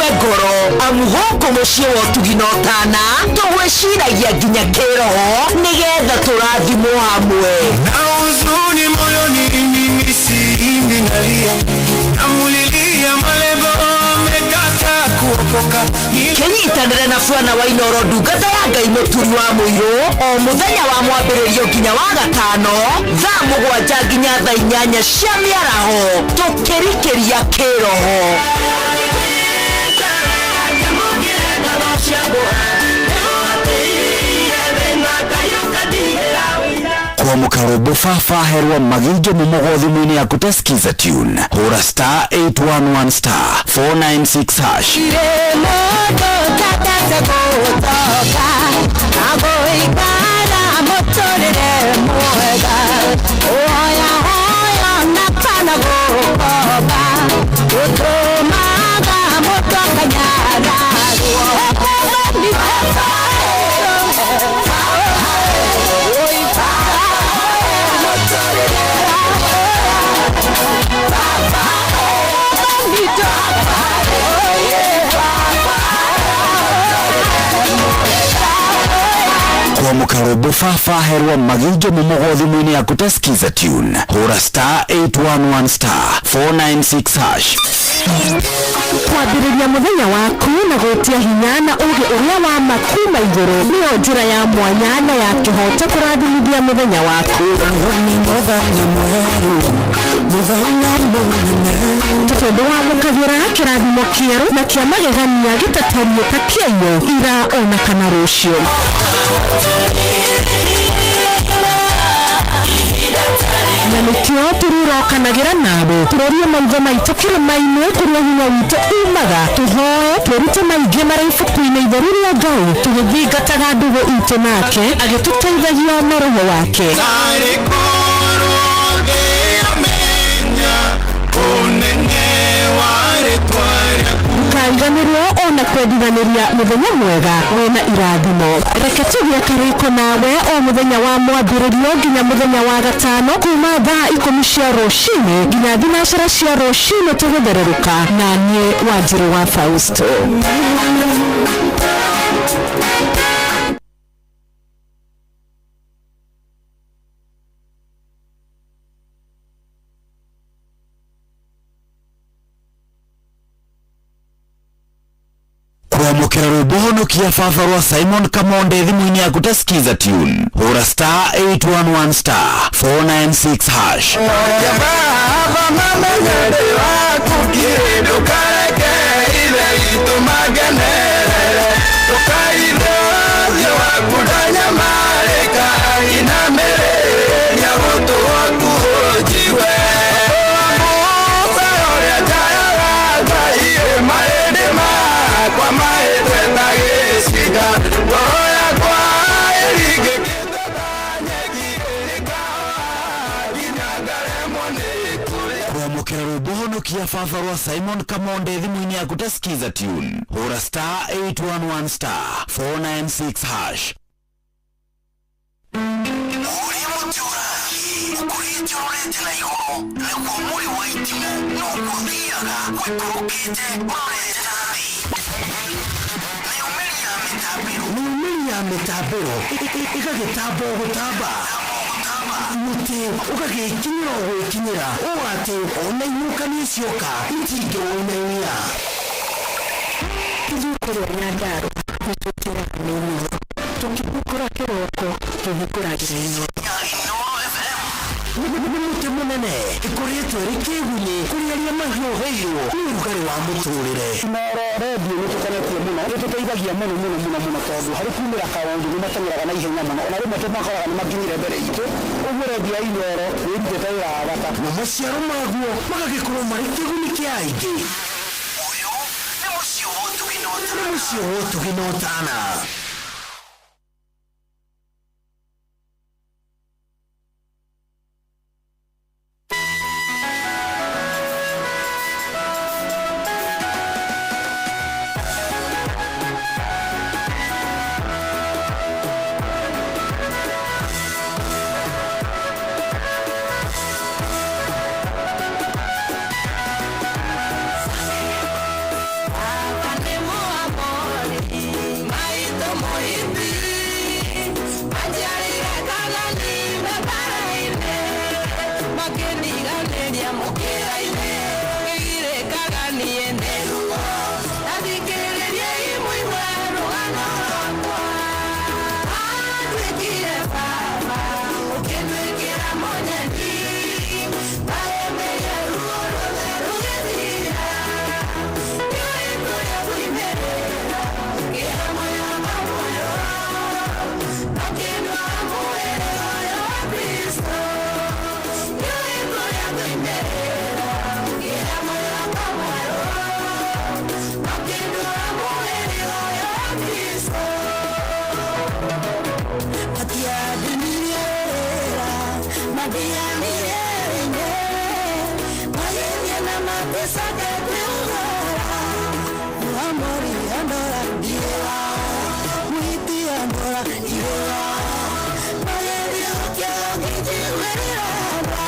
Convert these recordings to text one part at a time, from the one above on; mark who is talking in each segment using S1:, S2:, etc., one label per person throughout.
S1: Ndũgakue ngoro, amu gũkũ mũciĩ wa ũtugi na ũtana tũgwĩciragia nginya kĩroho nĩgetha tũrathimwo hamwe.
S2: Na huzuni moyoni, mimi siimbi, nalia, namulilia Malebo amekataa kuokoka.
S1: Kĩnyitanĩre na Bwana wa Inooro, ndungata ya Ngai Mũturi wa Mũirũ, o mũthenya wa mwambĩrĩrio nginya wa gatano, thaa 7 nginya thaa 8 cia mĩaraho, tũkĩrikĩria kĩroho.
S3: Kwamũka rwĩmbo baba herwo maginjo mũmũgo thimũ-inĩ yaku ta Skiza tune, hũra star 811 star 496 hash.
S4: Mũndũ tandate gũtoka na gũikara mũtũrĩre mwega, hoya hoya na kana gũkomba gũtũmaga mũndũ akanyararwo.
S3: Kwamũka rwĩmbo baba herwo maginjo mũmũgo thimũ-inĩ yaku ta Skiza tune, hũra star 811 star 496 hash.
S4: Kwambĩrĩria mũthenya waku na gwĩtia hinya na ũũgĩ ũrĩa wa ma kuma igũrũ nĩyo njĩra ya mwanya na ya kĩhoto kũrathimithia mũthenya waku. Tondũ wamũkagĩra kĩrathimo kĩerũ na kĩa magegania gĩtatariĩ ta kĩayo ira ona kana rũciũ. Na nĩkĩo tũrĩrokanagĩra nawe, tũrorie maitho maitũ kĩrĩma-inĩ kũrĩa hinya witũ umaga, tũhoe twĩrute maingĩ marĩa ibuku-inĩ itheru rĩa Ngai, tũgĩthingataga ndũgũ itũ nake agĩtũteithagia na roho wake.
S2: Narĩ korwo ngĩamenya ũnene wa rĩtwa rĩaku.
S4: Ndũkariganĩrwo ona kwendithanĩria mũthenya mwega wĩna irathimo. Reke tũgĩe karĩko nawe o mũthenya wa mwambĩrĩrio nginya mũthenya wa gatano, kuma thaa 10 cia rũcinĩ nginya 6 cia rũcinĩ, tũgĩthererũka na niĩ Wanjirũ wa Fausto.
S3: Kwamũkĩra rwĩmbo honokia baba rwa Simon Kamonde thimũ-inĩ yaku ta Skiza tune, hũra star 811 star 496 hash.
S2: Baba mamenye ndĩ waku kĩ, ndũkareke ithe witũ mangenerere, ndũkaithe ũthiũ waku ndanyamarĩka, inamĩrĩria gũtũ gwaku ũnjigue. Musa ũrĩa njayaga Ngai, mahĩndĩ makwa mahĩtwe ta gĩcinga, ngoro yakwa ĩringĩkĩte ta nyeki, ĩkahoha nginya ngaremwo nĩ kũrĩa.
S3: Kwamũkĩra rwĩmbo honokia baba rwa Simon Kamonde thimũ-inĩ yaku ta Skiza tune, hũra star 811 star 496 hash.
S5: Ũrĩa mũtĩ ũrathiĩ ũkũrĩte ũrorete na igũrũ, naguo mũrĩ wa itimũ noguo ũthiaga ũikũrũkĩte ũrorete na thĩ. Nayo mĩri ya mĩtambĩro,
S3: mĩri ya mĩtambĩro ĩgagĩtamba o gũtamba, mũtĩ ũgagĩkinyĩra o gwĩkinyĩra, ũũ atĩ ona ihuhũkanio cioka itingĩwũinainia.
S4: Ithuĩ kũrĩa Nyandarũa nĩtũtĩraga nĩ Inooro, tũkĩhingũra kĩroko tũhingũragĩra Inooro.
S5: Ya Inooro FM.
S3: Nĩ mũtĩ mũnene ĩkũrĩtwo ĩrĩ kĩgunyĩ kũrĩ arĩa mahiũhĩirwo nĩ ũrugarĩ wa mũtũrĩre.
S6: Inooro redio nĩ tũkenetie mũno, nĩ tũteithagia mũno mũno mũno mũno, tondũ harĩ kumĩra kaũndũ nĩ mateng'eraga na ihenya mũno, ona rĩmwe tũmakoraga nĩ makinyire mbere itũ. Ũguo redio ya Inooro nĩ ĩrutĩte wĩra wa bata.
S3: Na maciaro maguo magagĩkorwo marĩ kĩguni kĩa aingĩ.
S5: Ũyũ nĩ mũciĩ wa ũtugi na
S3: nĩ
S5: ũtana.
S3: Mũciĩ wa ũtugi na ũtana.
S7: mũkĩra-inĩ ngĩgirĩkaga niĩ nĩ ruo tathikĩrĩriai mũigue rũgano rwakwa anduĩkire baba ũkĩnduĩkĩra mũnyeni mahĩmbĩria ruo ruothe rũgĩthira ndiũĩ kũrĩa kuimĩrĩra ngĩha muoyo muoyo makĩndwara mwĩrĩ ũyũ wa Kristo ndiũĩ kũrĩa kuimĩrĩra ngĩha muoyo muoyo makĩndwara mwĩrĩ ũyũ wa Kristo matiandinirie matianirie magĩthiĩ na maticoke kwĩũgora Amori andora ndiwa mwiti andora ndiwa magĩthiĩ ũkĩongĩnjiguĩra tha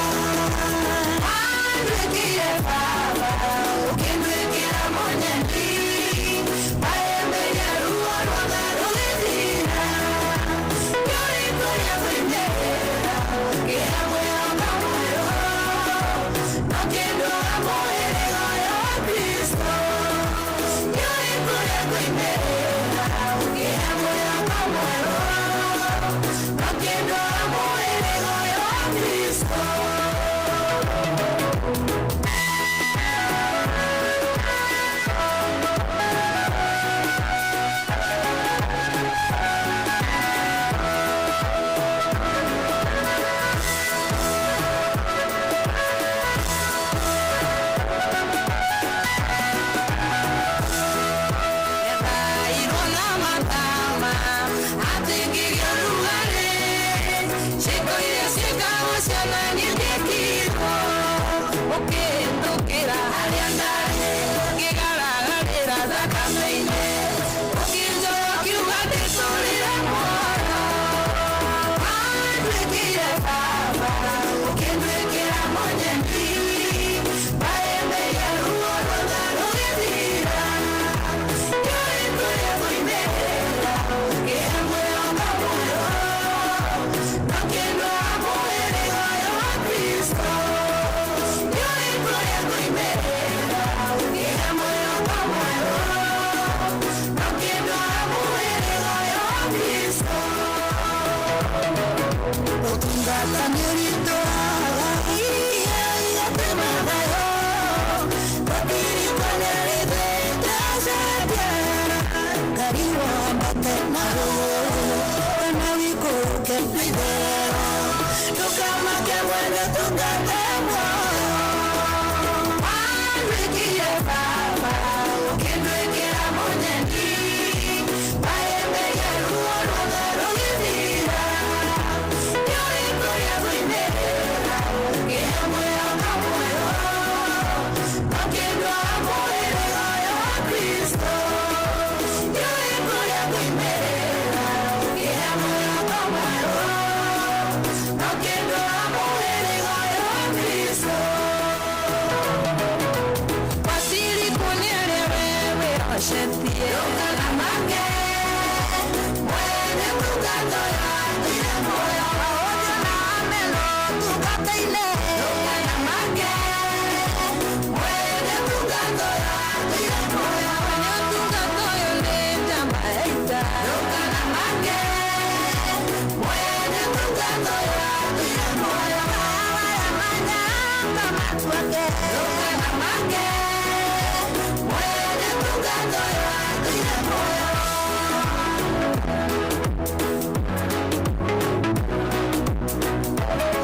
S7: anduĩkire baba ũkĩnduĩkĩra mũnyeni mahĩmbĩria ruo ruothe rũgĩthira ndiũĩ kũrĩa kuimĩrĩra ngĩha mwĩhoko mwerũ makĩndwara mwĩrĩ ũyũ wa Kristo ndiũĩ kũrĩa kuimĩrĩra ngĩha mwĩhoko mwerũ makĩndwara mwĩrĩ ũyũ wa Kristo. Nyabairwo na matama atĩ ngĩgĩa ũrugarĩ ciĩko iria ciĩkagwo ciana nĩndĩkirwo ũkĩhĩtũkĩra harĩa ndarĩ ngĩgaragarĩra thakame-inĩ ũkĩnjoya ũkiuga ndĩtũrĩre muoyo wanduĩkire baba ũkĩnduĩkĩra mũnyeni mahĩmbĩria ruo ruothe rũgĩthira ndiũĩ kũrĩa kuimĩrĩra ngĩha mwĩhoko mwerũ makĩndwara mwĩrĩ ũyũ wa Kristo ndiũĩ kũrĩa kuimĩrĩra ngĩha mwĩhoko mwerũ makĩndwara mwĩrĩ ũyũ wa Kristo ũtungata nĩ ũritũhaga iria igatemaga Wanduĩkire baba ũkĩnduĩkĩra mũnyeni mahĩmbĩria ruo ruothe rũgĩthira ndiũĩ kũrĩa kuimĩrĩra ngĩha mwĩhoko mwerũ makĩndwara mwĩrĩ ũyũ wa Kristo ndiũĩ kũrĩa kuimĩrĩra ngĩha mwĩhoko mwerũ makĩndwara mwĩrĩ ũyũ wa Kristo wasiri kũnĩarĩa wewe ocetie ndũkanamake mwene tungato yatũire muoyo maũndũ na ameno tungata-inĩ ndũkanamake mwene tungato yatũire muoyo mwene tungato ũyũ nĩ njamba ya ita ndũkanamake mwene tungato yatũire muoyo mawaya manyanga matuake ndũkanamake mwene tungato yatũire muoyo.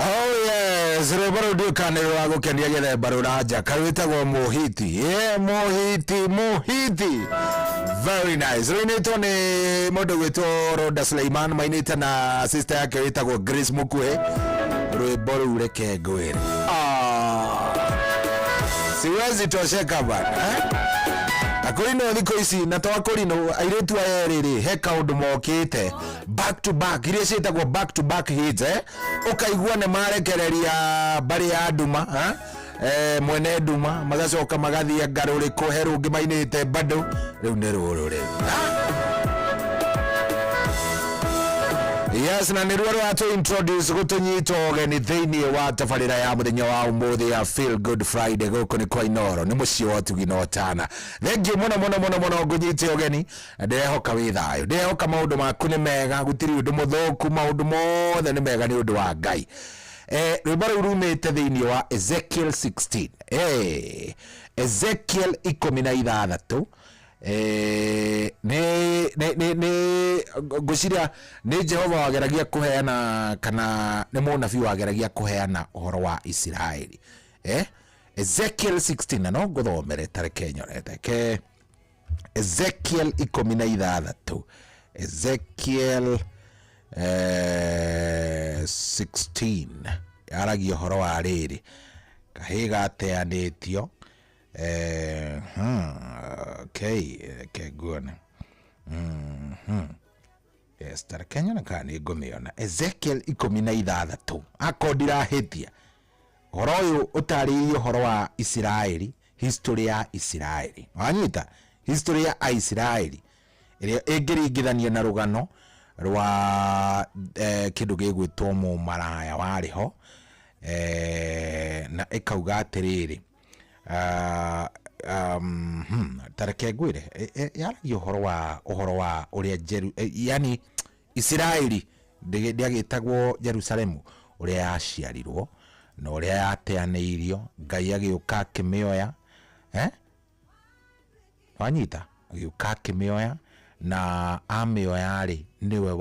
S2: Oh yes, rwĩmbo rũu ndiũĩ nĩ rwa gũkenia gĩthemba rũranja karwĩtagwo mũhiti yeah, mũhiti mũhiti very nice rũinĩtwo nĩ mũndũ gwĩtwo Roda Suleiman mainĩte na sister yake wĩtagwo Grace Mukuhe rwĩmbo rũu reke ngwĩre ah, siwezi tosheka bana eh? Akũrinũ thikũ ici na to akũrinũ airĩtu aya erĩ rĩ he kaũndũ mokĩte back to back iria ciĩtagwo back to back hits eh? Ũkaigua nĩ marekereria mbarĩ ya nduma ha? Eh, mwene nduma magacoka magathiĩ ngarũrĩkũ he rũngĩ mainĩte bado rĩu nĩ rũrũ rĩu. Yes, na nĩruo rũratũ introduce gũtũnyita ũgeni thĩinĩ wa tabarĩra ya mũthenya wa ũmũthĩ ya Feel Good Friday. Gũkũ nĩ kwa Inoro, nĩ mũciĩ wa ũtugi na ũtana. Thengiũ mũno mũno mũno mũno, ngũnyite ũgeni na ndĩrehoka wĩ thayũ, ndĩrehoka maũndũ maku nĩ mega, gũtirĩ ũndũ mũthũku, maũndũ mothe nĩ mega nĩ ũndũ wa Ngai. Rwĩmbo rũu rumĩte thĩinĩ wa Ezekiel 16, Ezekiel 16. Nĩ ngwĩciria nĩ Jehova wageragia kũheana kana nĩ mũnabii wageragia kũheana ũhoro wa Isiraeli. Ezekiel 16, na no ngũthomere, tareke nyone, reke Ezekiel 16, Ezekiel 16 yaragia ũhoro wa rĩrĩ kahĩĩ gateanĩtio. Okay, reke nguone. Yes, tareke nyone kana nĩ ngũmĩona. Ezekiel 16, akorwo ndirahĩtia, ũhoro ũyũ ũtarĩirie ũhoro wa Isiraeli, history ya Isiraeli. Wanyita? History ya Aisiraeli ĩrĩa ĩngĩringithanio na rũgano rwa kĩndũ gĩgwĩtwo mũmaraya warĩ ho, na ĩkauga atĩrĩrĩ, ta reke ngwĩre, yaragia ũhoro wa ũrĩa Jeru, yani Isiraeli ndĩagĩtagwo Jerusalemu, ũrĩa yaciarirwo na ũrĩa yateanĩirio, Ngai agĩũka akĩmĩoya, Wanyita? Agĩũka akĩmĩoya, na amĩoya rĩ, nĩwe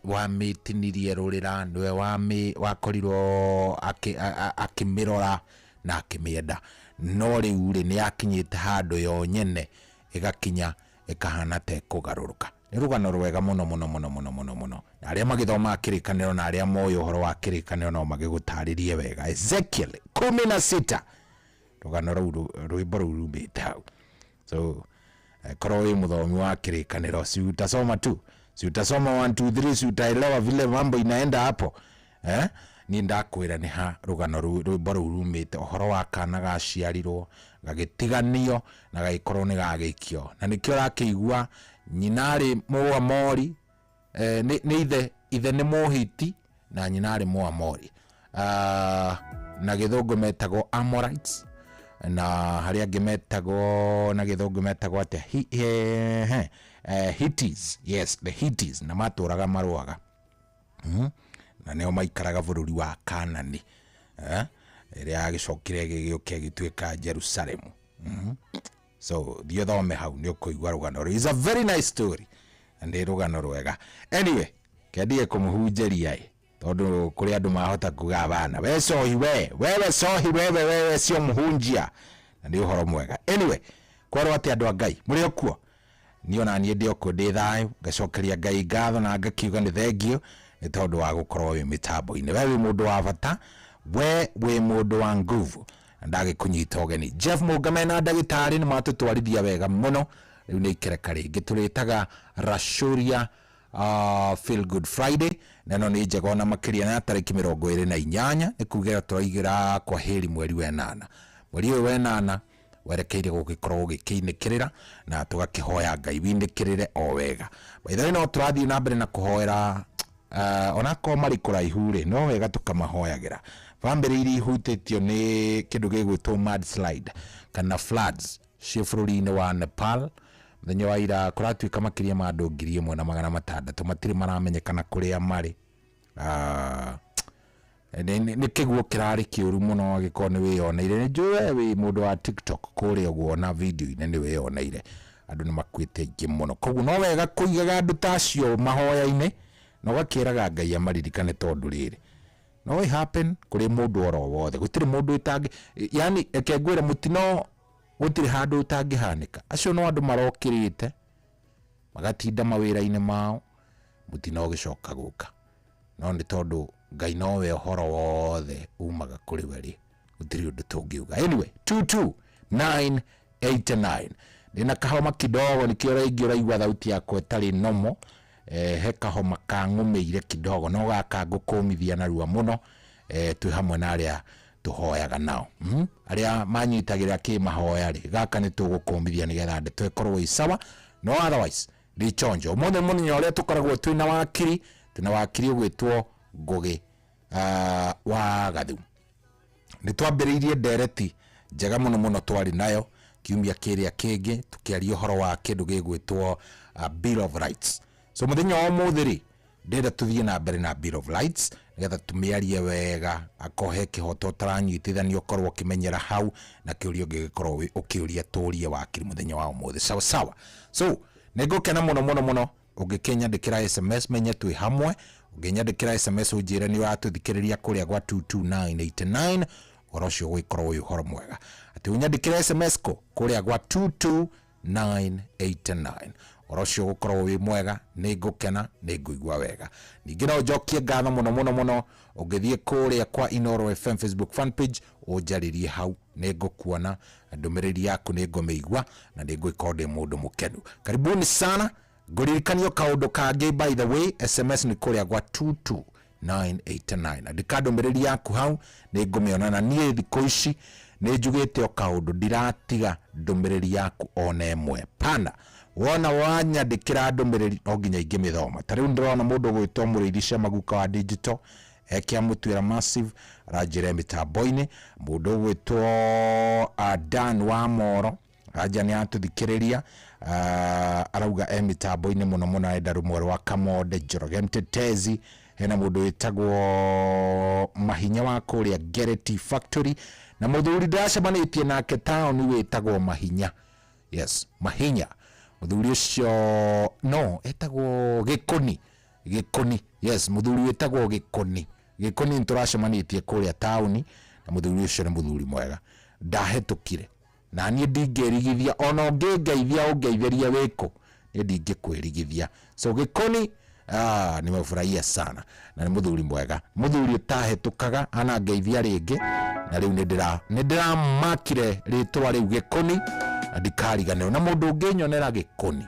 S2: wamĩtinirie rũrĩra, nĩwe wakorirwo akĩmĩrora na akĩmĩenda. No rĩu rĩ, nĩ yakinyĩte handũ yo nyene ĩgakinya ĩkahana ta ĩkũgarũrũka. Nĩ rũgano rwega mũno mũno mũno mũno mũno mũno, na arĩa magĩthomaga kĩrĩkanĩro na arĩa moĩ ũhoro wa kĩrĩkanĩro no magĩgũtarĩrie wega. Ezekiel 16, rũgano rũu, rwĩmbo rũu rumĩte hau. So korwo wĩ mũthomi wa kĩrĩkanĩro, si utasoma tu, si utasoma 1 2 3, si utaelewa vile mambo inaenda hapo, eh? Niĩ ndakwĩra nĩ ha rũgano rũu, rwĩmbo rũu rumĩte, ũhoro wa kana gaciarirwo gagĩtiganio na gagĩkorwo nĩ gagĩikio, na nĩkĩo ũrakĩigua nyina arĩ Mũamori, nĩ ithe nĩ Mũhiti na nyina arĩ Mũamori. Na gĩthũngũ metagwo Amorites, na harĩa angĩ metagwo na gĩthũngũ metagwo atĩa? Hittites. Yes, the Hittites, na matũraga marũaga. Na nĩo maikaraga bũrũri wa Kanani, ĩrĩa yagĩcokire ĩgĩgĩũka ĩgĩtuĩka Jerusalemu. So thiĩ ũthome hau, nĩ ũkũigua rũgano rũu. It's a very nice story na nĩ rũgano rwega. Anyway, kendige kũmũhunjĩria ĩ, tondũ kũrĩ andũ mahota kuga bana, we cohi, we wewe cohi, wewe wewe sio mũhunjia, na nĩ ũhoro mwega. Anyway, kwerwo atĩ andũ a Ngai mũrĩ o kuo, niĩ ona niĩ ndĩ o kuo, ndĩ thayũ, ngacokeria Ngai ngatho na ngakiuga nĩ thengiũ nĩ tondũ wa gũkorwo wĩ mĩtambo-inĩ. We wĩ mũndũ wa bata, we wĩ mũndũ wa nguvu, na ndagĩkũnyita ũgeni. Jeff Mũngame na ndagĩtarĩ nĩ matũtwarithia wega mũno. Rĩu nĩ ikereka rĩngĩ tũrĩtaga Rashuria Feel Good Friday, na ĩno nĩ njega ona makĩria, na tarĩki 28, nĩ kuga tũraigĩra kwa heri mweri wa ĩnana. Mweri ũyũ wa ĩnana werekeire gũgĩkorwo ũgĩkĩinĩkĩrĩra, na tũgakĩhoya Ngai winĩkĩrĩre o wega. By the way, no tũrathiĩ na mbere na kũhoera, onakorwo marĩ kũraihu rĩ, no wega tũkamahoyagĩra bamĩrĩ iria ihutĩtio nĩ kĩndũ gĩgwĩtwo mudslide kana floods ciĩ bũrũri-inĩ wa Nepal. Mũthenya wa ira kũratuĩka makĩria ma andũ 1600 matirĩ maramenyekana kũrĩa marĩ. Nĩ kĩguo kĩrarĩ kĩũru mũno, angĩkorwo nĩ wĩyoneire. Nĩ njũĩ we wĩ mũndũ wa TikTok kũrĩa ũguo, na video-inĩ nĩ wĩyoneire andũ nĩ makuĩte aingĩ mũno. Koguo no wega kũigaga andũ ta acio mahoya-inĩ na ũgakĩraga Ngai amaririkane, tondũ rĩrĩ no ĩ happen kũrĩ mũndũ oro wothe, gũtirĩ mũndũ ĩtangĩ, yani reke ngwĩre, mũtino gũtirĩ handũ ũtangĩhanĩka. Acio no andũ marokĩrĩte magatinda mawĩra-inĩ mao, mũtino ũgĩcoka gũka. No nĩ tondũ Ngai nowe ũhoro wothe umaga kũrĩ we rĩ, gũtirĩ ũndũ tũngiuga. Anyway, 22989, ndĩna kahoma kidogo, nĩkĩo rĩngĩ ũraigua thauti yakwa ĩtarĩ nomo. He kahoma kang'ũmĩire kidogo, no gaka ngũkũmithia narua mũno. Twĩ hamwe na arĩa tũhoyaga nao, Arĩa manyitagĩrĩra kĩ mahoya rĩ, gaka nĩ tũgũkũmithia nĩgetha ndeto ĩkorwo ĩ sawa, no otherwise ndĩ chonjo. Ũmũthĩ mũthenya ũrĩa tũkoragwo twĩna wakiri. Twĩna wakiri ũgwĩtwo Ngũgĩ wa Gathu. Nĩ twambĩrĩirie ndereti njega mũno mũno twarĩ nayo kiumia kĩrĩa kĩngĩ, tũkĩaria ũhoro wa kĩndũ gĩgwĩtwo Bill of Rights. So mũthenya wa ũmũthĩ rĩ, ndĩrenda tũthiĩ na mbere na Bill of Rights nĩgetha tũmĩarie wega, akorwo he kĩhoto ũtaranyitithanio ũkorwo ũkĩmenyera hau, na kĩũria ũngĩgĩkorwo ũkĩũria tũrie wakiri mũthenya wa ũmũthĩ. Sawa sawa. So nĩngũkena mũno mũno mũno ũngĩkĩnyandĩkĩra SMS menye twĩ hamwe. Ũngĩnyandĩkĩra SMS ũnjĩre nĩ ũratũthikĩrĩria kũrĩa gwa 22989, ũhoro ũcio ũgũgĩkorwo wĩ ũhoro mwega. Atĩ ũnyandĩkĩre SMS kũ kũrĩa gwa 22989, ũhoro ũcio ũgũkorwo wĩ mwega, nĩ ngũkena, nĩ ngũigua wega. Ningĩ no njokie ngatho mũno mũno mũno ũngĩthiĩ kũrĩa kwa Inooro FM Facebook fan page ũnjarĩrie hau, nĩ ngũkuona ndũmĩrĩri yaku, nĩ ngũmĩigua na nĩ ngũgĩkorwo ndĩ mũndũ mũkenu. Karibuni sana. Ngũririkanio kaũndũ kangĩ, by the way, SMS nĩ kũrĩa gwa 22989. Andĩka ndũmĩrĩri yaku hau, nĩ ngũmĩona. Na niĩ thikũ ici nĩ njugĩte o kaũndũ, ndiratiga ndũmĩrĩri yaku ona ĩmwe pana. Wona wanyandĩkĩra ndũmĩrĩri no nginya ingĩmĩthoma. Ta rĩu ndĩrona mũndũ ũgwĩtwo Mũrĩithi Cia Maguka wa digital ekĩamũtuĩra massive aranjĩra mĩtambo-inĩ. Mũndũ ũgwĩtwo Dan wa Moro anja nĩ atũthikĩrĩria, arauga e mĩtambo-inĩ mũno mũno, arenda rũmwe rwa Kamonde Njoroge Mtetezi. Hena mũndũ wĩtagwo Mahinya wa kũrĩa Gerety Factory, na mũthuri ndĩracemanĩtie nake taũni wĩtagwo Mahinya. Yes, Mahinya, mũthuri ũcio no etagwo Gĩkũni. Gĩkũni, yes, mũthuri wĩtagwo Gĩkũni. Gĩkũni nĩ tũracemanĩtie kũrĩa taũni, na mũthuri ũcio nĩ mũthuri mwega, ndahĩtũkire na niĩ ndingĩrigithia. Ona ũngĩngeithia ũngeithĩrie wĩkũ, niĩ ndingĩkwĩrigithia. So Gĩkũni, nimefurahia sana, na nĩ mũthuri mwega, mũthuri ũtahĩtũkaga anangeithia rĩngĩ. Na rĩu nĩ ndĩramakire rĩtwa rĩu Gĩkũni na ndikariganĩrwo, na mũndũ ũngĩnyonera Gĩkũni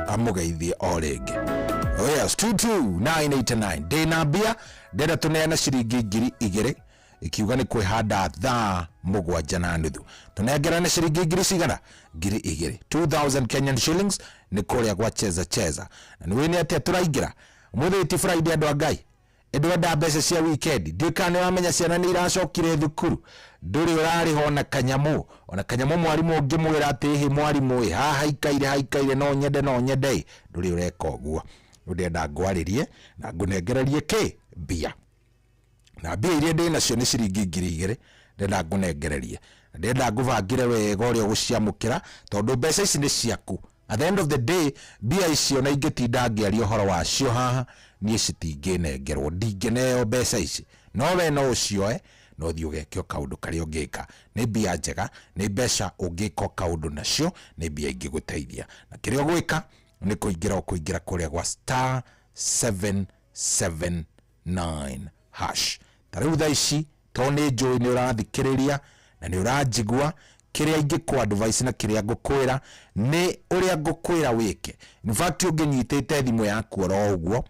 S2: amũgeithie o rĩngĩ. Oh yes, 22989. Ndĩna mbia, ndĩrenda tũneane ciringi 2000, ikiuga nĩ kwĩhanda thaa 7:30. Tũnengerane ciringi ngiri cigana? 2000, 2000 Kenyan shillings, nĩ kũrĩa gwa Cheza Cheza. Na nĩ wĩ nĩ atĩa tũraingĩra ũmũthĩ? Ti Friday, andũ a Ngai, ndwenda mbeca cia weekend? Ndiũĩ kana nĩ wamenya ciana nĩ iracokire thukuru, ndũrĩ ũrarĩha ona kanyamũ, ona kanyamũ. Mwarimũ ũngĩmwĩra atĩ hĩ mwarimũ ĩ haha haikaire haikaire, no nyende, no nyende ĩ, ndũrĩ ũreka ũguo. Rĩu ndĩrenda ngwarĩrie na ngũnengererie kĩ mbia, na mbia iria ndĩ nacio nĩ ciringi 2000. Ndĩrenda ngũnengererie na ndĩrenda ngũbangĩre wega ũrĩa ũgũciamũkĩra, tondũ mbeca ici nĩ ciaku. At the end of the day, mbia icio na ingĩtinda ngĩaria ũhoro wacio haha, niĩ citingĩnengerwo, ndingĩneo mbeca ici, no we no ũcioe na ũthiĩ ũgeke o kaũndũ karĩa ũngĩka. Nĩ mbia njega, nĩ mbeca ũngĩka o kaũndũ nacio, nĩ mbia ingĩgũteithia. Na kĩrĩa ũgwĩka nĩ kũingĩra, ũkũingĩra kũrĩa gwa star 779 hash. Ta rĩu thaa ici, tondũ nĩ njũĩ nĩ ũrathikĩrĩria na nĩ ũranjigua, kĩrĩa ingĩkũ advice na kĩrĩa ngũkwĩra nĩ ũrĩa ngũkwĩra wĩke. In fact, ũngĩnyitĩte thimũ yaku oro ũguo,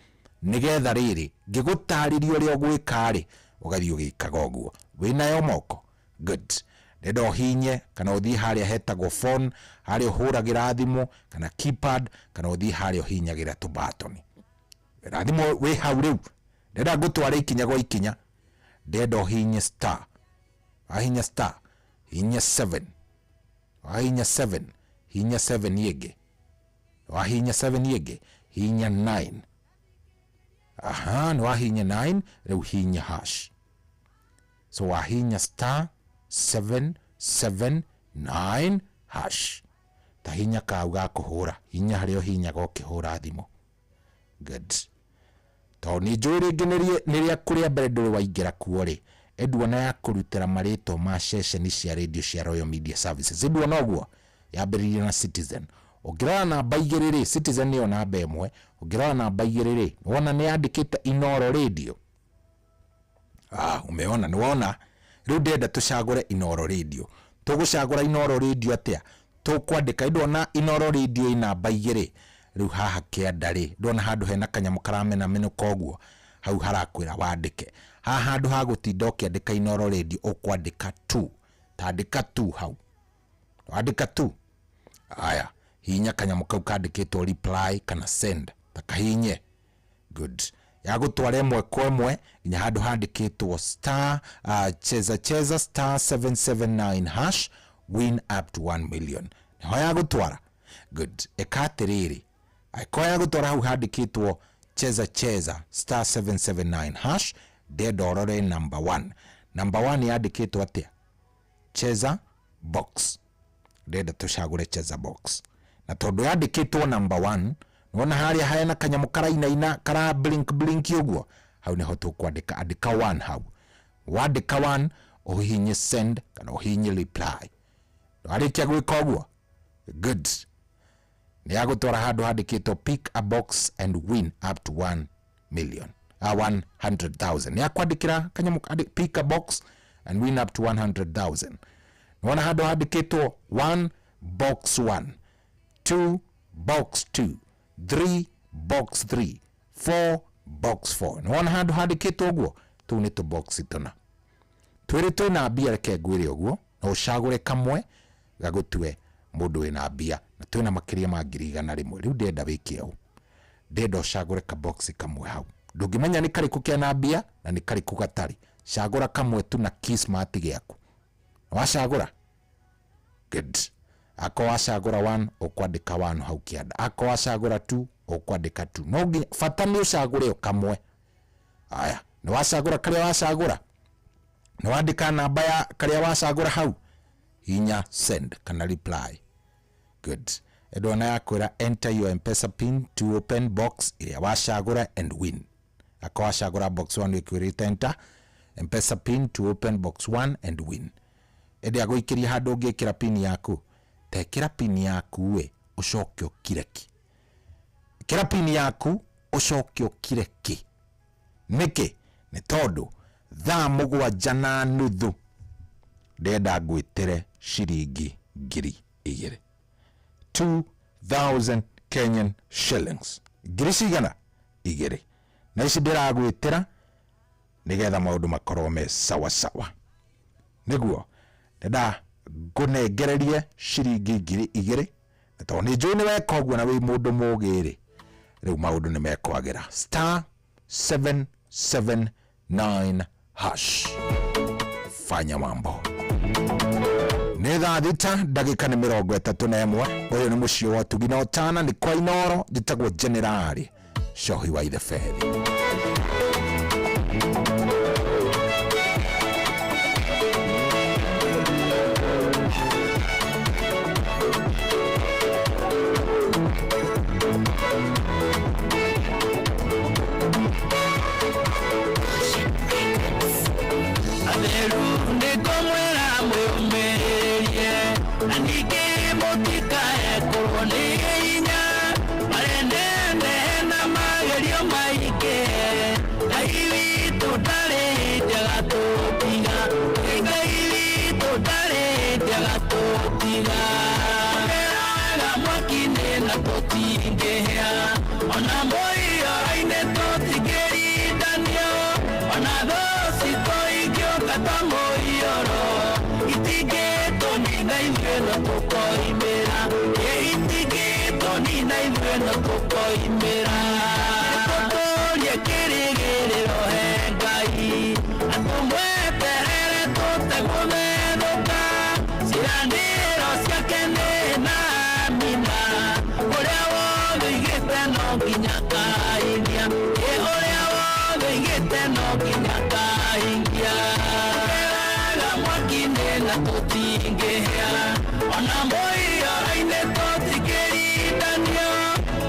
S2: nĩgetha rĩrĩ ngĩgũtarĩria ũrĩa ũgwĩka rĩ, ũgathiĩ ũgĩkaga ũguo wĩnayo moko. Good. Ndĩrenda ũhinye kana ũthiĩ harĩa hetagwo phone, harĩa ũhũragĩra thimũ, kana keypad, kana ũthiĩ harĩa ũhinyagĩra tũbatoni wĩna thimũ wĩ hau. Rĩu ndĩrenda ngũtware ikinya gwa ikinya. Ndĩrenda ũhinye star, wahinya star, hinya 7, wahinya 7, hinya 7 ĩngĩ, wahinya 7 ĩngĩ, hinya 9. Aha, nĩ wahinya 9, rĩu hinya hash. So wahinya star 7 7 9 hash, ta hinya kau ga kũhũra, hinya harĩa ũhinyaga ũkĩhũra thimũ. Good. Tondũ nĩ njũĩ rĩngĩ nĩ rĩaku rĩa mbere ndũrĩ waingĩra kuo rĩ, ĩnduona ya kũrutĩra marĩtwa ma ceceni cia radio cia Royal Media Services, ĩnduona ũguo yambĩrĩirie na Citizen. Ũngĩrora namba 2 rĩ, Citizen nĩyo namba 1. Ũngĩrora namba 2 rĩ, wona nĩ yandĩkĩte Inoro Radio. Ah, umeona, nĩ wona. Rĩu ndĩrenda tũcagũre Inoro Radio. Tũgũcagũra Inoro Radio atĩa? Tũkwandĩka, ndona Inoro Radio ĩ namba 2. Rĩu haha kĩanda rĩ, ndona handũ hena kanyamũ karamenamenũka ũguo, hau harakwĩra wandĩke. Haha handũ ha gũtinda ũkĩandĩka Inoro Radio, ũkwandĩka tu, tandĩka tu hau. Wandĩka tu, aya, hihinya kanyamũ kau kandĩkĩtwo reply kana send, ta kahihinye. Good. Yagũtwara ĩmwe kwa ĩmwe nginya handũ handĩkĩtwo star cheza cheza star 779 hash win up to 1 million. Nĩho yagũtwara. Good. Ĩka atĩrĩrĩ, angĩkorwo yagũtwara hau handĩkĩtwo cheza cheza star 779 hash, ndenda ũrore number 1. Number 1 yandĩkĩtwo atĩa? Cheza box. Ndenda tũcagũre cheza box, na tondũ yandĩkĩtwo number 1, nĩwona harĩa hena kanyamũ karainaina kara blink blink ũguo, hau nĩho tũkwandĩka. Andĩka 1 hau. Wandĩka 1, ũhihinye send kana ũhihinye reply. Warĩkia gwĩka ũguo, good, nĩ yagũtwara handũ handĩkĩtwo pick a box and win up to 1 million, 100,000. Nĩ yakwandĩkĩra kanyamũ pick a box and win up to 100,000. Nĩwona handũ handĩkĩtwo 1 box 1, 2 box 2, 3 box 3, 4 box 4. Nĩwona handũ handĩkĩtwo ũguo? Tũu nĩ tũbox tũna twĩrĩ twĩna mbia. Reke ngwĩre ũguo, na ũcagũre kamwe gagũtue mũndũ wĩna mbia, na twĩna makĩria ma 100,000. Rĩu ndĩrenda wĩke ũũ, ndĩrenda ũcagũre kabox kamwe hau. Ndũngĩmenya nĩ karĩkũ kena mbia na nĩ karĩkũ gatarĩ. Cagũra kamwe tu na kismati gĩaku. Wacagũra, good. Ako wacagũra 1, ũkwandĩka 1 hau kĩanda. Ako wacagũra 2, ũkwandĩka 2. No nginya bata nĩ ũcagũre o kamwe. Aya, nĩ wacagũra karĩa wacagũra, nĩ wandĩka namba ya karĩa wacagũra hau, hinya send kana reply. Good. Ndona yakwĩra enter your M-Pesa pin to open box ĩrĩa wacagũra and win. Ako wacagũra box 1, ĩkwĩrĩte enter M-Pesa pin to open box 1 and win. Ĩndĩ agũikĩria handũ ũngĩkĩra pin yaku. Tekĩra pin yaku ĩ, ũcoke ũkire ki. Ĩkĩra pin yaku, ũcoke ũkire ki. Nĩkĩ? Nĩ tondũ 7:30 ndĩrenda ngwĩtĩre ciringi 2,000, 2000 Kenyan shillings. Ngiri cigana? Igĩrĩ. Na ici ndĩragwĩtĩra nĩgetha maũndũ makorwo me sawa sawa. Nĩguo ndenda ngũnengererie ciringi 2,000, na tondũ nĩ njũĩ nĩ weka ũguo na wĩ mũndũ mũgĩ rĩ, rĩu maũndũ nĩ mekwagĩra. Star 779 hash, fanya mambo. Nĩ 6:31. Ũyũ nĩ mũciĩ wa ũtugi na ũtana, nĩ kwa Inoro. Njĩtagwo Generali Cohi wa Ithebethi.
S8: Atheru nĩngũmwĩra mwĩyũmĩrĩrie, na ningĩ mũtikae kũrwo nĩ hinya marenene na magerio maingĩ. Ngai witũ ndarĩ hĩndĩ agatũtiga, Ngai witũ ndarĩ hĩndĩ agatũtiga. Tũgeraga mwaki-inĩ na tũtingĩhĩa, ona mũiyũro-inĩ tũtingĩrindanio, ona thũ citũ ingĩũka ta mũiyũro, itingĩtũnina ithuĩ no tũkoimĩra, ĩ itingĩtũnina ithuĩ no tũkoimĩra. Tũtũrie kĩrĩgĩrĩro he Ngai, na tũmweterere tũtegũthethũka. Ciĩranĩro ciake nĩ na amina, ũrĩa wothe oigĩte no nginya akahingia, ĩ ũrĩa wothe oigĩte no nginya akahingia. Tũgeraga mwaki-inĩ na tũtingĩhĩa, ona mũiyũro-inĩ tũtingĩrindanio,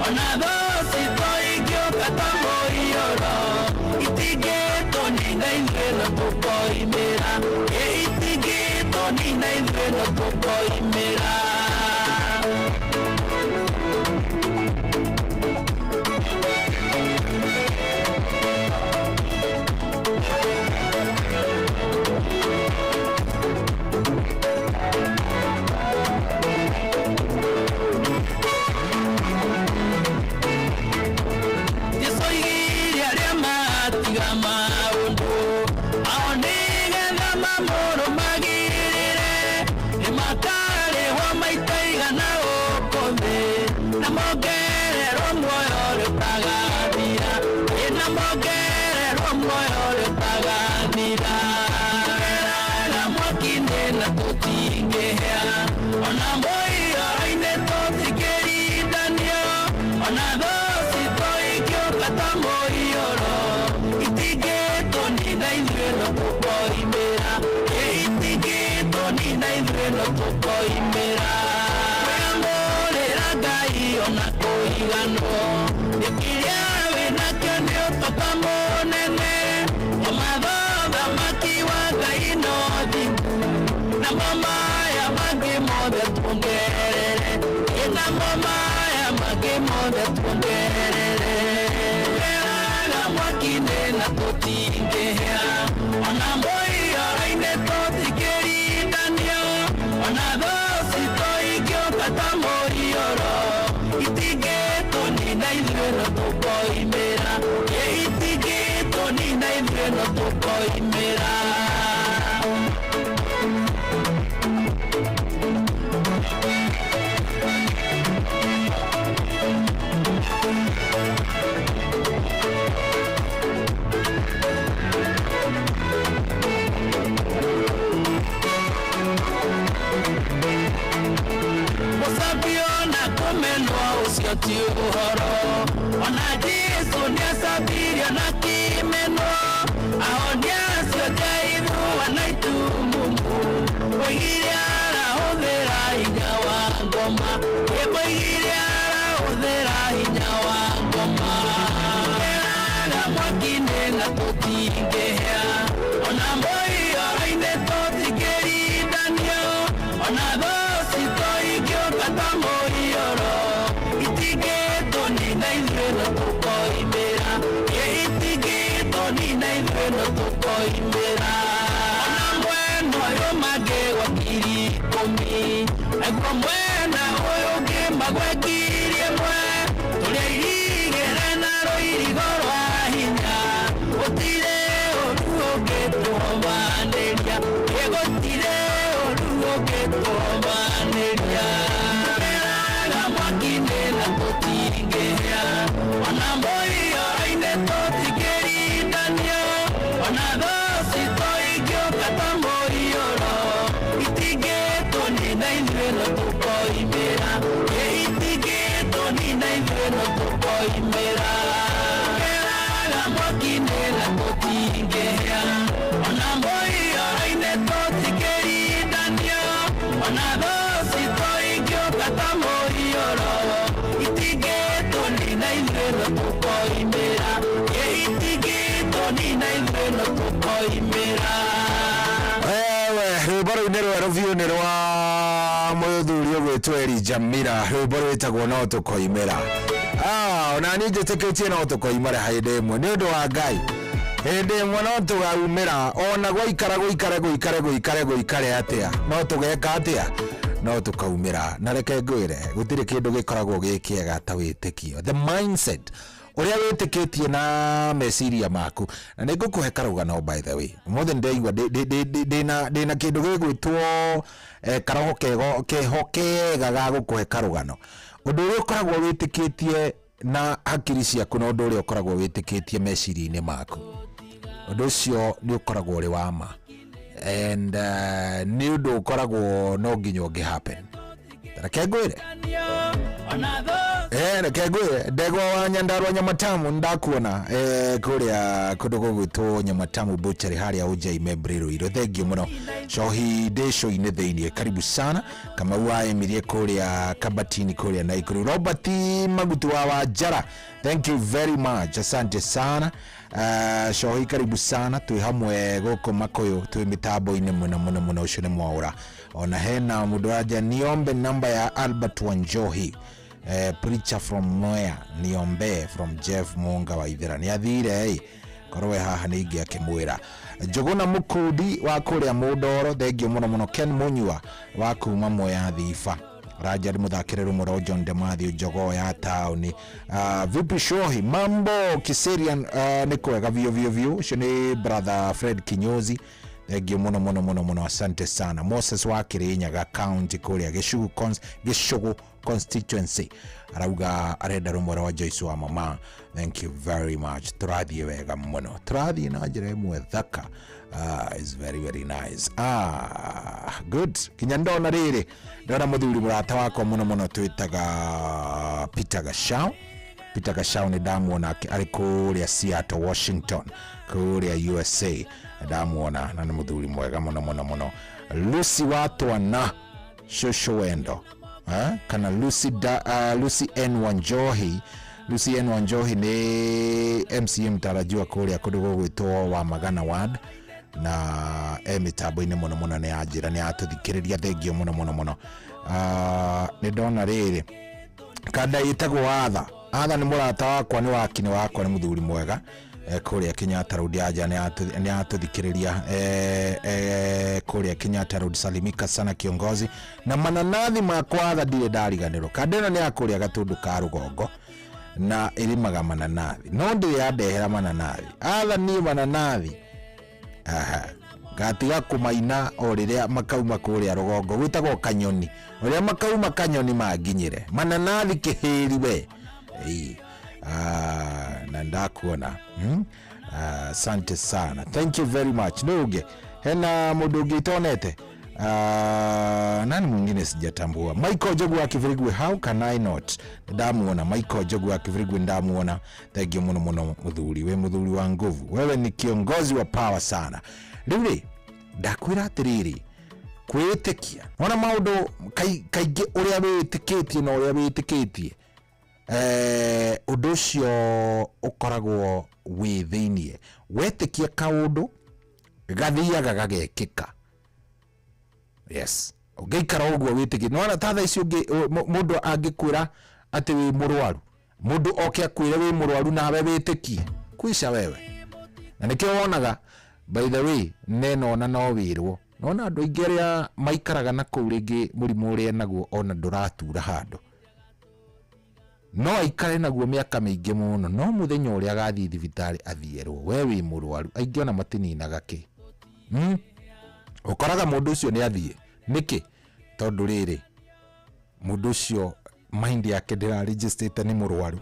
S8: ona thũ citũ ingĩũka ta mũiyũro, itingĩtũnina ithuĩ no tũkoimĩra, ĩ itingĩtũnina ithuĩ no tũkoimĩra. Jesũ oigire arĩa matiga maũndũ mao nĩgetha mamũrũmagĩrĩre, nĩmakarĩhwo maita igana gũkũ thĩ, na mongererwo muoyo ũrĩa ũtagathira. Ĩ ithuĩ no tũkoimĩra. Kwĩamũrĩra Ngai ona kũiganwo nĩ kĩrĩa wĩnakĩo nĩ ũtonga mũnene. Ũmatho thamaki wa Ngai no thingu, namo maya mangĩ mothe tuongerere. Ĩ namo maya mangĩ mothe tuongerere. Tũgeraga mwaki-inĩ na tũtingĩhĩa, ona mũiyũro-inĩ tũtingĩrindanio, ona thũ citũ ingĩũka ta mũiyũro, itingĩtũnina ithuĩ no tũkoimĩra. Ĩ itingĩtũnina ithuĩ no tũkoimĩra. Gũcambio na kũmenwo ũcio ti ũhoro, ona Jesũ nĩacambirio na kĩmenwo. Ahonia acio njaithua na itumumu, oigire arahũthĩra hinya wa ngoma. Oigire arahũthĩra hinya wa ngoma. Tũgeraga mwaki-inĩ na tũtingĩhĩa, ona mũiyũro-inĩ tũtingĩrindanio, ona thũ citũ ingĩũka ta mũiyũro, itingĩtũnina ithuĩ no tũkoimĩra. Ĩ itingĩtũnina ithuĩ no tũkoimĩra. Ona mwena ũyũ mangĩgwa 10,000, naguo mwena ũyũ ũngĩ magwe 1,000, tũrĩa irigĩre na rũirigo rwa hinya, gũtirĩ ũru ũngĩtũhobanĩria. Ĩ gũtirĩ ũru ũngĩtũhobanĩria. Tũgeraga mwaki-inĩ na tũtingĩhĩa, ona mũiyũro-inĩ tũtingĩrindanio, ona thũ citũ ingĩũka ta mũiyũro, itingĩtũnina ithuĩ no tũkoimĩra. Ĩ itingĩtũnina ithuĩ no tũkoimĩra. Tũgeraga mwaki-inĩ na tũtingĩhĩa, ona mũiyũro-inĩ tũtingĩrindanio, ona thũ citũ ingĩũka ta mũiyũro, itingĩtũnina ithuĩ no tũkoimĩra. Ĩ itingĩtũnina ithuĩ no tũkoimĩra.
S2: Wewe rwĩmbo rũu nĩ rwerũ biũ, nĩ rwa mũthuri ũgwĩtwo Elijah Mira, rwĩmbo rwĩtagwo no tũkoimĩra. Ona niĩ njĩtĩkĩtie no tũkoimĩra hĩndĩ ĩmwe nĩ ũndũ wa Ngai. Hĩndĩ ĩmwe no tũgaumĩra, ona gwaikara gũikare gũikare gũikare gũikare atĩa, no tũgeka atĩa, no tũkaumĩra. Na reke ngwĩre, gũtirĩ kĩndũ gĩkoragwo gĩ kĩega ta wĩtĩkio, the mindset ũrĩa wĩtĩkĩtie na meciria maku. Na nĩ ngũkũhe karũgano, by the way. Ũmũthĩ nĩndaigua ndĩna kĩndũ gĩgwĩtwo karoho kego keho kega ga gũkũhe karũgano, ũndũ ũrĩa ũkoragwo wĩtĩkĩtie na hakiri ciaku na ũndũ ũrĩa ũkoragwo wĩtĩkĩtie meciria-inĩ maku, ũndũ ũcio nĩ ũkoragwo ũrĩ wa ma and nĩ ũndũ ũkoragwo no nginya ũngĩ happen. Reke ngwĩre, reke ngwĩre, ndegwa wa Nyandarua Nyamatamu, ndakuona kũrĩa kũndũ gũgwĩtwo Nyamatamu Butchery harĩa Ũnjai Membri Ruiru, thengiũ mũno. Cohi ndĩcũ-inĩ thĩiniĩ, karibu sana. Kamau wa Emilie kũrĩa Kabatini kũrĩa Naikuru. Robert Magutu wa Wanjara, thank you very much, asante sana. Cohi karibu sana, twĩ hamwe gũkũ Makũyũ, twĩ mĩtambo-inĩ mũno mũno mũno. Ũcio nĩ Mwaũra. Ona hena mũndũ wanja, niombe namba ya Albert Wanjohi, preacher from Mwea, niombe from Jeff Munga wa Ithera. Nĩ athire ĩ korwo we haha nĩ ingĩ akĩmwĩra. Njũgũna Mũkundi wa kũrĩa Mũndoro, thengio mũno mũno. Ken Mũnyua wa kuma Mwea Thiba, Rajad mũthakĩre rũmwe John Demathew njogoo ya taũni. Vipi Shohi, mambo Kiserian? Nĩ kwega biũ biũ biũ. Ũcio nĩ brother Fred Kinyozi, thengio mũno mũno mũno mũno, asante sana. Moses wa Kirinyaga County kũrĩa Gĩcugu Gĩcũgũ constituency arauga arenda rũmwe rwa Joyce wa mama. Thank you very much. Tũrathiĩ wega mũno, tũrathiĩ na njĩra ĩmwe thaka. Is very very nice. Good. Kinya ndona rĩrĩ, ndona mũthuri mũrata wakwa mũno mũno twĩtaga Peter Gachau. Peter Gachau nĩ ndamuona arĩ kũrĩa Seattle, Washington, kũrĩa USA. Ndamuona na nĩ mũthuri mwega mũno mũno mũno. Lucy Watwana Shosho Wendo, eh? Kana Lucy, da, Lucy N Wanjohi. Lucy N Wanjohi nĩ MCA mtarajiwa kũrĩa kũndũ gũgwĩtwo wa Magana Ward na e mĩtambo-inĩ mũno mũno, nĩ yanjĩra nĩ yatũthikĩrĩria. Thengio mũno mũno mũno. Nĩ ndona rĩrĩ kanda ĩtagwo Atha. Atha nĩ mũrata wakwa, nĩ wakini wakwa, nĩ mũthuri mwega, kũrĩa Kenyatta Road ya nĩ yatũthikĩrĩria, kũrĩa Kenyatta Road. Salimika sana kiongozi na mananathi makwa Atha, ndirĩ ndariganĩrwo. Kanda ĩno nĩ ya kũrĩa Gatũndũ ka rũgongo na ĩrĩmaga mananathi, no ndĩrĩ yandehera mananathi. Atha, niĩ mananathi, aha, ngatiga kũmaina o rĩrĩa makauma kũrĩa rũgongo gwĩtagwo Kanyoni, ũrĩa makauma Kanyoni manginyĩre mananathi kĩhĩri we. Ĩĩ. Ah, na ndakuona, Asante sana, thank you very much. Nĩ ũngĩ, hena mũndũ ũngĩ itonete? Nani mwingine sijatambua? Michael Njogu wa Kibirigwe, how can I not? Ndamuona Michael Njogu wa Kibirigwe, ndamuona. Thank you muno muno muthuri, we muthuri wa nguvu, wewe ni kiongozi wa power sana. Rĩu rĩ, ndakwĩra atĩrĩrĩ, kwĩĩtĩkia, ona maũndũ kaingĩ ũrĩa wĩtĩkĩtie na ũrĩa wĩtĩkĩtie, ũndũ ũcio ũkoragwo wĩ thĩiniĩ. Wetĩkia kaũndũ gathiaga gagekĩka. Yes, ũngĩikara ũguo wĩtĩkie, nĩwona ta thaa ici mũndũ angĩkwĩra atĩ wĩ mũrwaru, mũndũ oke akwĩre wĩ mũrwaru nawe wĩtĩkie, kwisha wewe. Na nĩkĩo wonaga, by the way, neno ona no wĩrwo, nona andũ aingĩ arĩa maikaraga na kũu rĩngĩ mũrimũ ũrĩa naguo ona ndũratura handũ, no aikare naguo mĩaka mĩingĩ mũno, no mũthenya ũrĩa agathiĩ thibitarĩ athiĩrwo we wĩ mũrwaru, aingĩ ona matininaga kĩ, Ũkoraga mũndũ ũcio nĩ athiĩ. Nĩkĩ? Tondũ rĩrĩ, mũndũ ũcio mind yake ndĩrarĩnjĩstĩte nĩ mũrwaru,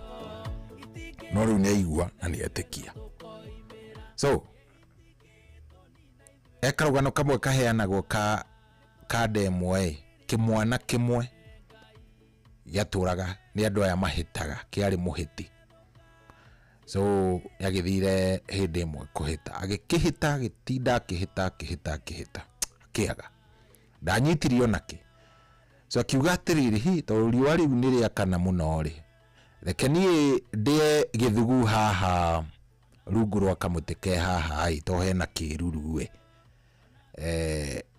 S2: no rĩu nĩ aigua na nĩ etĩkia. So e karũgano kamwe kaheanagwo ka kanda ĩmwe ĩ, kĩmwana kĩmwe gĩatũraga nĩ andũ aya mahĩtaga, kĩarĩ mũhĩti. So agĩthire hĩndĩ ĩmwe kũhĩta, agĩkĩhĩta, agĩtinda akĩhĩta, akĩhĩta, akĩhĩta, akĩaga, ndanyitirio nakĩ. So akiuga atĩrĩrĩ, hi, tondũ riũa rĩu nĩ rĩakana mũno rĩ, reke niĩ ndĩe gĩthugu haha rungu rwa kamũtĩ ke haha ĩ, to hena kĩruru ĩ,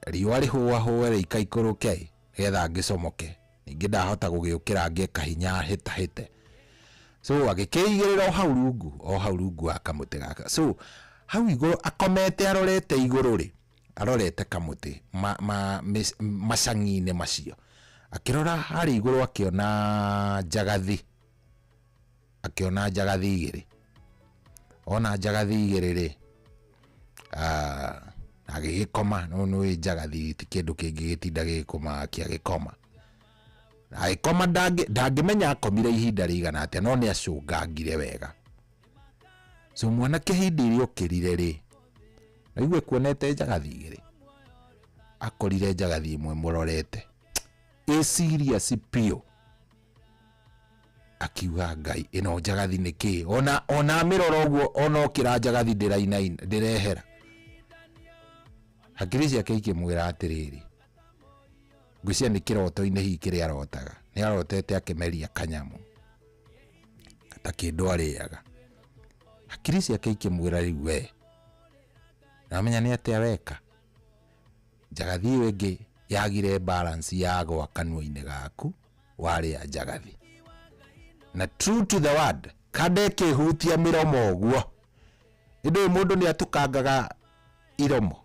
S2: riũa rĩhũahũe rĩikaikũrũke ĩ, nĩgetha ngĩcomoke, ningĩ ndahota gũgĩũkĩra ngĩe kahinya hĩtahĩte. So agĩkĩigĩrĩra o hau rungu, o hau rungu wa kamũtĩ gaka. So hau igũrũ akomete arorete igũrũ rĩ, arorete kamũtĩ macangi-inĩ macio, akĩrora harĩa igũrũ akĩona njagathi, akĩona njagathi igĩrĩ. Ona njagathi igĩrĩ rĩ, agĩgĩkoma. No nĩũĩ njagathi ti kĩndũ kĩngĩ gĩtinda gĩgĩkũmakia. Agĩkoma, agĩkoma, ndangĩmenya akomire ihinda rĩigana atĩa, no nĩ acũngangire wega. So mwanake hĩndĩ ĩrĩa okĩrire rĩ, naigue kuonete njagathi igĩrĩ, akorire njagathi ĩmwe mũrorete ĩ serious biũ. Akiuga, "Ngai, ĩno njagathi nĩ kĩ? Ona amĩrora ũguo, ona okĩra njagathi ndĩrainaina, ndĩrehera." Hakiri ciake ikĩmwĩra atĩrĩrĩ, ngwĩciria nĩ kĩroto-inĩ hihi kĩrĩa arotaga, nĩ arotete akĩmeria kanyamũ ta kĩndũ arĩaga. Hakiri ciake ikĩmwĩra, "Rĩu we namenya nĩ atĩa weka, njagathi ĩyo ĩngĩ yagire balance yagwa kanua-inĩ gaku warĩa njagathi." Na true to the word, kanda ĩkĩhutia mĩromo ũguo, ĩndĩ ũyũ mũndũ nĩ atũkangaga iromo.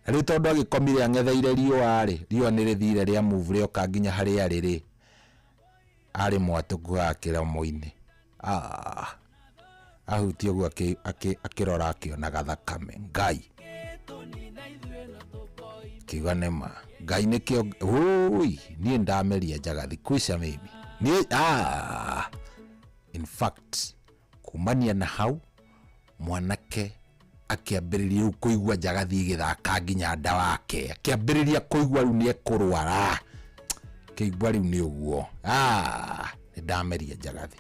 S2: Na rĩu tondũ agĩkomire ang'etheire riũa rĩ, riũa nĩ rĩthire rĩa move rĩoka nginya harĩa arĩ rĩ, arĩ mwatũku haha kĩromo-inĩ. Ah, ahutia ũguo, akĩrora akĩona gathakame. Ngai, kiuga nĩma Ngai nĩkĩo ui, niĩ ndameria njagathi kwisha mimi niĩ. Ah, in fact, kumania na hau mwanake akĩambĩrĩria rĩu kũigua njagathi ĩgĩthaka nginya nda wake, akĩambĩrĩria kũigua rĩu nĩ ekũrwara, kĩigua rĩu nĩ ũguo, ah, nĩ ndameria njagathi.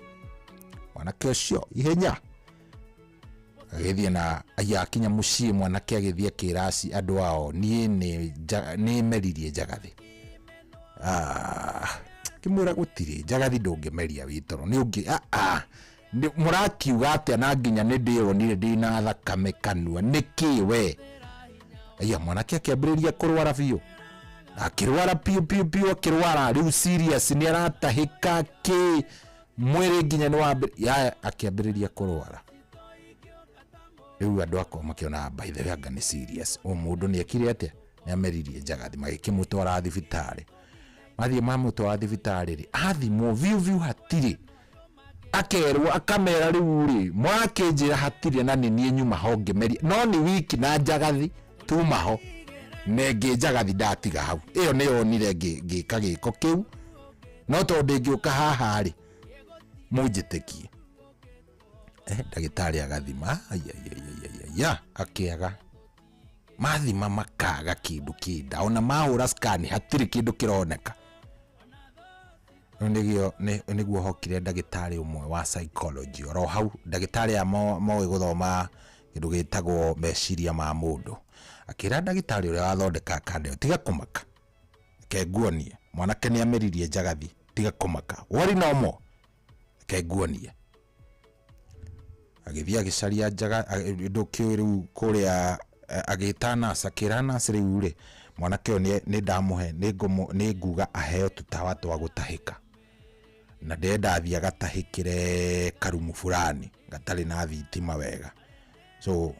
S2: Mwanake ũcio ihenya agĩthiĩ na aya akinya mũciĩ, mwanake agĩthiĩ akĩra andũ ao, niĩ nĩ meririe njagathi. Kĩmwĩra gũtirĩ njagathi, ndũngĩmeria wĩ toro nĩ ũngĩ. Mũrakiuga atĩa? Na nginya nĩ ndĩyonire ndĩna thakame kanua, nĩkĩ we? Aya, mwanake akĩambĩrĩria kũrwara biũ, akĩrwara biũ biũ biũ, akĩrwara rĩu serious, nĩ aratahĩka kĩ mwĩrĩ nginya nĩ ya akĩambĩrĩria kũrwara. Rĩu andũ akwa makĩona, by the way, anga nĩ serious, o mũndũ nĩ ekire atĩa, nĩ ameririe njagathi. Magĩkĩmũtwara thibitarĩ. Mathiĩ mamũtwara thibitarĩ rĩ, athimwo biũ biũ hatirĩ, akerwo akamera, rĩu rĩ, mũrakĩnjĩra hatirĩ na nĩ niĩ nyuma ho ngĩmeria, no nĩ wiki na njagathi tuma ho na ĩngĩ njagathi ndatiga hau, ĩyo nĩ yonire ngĩka gĩko kĩu, no tondũ ndĩngĩũka haha rĩ, mũnjĩtĩkie. Ndagĩtarĩ agathima, aiaiaiaiaia, akĩaga mathima, makaga kĩndũ kĩnda, ona mahũra scan hatirĩ kĩndũ kĩroneka. Rĩu nĩgĩo nĩguo hokire ndagĩtarĩ ũmwe wa psychology oro hau, ndagĩtarĩ aya moĩ gũthoma kĩndũ gĩtagwo meciria ma mũndũ. Akĩra ndagĩtarĩ ũrĩa wathondeka kanda ĩyo, tiga kũmaka, reke nguonie mwanake nĩ ameririe njagathi, tiga kũmaka, worry no more, reke nguonie. Agĩthiĩ agĩcaria njaga ndũkĩũĩ rĩu kũrĩa, agĩta nurse, akĩra nurse, rĩu rĩ, mwanake ũyũ nĩ ndamũhe, nĩ nguga aheo tũtawa twa gũtahĩka, na ndĩrenda athiĩ agatahĩkĩre karumu fulani gatarĩ na thitima wega. So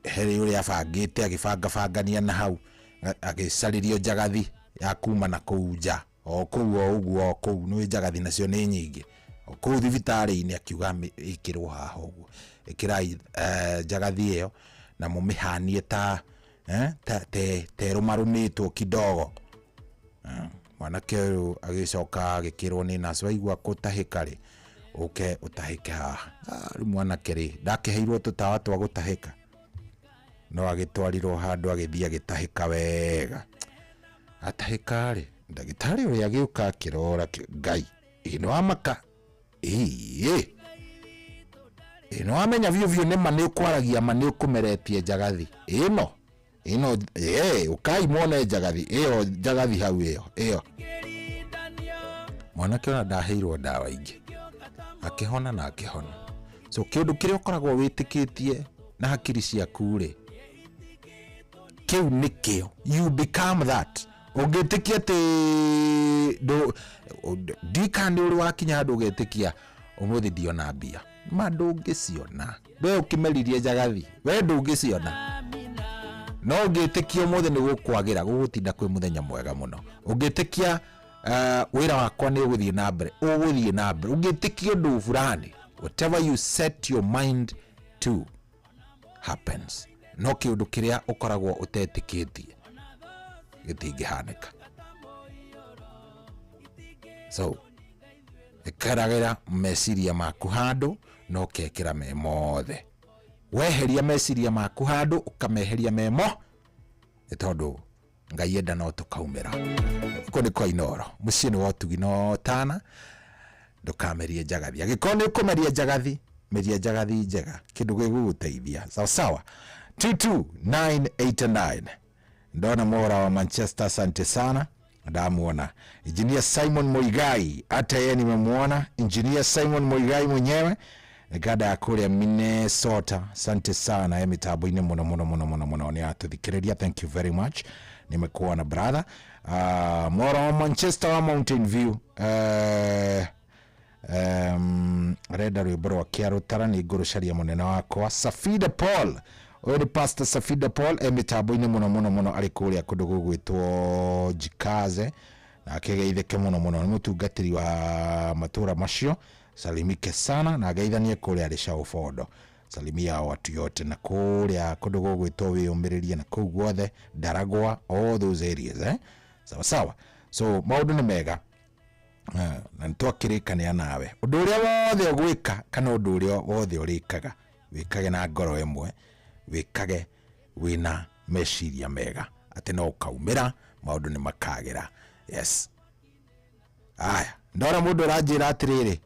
S2: he ũrĩa abangĩte, agĩbangabangania na hau, agĩcarĩrio njagathi ya kuma na kũu nja, o kũu o ũguo, o kũu nĩ njagathi nacio nĩ nyingĩ o kũu thibitarĩ-inĩ. Akiuga ĩkĩrwo haha ũguo, ĩkĩrai njagathi ĩyo na mũmĩhanie ta ta ĩrũmarũmĩtwo kidogo. Mwanake ũyũ agĩcoka agĩkĩrwo nĩ nurse, waigua kũtahĩka rĩ, ũke ũtahĩke haha. Rĩu mwanake rĩ, ndakĩheirwo tũtawa twa gũtahĩka, no agĩtwarirwo handũ, agĩthiĩ agĩtahĩka wega. Atahĩka rĩ, ndagĩtarĩ ũrĩa agĩũka akĩrora, ngai ĩ nĩ wamaka, ĩ ĩ nĩ wamenya biũ biũ nĩ ma nĩ ũkwaragia ma, nĩ ũkũmeretie njagathi ĩno ĩno. Ĩ ũkai muone njagathi ĩyo, njagathi hau ĩyo ĩyo. Mwanake ona ndaheirwo ndawa ingĩ, akĩhona na akĩhona. So kĩũndũ kĩrĩa ũkoragwo wĩtĩkĩtie na hakiri ciaku rĩ, kĩu nĩkĩo you become that. Ũngĩtĩkia atĩ ndikana nĩ ũrĩ wakinya handũ ũgetĩkia ũmũthĩ ndiona mbia, ma ndũngĩciona. We ũkĩmeririe njagathi, we ndũngĩciona. No ũngĩtĩkia ũmũthĩ nĩ gũkwagĩra, gũgũtinda kwĩ mũthenya mwega mũno. Ũngĩtĩkia wĩra wakwa nĩ ũgũthiĩ na mbere, ũgũthiĩ na mbere. Ũngĩtĩkia ũndũ fulani, whatever you set your mind to happens. No kĩũndũ kĩrĩa ũkoragwo ũtetĩkĩtie gĩtingĩhanĩka. So ĩkĩragĩra meciria maku handũ na ũkekĩra me mothe. Weheria meciria maku handũ, ũkameheria memo, nĩ tondũ Ngai enda no tũkaumĩra. Gũkũ nĩ kwa Inooro, mũciĩ nĩ wa ũtugi no tana. Ndũkamerie njagathi. Angĩkorwo nĩ ũkũmeria njagathi, meria njagathi njega, kĩndũ gĩgũgũteithia. Sawa sawa. 22989, ndona Mwaura wa Manchester, asante sana, ndamuona. Engineer Simon Muigai, hata yeye nimemwona. Engineer Simon Muigai mwenyewe nĩ ya kũrĩa Minnesota, asante sana, e mitambo-inĩ mũno mũno mũno mũno mũno, nĩ atũthikĩrĩria, thank you very much, nimekuona brother. Mwaura wa Manchester wa Mountain View, arenda rwĩmbo rwa kĩarũtara, nĩ ngũrũcaria. Mũnene wakwa Safida Paul, ũyũ nĩ Pastor Safida Paul, e mĩtambo-inĩ mũno mũno mũno, arĩ kũrĩa kũndũ gũgwĩtwo Jikaze, na akĩgeithĩke mũno mũno, nĩ mũtungatĩri wa matũra macio. Salimike sana na geithanie kũrĩa arĩ Shaufondo, salimia watu yote na kũrĩa kũndũ gũgwĩtwo wĩyũmĩrĩrie na kũu guothe Ndaragwa, all those areas, eh? Sawa sawa. So maũndũ nĩ mega. Na nĩ twakĩrĩkanĩra nawe, ũndũ ũrĩa wothe ũgwĩka kana ũndũ ũrĩa wothe ũrĩkaga, wĩkage na ngoro ĩmwe, wĩkage wĩna meciria mega atĩ no ũkaumĩra, maũndũ nĩ makagĩra. Yes. Aya, ndona mũndũ ũranjĩra atĩrĩrĩ,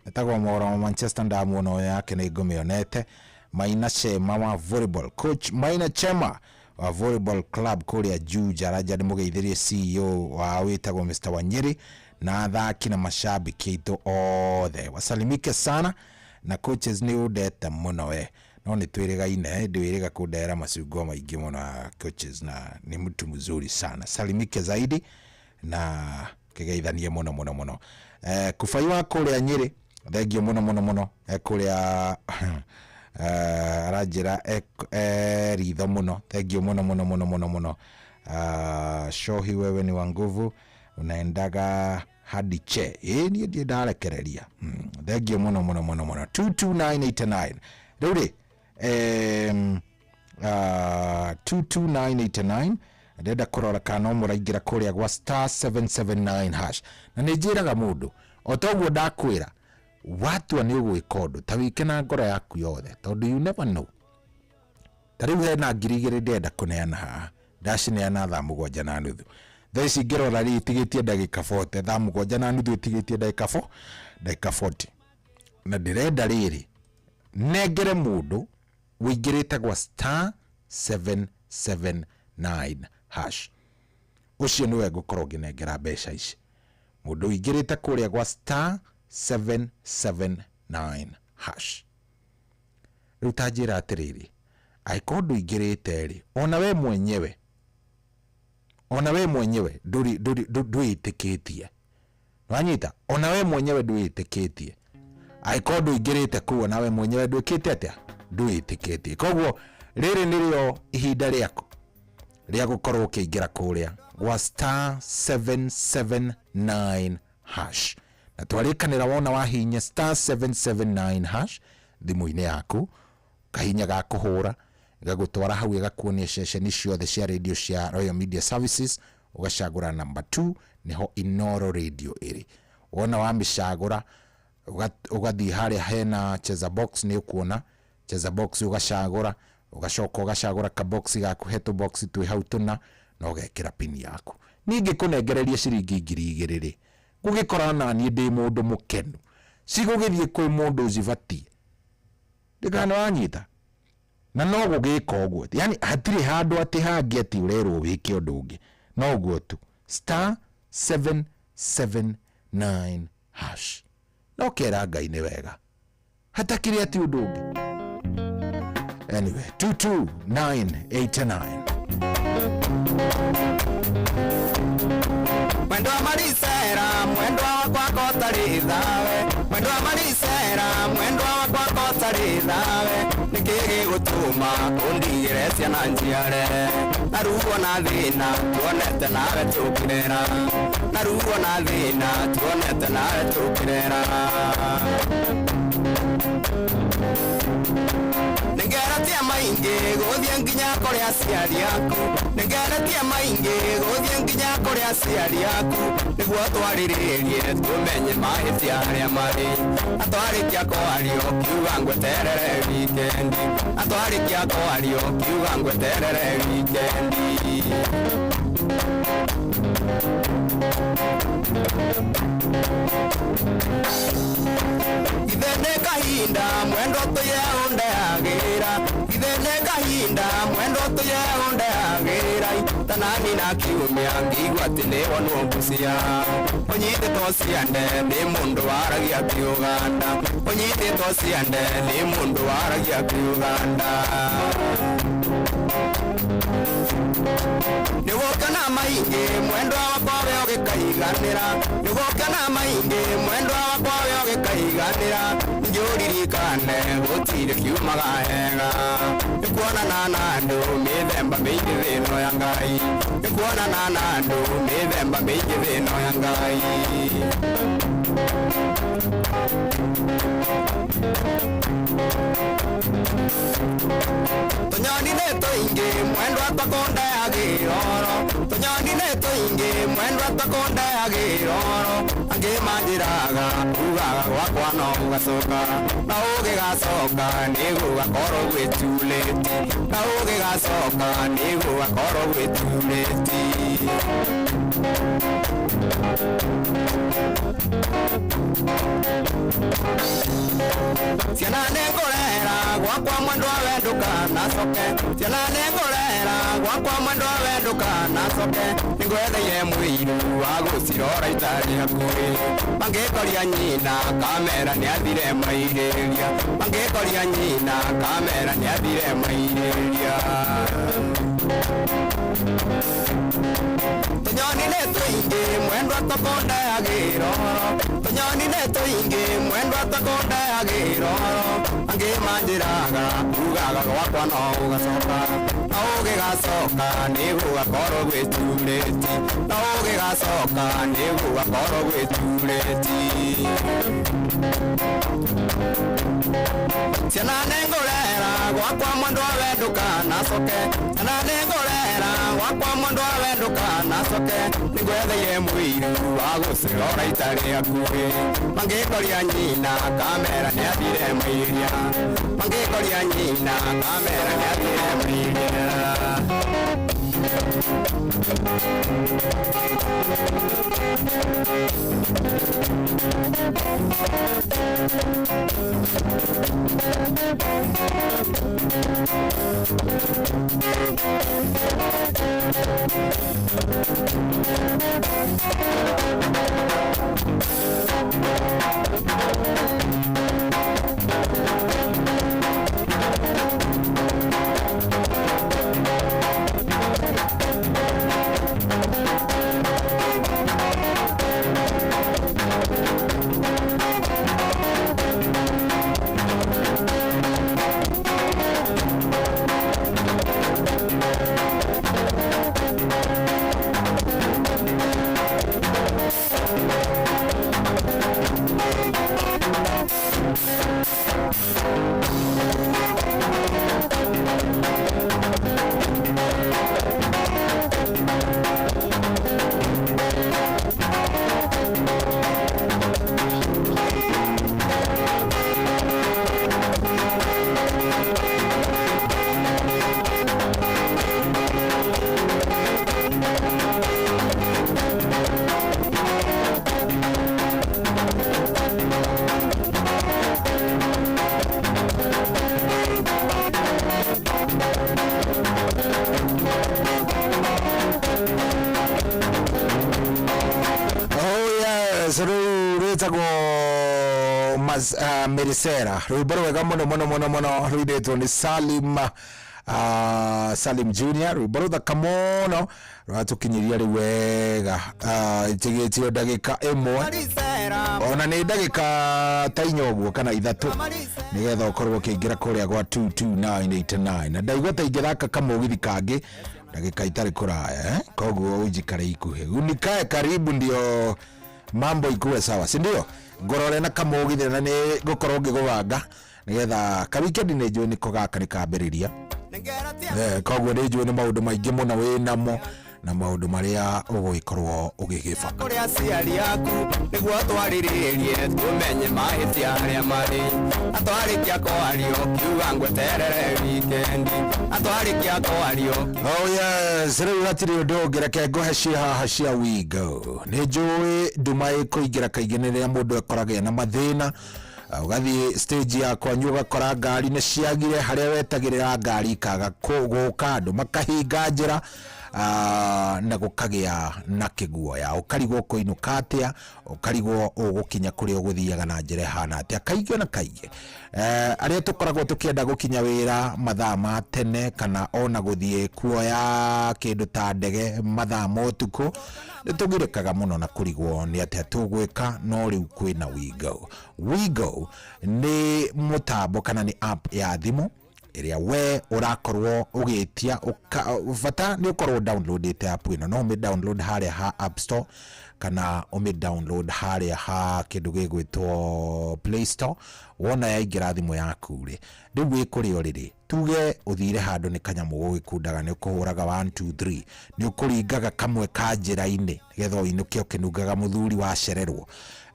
S2: Etagwo Moro wa Manchester, ndamuona ũyũ yake nĩ ngũmĩonete. Maina Chema wa volleyball, coach Maina Chema wa volleyball club kũrĩa Juja, aranja ndĩmũgeithĩrie CEO wa wĩtagwo Mr Wanyeri na athaki na mashabiki aitũ othe, wasalimike sana na coaches nĩ ũndete mũno we, no nĩ twĩrĩgaine, ndĩwĩrĩga kũndehera macungwa maingĩ mũno ya coaches, na nĩ mtu mzuri sana, salimike zaidi na kĩgeithanie mũno mũno mũno. Kubai wa kũrĩa Nyĩrĩ, thengio mũno mũno mũno, kũrĩa aranjĩra ritho mũno, thengio mũno mũno mũno mũno mũno. Shohi wewe ni wa nguvu, unaendaga hadi che ĩ niĩ ndiĩ ndarekereria. Thengio mũno mũno mũno mũno. 22989 rĩu rĩ, 22989 ndĩrenda kũrora kana no mũraingĩra kũrĩa gwa star 779 hash, na nĩ njĩraga mũndũ o toguo ndakwĩra watua nĩ ũgwĩka ũndũ ta wĩke na ngoro yaku yothe, tondũ you never know. Ta rĩu hena 2000 ndĩrenda kũneana haha, ndacineana thaa 7:30. Thaa ici ngĩrora rĩ, itigĩtie ndagĩka 40, thaa 7:30 ĩtigĩtie ndagĩka 4, ndagĩka 40, na ndĩrenda rĩrĩ nengere mũndũ wĩingĩrĩte gwa star 779 hash, ũcio nĩwe ngũkorwo ngĩnengera mbeca ici, mũndũ ũingĩrĩte kũrĩa gwa star 779 hash. Rĩu ta njĩra atĩrĩrĩ, angĩkorwo ndũingĩrĩte rĩ, ona we mwenyewe, ona we mwenyewe ndwĩtĩkĩtie, wanyita, ona we mwenyewe ndwĩtĩkĩtie, angĩkorwo ndũingĩrĩte kũu, ona we mwenyewe ndwĩkĩte atĩa, ndwĩtĩkĩtie. Koguo rĩrĩ nĩrĩo ihinda rĩaku rĩa gũkorwo ũkĩingĩra kũrĩa gwa star 779 hash, na twarĩkanĩra wona wahinya star 779 hash thimũ-inĩ yaku, kahinya ga kũhũra gagũtwara hau, ĩgakuonia ceceni ciothe cia radio cia Royal Media Services, ũgacagũra namba 2, nĩho Inoro Radio ĩrĩ. Wona wamĩcagũra, ũgathiĩ harĩa hena cheza box, nĩ ũkuona cheza box, ũgacagũra, ũgacoka ũgacagũra kabox gaku, he tũbox twĩ hau tũna, na ũgekĩra pin yaku. Ningĩ kũnengereria ciringi 2000 rĩ, gũgĩkora naniĩ ndĩ mũndũ mũkenu, cigũgĩthiĩ kwĩ mũndũ ũcibatiĩ, ndĩkana wanyita, na no gũgĩka ũguo, yani hatirĩ handũ atĩ hangĩ atĩ ũrerwo wĩke ũndũ ũngĩ, no ũguo tu, star 779 hash, no kera Ngai nĩ wega, hatakĩrĩ atĩ ũndũ ũngĩ. Anyway, 22989.
S9: Mwendwa marisera, mwendwa wakwa kotarĩ thawe, mwendwa marisera, mwendwa wakwa kotarĩ thawe, nĩkĩ gĩgũtũma ũndigĩre ciana njiare, na ruo na thĩna tuonete nawe tũkĩrera, na ruo na thĩna tuonete nawe tũkĩrera. Nĩngeretie maingĩ gũthiĩ nginya kũrĩ aciari aku, nĩngeretie maingĩ gũthiĩ nginya kũrĩ aciari aku, nĩguo twarĩrĩrie tũmenye mahĩtia arĩa marĩ, atwarĩkia kwaria ũkiuga ngweterere wikendi, atwarĩkia kwaria ũkiuga ngweterere wikendi. Ithe nĩ kahinda mwendwa tũye ũndehagĩra, ithe nĩ kahinda mwendwa tũye ũndehagĩra, tanani na kiumia ngĩigua atĩ nĩwonwo Busia, ũnyitĩtwo ciande nĩ mũndũ waragia Kĩũganda, ũnyitĩtwo ciande nĩ mũndũ waragia Kĩũganda. Nĩgũkena maingĩ mwendwa wakwa we ũgĩkaiganĩra, nĩgũkena maingĩ mwendwa wakwa we ũgĩkaiganĩra, ningĩ ũririkane gũtirĩ kiumaga hega, nĩkuonana na andũ mĩthemba mĩingĩ thĩ ĩno ya Ngai, nĩkuonana na andũ mĩthemba mĩingĩ thĩ ĩno ya Ngai. Tũnyoni nĩ tũingĩ mwendwa twakũndehagĩra oro, tũnyoni nĩ tũingĩ mwendwa twakũndehagĩra oro, angĩ manjĩraga ugaga gwakwa no gũgacoka, na ũgĩgacoka nĩ gũgakorwo gwĩturĩti, na ũgĩgacoka nĩ gũgakorwo gwĩturĩti. Ciana nĩngũrera gwakwa mwendwa wenduka nacoke, ciana nĩngũrera gwakwa mwendwa wenduka nacoke, nĩngwetheire mũiru wa gũcirora itarĩ hakuhĩ, mangĩkoria nyina kamera nĩathire mairĩria, mangĩkoria nyina kamera nĩathire mairĩria. Tũnyoni nĩ tũingĩ mwendwa tũkũndayagĩra ũhoro, tũnyoni nĩ tũingĩ mwendwa tũkũndayagĩra ũhoro, angĩ manjĩraga ugaga gwakwa no ũgacoka, no ũgĩgacoka nĩ gũgakorwo gwĩturĩti, no ũgĩgacoka nĩ gũgakorwo gwĩturĩti. Ciana nĩngũrera gwakwa mwendwa wenduka nacoke, ciana nĩngũrera gwakwa mwendwa wenduka nacoke, nĩngwetheire mũiru wa gũcirora itarĩ hakuhĩ, mangĩkoria nyina kamera nĩathire mairia, mangĩkoria nyina kamera nĩathire mairia.
S2: Oh yes, rĩu rwĩtagwo Merisera, rwĩmbo rwega mũno mũno mũno mũno rũinĩtwo nĩ Salim, Salim Junior, rwĩmbo rũthaka mũno rwatũkinyĩria rĩu wega, ĩtigĩtio ndagĩka ĩmwe ona nĩ ndagĩka ta inya ũguo kana ithatũ nĩgetha ũkorwo ũkĩingĩra kũrĩa gwa 22989 na ndaigua ta ingĩthaka kamũgithi kangĩ ndagĩka itarĩ kũraya, eh? Koguo ũnjikare ikuhĩ, unikae karibu ndio mambo ikuwe sawa, si ndio? Ngorore na kamũgithi na nĩ ngũkorwo ngĩgũbanga nĩgetha ka weekend nĩ njũĩ nĩko gaka nĩ kambĩrĩria, koguo nĩ njũĩ nĩ maũndũ maingĩ mũno wĩ namo na maũndũ marĩa ũgũgĩkorwo ũgĩgĩbanga.
S9: Kũrĩ aciari aku nĩguo twarĩrĩrie tũmenye mahĩtia arĩa marĩ, atwarĩkia kwario kiuga ngweterere wikendi, atwarĩkia kwario.
S2: Oh yes, rĩu hatirĩ ũndũ ũngĩ, reke ngũhe cia haha cia Wigo. Nĩ njũĩ nduma ĩkũingĩra kaingĩ nĩ rĩrĩa mũndũ akoragĩa na mathĩna, ũgathiĩ stage ya kwanyu ũgakora ngari nĩ ciagire, harĩa wetagĩrĩra ngari ikaga gũka, andũ makahinga njĩra, na gũkagĩa na kĩguoya, ũkarigwo ũkũinũka atĩa, ũkarigwo ũgũkinya kũrĩa ũgũthiaga na njĩra ĩhana atĩa. Kaingĩ na kaingĩ, arĩa tũkoragwo tũkĩenda gũkinya wĩra mathaa ma tene kana ona gũthiĩ kuoya kĩndũ ta ndege mathaa ma ũtukũ, nĩ tũgirĩkaga mũno na kũrigwo nĩ atĩa tũgwĩka, no rĩu kwĩna Wigo. Wigo nĩ mũtambo kana nĩ app ya thimũ ĩrĩa we ũrakorwo ũgĩtia, bata nĩ ũkorwo downloadĩte app ĩno, no ũmĩ download harĩa ha App Store kana ũmĩ download harĩa ha kĩndũ gĩgwĩtwo Play Store. Wona yaingĩra thimũ yaku rĩ, rĩu wĩ kũrĩa ũrĩ rĩ, tuge ũthire handũ nĩ kanyamũ gũgĩkundaga, nĩ ũkũhũraga 1 2 3, nĩ ũkũringaga kamwe ka njĩra-inĩ nĩgetha ũinũke ũkĩnungaga mũthuri wacererwo.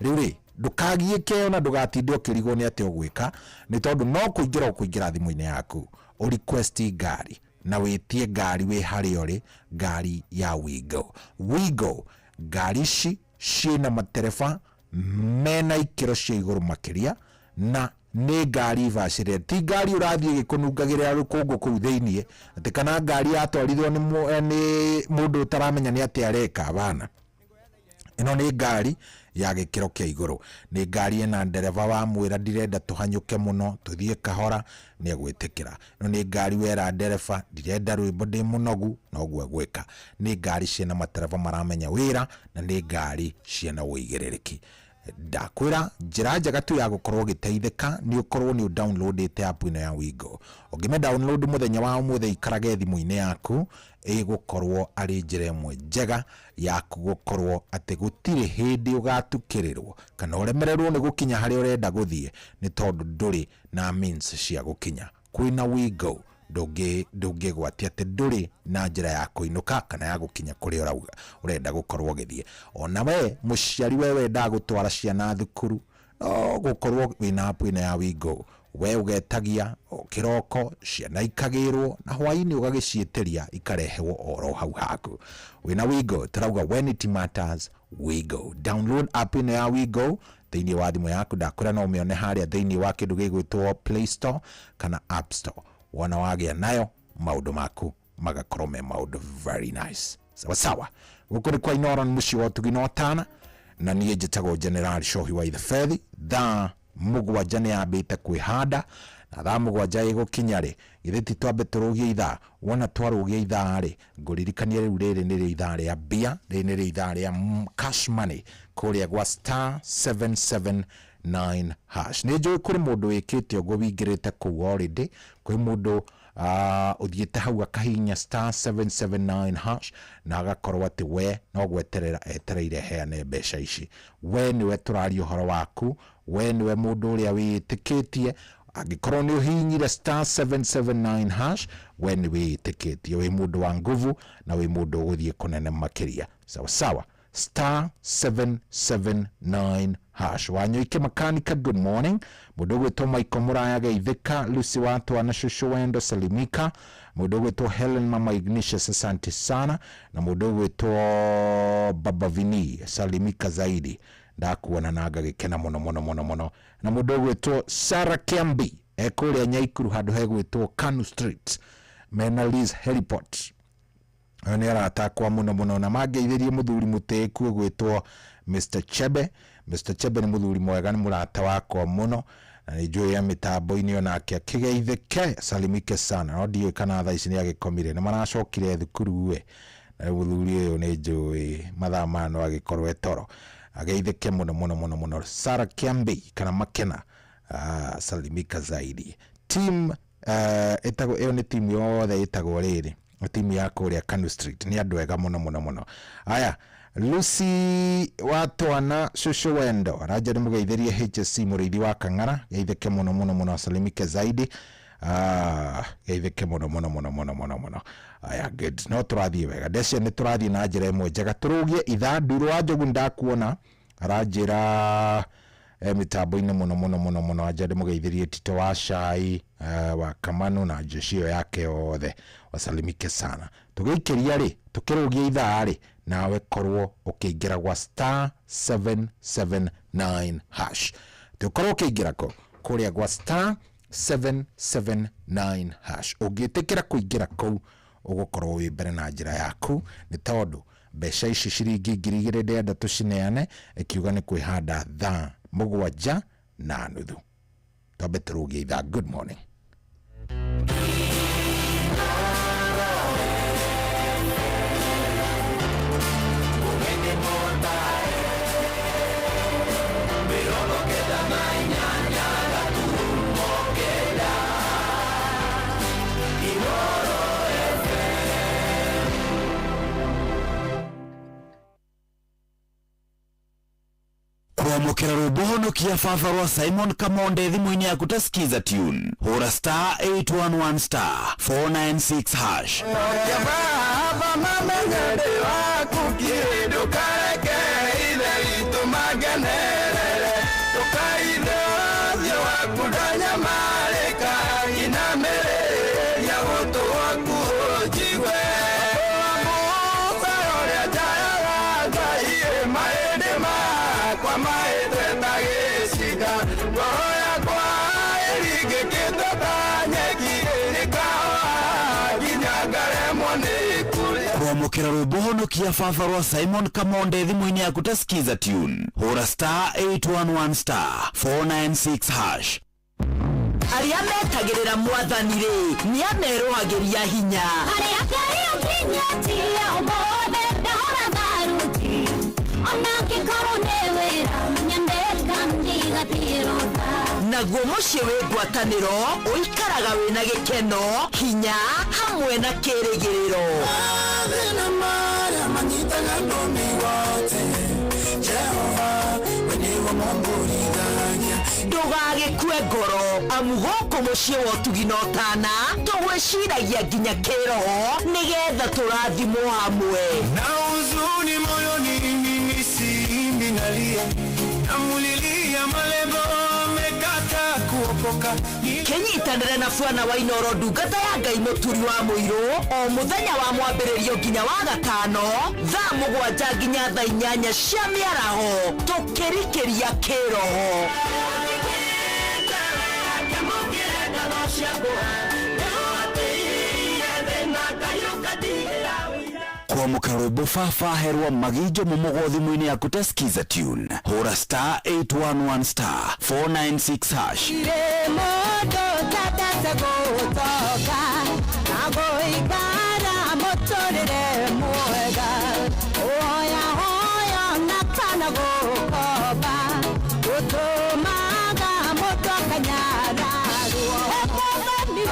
S2: Rĩu rĩ, ndũkagiĩke ona ndũgatinde ũkĩrigwo nĩ atĩa ũgwĩka, nĩ tondũ no kũingĩra ũkũingĩra thimũ-inĩ yaku ũ request ngari na wĩtie ngari wĩ harĩa ũrĩ, ngari ya Wigo. Wigo Ngari ici ciĩna matereba mena ikĩro cia igũrũ makĩria, na nĩ ngari bacĩrĩre, ti ngari ũrathiĩ ĩgĩkũnungagĩrĩra rũkũngũ kũu thĩiniĩ, atĩ kana ngari yatwarithwo nĩ mũndũ ũtaramenya nĩ atĩa areka. Bana, ĩno nĩ ngari ya gĩkĩro kĩa igũrũ, nĩ ngari ĩna ndereba wamwĩra ndirenda tũhanyũke mũno, tũthiĩ kahora, nĩ egwĩtĩkĩra. Ĩno nĩ ngari wera ndereba ndirenda rwĩmbo ndĩ mũnogu, noguo egwĩka. Nĩ ngari ciĩna matereba maramenya wĩra, na nĩ ngari ciĩna ũigĩrĩrĩki. Ndakwĩra njĩra njega tu ya gũkorwo ũgĩteithĩka nĩ ũkorwo nĩ ũdownloadĩte app ĩno ya Wigo. Ũngĩme download mũthenya wa ũmũthĩ ikarage thimũ-inĩ yaku, ĩgũkorwo arĩ njĩra ĩmwe njega ya gũkorwo atĩ gũtirĩ hĩndĩ ũgatukĩrĩrwo kana ũremererwo nĩ gũkinya harĩa ũrenda gũthiĩ nĩ tondũ ndũrĩ na means cia gũkinya. Kwĩna Wigo ndũngĩgwatia atĩ ndũrĩ na njĩra ya kũinũka kana ya gũkinya kũrĩa ũrauga ũrenda gũkorwo ũgĩthiĩ. Ona we mũciari we wendaga gũtwara ciana thukuru, no gũkorwo wĩna app ĩno ya Wigo, we ũgetagia o kĩroko ciana ikagĩrwo na hwaĩ-inĩ ũgagĩciĩtĩria ikarehewo oro hau haku. Wĩna Wigo tũrauga when it matters we go. Download app ĩno ya Wigo thĩinĩ wa thimũ yaku, ndakwĩra no ũmĩone harĩa thĩinĩ wa kĩndũ gĩgwĩtwo Play Store kana App Store. Wona wagĩa nayo maũndũ maku magakorwo me maũndũ very nice. Sawa sawa, gũkũ nĩ kwa Inooro nĩ mũciĩ wa ũtugi na ũtana, na niĩ njĩtagwo General Shohi wa Itheberi. Thaa 7 nĩ yambĩte kwĩhanda, na thaa 7 ĩgũkinya rĩ, githĩ ti twambe tũrũgie ithaa? Wona twarũgia ithaa rĩ, ngũririkanie rĩu rĩrĩ nĩrĩo ithaa rĩa mbia, rĩrĩ nĩrĩo ithaa rĩa cash money kũrĩa gwa star 779 hash. Nĩ njũĩ kũrĩ mũndũ wĩkĩte ũguo wĩingĩrĩte kũu already, kwĩ mũndũ ũthiĩte hau akahihinya star 779 hash na agakorwo atĩ we no gweterera etereire heane mbeca ici. We nĩwe tũraria ũhoro waku, we nĩwe mũndũ ũrĩa wĩĩtĩkĩtie. Angĩkorwo nĩ ũhihinyire star 779 hash, we nĩ wĩĩtĩkĩtie, wĩ mũndũ wa nguvu na wĩ mũndũ ũgũthiĩ kũnene makĩria. Sawa sawa, star 779 hash. Wanyoike Makanika, good morning. Mũndũ ũgwĩtwo Michael Mũraya Geithĩka, Lucy Watwana Shushu Wendo Salimika, mũndũ ũgwĩtwo Helen Mama Ignatius, asante sana, na mũndũ ũgwĩtwo Baba Vini salimika zaidi, ndakuona na ngagĩkena mũno mũno mũno mũno. Na mũndũ ũgwĩtwo Sarah Kiambi ekũrĩa Nyaikuru handũ hegwĩtwo Kanu Street, mena Liz Heliport. Ũyũ nĩ aratakwa mũno mũno, na mangeithĩrie mũthuri mũtĩĩku ũgwĩtwo Mr Chebe. Mr Chebe nĩ mũthuri mwega, nĩ mũrata wakwa mũno, na nĩ njũĩ ya mĩtambo-inĩ onake akĩgeithĩke, salimike sana. No ndiũĩ kana thaa ici nĩ agĩkomire, nĩ maracokire thukuru we, na rĩu mũthuri ũyũ nĩ njũĩ mathaa maya no agĩkorwo e toro. Ageithĩke mũno mũno mũno mũno. Sarah Kiambi kana Makena, salimika zaidi. Team ĩtagwo ĩyo nĩ timu yothe ĩtagwo rĩrĩ, timu ya kũrĩa Kanu Street, nĩ andũ ega mũno mũno mũno. Aya, Lucy Watwana Shushu Wendo aranja nĩ mũgeithĩrie HSC mũrĩithi wa Kang'ara, geithĩke mũno mũno mũno, asalimike zaidi. Geithĩke mũno mũno mũno mũno mũno mũno. Aya, good, no tũrathiĩ wega, ndecia nĩ tũrathiĩ na njĩra ĩmwe njega. Tũrũgie ithaa. Nduru wa Njogu ndakuona aranjĩra mĩtambo-inĩ mũno mũno mũno mũno, anja ndĩmũgeithĩrie Tito wa Cai wa Kamanu na jeshi ĩyo yake yothe, wasalimike sana. Tũgĩikĩria rĩ, tũkĩrũgia ithaa rĩ, nawe korwo ũkĩingĩra gwa star 779 hash. Tũkorwo ũkĩingĩra kũ kũrĩa gwa star 779 hash. Ũngĩtĩkĩra kũingĩra kũu, ũgũkorwo wĩ mbere na njĩra yaku, nĩ tondũ mbeca ici ciringi 2,000 ndĩrenda tũcineane, ĩkiuga nĩ kwĩhanda thaa 7:30. Twambe tũrũgie ithaa. Good morning.
S3: Kwamũkĩra rwĩmbo honokia baba rwa Simon Kamonde thimũ-inĩ yaku ta Skiza tune, hũra star 811 star 496 hash.
S9: Baba mamenye ndĩ waku kĩ, ndũkareke ithe witũ mangenerere, ndũkaithe ũthiũ waku ndanyamarĩka, inamĩrĩria gũtũ gwaku ũnjigue. Musa ũrĩa njayaga Ngai, yakwa maĩte ta gĩcinga ngoro yakwa ĩringĩkĩte ta nyeki ĩkahoha nginya ngaremwo nĩ kũrĩa.
S3: Kwamũkĩra rwĩmbo honokia baba rwa Simon Kamonde thimũ-inĩ yaku ta skiza tune, hũra star 811 star 496 hash.
S1: Arĩa metagĩrĩra mwathani rĩ nĩ amerũhagĩria hinya.
S7: Harĩa kĩrĩa nginyatia ũmũthĩ ndahora tharuti ona ngĩkorwo nĩ wĩra nyendeka ndigatirũtha.
S1: Naguo mũciĩ wĩ ngwatanĩro ũikaraga wĩna gĩkeno hinya hamwe na kĩrĩgĩrĩro.
S9: Mathĩna marĩa manyitaga andũ mĩgwate Jehova we nĩwe mũmbũrithagia.
S1: Ndũgagĩkue ngoro amu gũkũ mũciĩ wa ũtugi na ũtana tũgwĩciragia nginya kĩroho nĩgetha tũrathimwo hamwe.
S9: Na huzuni moyoni mimi siimbi nalia namulilia malebo amekata kuokoka.
S1: Kĩnyitanĩre na bwana wa Inooro ndungata ya Ngai mũturi wa mũirũ o mũthenya wa mwambĩrĩrio nginya wa gatano thaa 7 nginya thaa 8 cia mĩaraho tũkĩrikĩria kĩroho.
S3: Kwamũkĩra rwĩmbo baba herwa maginjo mũmũgo thimũ-inĩ yaku ta skiza tune, hũra star 811 star 496 hash.
S7: Mũndũ tendete gũtoka na gũikara mũtũrĩre mwega ũhoyahoya na kana gũkomba gũtũmaga mũndũ akanyararwo. Mwathani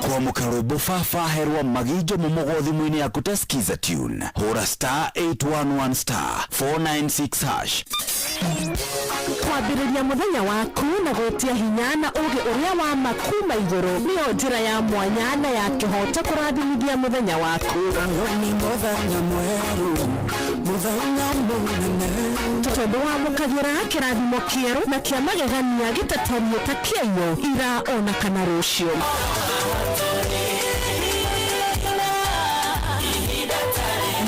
S3: Kwamũkĩra rwĩmbo baba herwa maginjo mũmũgo thimũ-inĩ yaku ta skiza tune, hũra star 811 star 496 hash.
S4: Kwambĩrĩria mũthenya waku na gwĩtia hinya na ũũgĩ ũrĩa wa ma kuma igũrũ nĩyo njĩra ya mwanya na ya kĩhoto kũrathimithia mũthenya waku.
S9: Nĩ mũthenya mwerũ mũthenya mũnene.
S4: Tondũ wamũkagĩra kĩrathimo kĩerũ na kĩa magegania gĩtatariĩ ta kĩaiyũ ira ona kana rũciũ.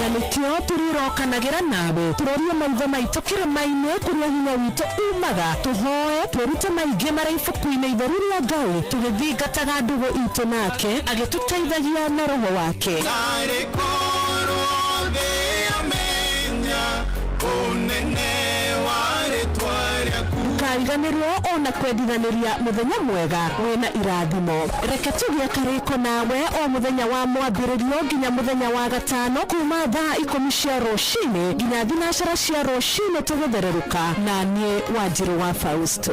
S4: Na nĩkĩo tũrĩrokanagĩra nawe tũrorie maitho maitũ kĩrĩma-inĩ kũrĩa hinya witũ umaga tũhoe twĩrute maingĩ marĩa ibuku-inĩ itheru rĩa Ngai tũgĩthingataga ndũgũ itũ nake agĩtũteithagia na roho wake.
S9: Narĩ korwo thĩ yamenya ũnene wa rĩtwa rĩaku.
S4: Ndũkariganĩrwo ona kwendithanĩria mũthenya mwega wĩna irathimo. Reke tũgĩe karĩko nawe o mũthenya wa mwambĩrĩrio nginya mũthenya wa gatano kuma thaa 10 cia rũcinĩ nginya 9 cia rũcinĩ tũgĩthererũka na niĩ Wanjirũ wa Fausto.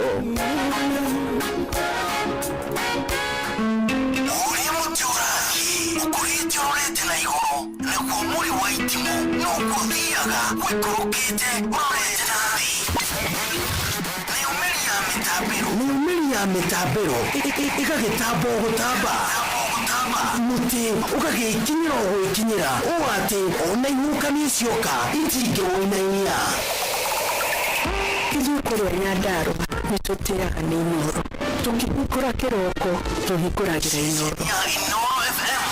S5: Ũrĩa mũtĩ ũrathiĩ ũkũrĩte ũrorete na igũrũ nĩguo mũrĩ wa itimũ noguo ũthiaga ũikũrũkĩte ũrorete na thĩ. Mĩumĩri ya mĩtambĩro mĩumĩri ya mĩtambĩro ĩgagĩtamba o gũtamba mũtĩ ũgagĩkinyĩra o gwĩkinyĩra ũũ atĩ ona ihuhũkanio cioka itingĩwũinainia.
S4: Ithuĩ kũrĩa Nyandarũa nĩ tũtĩaga nĩ Inooro tũkĩhingũra kĩroko tũhingũragĩra Inooro.
S5: Ya Inooro FM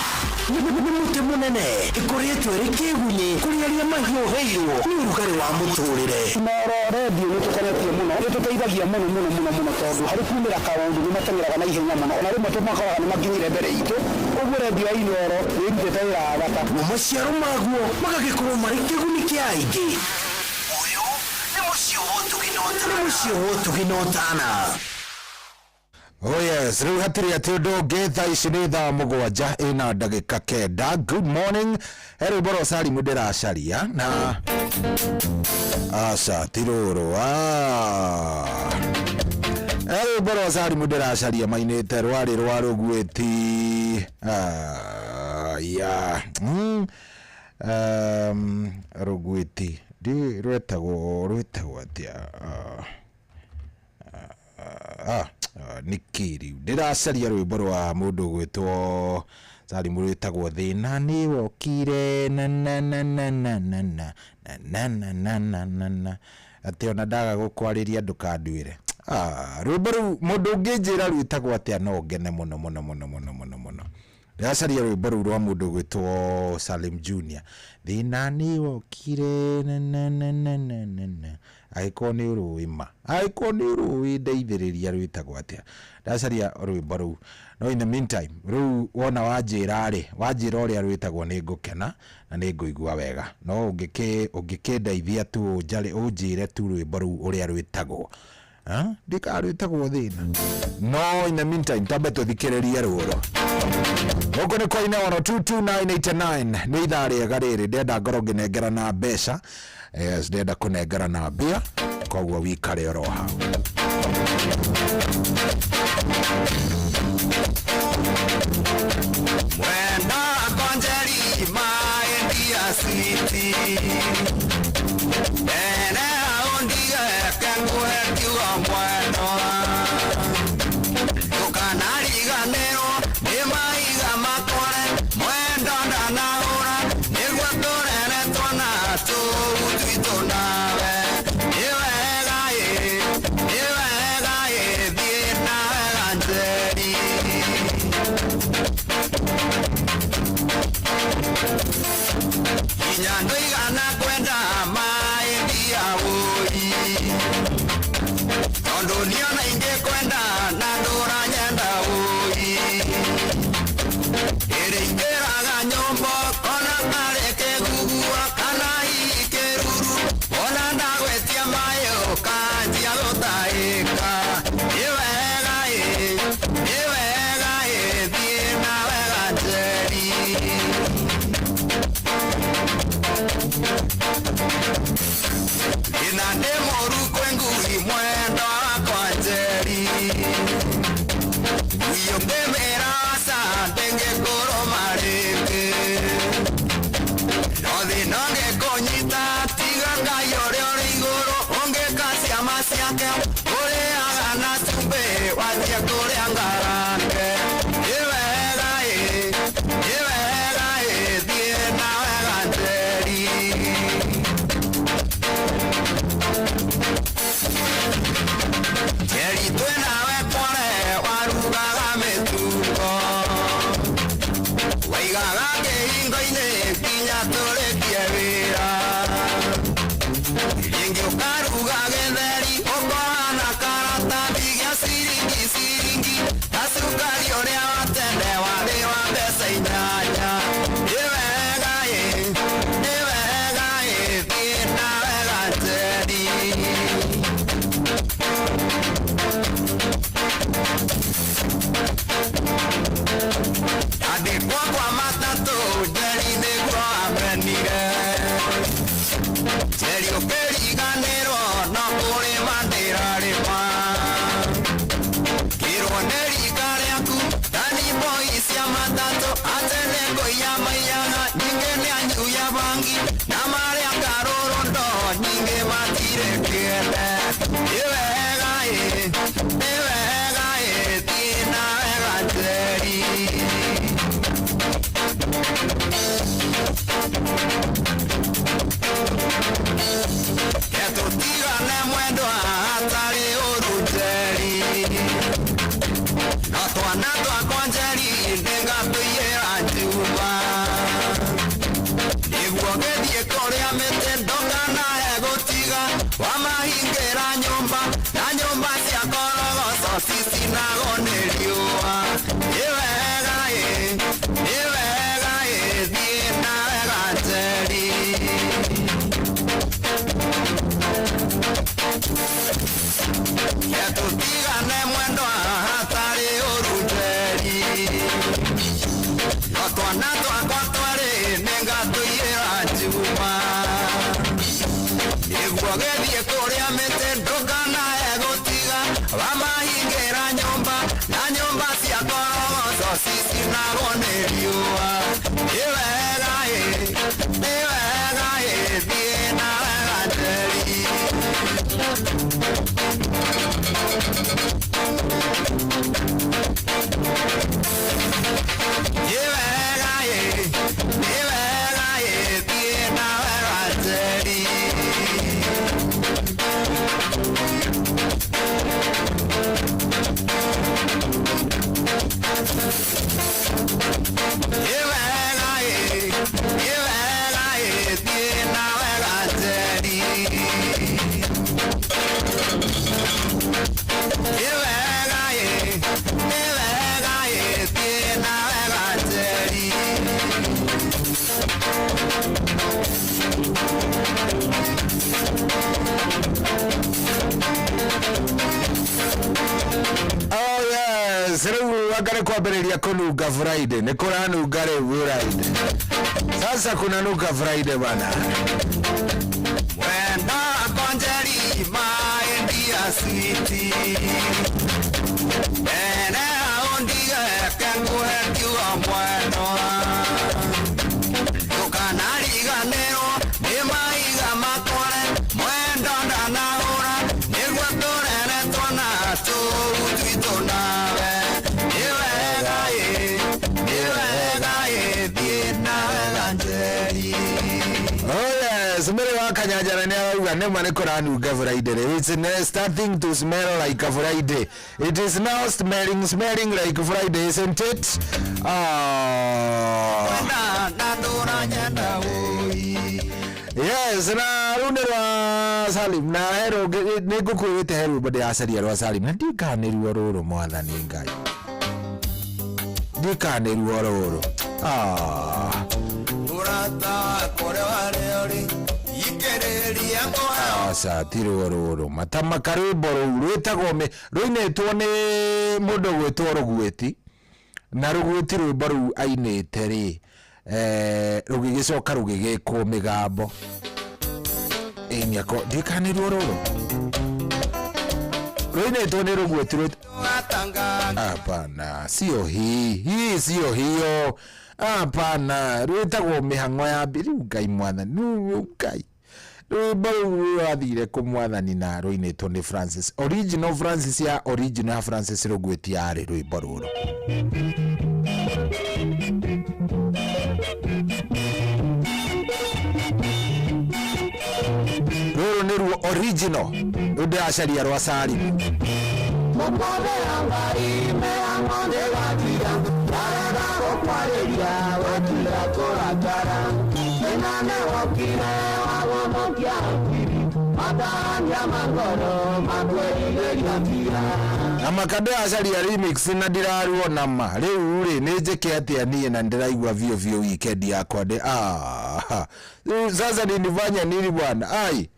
S3: Nĩ mũtĩ mũnene ĩkoretwo ĩrĩ kĩgunyĩ kũrĩ arĩa mahiũhĩirwo nĩ ũrugarĩ wa mũtũrĩre.
S6: Inooro redio nĩ tũkenetie mũno nĩ tũteithagia mũno mũno mũno mũno tondũ harĩ kumĩra kaũndũ nĩ mateng'eraga na ihenya mũno ona rĩmwe tũmakoraga nĩ makinyire mbere itũ ũguo redio ya Inooro nĩ ĩrutĩte wĩra wa bata.
S3: Namo maciaro maguo magagĩkorwo marĩ kĩguni kĩa aingĩ.
S5: Ũyũ nĩ mũciĩ wa ũtugi na ũtana.
S3: Nĩ mũciĩ wa ũtugi na ũtana.
S2: Oh yes, rĩu hatirĩ atĩ ũndũ ũngĩ thaa ici nĩ thaa 7 ĩna ndagĩka 9. Good morning. He rwĩmbo rwa Salimu ndĩracaria na aca ti rũrũ. He rwĩmbo rwa Salimu ndĩracaria mainĩte rwarĩ rwa Rũgwĩti. Ya. Rũgwĩti. Ndi rwetagwo atĩa? Nĩkĩ rĩu ndĩracaria rwĩmbo rwa mũndũ ũgwĩtwo Salim rwĩtagwo thĩna nĩ wokire na na na na na na na na na na na na na atĩ ona ndaga gũkwarĩria ndũkanduĩre. Ah, rwĩmbo rũu mũndũ ũngĩnjĩra rwĩtagwo atĩa no ngene mũno mũno mũno mũno mũno mũno. Ndĩracaria rwĩmbo rũu rwa mũndũ ũgwĩtwo Salim Junior, thĩna nĩ wokire na na na na na na na. Angĩkorwo nĩ ũrũĩ ma, angĩkorwo nĩ ũrũĩ ndeithĩrĩria rwĩtagwo atĩa. Ndacaria rwĩmbo rũu, no in the meantime rũu wona wanjĩra rĩ, wanjĩra ũrĩa rwĩtagwo nĩ ngũkena na nĩ ngũigua wega. No ũngĩkĩndeithia tu ũnjĩre tu rwĩmbo rũu ũrĩa rwĩtagwo. Ndikaga rwĩtagwo thĩna. No in the meantime tambe tũthikĩrĩrie rũrũ. Gũkũ nĩ kwa Inooro 22989 nĩ ithaa rĩega rĩrĩ, ndĩrenda ngorwo ngĩnengerana mbeca. Yes, ndĩrenda kũnengerana mbia, koguo wikare oro hau.
S9: Mwenda konjeri maendia city Ene aundiga kenguhe kiugo mwendwa Ndũkanariganĩrwo nĩ mahiga makore mwendo ndanahũra nĩguo tũrere twana tũu twitũ nawe. Nĩ wega ĩ, nĩ wega ĩ, thiĩ na wega Njeri. Nginya ndũigana kwenda maĩ ndia wũi tondũ niona ingĩkwenda na ndũranyenda wũi. Ĩrĩingĩraga nyũmba ona karĩ kĩgugua kana hihi kĩruru ona ndagwĩtia maĩ ũkanjia gũtahĩka. Nĩ wega ĩ, nĩ wega ĩ, thiĩ na wega Njeri. Thĩna nĩ mũũru kwĩ ngui mwendwa wakwa Njeri. Ngui ũngĩmĩra aca ndĩngĩkũrũma rĩngĩ. No thĩna ũngĩkũnyita tiga Ngai ũrĩa ũrĩ igũrũ ũngĩka ciama ciake ũrĩaga na cumbĩ wanjie kũrĩa ngarange. Nĩ wega ĩ, nĩ wega ĩ, thiĩ na wega Njeri. Njeri twĩ nawe kware warugaga mĩtungo waigaga kĩhingo-inĩ nginya tũrĩkie wĩra. Rĩngĩ ũkaruga gĩtheri ũkoha karatathi gĩa ciringi ciringi na cukari ũrĩa wa tene warĩ wa mbeca inyanya. Nĩ wega ĩ, nĩ wega ĩ, thiĩ na wega Njeri. Ndandĩkwo kwa matatũ Njeri nĩguo amenire. Njeri ũkĩriganĩrwo no kũrĩma ndĩrarĩma. Kĩrwo nĩ rika rĩaku ndani boy cia matatũ atĩ nĩ kũiya maiyaga nyingĩ nĩ anyuia bangi na marĩa karũrũndo nyingĩ matirĩ kĩene. Nĩ wega ĩ, nĩ wega ĩ, thiĩ na wega Njeri. Tũtigane mwendwa hatarĩ ũru Njeri. No twana twakwa Njeri nĩngatũiyĩra njuma. Nĩguo gĩthiĩ kũrĩa.
S2: Kũranunga Friday, nĩ kũranunga rĩu Friday. Sasa kunanuka Friday bana.
S9: Wenda konjeri maendia switi Ene aundige kenguhe kiugo mwendwa Ndũkanariganĩrwo nĩ maiga makore mwendo ndanahũra nĩguo tũrere twana tũu twitũ nawe nĩ wega ĩ nĩ wega ĩ thiĩ na wega Njeri.
S2: Oh yes, mbere wa Kanyanjara nĩ arauga nĩ ma nĩ kũranunga Friday rĩu. It's starting to smell like a Friday. It is now smelling like Friday, isn't it? Ah. Yes, na rũu nĩ rwa Salim na he rũngĩ nĩ ngũkwĩrĩte he rwĩmbo ndĩracaria rwa Salim na ndikanĩruo rũrũ mwathani Ngai. Ndikanĩruo rũrũ. Ah.
S9: Mũrata wakwa ũrĩa warĩ ũrĩ ikĩrĩria kũheo
S2: Aca ti ruo rũrũ matama karwĩmbo rũu rwĩtagwo rũinĩtwo nĩ mũndũ ũgwĩtwo Rũguĩti na Rũguĩti rwĩmbo rũu ainĩte rĩ rũgĩgĩcoka rũgĩgĩkwo mĩgambo ĩniako ndikanĩruo rũrũ rũinĩtwo nĩ Rũguĩti Hapana, sio hii, hii sio hiyo. Hapana, rwĩtagwo mĩhang'o ya rĩu Ngai mwathani, rĩu Ngai rwĩmbo rũu rwathire kũ mwathani na rũinĩtwo nĩ Francis. Original Francis ya original ya Francis Rũguĩti yarĩ rwĩmbo rũrũ. Rũrũ nĩruo original rũu ndĩracaria rwa Salim. Na maka ndĩracaria remix na ndĩraruona ma rĩu rĩ nĩ njĩke atĩa niĩ na ndĩraigua biũ biũ weekend yakwa ndĩ ah rĩu sasa ninifanye nini bwana ai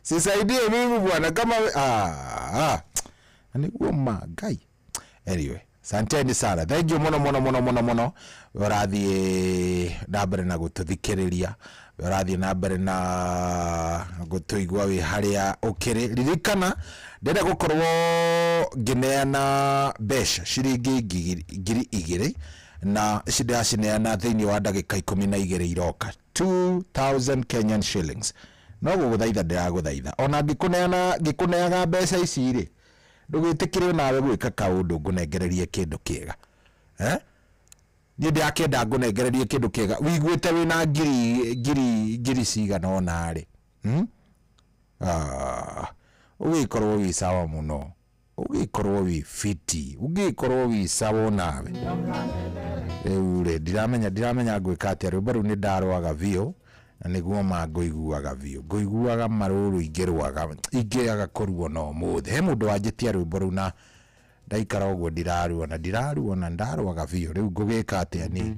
S2: sisaidie mimi bwana kama ah na nĩguo ma Ngai. Anyway, asanteni sana, thank you muno muno muno muno muno. Ũrathiĩ na mbere na gũtũthikĩrĩria, ũrathiĩ na mbere na gũtũigua wĩ harĩa ũkĩrĩ. Ririkana ndĩrenda gũkorwo ngĩneana mbeca ciringi 2,000 na ici ndĩracineana thĩinĩ wa ndagĩka 12 iroka, 2000 Kenyan shillings. No gũgũthaitha ndĩragũthaitha ona ngĩkũneaga mbeca ici rĩ, ndũgĩtĩkĩre onawe gwĩka kaũndũ ngũnengererie kĩndũ kĩega. Niĩ ndĩrakĩenda ngũnengererie kĩndũ kĩega wĩiguĩte wĩna ngiri cigana ũna rĩ, ũgĩkorwo wĩ sawa mũno, ũgĩkorwo wĩ fiti, ũgĩkorwo wĩ sawa onawe. Rĩu rĩ ndiramenya ngwĩka atĩa. Rwĩmbo rũu nĩ ndarwaga biũ na nĩguo ma ngũiguaga biũ, ngũiguaga marũrũ ingĩrwaga ingĩaga kũruona ũmũthĩ. He mũndũ wanjĩtia rwĩmbo rũu na ndaikara ũguo ndiraruona ndarwaga biũ. Rĩu ngũgĩka atĩa niĩ?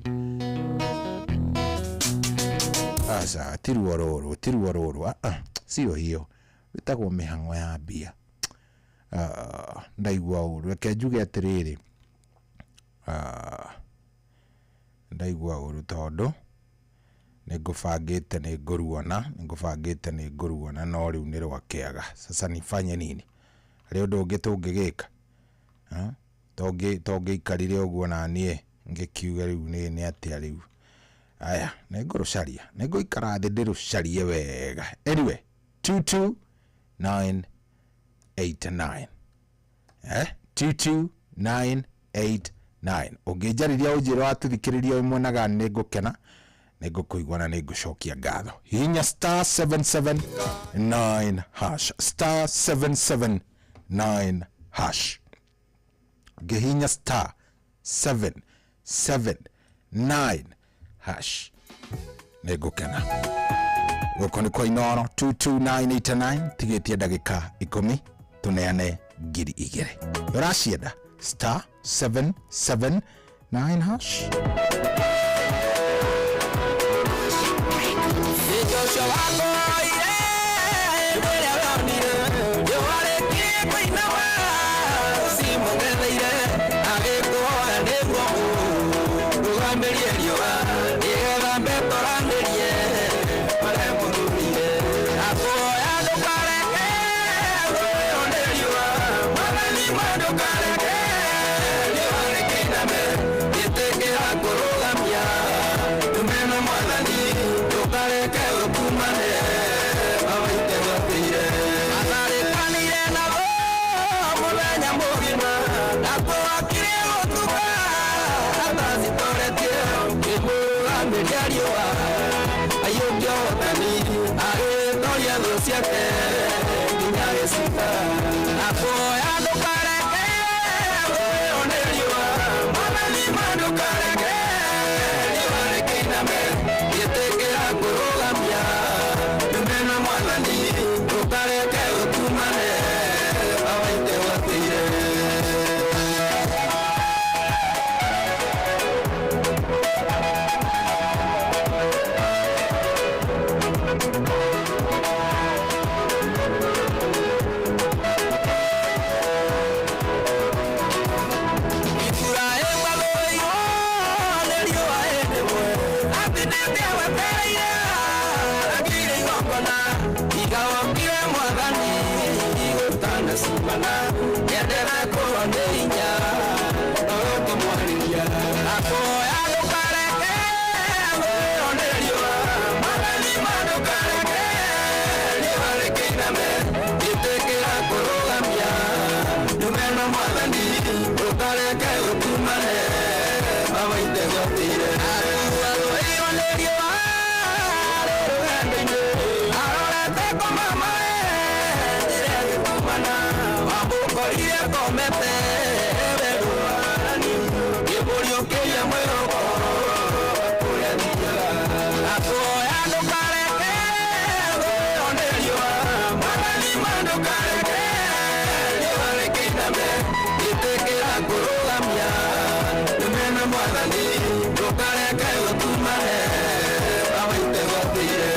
S2: Aca ti ruo rũrũ, ti ruo rũrũ, sio hiyo, wĩtagwo mĩhang'o ya mbia. Ndaigua ũru, reke njuge atĩrĩrĩ, ndaigua ũru tondũ nĩngũbangĩte nĩngũruona, nĩngũbangĩte nĩngũruona no rĩu nĩ rwakĩaga. Sasa nifanye nini? Harĩ ũndũ ũngĩ tũngĩgĩka? Tongĩikarire ũguo na niĩ ngĩkiuga rĩu nĩ atĩa rĩu? Aya, nĩngũrũcaria, nĩngũikara thĩ ndĩrũcarie wega. Anyway, 22989. 22989. Ũngĩnjarĩria ũnjĩre watũthikĩrĩria wĩ mwena gani nĩngũkena, nĩngũkũigua na nĩngũcokia ngatho. Hihinya star 779 hash, star 779 hash. Ngĩhihinya star 779 hash nĩngũkena. Gũkũ nĩ kwa Inooro 22989 tigĩtie ndagĩka 10 tũneane 2,000. Ũracienda star 779 hash.
S8: Twambe tũranĩrie marĩa mũthurire. Ndakuhoya ndũkareke thũĩrwo nĩ riũa, Mwathani ma ndũkareke riũa rĩkĩiname, gĩtĩkĩra kũrũgamia tumeno Mwathani, ndũkareke ũkumane awaite gwatĩire. Atharĩkanĩire nabo mũthenya mũgima, ndakuhakire gũtuka atacitoretie, kĩmũrũgamĩria riũa aiyũkia ũhotani, agĩtoria thũ ciake nginya gĩcita. Ndakuhoya ndũkareke thũĩrwo nĩ riũa, Mwathani ma ndũkareke riũa rĩkĩiname, gĩtĩkĩra kũrũgamia tumeno Mwathani, ndũkareke ũtumane awaite gwatĩire. Iburahĩmu athũirwo nĩ riũa hĩndĩ ĩmwe, atindĩte ewetereire agĩire igongona, igawokire Mwathani gũtanacimana, nĩendete kũrwo nĩ hinya nowe ũkĩmwarĩria. Ndakuhoya ndũkareke thũĩrwo nĩ riũa, Mwathani ma ndũkareke riũa rĩkĩiname, gĩtĩkĩra kũrũgamia ndumeno Mwathani, ndũkareke ũtumane awaite gwatĩire. Athũirwo nĩ riũa rĩ rũgendo-inĩ, arorete kũmamae njĩra ĩgĩtumana, wamũkorire akomete werũ-warani, kĩmũriũkĩria mwĩhoko kũrĩa athiaga. Ndakuhoya ndũkareke thũĩrwo nĩ riũa, Mwathani ma ndũkareke riũa rĩkĩiname, gĩtĩkĩra kũrũgamia ndumeno Mwathani, ndũkareke ũtumane awaite gwatĩire.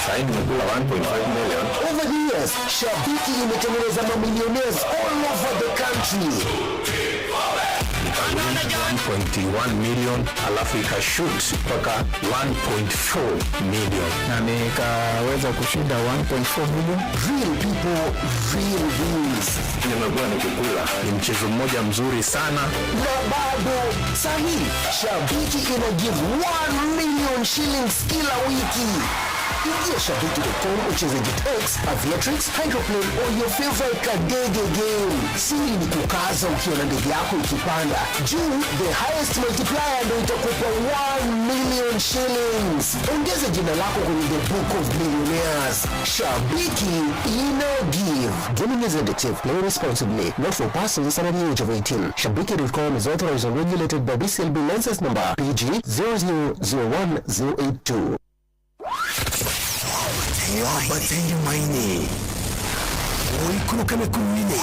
S10: Sahii nimekula 1.5 million.
S5: Over the years, Shabiki imetengeneza mamillionaires all over the country.
S10: 1.1 million alafu ikashoot mpaka 1.4 million
S11: na nikaweza kushinda 1.4 million.
S5: Real people, real wins.
S10: Nimekuwa nikikula, ni mchezo mmoja mzuri sana.
S5: Na bado sahi, Shabiki ina give 1 million shillings kila wiki. Ingia Ingia shabiki.com ucheze JetX, Aviatrix, Hydroplane or your favorite kadege game. Siri ni kukaza ukiona ndege yako ikipanda juu. The highest multiplier ndio itakupa 1 million shillings. Ongeza jina lako kwenye the book of millionaires. Shabiki ina give. Gaming is addictive. Play responsibly. Not for persons under the age of 18. Shabiki.com is authorized and regulated by BCLB license number PG 0001082.
S12: Wambateire-maini ũikũrũke mĩkuru-inĩ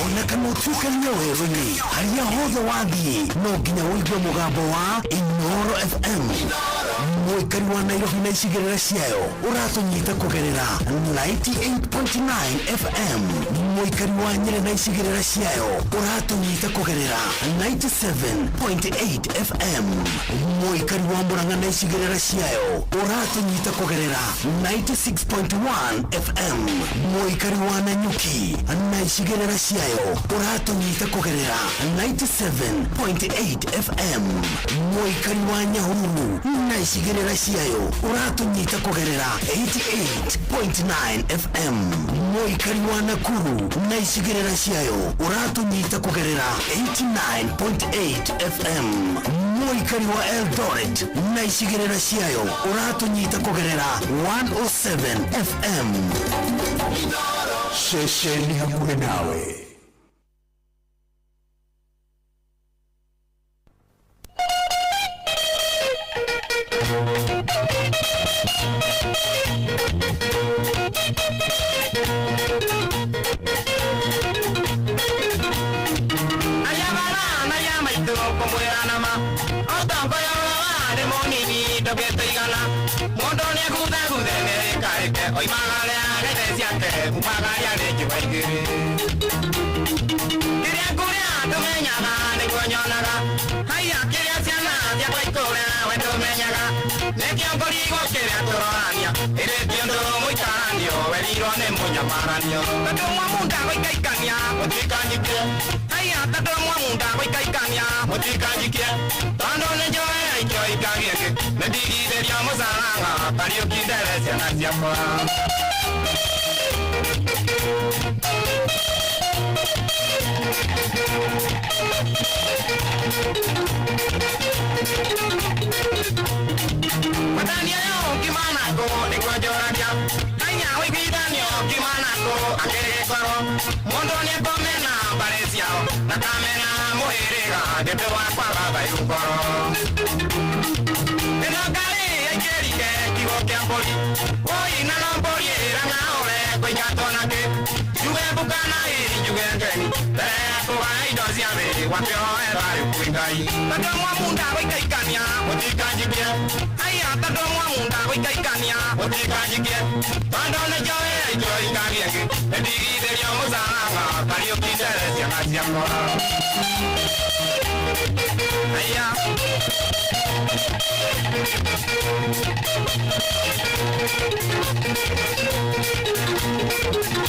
S12: ona kana ũtuĩkanie werũ-inĩ harĩa hothe wathiĩ no nginya ũigue mũgambo wa Inooro FM. Mũikari wa Nairobi na icigĩrĩra ciayo ũratũnyita kũgerera 98.9 FM. Mũikari wa Nyĩrĩ na icigĩrĩra ciayo ũratũnyita kũgerera 97.8 FM. Mũikari wa Murang'a na icigĩrĩra ciayo ũratũnyita kũgerera 96.1 FM. Mũikari wa Nanyuki na icigĩrĩra ciayo ũratũnyita kũgerera 97.8 FM. Mũikari wa Nyahururu na icigĩrĩra ciayo ũratũnyita kũgerera 88.9 FM. Mũikari wa Nakuru na icigĩrĩra ciayo ũratũnyita kũgerera 89.8 FM. Mũikari wa Eldoret na icigĩrĩra ciayo ũratũnyita kũgerera 107 FM.
S2: Ceceni hakuhĩ nawe.
S8: Arĩa barana ya maitũ kũmwĩra nama ũtongoria warĩ mũnini ndũngĩtũigana mũndũ nĩaguthaguthe nĩrĩkarĩke oimagare agethe ciake umagaria rĩngĩ wa igĩrĩ kĩrĩa ngũrĩa ndũmenyaga nĩguo nyonaga haiya kĩrĩa ciana ciakwa ikũrĩa we ndũmenyaga nĩkĩo ngũrigwo kĩrĩa tũrorania ĩrĩ ti ũndũ mũikaranio werirwo nĩ mũnyamaranio tondũ mwamunda gũikaikania mũtikanjikie haiya tondũ mwamunda gũikaikania mũtikanjikie tondũ nĩnjoe aikio ikagĩke nĩndigithĩrio mũcaranga Kariũki ndere ciana ciakwa. Wetania yo kimanako nĩguo njũragia haiya ũiguithanio kimanako akĩrĩkorwo mũndũ nĩekũmena mbarĩ ciao na kamena mũhĩrĩga nĩũndũ wa kwaga thayũ ngoro ĩnokarĩ yaingĩrire kiugo kĩa mbũri woi na no mbũri ĩrang'aũre kũingatwo nakĩ njuge mbuka na ĩri njuge ngeni mbere ya kũgaya indo cia thĩ wakĩhoe thayũ kwĩ Ngai tondũ mwamunda gũikaikania mũtikanjikie haiya tondũ mwamunda gũikaikania mũtikanjikie tondũ nĩnjoe aikio ikagiengĩ nĩndigithĩrio mũcaranga Kariũki ndere ciana ciakwa haiya.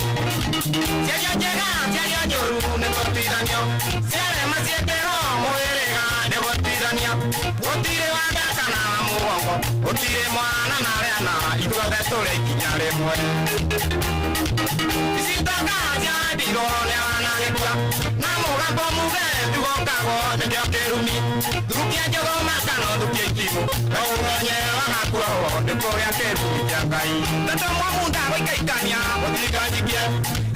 S8: Ciario njega ciario njũru nĩgũtuithanio ciarema ciĩkĩrwo mũhĩrĩga nĩgũtuithanio gũtirĩ wa nda kana wa mũgongo gũtirĩ mwana na arĩa ithuothe tũrĩ ikinya rĩmwe icitoka ciahandirwo nĩ wanagĩkua na mũgambo muge tugokagwo nĩkĩo kĩrumi thukia njũgũma kana ũthukie itimũ no ũmenye wagakuohwo nĩ kũrĩa kĩrumi kĩa Ngai tondũ mwamunda gũikaikania mũtikanjikie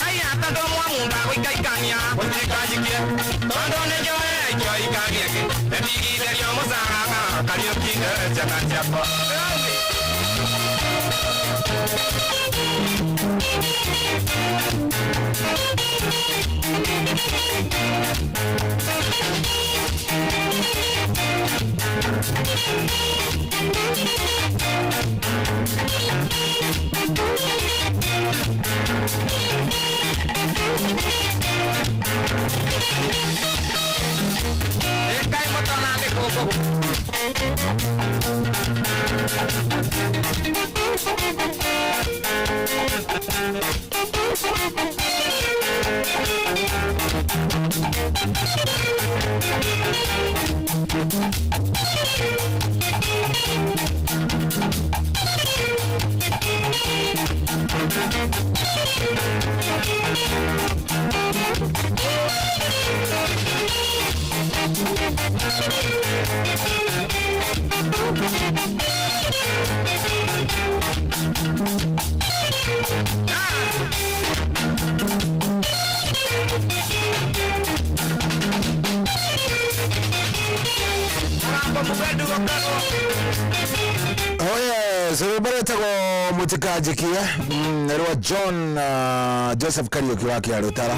S8: haiya tondũ mwamunda gũikaikania mũtikanjikie tondũ nĩnjoe aikio ikagiengĩ nĩndigithĩrio mũcaranga Kariũki ndere ciana ciakwa. Ĩkai mũtona mĩkũngũ.
S2: Yes, rwĩmbo rwĩtagwo mũtikanjikie nĩ rwa John Joseph Kariũki wa Kĩarũtara.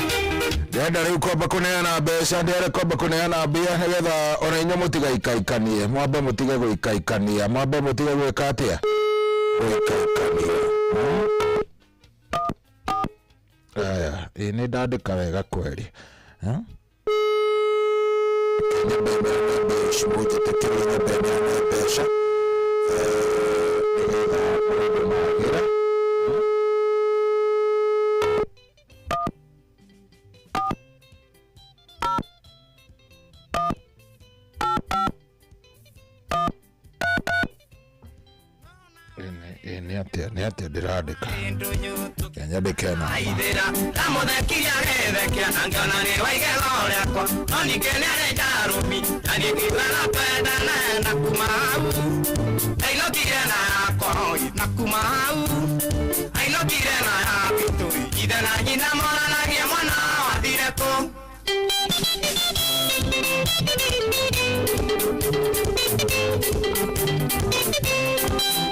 S2: Ndĩrenda rĩu kwamba kũneana mbeca, ndĩrenda kwamba kũneana mbia nĩgetha ona inyuĩ mũtigaikaikanie, mwambe mũtige gũikaikania, mwambe mũtige gwĩka atĩa, gũikaikania. Aya, ĩ nĩ ndandĩka wega kweri. Nyambe neane mbeca, mũnjĩtĩkĩrie nyambe neane mbeca nĩgetha maũndũ magĩre. Ĩ nĩ atĩa, nĩ atĩa ndĩrandĩka? Reke nyandĩke namba.
S8: Aithĩra ndamũthekirie agĩthekia na ngĩona nĩ wa igego rĩakwa no ningĩ nĩarĩ njarũmi na niĩ ngĩigua no twendane na kuma hau ainũkire na yakwa na kuma hau ainũkire na yakitũ ithe na nyina monanagia mwana wathire kũ.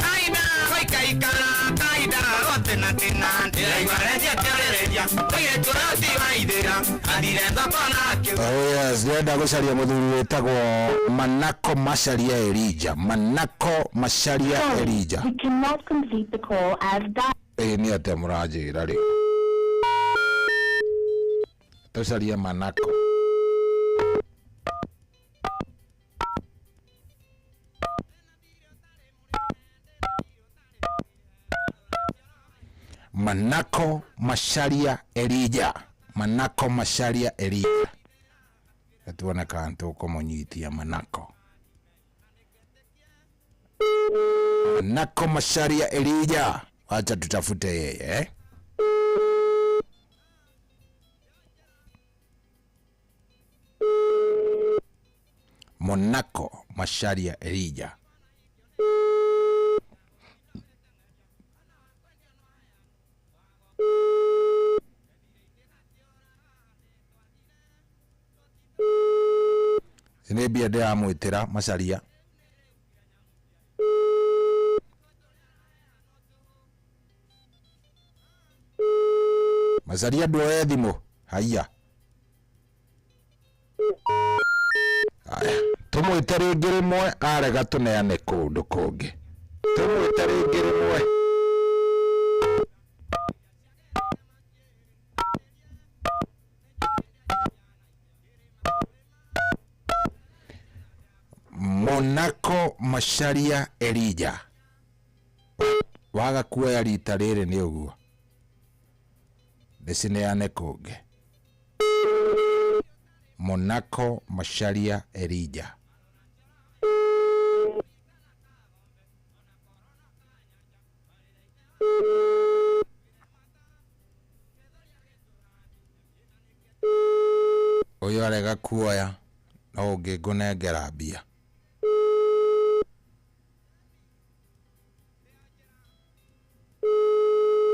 S8: Kaida goikaikara kaida gotĩnatĩna ndĩraigua renjia kĩarĩrĩria mũirĩtu ũyũ ti wa ithĩra athire thoko na akĩu.
S2: Oh yes, ndĩrenda gũcaria mũthuri wĩtagwo Manako Macharia Elijah. Manako Macharia Elijah.
S13: We cannot complete the call as dialed.
S2: Ĩ nĩ atĩa mũranjĩra rĩ? Tũcarie Manako. Manako Macharia Elijah. Manako Macharia Elijah. Tuone kana tũkũmũnyitia Manako. Manako Macharia Elijah. Wacha tutafute yeye eh? Monaco Macharia Elijah. Nĩ mbia ndĩramwĩtĩra Macharia. Macharia nduoye thimũ. Haiya. Aya, tũmwĩte rĩngĩ rĩmwe arega tũneane kũndũ kũngĩ. Tũmwĩte rĩngĩ rĩmwe. Monaco Macharia Elijah. Waga kuoya rita rĩrĩ nĩ ũguo. Ndĩcineane kũngĩ. Monaco Macharia Elijah. Ũyũ arega kuoya no ũngĩ ngũnengera mbia.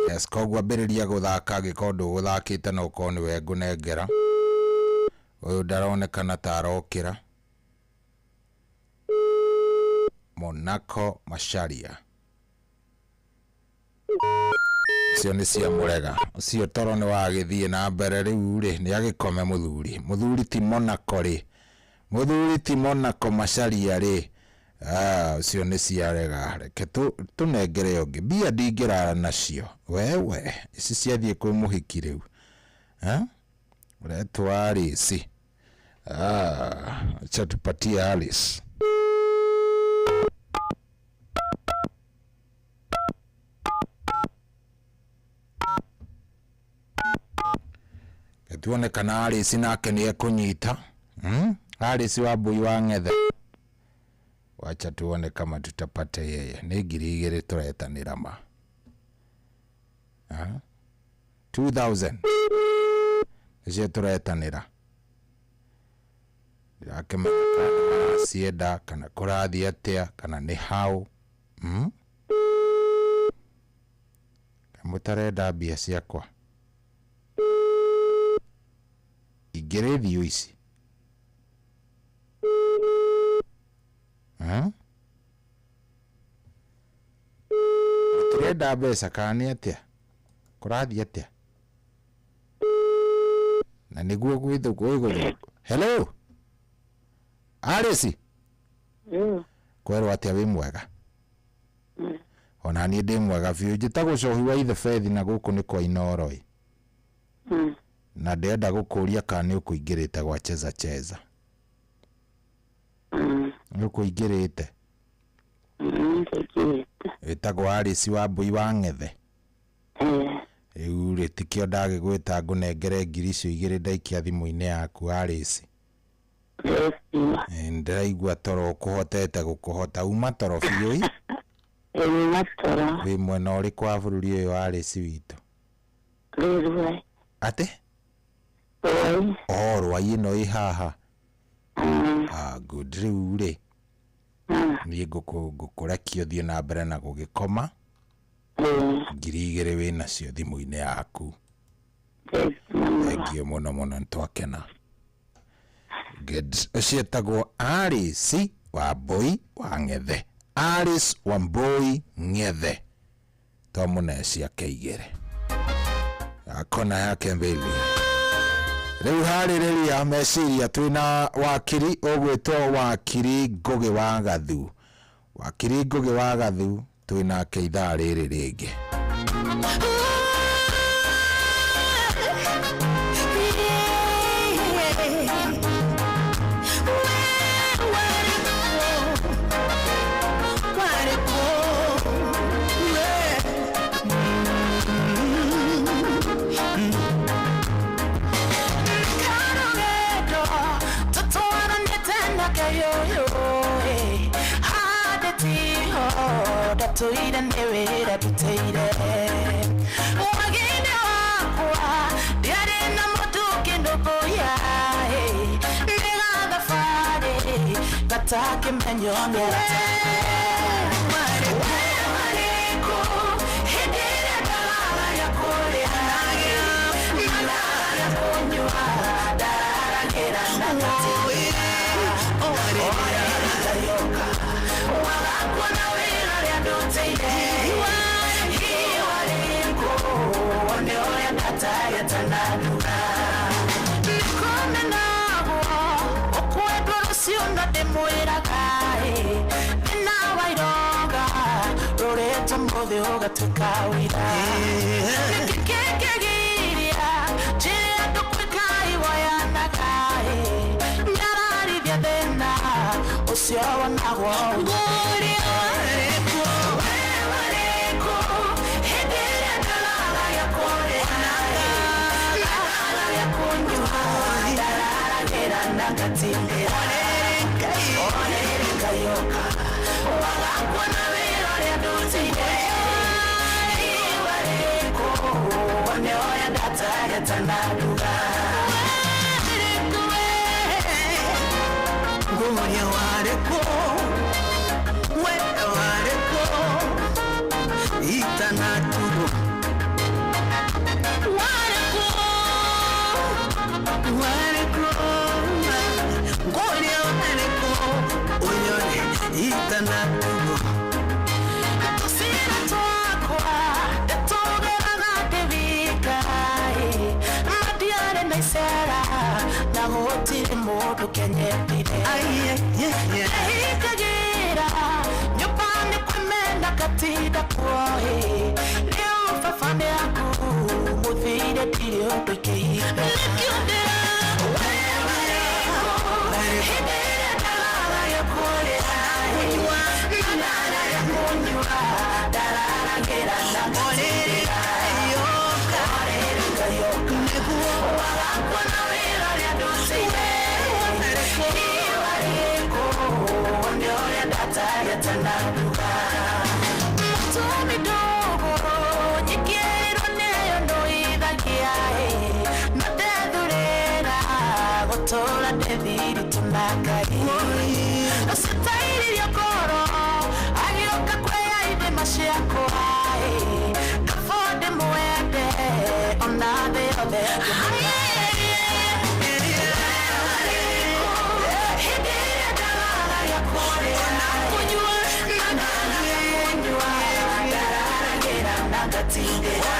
S2: Yes, koguo ambĩrĩria gũthaka angĩkorwo ndũgũthakĩte no ũkorwo nĩwe ngũnengera. Ũyũ ndaronekana ta arokĩra. Monaco Macharia. Ũcio nĩ cia mũrega. Ũcio toro nĩ wagĩthiĩ na mbere rĩu rĩ, nĩ agĩkome mũthuri. Mũthuri ti Monaco rĩ. Mũthuri ti Monaco Macharia rĩ. Ũcio nĩ ciarega. Reke tũnengere ũngĩ. Mbia ndingĩrara nacio. Wewe, ici ciathiĩ kwĩ mũhiki rĩu. Ũretwo Alice. Acha tupatie Alice. Tuone kana Alice nake nĩ ekũnyita. Alice wa Mbui wa Ng'ethe. Wacha tuone kama tutapata yeye. Nĩ ngiri igĩrĩ tũretanĩra ma. 2000. Nĩcio tũretanĩra. Ndirakĩmenya kana maracienda kana kũrathiĩ atĩa kana nĩ hau. Mũtarenda mbia ciakwa. Ingĩrĩ thiũ ici. Ũrenda mbeca kana nĩ atĩa? Kũrathiĩ atĩa? Na nĩguo gwĩthũ. Hello. Alice. Kwerwo atĩa wĩ mwega? Ona niĩ ndĩ mwega biũ. Njĩtagwo Cohi wa Ithe Bethi na gũkũ nĩ kwa Inooro ĩ. Na ndĩrenda gũkũria kana nĩ ũkũingĩrĩte gwa Cheza Cheza. Nĩ ũkũingĩrĩte? Wĩtagwo Alice wa Mbui wa Ng'ethe. Rĩu rĩ tikĩo ndagĩgwĩta ngũnengere ngiri icio igĩrĩ ndaikia thimũ-inĩ yaku Alice. Ndĩraigua toro ũkũhotete gũkũhota uma toro biũ ĩ. Wĩ mwena ũrĩkũ wa bũrũri ũyũ Alice witũ? Atĩ? Oh, Rwai ĩno ĩ haha. Ah, good. Rĩu rĩ niĩ ngũkũrekia ũthiĩ na mbere na gũgĩkoma. 2000 wĩ nacio thimũ-inĩ yaku. Thengiũ mũno mũno nĩtwakena. Good. Ũcio etagwo Alice Wambui wa Ng'ethe. Alice Wambui Ng'ethe. Twamũne ciake igĩrĩ. Akona yake mbili. Rĩu harĩrĩria meciria twĩna wakiri ũgwĩtwo Wakiri Ngũgĩ wa Gathu. Wakiri Ngũgĩ wa Gathu twĩnake ithaa rĩrĩ rĩngĩ.
S7: Tuire nĩ wĩra ndutĩire mwagi-inĩ wakwa ndiarĩ na mũndũ ũkĩnũmbũiya nĩga thabarĩ gatakĩmenywo nĩ warĩkũ hĩndĩ ĩrĩa ndararaga kũrĩa na ndararaga kũnyua ndararagĩra na ngatindĩra orĩrĩ wagakwo na wĩra ũrĩa ndutĩire rũrĩte mũthĩ ũgatuĩka ũira nĩkĩ kĩngĩgiria njĩre andũ gwĩka iwoyanaga nyararithia thĩna ũcio wonagwo ngũria warĩkũ we warĩkũ hĩndĩ ĩrĩa ndararaga kũrĩa ndararaga kũnyua ndararagĩra na ngatindĩra orĩrĩ ngayoka wagakwo na wĩra ũrĩa ndutĩire warĩkũ wone ũrĩa ndatageta na nduga
S14: Nguria warĩkũ we warĩkũ itanaturwo warĩkũ warĩkũ nguria warĩkũ ũnyone itanaturwo
S7: tũcira twakwa ndĩtũgeraga ndĩ wika matiarĩ na icera na gũtirĩ mũndũ kenyendire ehingagĩra nyũmba nĩ kwĩmena ngatinda kuo rĩu baba nĩ aku mũthire ndirĩ ũndũ ingĩhinga nĩkĩo ndĩra we warĩkũ hĩndĩ ĩrĩa ndararaga kũrĩa ndararaga kũnyua ndararagĩra na ngatindĩra orĩrĩ ngayoka wagakwo na wĩra ũrĩa ndutĩire warĩkũ wone ũrĩa ndatageta na nduga mũtumi ndũgũrũ nyingĩrĩirwo nĩyo ndũithagia na ndethurĩra gũtũra ndĩthiritũ na Ngai ũcitairirio ngoro agĩũka kwĩya ithima ciakwa kabo ndĩmwende ona thĩ yothe hĩndĩ ĩrĩa ndararaga kũrĩa na ndararaga kũnyua ndararagĩra
S14: na ngatindĩra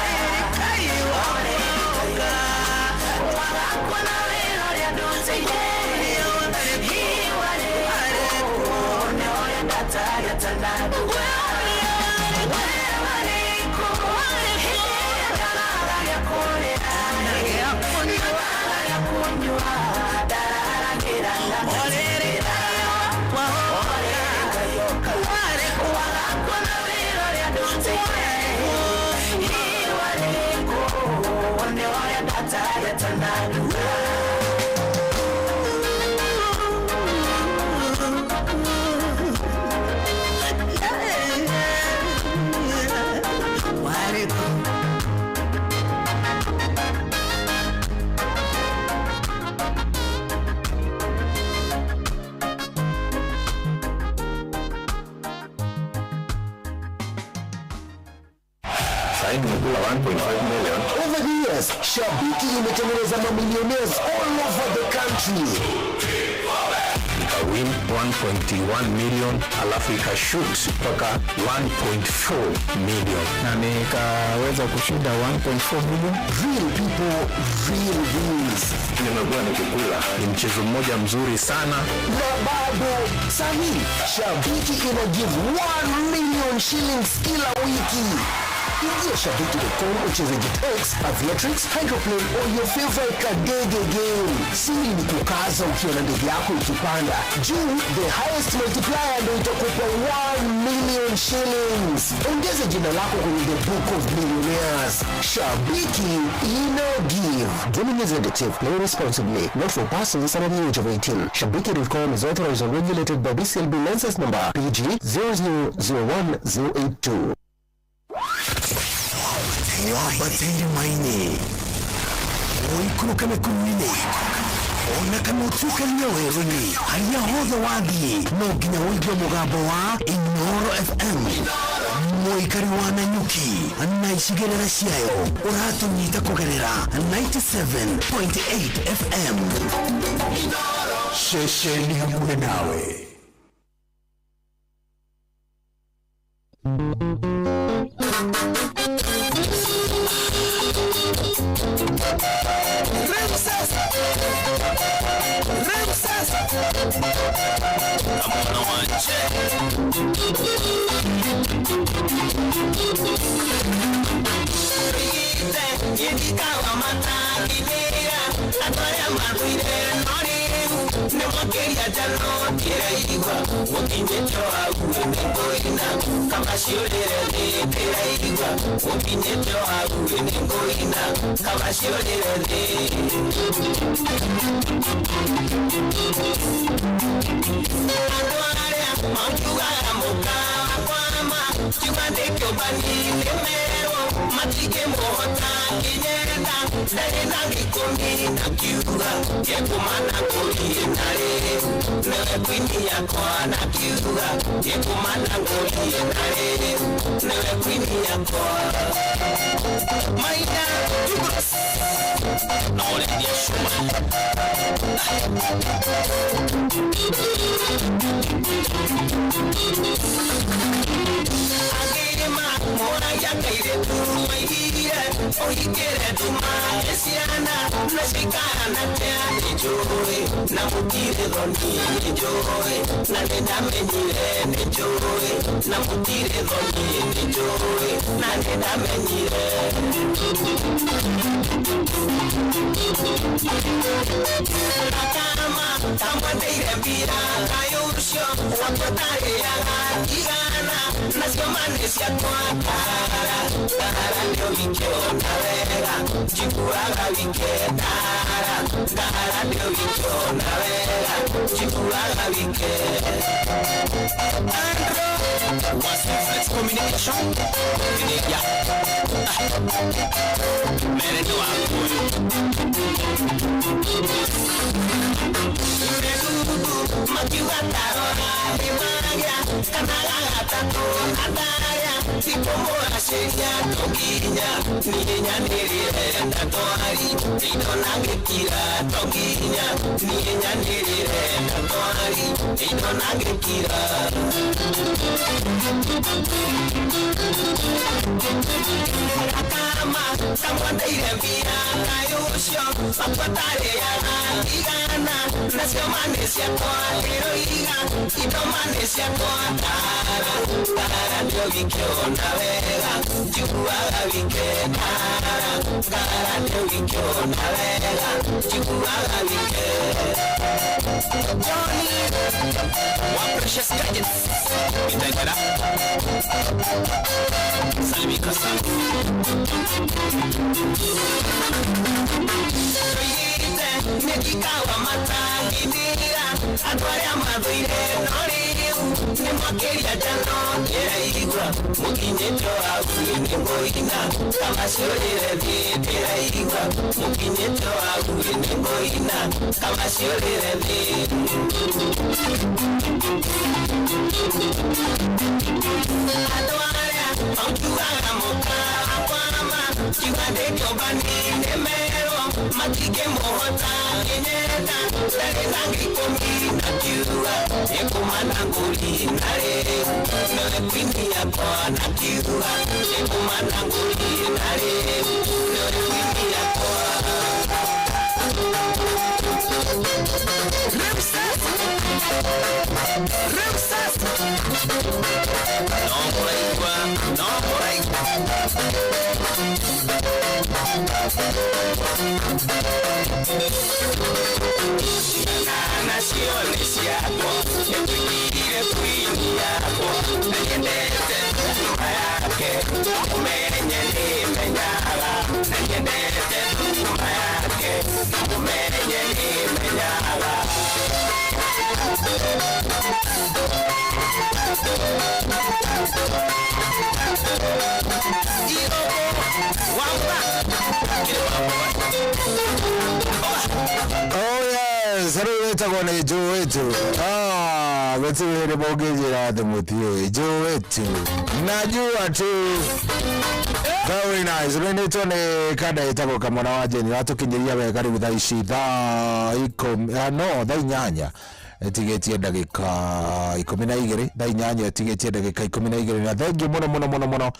S14: wagakwa na wĩra ũrĩa ndutĩire iwarĩkũ nĩ ũrĩa ndatagata na
S10: Sahii nimekula 1.5 million.
S12: Over the years, Shabiki imetengeneza mamillionaires all over the country.
S10: Nikawin 1.1 million alafu ikashoot mpaka 1.4 million.
S11: Na nikaweza kushinda 1.4 million.
S12: Real people, real wins.
S10: Nimekuwa nikikula ni mchezo mmoja mzuri sana.
S12: Na bado sahi, Shabiki ina give 1 million shillings kila wiki. Ingia shabiki.com ucheze JetX, Aviatrix, Hydroplane or your favorite kadege game. Siri ni kukaza ukiona ndege yako ikipanda juu. The highest multiplier ndio itakupa 1 million shillings. Ongeza jina lako kwenye the book of millionaires. Shabiki ina give. Gaming is addictive. Play responsibly. Not for persons under the age of 18. Shabiki.com is authorized and regulated by BCLB license number PG 0001082.
S5: Wabateire maini ũikũrũke mĩkuru-inĩ ona kana ũtuĩkanie werũ-inĩ harĩa hothe wathiĩ no nginya ũigue mũgambo wa Inooro FM mũikari wa Nanyuki na icigĩrĩra ciayo ũratũnyita kũgerera 97.8 FM ceceni hamwe nawe.
S14: Kamwandeire mbia kaĩ ũcio wakwa ndarĩaga igana nacio ma nĩ ciakwa ndĩroiga indo ma nĩ ciakwa ngara ngara ndio wikĩona wega njiguaga wike ngara ngara ndio wikĩona wega njiguaga wike. Johnny wa Precious Gadgets Itaikara Salimika sana. Nĩngikawa matangithira andũ arĩa mathũire no rĩu nĩ makĩria njano ndĩraigua mũkinyĩte hakuhĩ nĩ ngũina kamaciũrĩre thiĩ ndĩraigua mũkinyĩte hakuhĩ nĩ ngũina kamaciũrĩre thiĩ. Andũ arĩa maunjugaga mũkakwama ngiuga ndĩkĩũmbani nĩ merwo matingĩmũhota kĩnyenda ndarĩ na ngĩkũmi na kiuga nĩkũma na ngũri na rĩu nĩwe kwini yakwa na kiuga nĩkũma na ngũri na rĩu nĩwe kwini yakwa. Rĩu sasa no mũraigua no mũraigua. Nacio nĩ ciakwa nĩtuikire kwini yakwa na nyendete thuma yake ũmenye nĩmenyaga na nyendete thuma yake ũmenye nĩmenyaga.
S2: Oh yes, rĩu wĩtagwo nĩ Njũĩ tu. Ah, gũtirĩ hĩndĩ mũngĩnjĩra atĩ mũtiũĩ Njũĩ tu. Najua tu. Very nice. Rũinĩtwo nĩ kanda ĩtagwo Kamwana wa Jeni. Ratũkinyĩria wega rĩu thaa ici thaa ikũmi, no thaa inyanya ĩtigĩtie ndagĩka 12, thaa inyanya ĩtigĩtie ndagĩka 12. Na thengiũ mũno mũno mũno mũno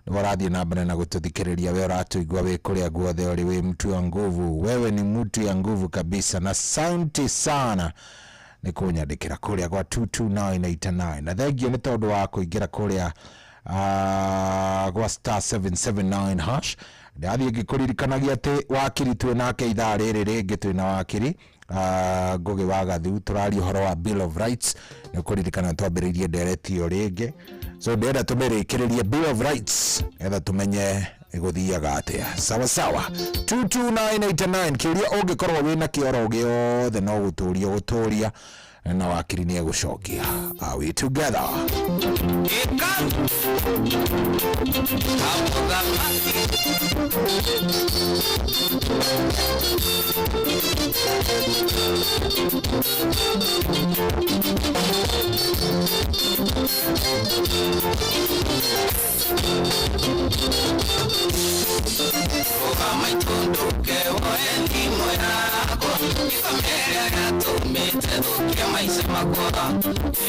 S2: nĩ ũrathiĩ na mbere na gũtũthikĩrĩria, we ũratũigua wĩ kũrĩa guothe ũrĩ, wĩ mtu wa nguvu, wewe ni mtu ya nguvu kabisa, na asante sana nĩ kũnyandĩkĩra kũrĩa gwa 22989. Na thengio nĩ tondũ wa kũingĩra kũrĩa gwa star 779 hash. Ndathiĩ ngĩkũririkanagia atĩ wakiri twĩ nake ithaa rĩrĩ rĩngĩ, twĩ na wakiri Ngugi wa Gathu, tũraria ũhoro wa Bill of Rights. Nĩ ũkũririkana twambĩrĩirie ndereti ĩyo rĩngĩ, so ndĩrenda tũmĩrĩkĩrĩrie Bill of Rights nĩgetha tũmenye ĩgũthiaga atĩa. Sawa sawa, 22989 kĩũria ũngĩkorwo wĩna kĩoro gĩothe no gũtũria gũtũria na wakiri nĩ egũcokia. Are we together?
S9: Maica makwa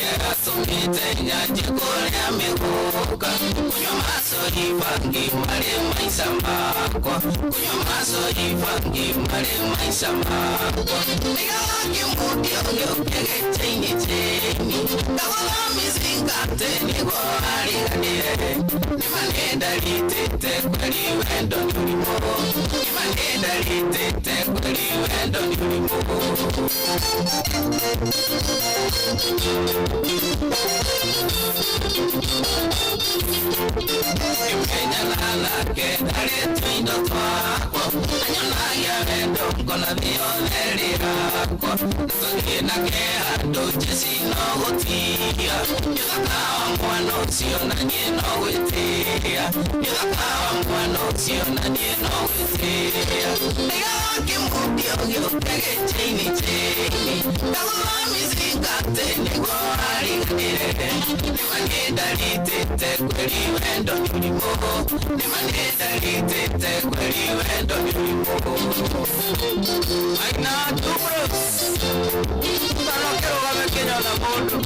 S9: yatũmĩte nyanjie kũrĩa mĩgũka kũnyua macori bangi marĩ maica makwa kũnyua macori bangi marĩ maica makwa ndigaga kĩmundio gĩũke gĩchaini chaini ndagũtha mĩcingate nĩguo ariganĩre nĩma nĩndaritĩte kweri wendo nĩ ũrimũ nĩma nĩndaritĩte kweri wendo nĩ ũrimũ. Kenya nake ndarĩ tũindo twakwa anyonagia wendo ngona thĩ yothe ĩrĩ yakwa tũthiĩ nake handũ njeci no gũtigia nĩ ũthaka wa mwana ũcio na niĩ no gwĩtĩĩa nĩ ũthaka wa mwana ũcio na niĩ no gwĩtĩĩa ndigaga kĩmundio gĩũke gĩchaini chaini ndagũtha mĩcingate nĩguo ariganĩre nĩma nĩndaritĩte kweri wendo nĩ ũrimũ nĩma nĩndaritĩte kweri wendo nĩ ũrimũ. Aina tubros kana kĩrũgame kĩnyona mũndũ.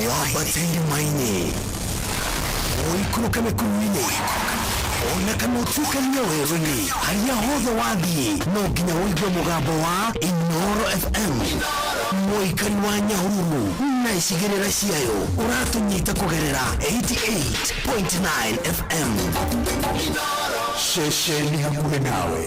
S12: Wabatenge-maini ũikũrũke mĩkuru-inĩ ona kana ũtuĩkanie werũ-inĩ harĩa hothe wathiĩ no nginya ũigue mũgambo wa Inooro FM mũikari wa Nyahururu na icigĩrĩra ciayo ũratũnyita kũgerera 88.9 FM ceceni hakuhĩ nawe.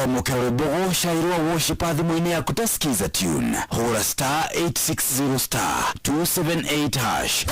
S3: Kwamũkĩra rwĩmbo gũcairwo worship thimũ-inĩ yaku ta skiza tune, hũra star 860 star 278 hash.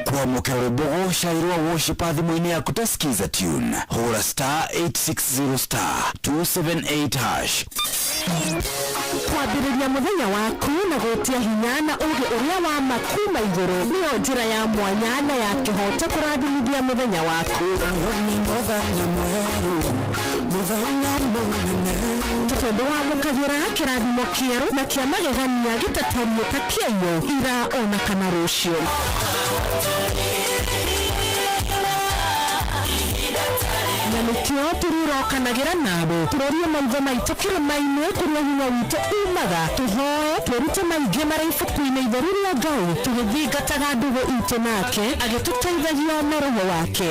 S3: Kwamũkĩra rwĩmbo gũcairwo worship thimũ-inĩ yaku ta skiza tune, hũra star 860 star 278 hash.
S4: Kwambĩrĩria mũthenya waku na gwĩtia hinya na ũũgĩ ũrĩa wa ma kuma igũrũ nĩyo njĩra ya mwanya na ya kĩhoto kũrathimithia mũthenya waku. Tondũ wamũkagĩra kĩrathimo kĩerũ na kĩa magegania gĩtatariĩ ta kĩaiyũ ira ona kana rũciũ. Na nĩkĩo tũrĩrokanagĩra nawe tũrorie maitho maitũ kĩrĩma-inĩ kũrĩa hinya witũ umaga, tũhoe twĩrute maingĩ marĩa ibuku-inĩ itheru rĩa Ngai, tũgĩthingataga ndũgũ itũ nake agĩtũteithagia na roho wake.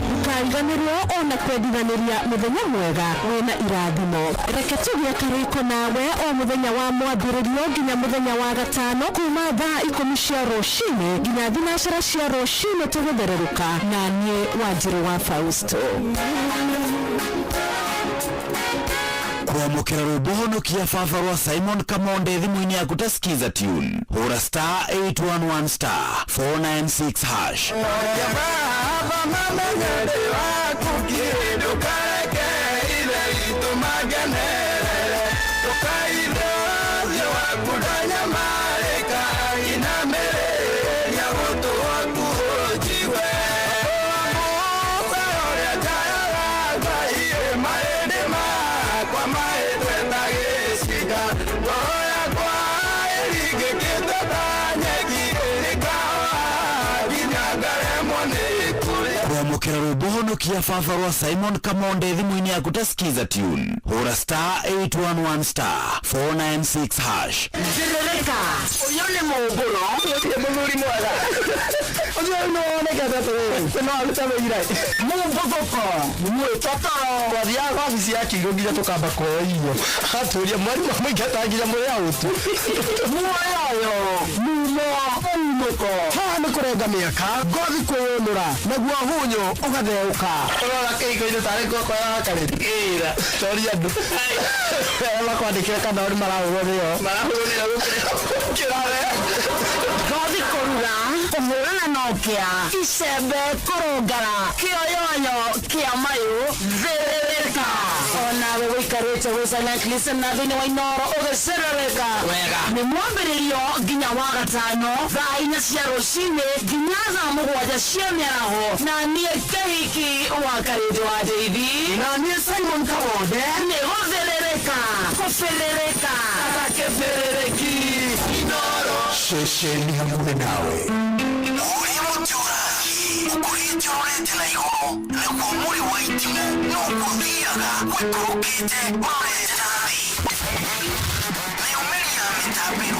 S4: Ndũkariganĩrwo ona kwendithanĩria mũthenya mwega wĩna irathimo. Reke tũgĩe karĩko nawe o mũthenya wa mwambĩrĩrio nginya mũthenya wa gatano kuma thaa 10 cia rũcinĩ nginya 9 cia rũcinĩ tũgĩthererũka na niĩ Wanjirũ wa Fausto.
S3: Kwamũkĩra rwĩmbo honokia baba rwa Simon Kamonde thimũ-inĩ yaku ta skiza tune, hũra star 811 star 496 hash. Kwamũkĩra rwĩmbo honokia baba rwa Simon Kamonde thimũ-inĩ yaku ta skiza tune, hũra star 811 star 496 hash.
S1: Thĩrĩrĩka ũyũ nĩ mũmbũro
S6: mũthuri mwega ũcio nĩ wonekete atĩrĩrĩ no arute wĩira
S1: mũmbũthũko mwĩtotoro.
S6: Twathiaga wabici ya Kĩirũ nginya tũkamba kuoya irio atũria mwarimũ amũingata nginya mũrĩ aũtu
S1: muoyoyo mumo umũko.
S6: Haha nĩ kũrenga mĩaka ngothi kwĩyũnũra naguo hunyo ũgatheũka ũrora kĩhiko-inĩ tarĩ ngoko ya karĩri ĩra toria andũ arĩa makwandĩkĩre kana nĩ marahũrwo nĩo marahũrwo nĩo gũkĩra we.
S1: Ngothi kũrura kũhũrana na ũkĩa icembe kũrũngara kĩoyoyo kĩa mayũ thĩrĩrĩka onawe wĩikarĩte wĩ silent listener thĩinĩ wa Inooro ũgĩcĩrĩrĩka wega nĩ mwambĩrĩrio nginya wa gatano thaa 4 cia rũcinĩ nginya thaa 7 cia mĩaraho na niĩ Kĩhiki wa Karĩndĩ wa Ndeithi
S6: na niĩ Simon Kamonde
S1: nĩ gũthĩrĩrĩka kũbĩrĩrĩka
S6: gakĩbĩrĩrĩki
S5: Inooro
S2: ceceni hamwe nawe.
S5: Ũrĩa mũtĩ ũrathiĩ ũkũrĩte ũrorete na igũrũ naguo mũrĩ wa itimũ noguo ũthiaga ũikũrũkĩte ũrorete na thĩ.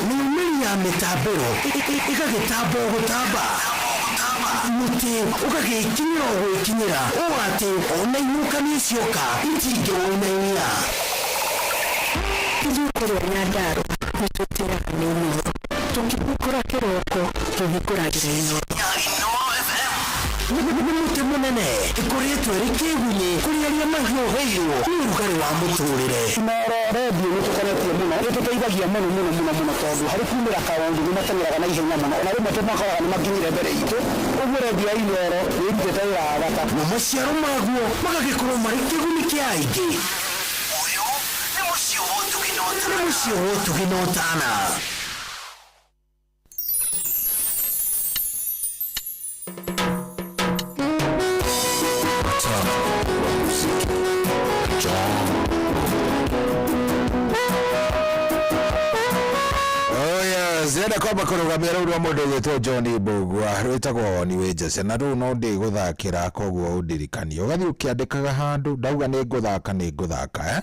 S12: Mĩumĩri ya mĩtambĩro ĩgagĩtamba o gũtamba mũtĩ ũgagĩkinyĩra o gwĩkinyĩra ũũ atĩ ona ihuhũkanio cioka itingĩwũinainia.
S4: Ithuĩ kũrĩa Nyandarũa nĩ twĩtĩraga nĩ Inooro tũkĩhingũra kĩroko tũhingũragĩra Inooro.
S12: Nĩ mũtĩ mũnene ĩkoretwo ĩrĩ kĩgunyĩ kũrĩ arĩa mahiũhĩirwo nĩ ũrugarĩ wa mũtũrĩre.
S6: Inooro redio nĩ tũkenetie mũno nĩ tũteithagia mũno mũno mũno mũno tondũ harĩ kumĩra kaũndũ nĩ mateng'eraga na ihenya mũno ona rĩmwe tũmakoraga nĩ makinyire mbere itũ ũguo redio ya Inooro nĩ ĩrutĩte wĩra wa bata
S12: na maciaro maguo magagĩkorwo marĩ kĩguni kĩa aingĩ.
S5: Ũyũ nĩ mũciĩ wa ũtugi na ũtana.
S12: Nĩ mũciĩ wa ũtugi na ũtana.
S3: John.
S2: Ndĩrenda kwamba kũrũgamia rũu rwa mũndũ ũgwĩtwo John Mbũgua rwĩtagwo woni wĩ Jesse na rũu no ndĩgũthakĩra koguo ũndirikanie ũgathiĩ ũkĩandĩkaga handũ ndauga nĩ ngũthaka nĩ ngũthaka eh?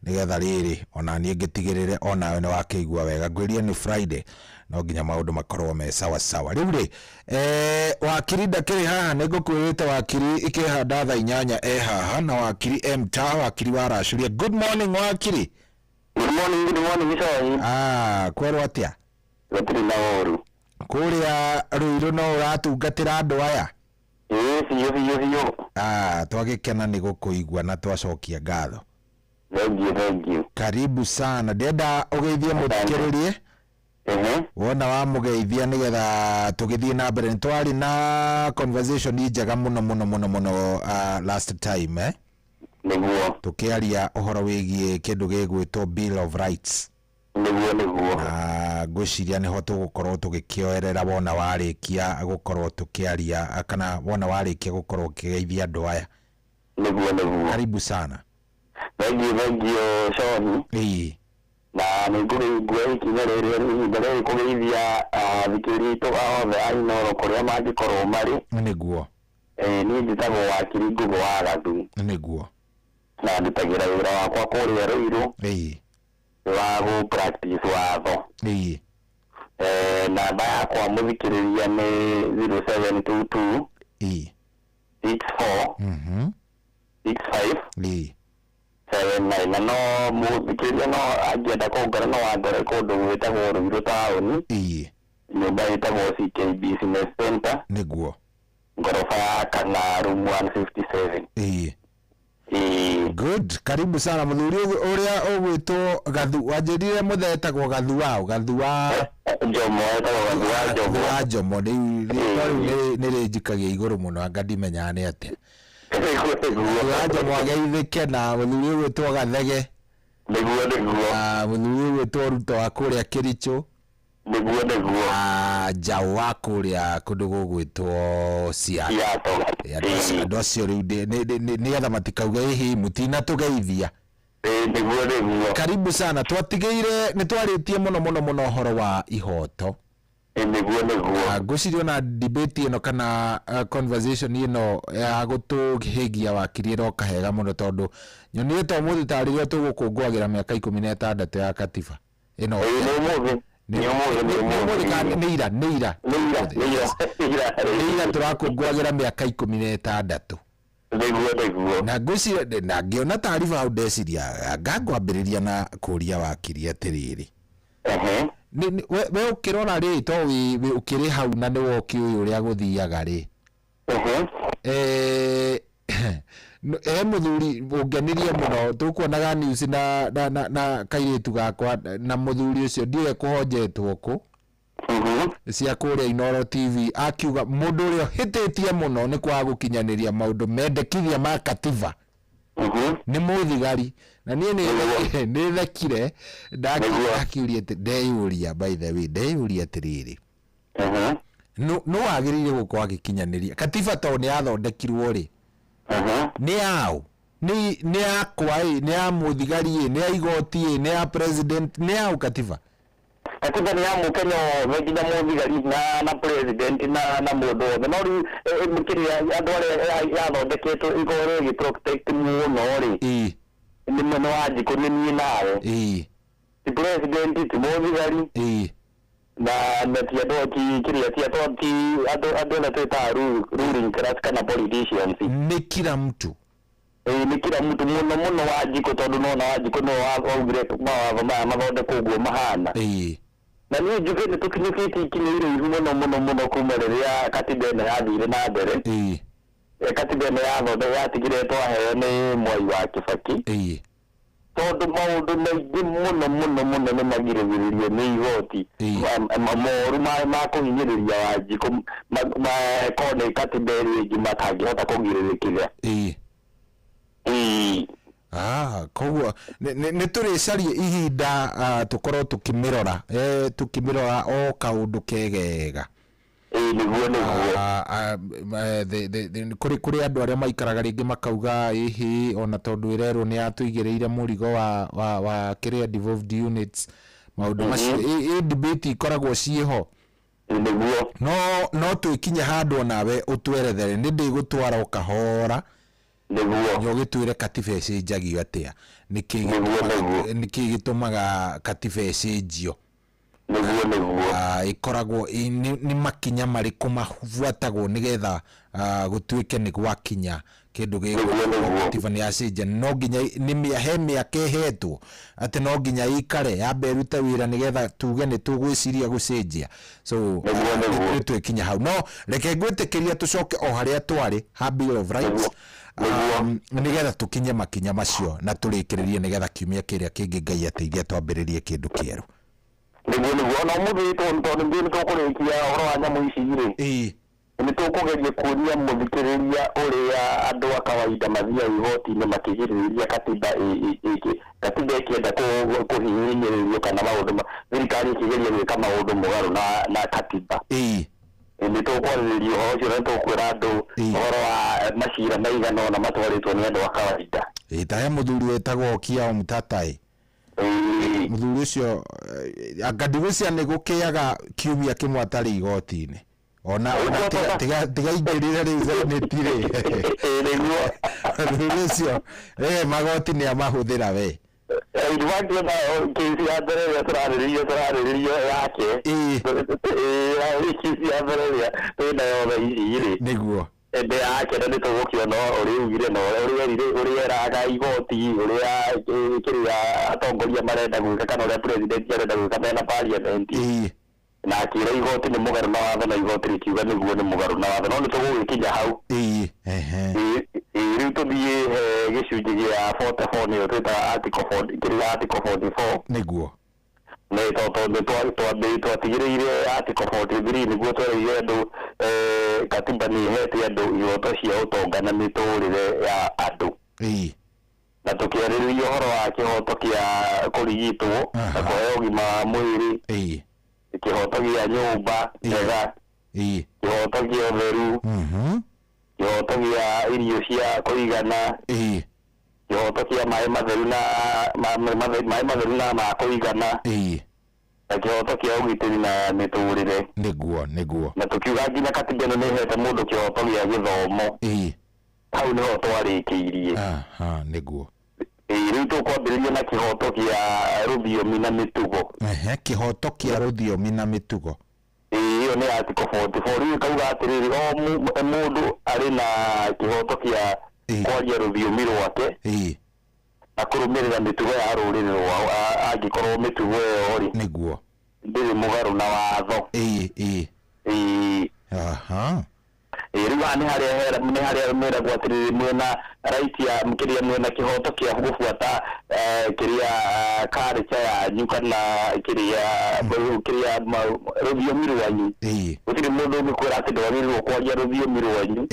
S2: Nĩgetha rĩrĩ ona niĩ ngĩtigĩrĩre onawe nĩ wakĩigua wega. Ngwĩrie nĩ Friday, no nginya maũndũ makorwo me sawa sawa. Rĩu rĩ wakiri ndakĩrĩ haha, nĩ ngũkwĩrĩte wakiri ikĩhanda thaa 8 e haha na wakiri M ta wakiri wa Racũria. Good morning, wakiri.
S15: Good morning, good morning, Cohi.
S2: Ah, kwerwo atĩa?
S15: Gũtirĩ na ũru.
S2: Kũrĩa Ruiru no ũratungatĩra andũ aya?
S15: Ĩĩ, biũ biũ biũ.
S2: Ah, twagĩkena nĩ gũkũigua na twacokia ngatho.
S15: Thank you, thank you.
S2: Karibu sana. Ndĩrenda ũgeithie mũthikĩrĩrie. Wona wamũgeithia nĩgetha tũgĩthiĩ na mbere. Nĩ twarĩ na conversation njega mũno mũno mũno mũno last time, eh?
S15: Nĩguo.
S2: Tũkĩaria ũhoro wĩgiĩ kĩndũ gĩgwĩtwo Bill of Rights.
S15: Nĩguo, nĩguo.
S2: Na ngwĩciria nĩho tũgũkorwo tũgĩkĩoerera wona warĩkia gũkorwo tũkĩaria kana wona warĩkia gũkorwo ũkĩgeithia andũ aya.
S15: Nĩguo, nĩguo.
S2: Karibu sana.
S15: Thank you, thank you, Cohi.
S2: Ĩĩ.
S15: Na nĩ ngũgĩigua ikinya rĩrĩ ihinda rĩrĩ kũgeithia athikĩrĩria aitũ othe a Inooro kũrĩa mangĩkorwo marĩ.
S2: Nĩguo.
S15: Niĩ njĩtagwo wakiri Ngũgũ wa Gathu.
S2: Nĩguo.
S15: Na ndutagĩra wĩra wakwa kũrĩa Ruiru.
S2: Ĩĩ.
S15: Wa gũ practice watho.
S2: Ĩĩ.
S15: Namba yakwa mũthikĩrĩria nĩ 0722.
S2: Ĩĩ.
S15: 64. 65.
S2: Ĩĩ.
S15: 79. Na no mũthikĩrĩria no angĩenda kũngora no angore kũndũ gwĩtagwo Ruiru taũni.
S2: Ĩĩ.
S15: Nyũmba ĩtagwo CK Business Center.
S2: Nĩguo.
S15: Ngoroba ya kana room 157.
S2: Ĩĩ.
S15: Ĩĩ.
S2: Good, karibu sana mũthuri ũrĩa ũgwĩtwo Gathu. Wanjĩrire mũthee etagwo Gathu wao, Gathu wa
S15: Njomo, etagwo Gathu wa Njomo.
S2: Gathu wa Njomo. Rĩu rĩtwa rĩu nĩ rĩnjikagia igũrũ mũno anga ndimenyaga nĩ atĩa. Gathu wa Njomo ageithĩke na mũthuri ũgwĩtwo Gathege.
S15: Nĩguo, nĩguo.
S2: Na mũthuri ũgwĩtwo Ruto wa kũrĩa Kericho.
S15: Nĩguo, nĩguo.
S2: Na Njaũ wa kũrĩa kũndũ gũgwĩtwo Siaya.
S15: Siaya.
S2: Andũ acio rĩu nĩgetha matikauge ĩhĩ mũtinatũgeithia.
S15: Nĩguo, nĩguo.
S2: Karibu sana. Twatigĩire nĩ twarĩtie mũno mũno mũno ũhoro wa ihoto.
S15: Nĩguo, nĩguo.
S2: Ngwĩciria ona debate ĩno kana conversation ĩno ya gũtũhĩgia wakiri ĩroka hega mũno tondũ nyonire ta ũmũthĩ ta rĩrĩa tũgũkũngũagĩra mĩaka 16 ya katiba. Ĩno.
S15: Nĩ ũmũthĩ.
S2: Nĩ ũmũthĩ kana nĩ ira, nĩ ira.
S15: Nĩ ira, nĩ ira, nĩ ira.
S2: Nĩ ira tũrakũngũagĩra mĩaka 16.
S15: Nĩguo, nĩguo.
S2: Na ngwĩciria na ngĩona taariba hau ndeciria anga ngwambĩrĩria na kũria wakiri atĩrĩrĩ. We ũkĩrora rĩ to wĩ ũkĩrĩ hau na nĩ wokĩũĩ ũrĩa gũthiaga rĩ. Mũthuri ũngenirie mũno tũkuonaga news na kairĩtu gakwa na mũthuri ũcio ndiũĩ kũhonjetwo kũ. Cia kũrĩa Inooro TV akiuga mũndũ ũrĩa ũhĩtĩtie mũno nĩ kwaga gũkinyanĩria maũndũ mendekithia ma katiba. Nĩ mũthigari. Na niĩ nĩ thekire ndakiuria atĩ ndeyũria, by the way, ndeyũria atĩrĩrĩ. No wagĩrĩire gũkorwo agĩkinyanĩria katiba tondũ nĩ yathondekirwo rĩ. Nĩ yaũ? Nĩ yakwa ĩ, nĩ ya mũthigari ĩ, nĩ ya igoti ĩ, nĩ ya president, nĩ yaũ katiba?
S15: Katiba nĩ ya mũkenya wothe nginya mũthigari na president na mũndũ wothe. No rĩu kĩrĩa andũ arĩa yathondeketwo ĩkorwo ĩgĩ protect mũno rĩ. Nĩ mwena wa Wanjikũ nĩ niĩ nawe. Ti president, ti mũthigari. Na ti andũ ti kĩrĩa ti andũ ti andũ andũ arĩa twĩtaga ruling class kana politicians.
S2: Nĩ kila mtu.
S15: Nĩ kila mtu mũno mũno Wanjikũ tondũ nona Wanjikũ nĩwe waugire mawatho maya mathondekwo ũguo mahana. Na niĩ njuge nĩ tũkinyũkĩtie ikinya iraihu mũno mũno mũno kuma rĩrĩa katiba ĩno yathire na mbere. Katiba ĩno yatigire twaheo nĩ Mwai wa Kibaki. Tondũ maũndũ maingĩ mũno mũno mũno nĩ magirĩrĩirio nĩ igoti. Moru ma kũhinyĩrĩria Wanjikũ korwo nĩ katiba ĩrĩa ĩngĩ matangĩhota kũgirĩrĩkĩra.
S2: Koguo nĩ tũrĩcaria ihinda tũkorwo tũkĩmĩrora, tũkĩmĩrora o kaũndũ kegega.
S15: Nĩguo, nĩguo.
S2: Kũrĩ andũ arĩa maikaraga rĩngĩ makauga ĩhĩ ona tondũ ĩrerwo nĩ yatũigĩrĩire mũrigo wa kĩrĩa devolved units. Maũndũ macio ĩ debate ikoragwo ciĩho.
S15: Nĩguo.
S2: No no twĩkinye handũ onawe ũtwerethere nĩ ndĩgũtwara o kahora.
S15: Nĩguo.
S2: Nyo ũgĩtwĩre katiba ĩcenjagio atĩa. Nĩkĩ
S15: Nĩguo, nĩguo.
S2: nĩkĩ gĩtũmaga katiba ĩcenjio.
S15: Nĩguo, nĩguo.
S2: Ĩkoragwo nĩ makinya marĩkũ mabuatagwo nĩgetha gũtuĩke nĩ gwakinya kĩndũ gĩgwĩtwo katiba nĩ yacenjia. No nginya nĩ he mĩaka ĩhetwo atĩ no nginya ĩikare yambe ĩrute wĩra nĩgetha tuge nĩ tũgwĩciria gũcenjia. So nĩ twĩkinya hau. No reke ngwĩtĩkĩria tũcoke o harĩa twarĩ ha Bill of Rights nĩgetha tũkinye makinya macio na tũrĩkĩrĩrie nĩgetha kiumia kĩrĩa kĩngĩ Ngai ateithia twambĩrĩrie kĩndũ kĩerũ.
S15: Nĩguo, nĩguo. Ona ũmũthĩ tondũ nĩ tũkũrĩkia ũhoro wa nyamũ ici rĩ, nĩ tũkũgeria kuonia mũthikĩrĩria ũrĩa andũ a kawaida mathiaga igoti-inĩ makĩgirĩrĩria katiba katiba ĩkĩenda kũhihinyĩrĩrio kana maũndũ thirikari ĩkĩgeria gwĩka maũndũ mũgarũ na katiba. Nĩ tũkwarĩrĩria ũhoro ũcio na nĩ tũkwĩra andũ ũhoro wa macira maigana ũna matwarĩtwo nĩ andũ a kawaida.
S2: Ĩĩ, ta he mũthuri wĩtagwo Okiya Omtatah. Mũthuri ũcio anga ndigwĩciria nĩ gũkĩaga kiumia kĩmwe atarĩ igoti-inĩ. Ona ona tiga tiga tiga ingĩrire rĩu senate rĩ. Mũthuri ũcio magoti nĩ amahũthĩra we.
S15: In fact ona kesi ya mbere ĩrĩa tũrarĩrĩria tũrarĩrĩria yake. Kesi ya mbere ĩrĩa twĩnayo thaa ici rĩ.
S2: Nĩguo.
S15: Nĩ yake na nĩ tũgũkĩona ũrĩa augire na ũrĩa erire ũrĩa eraga igoti ũrĩa kĩrĩa atongoria marenda gwĩka kana ũrĩa president arenda gwĩka mena parliament. Na akĩra igoti nĩ mũgarũ na watho na igoti rĩkiuga nĩguo nĩ mũgarũ na watho no nĩ tũgũgĩkinya hau. Rĩu tũthiĩ he gĩcunjĩ gĩa 44 nĩyo twĩtaga article kĩrĩa article 44.
S2: Nĩguo.
S15: Nĩ tondũ nĩ twatigĩrĩire article 43 nĩguo twereire andũ katiba nĩ ĩhete andũ ihoto cia ũtonga na mĩtũrĩre ya andũ. Na tũkĩarĩrĩria ũhoro wa kĩhoto kĩa kũrigitwo na kũheo ũgima wa mwĩrĩ. Kĩhoto kĩa nyũmba njega. Kĩhoto kĩa ũtheru. Kĩhoto kĩa irio cia kũigana. Kĩhoto kĩa maĩ matheru na maĩ matheru na ma kũigana. Na kĩhoto kĩa ũgitĩri na mĩtũrĩre.
S2: Nĩguo, nĩguo.
S15: Na tũkiuga nginya katiba ĩno nĩ ĩhete mũndũ kĩhoto gĩa gĩthomo. Hau nĩho twarĩkĩirie.
S2: Aha, nĩguo.
S15: Rĩu tũkwambĩrĩria na kĩhoto kĩa rũthiomi na mĩtugo.
S2: Kĩhoto kĩa rũthiomi na mĩtugo.
S15: Ĩyo nĩ article 44. Rĩu ĩkauga atĩrĩrĩ, o mũndũ arĩ na kĩhoto kĩa kwaria rũthiomi rwake na kũrũmĩrĩra mĩtugo ya rũrĩrĩ rwao angĩkorwo mĩtugo ĩyo rĩ
S2: nĩguo
S15: ndĩrĩ mũgarũ na watho.
S2: Aha.
S15: Rĩu haha nĩ harĩa hera nĩ harĩa meragwo atĩrĩrĩ mwĩna right ya kĩrĩa mwĩna kĩhoto kĩa gũbuata kĩrĩa culture yanyu kana kĩrĩa kĩrĩa rũthiomi rwanyu. Gũtirĩ mũndũ ũngĩkwĩra atĩ ndwagĩrĩirwo kwaria rũthiomi rwanyu.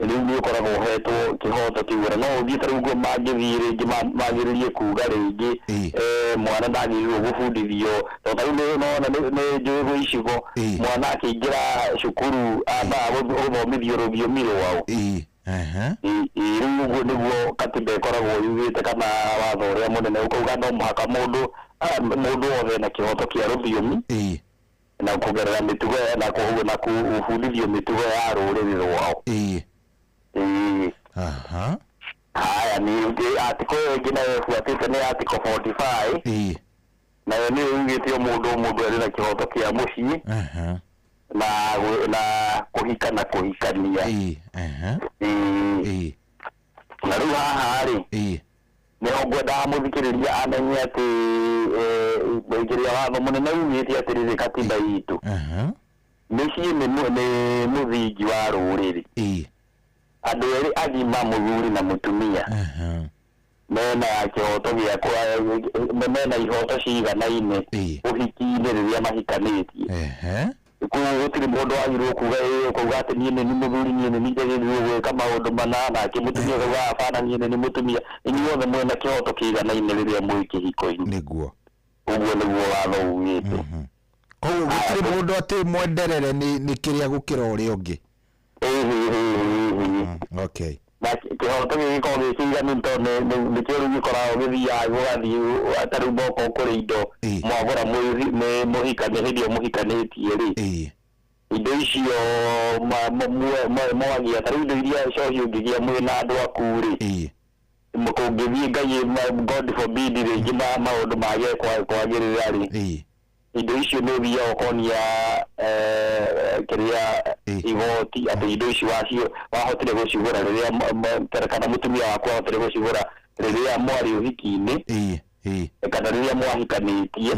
S15: Rĩu nĩ ũkoragwo ũhetwo kĩhoto kĩu ona no ũthiĩ ta rĩu ũguo mangĩthiĩ rĩngĩ magĩrĩrie kuga rĩngĩ mwana ndagĩrĩirwo gũbundithio tondũ ta rĩu nĩ nona nĩ njũĩ gwĩ icigo mwana akĩingĩra cukuru ambaga gũthomithio rũthiomi rwao. Rĩu ũguo nĩguo katiba ĩkoragwo yugĩte kana watho ũrĩa mũnene ũkauga no mũhaka mũndũ mũndũ wothe ena kĩhoto kĩa rũthiomi na kũgerera mĩtugo na na kũbundithio mĩtugo ya rũrĩrĩ rwao.
S2: Aha.
S15: Haya, ningĩ article ĩyo ĩngĩ nayo ĩbuatĩte nĩ article 45. Nayo nĩyo yugĩte o mũndũ o mũndũ arĩ na kĩhoto kĩa mũciĩ na na kũhika na kũhikania. Na rĩu haha rĩ, nĩho ngwendaga mũthikĩrĩria amenye atĩ kĩrĩa watho mũnene ugĩte atĩrĩrĩ katiba itũ. Mĩciĩ nĩ mũthingi wa rũrĩrĩ. Andũ erĩ agima mũthuri na mũtumia. Mena kĩhoto gĩa mena ihoto ciganaine ũhiki-inĩ rĩrĩa mahikanĩtie. Koguo gũtirĩ mũndũ wagĩrĩirwo kuga kuga atĩ niĩ nĩ niĩ mũthuri niĩ nĩ niĩ njagĩrĩirwo gwĩka maũndũ mana nake mũtumia akauga hapana niĩ nĩ niĩ mũtumia. Inyuothe mwĩna kĩhoto kĩiganaine rĩrĩa mwĩ kĩhiko-inĩ.
S2: Nĩguo.
S15: Ũguo nĩguo watho ugĩte.
S2: Koguo gũtirĩ mũndũ atĩ mwenderere nĩ kĩrĩa gũkĩra ũrĩa ũngĩ. Okay.
S15: Na kĩhoto gĩkĩ gĩkoragwo gĩ kĩiganu tondũ nĩkĩo rĩu gĩkoragwo gĩthiaga gũgathiĩ ta rĩu mokorwo kũrĩ indo mwagũra mũhikania hĩndĩ ĩyo mũhikanĩtie rĩ, indo icio mwagia ta rĩu indo iria cohi ũngĩgĩa mwĩna andũ aku rĩ, kũngĩthiĩ Ngai God forbid rĩngĩ maũndũ mage kwagĩrĩra rĩ, indo icio nĩ ũthiaga ũkonia kĩrĩa igoti atĩ indo ici wacio wahotire gũcigũra rĩrĩa kana mũtumia waku ahotire gũcigũra rĩrĩa mwarĩ ũhiki-inĩ kana rĩrĩa mwahikanĩtie,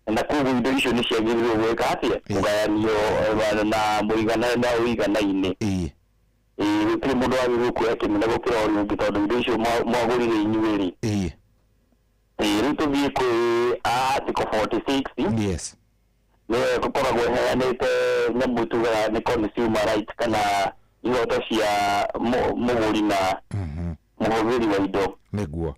S15: na koguo indo icio nĩ ciagĩrĩirwo gwĩka atĩa, kũgayanio na mũigana na ũiganaine. Gũtirĩ mũndũ wagĩrĩirwo kuoya kĩnene gũkĩra ũrĩa ũngĩ tondũ indo icio mwagũrire inyuĩ rĩ. Rĩu tũthiĩ kwĩ article 46. Nĩyo ĩkoragwo ĩheanĩte nyamũ tugaga nĩ consumer right kana ihoto cia mũgũri na mũhũthĩri wa indo. Rĩu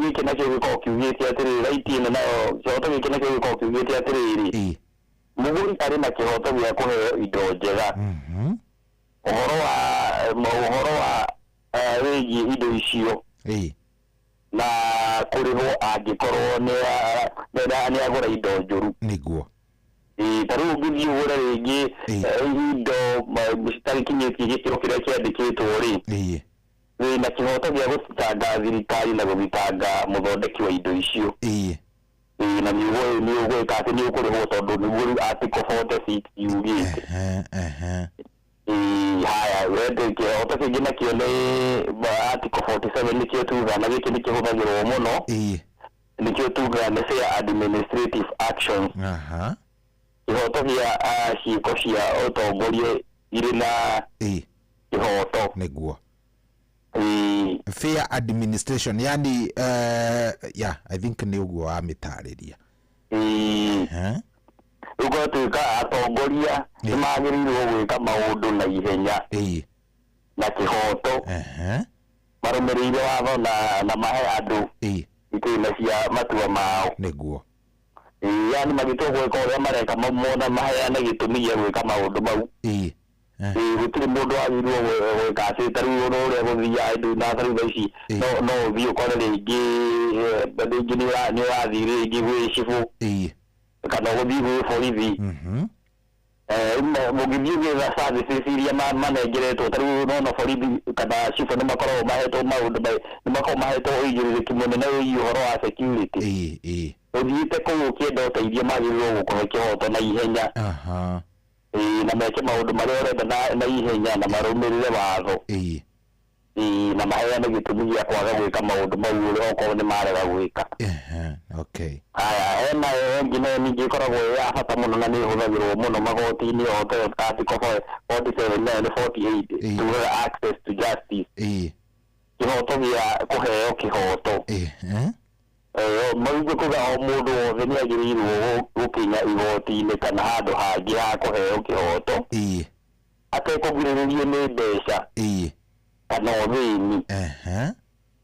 S15: gĩkĩ nakĩo gĩkoragwo kiugĩte atĩrĩrĩ, right ĩno nayo kĩhoto gĩkĩ nakĩo gĩkoragwo kiugĩte atĩrĩrĩ, mũgũri arĩ na kĩhoto gĩa kũheo indo njega, ũhoro wa wĩgiĩ indo icio na kũrĩhwo angĩkorwo nĩ agũra indo njũru. Ta rĩu ũngĩthiĩ ũgũre rĩngĩ indo citagĩkinyĩtie gĩkĩro kĩrĩa kĩandĩkĩtwo rĩ, wĩna kĩhoto gĩa gũthitanga thirikari na gũthitanga mũthondeki wa indo icio. Na nĩ ũgwĩka atĩ nĩ ũkũrĩhwo tondũ nĩguo rĩu article 46 yugĩte. Haya, wende kĩhoto kĩngĩ nakĩo nĩ article 47, nĩkĩo tugaga, na gĩkĩ nĩ kĩhũthagĩrwo mũno, nĩkĩo tugaga nĩ fair administrative actions. Kĩhoto gĩa ciĩko cia ũtongoria irĩ na kĩhoto.
S2: Fair administration, yani yeah, I think nĩ ũguo wamĩtarĩria.
S15: Rĩu gwatuĩka atongoria nĩ magĩrĩirwo gwĩka maũndũ na ihenya na kĩhoto, marũmĩrĩire watho na mahe andũ itĩna cia matua mao. Yani magĩtua gwĩka ũrĩa mareka mona maheane gĩtũmi gĩa gwĩka maũndũ mau. Gũtirĩ mũndũ wagĩrĩirwo gwĩka atĩ ta rĩu ũrĩa gũthiaga indo na ta rĩu thaa ici no ũthiĩ ũkore rĩngĩ rĩngĩ nĩ ũrathiĩ rĩngĩ gwĩ cibũ kana ũgũthiĩ gwĩ borithi. Mũngĩthiĩ gwetha services iria manengeretwo, ta rĩu nona borithi kana cibũ nĩ makoragwo mahetwo maũndũ, nĩ makoragwo mahetwo ũigĩrĩrĩki mũnene wĩgiĩ ũhoro wa security. Ũthiĩte kũu ũkĩenda ũteithio, magĩrĩirwo gũkũhe kĩhoto na ihenya na meke maũndũ marĩa ũrenda na ihenya na marũmĩrĩre watho. Na maheane gĩtũmi gĩa kwaga gwĩka maũndũ mau ũrĩa okorwo nĩ marega gwĩka. Haya, hena ĩngĩ nayo ningĩ ĩkoragwo ĩ ya bata mũno na nĩ ĩhũthagĩrwo mũno magoti-inĩ, o ta article 47 nayo nĩ 48, tugaga access to justice, kĩhoto gĩa kũheo kĩhoto. Maugĩ kuga o mũndũ wothe nĩ agĩrĩirwo gũkinya igoti-inĩ kana handũ hangĩ ha kũheo kĩhoto atekũgirĩrĩrio nĩ mbeca kana ũthĩni.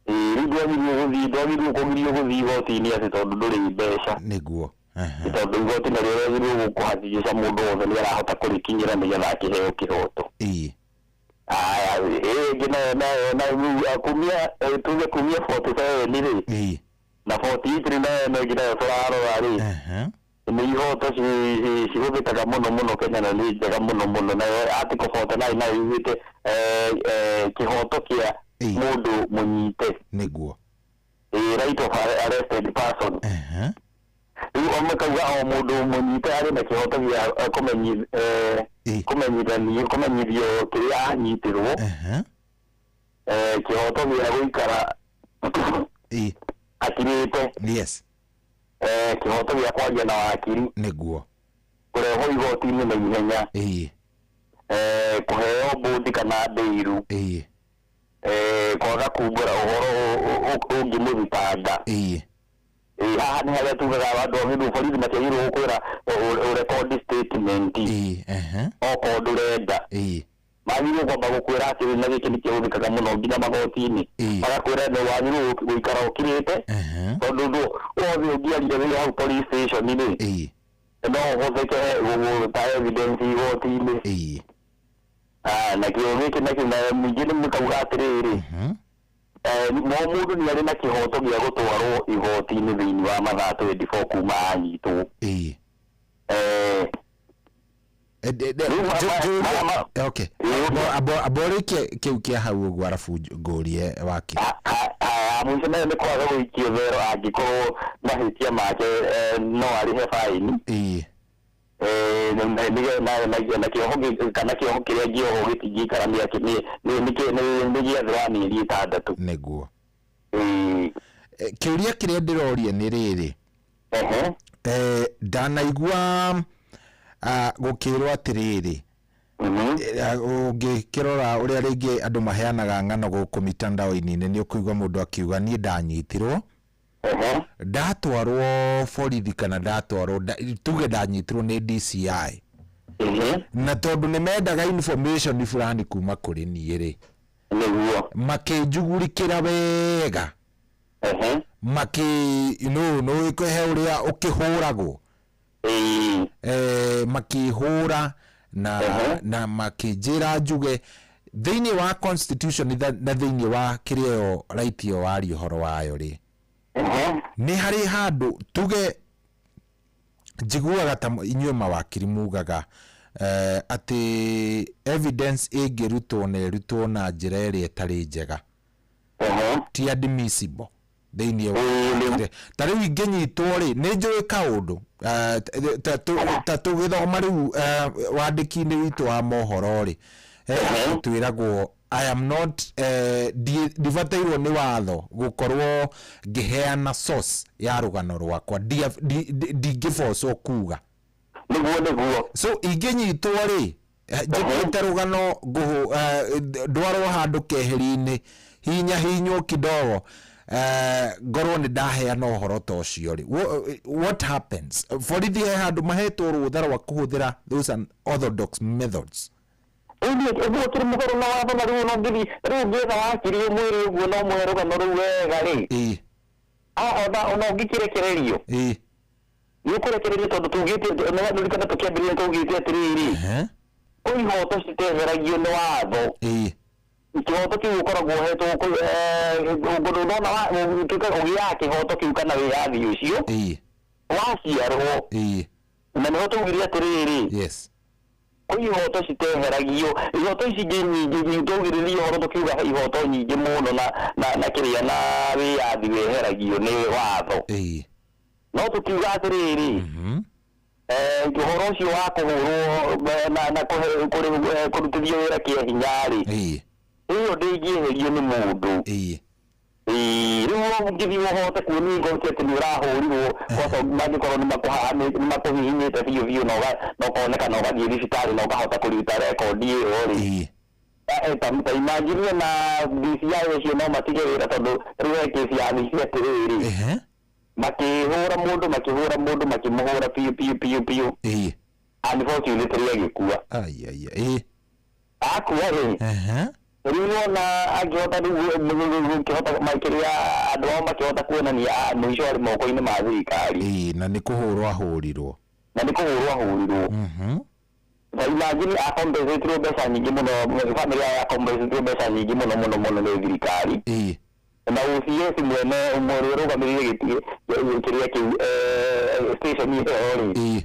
S15: Rĩu ndwagĩrĩirwo gũthiĩ, ndwagĩrĩirwo kũgirio gũthiĩ igoti-inĩ atĩ tondũ ndũrĩ mbeca. Tondũ igoti narĩo rĩagĩrĩirwo gũkũhakikisha mũndũ wothe nĩ arahota kũrĩkinyĩra nĩgetha akĩheo kĩhoto. Haya, ĩngĩ nayo na kumia tuge kumia 47 rĩ na 48 nayo ĩno ĩngĩ nayo tũrarora rĩ, nĩ ihoto cihũthĩkaga mũno mũno Kenya na nĩ njega mũno mũno. Nayo article 49 nayo yugĩte kĩhoto kĩa mũndũ mũnyite. Right of arrested person. Rĩu o makauga o mũndũ mũnyite arĩ na kĩhoto gĩa kũmenyithio kĩrĩa anyitĩrwo, kĩhoto gĩa gũikara akirĩte, kĩhoto gĩa kwaria na wakiri, kũrehwo igoti-inĩ na ihenya, kũheo bũndi kana mbĩiru, kwaga kumbũra ũhoro ũngĩmũthitanga. Haha nĩ harĩa tugaga andũ agĩrĩirwo, borithi matiagĩrĩirwo gũkwĩra ũrekondi statement okorwo ndũrenda. Magĩrĩirwo kwamba gũkwĩra atĩrĩ, na gĩkĩ nĩ kĩhũthĩkaga mũno nginya magoti-inĩ, magakwĩra nĩ wagĩrĩirwo gũikara ũkirĩte tondũ ũndũ wothe ũngĩarire wĩ hau police station rĩ, no ũhũthĩke ta evidence igoti-inĩ. Ah, na kĩo gĩkĩ nakĩo na ningĩ nĩ mũkauga atĩrĩrĩ, no mũndũ nĩ arĩ na kĩhoto gĩa gũtwarwo igoti-inĩ thĩinĩ wa mathaa 24 kuma anyitwo. Rĩu
S2: Okay, amba ũrĩkie kĩu kĩa hau ũguo arabu ngũrie wakiri.
S15: Mũico nayo nĩ kwaga gũikio thero angĩkorwo mahĩtia make no arĩhe baini. Na kĩoho kana kĩoho kĩrĩa ngĩohwo gĩtingĩikara mĩaka nĩ gĩa thĩ wa mĩeri 6.
S2: Nĩguo. Kĩũria kĩrĩa ndĩroria nĩ rĩrĩ, ndanaigua gũkĩrwo atĩrĩrĩ, ũngĩkĩrora ũrĩa rĩngĩ andũ maheanaga ng'ano gũkũ mitandao-inĩ nĩ ũkũigua mũndũ akiuga niĩ ndanyitirwo, ndatwarwo borithi kana ndatwarwo tuge ndanyitirwo nĩ DCI, na tondũ nĩ mendaga information fulani kuma kũrĩ niĩ rĩ, makĩnjugurikĩra wega, makĩ no no he ũrĩa ũkĩhũragwo, makĩhũra na makĩnjĩra njuge thĩinĩ wa constitution na thĩinĩ wa kĩrĩa ĩyo right ĩyo waria ũhoro wayo rĩ, nĩ harĩ handũ tuge njiguaga ta inyuĩ mawakiri mugaga atĩ evidence ĩngĩrutwo na ĩrutwo na njĩra ĩrĩa ĩtarĩ njega ti admissible thĩinĩ wa ta rĩu ingĩnyitwo rĩ, nĩ njũĩ kaũndũ ta tũgĩthoma rĩu wandĩki-inĩ witũ wa mohoro rĩ, twĩragwo I am not ndibatairwo nĩ watho gũkorwo ngĩheana source ya rũgano rwakwa, ndingĩbocwo kuga.
S15: Nĩguo, nĩguo.
S2: So ingĩnyitwo rĩ, njĩkĩte rũgano ngũhũ, ndwarwo handũ keheri-inĩ hinya hinywo kidogo, ngorwo nĩ ndaheana ũhoro ta ũcio rĩ, what happens? Borithi he handũ mahetwo rũtha rwa kũhũthĩra those unorthodox methods?
S15: Ũguo kĩrĩ mũgarũ na watho, na rĩu no ngĩthiĩ rĩu ngĩetha wakiri ũmwĩre ũguo no mũhe rũgano rũu wega rĩ, ona ũngĩkĩrekererio, nĩ ũkũrekererio tondũ tugĩte nĩririkana tũkĩambĩrĩria tugĩte atĩrĩrĩ, kwĩ ihoto citeheragio nĩ watho. Kĩhoto kĩu ũkoragwo ũhetwo ndona ũtuĩka ũgĩaga kĩhoto kĩu kana wĩyathi ũcio waciarwo, na nĩho twaugire atĩrĩrĩ, kwĩ ihoto citeheragio, ihoto ici ingĩ nyingĩ twaugĩrĩria ũhoro tũkiuga he ihoto nyingĩ mũno na kĩrĩa na wĩyathi weheragio nĩ watho. No tũkiuga atĩrĩrĩ, ũhoro ũcio wa kũhũrwo na kũrutithio wĩra kĩa hinya rĩ, ĩyo ndĩngĩeherio nĩ mũndũ. Rĩu ũngĩthiĩ ũhote kuonia igoti atĩ nĩ ũrahũrirwo, kwaca mangĩkorwo nĩ makũhihinyĩte biũ biũ na ũkoneka na ũgathiĩ thibitarĩ na ũkahota kũruta rekondi ĩyo rĩ, ta imagine na DCI ũcio no matige wĩra, tondũ rĩu he kesi ya thire atĩrĩrĩ, makĩhũra mũndũ, makĩhũra mũndũ, makĩmũhũra biũ biũ biũ biũ, unfortunately agĩkua. Akua rĩ, rĩu wona angĩhota rĩu gũkĩhota kĩrĩa andũ ao makĩhota kuonania mũico arĩ moko-inĩ ma thirikari.
S2: Na nĩ kũhũrwo ahũrirwo.
S15: Na nĩ kũhũrwo ahũrirwo. Ta imagine akompensatirwo mbeca nyingĩ mũno, family yao yakompensatirwo mbeca nyingĩ mũno mũno mũno nĩ thirikari. Na OCS mwene ũrĩa ũrũgamĩrĩire gĩtĩ kĩrĩa kĩu, station ĩyo rĩ,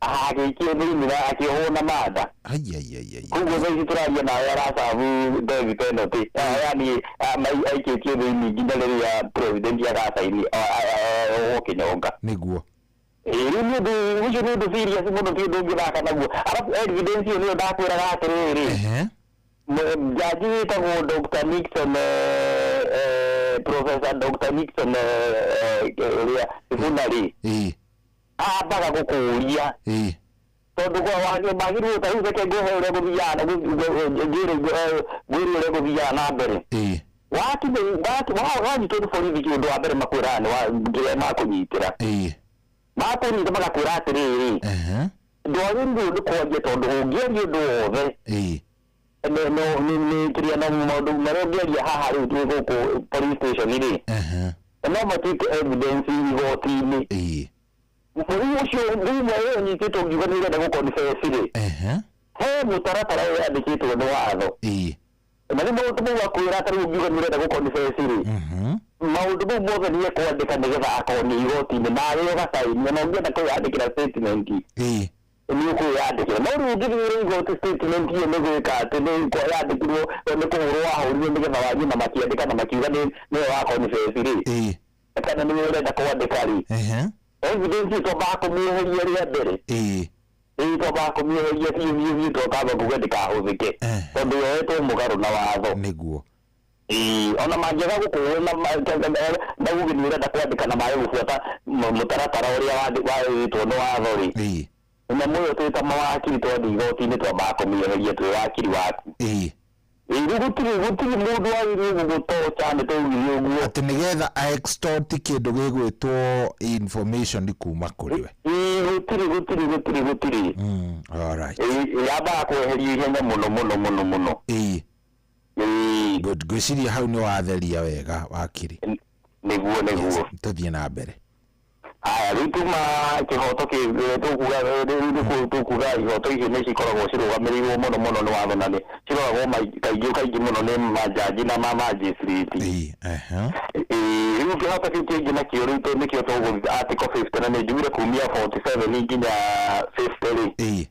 S15: agĩikio thĩinĩ na akĩohwo na manda. Koguo thaa ici tũraria nawe aracabu death penalty, yani aikĩtio thĩinĩ nginya rĩrĩa president agacaini ohwo kĩnyonga.
S2: Nĩguo.
S15: Rĩu nĩ ũndũ ũcio nĩ ũndũ serious mũno, ti ũndũ ũngĩthaka naguo. Arabu evidence ĩyo nĩyo ndakwĩraga atĩrĩrĩ, jaji wĩtagwo Dr. Nixon, Professor Dr. Nixon ũrĩa Sifuna rĩ, ambaga gũkũria tondũ magĩrĩirwo ta rĩu reke ngũhe ũrĩa gũthiaga na ngwĩre ũrĩa gũthiaga na mbere. Wakinya wanyitwo nĩ borithi, ũndũ wa mbere makwĩraga nĩ kĩrĩa makũnyitĩra, makũnyita magakwĩra atĩrĩrĩ, ndwagĩrĩirwo nĩ kwaria tondũ ũngĩaria ũndũ wothe nĩ kĩrĩa no maũndũ marĩa ũngĩaria haha rĩu twĩ gũkũ police station rĩ, no matuĩke evidence igoti-inĩ. Rĩu ũcio rĩu mwe ũnyitĩtwo ngiuga nĩ ũrenda gũ confess rĩ, He mũtaratara wandĩkĩtwo nĩ watho. Na nĩ maũndũ mau akwĩra ta rĩu ũngiuga nĩ ũrenda gũconfess rĩ, maũndũ mau mothe nĩ ekwandĩka nĩgetha akonio igoti-inĩ, nawe ũgacaini. Ona ũngĩenda kwĩyandĩkĩra statement, nĩ ũkwĩyandĩkĩra. No rĩu ũngĩthiĩra igoti, statement ĩyo nĩ gwĩka atĩ nĩ yandĩkirwo nĩ kũhũrwo wahũrirwo nĩgetha warie, na makĩandĩka na makiuga nĩwe wa confess rĩ, kana nĩwe ũrenda kwandĩka rĩ, evidence ĩyo twambaga kũmĩeheria rĩa mbere. Ĩĩ, twambaga kũmĩeheria biũ biũ biũ, twakamba kuga ndĩkahũthĩke tondũ yoetwo mũgarũ na watho. Ĩĩ, ona mangĩaga gũkũhũra na uge nĩ ũrenda kwandĩka na mage gũbuata mũtaratara ũrĩa wandĩtwo nĩ watho rĩ, nyamũ ĩyo twĩ ta mawakiri twathiĩ igoti-inĩ twambaga kũmĩeheria twĩ wakiri waku. Ĩĩ, rĩu gũtirĩ mũndũ wagĩrĩirwo gũgũtocha, nĩ twaugire ũguo.
S2: Atĩ nĩgetha extort kĩndũ gĩgwĩtwo information kuma kũrĩ we.
S15: Ĩĩ, gũtirĩ gũtirĩ gũtirĩ gũtirĩ.
S2: Alright.
S15: Ĩĩ, yambaga kweherio ihenya mũno mũno mũno mũno. Ĩĩ.
S2: Good, ngwĩciria hau nĩ watheria wega, wakiri.
S15: Nĩguo.
S2: Tũthiĩ na mbere.
S15: Haya, rĩu tuma kĩhoto tũkuga, rĩu tũkuga ihoto icio nĩ cikoragwo cirũgamĩrĩirwo mũno mũno nĩ watho, na nĩ ciroragwo kaingĩ kaingĩ mũno nĩ manjanji na ma magistrate. Ĩĩ, rĩu kĩhoto kĩu kĩngĩ nakĩo rĩu nĩkĩo tũgũthiĩ article 50, na nĩ njugire kumia 47 nginya 50 rĩ,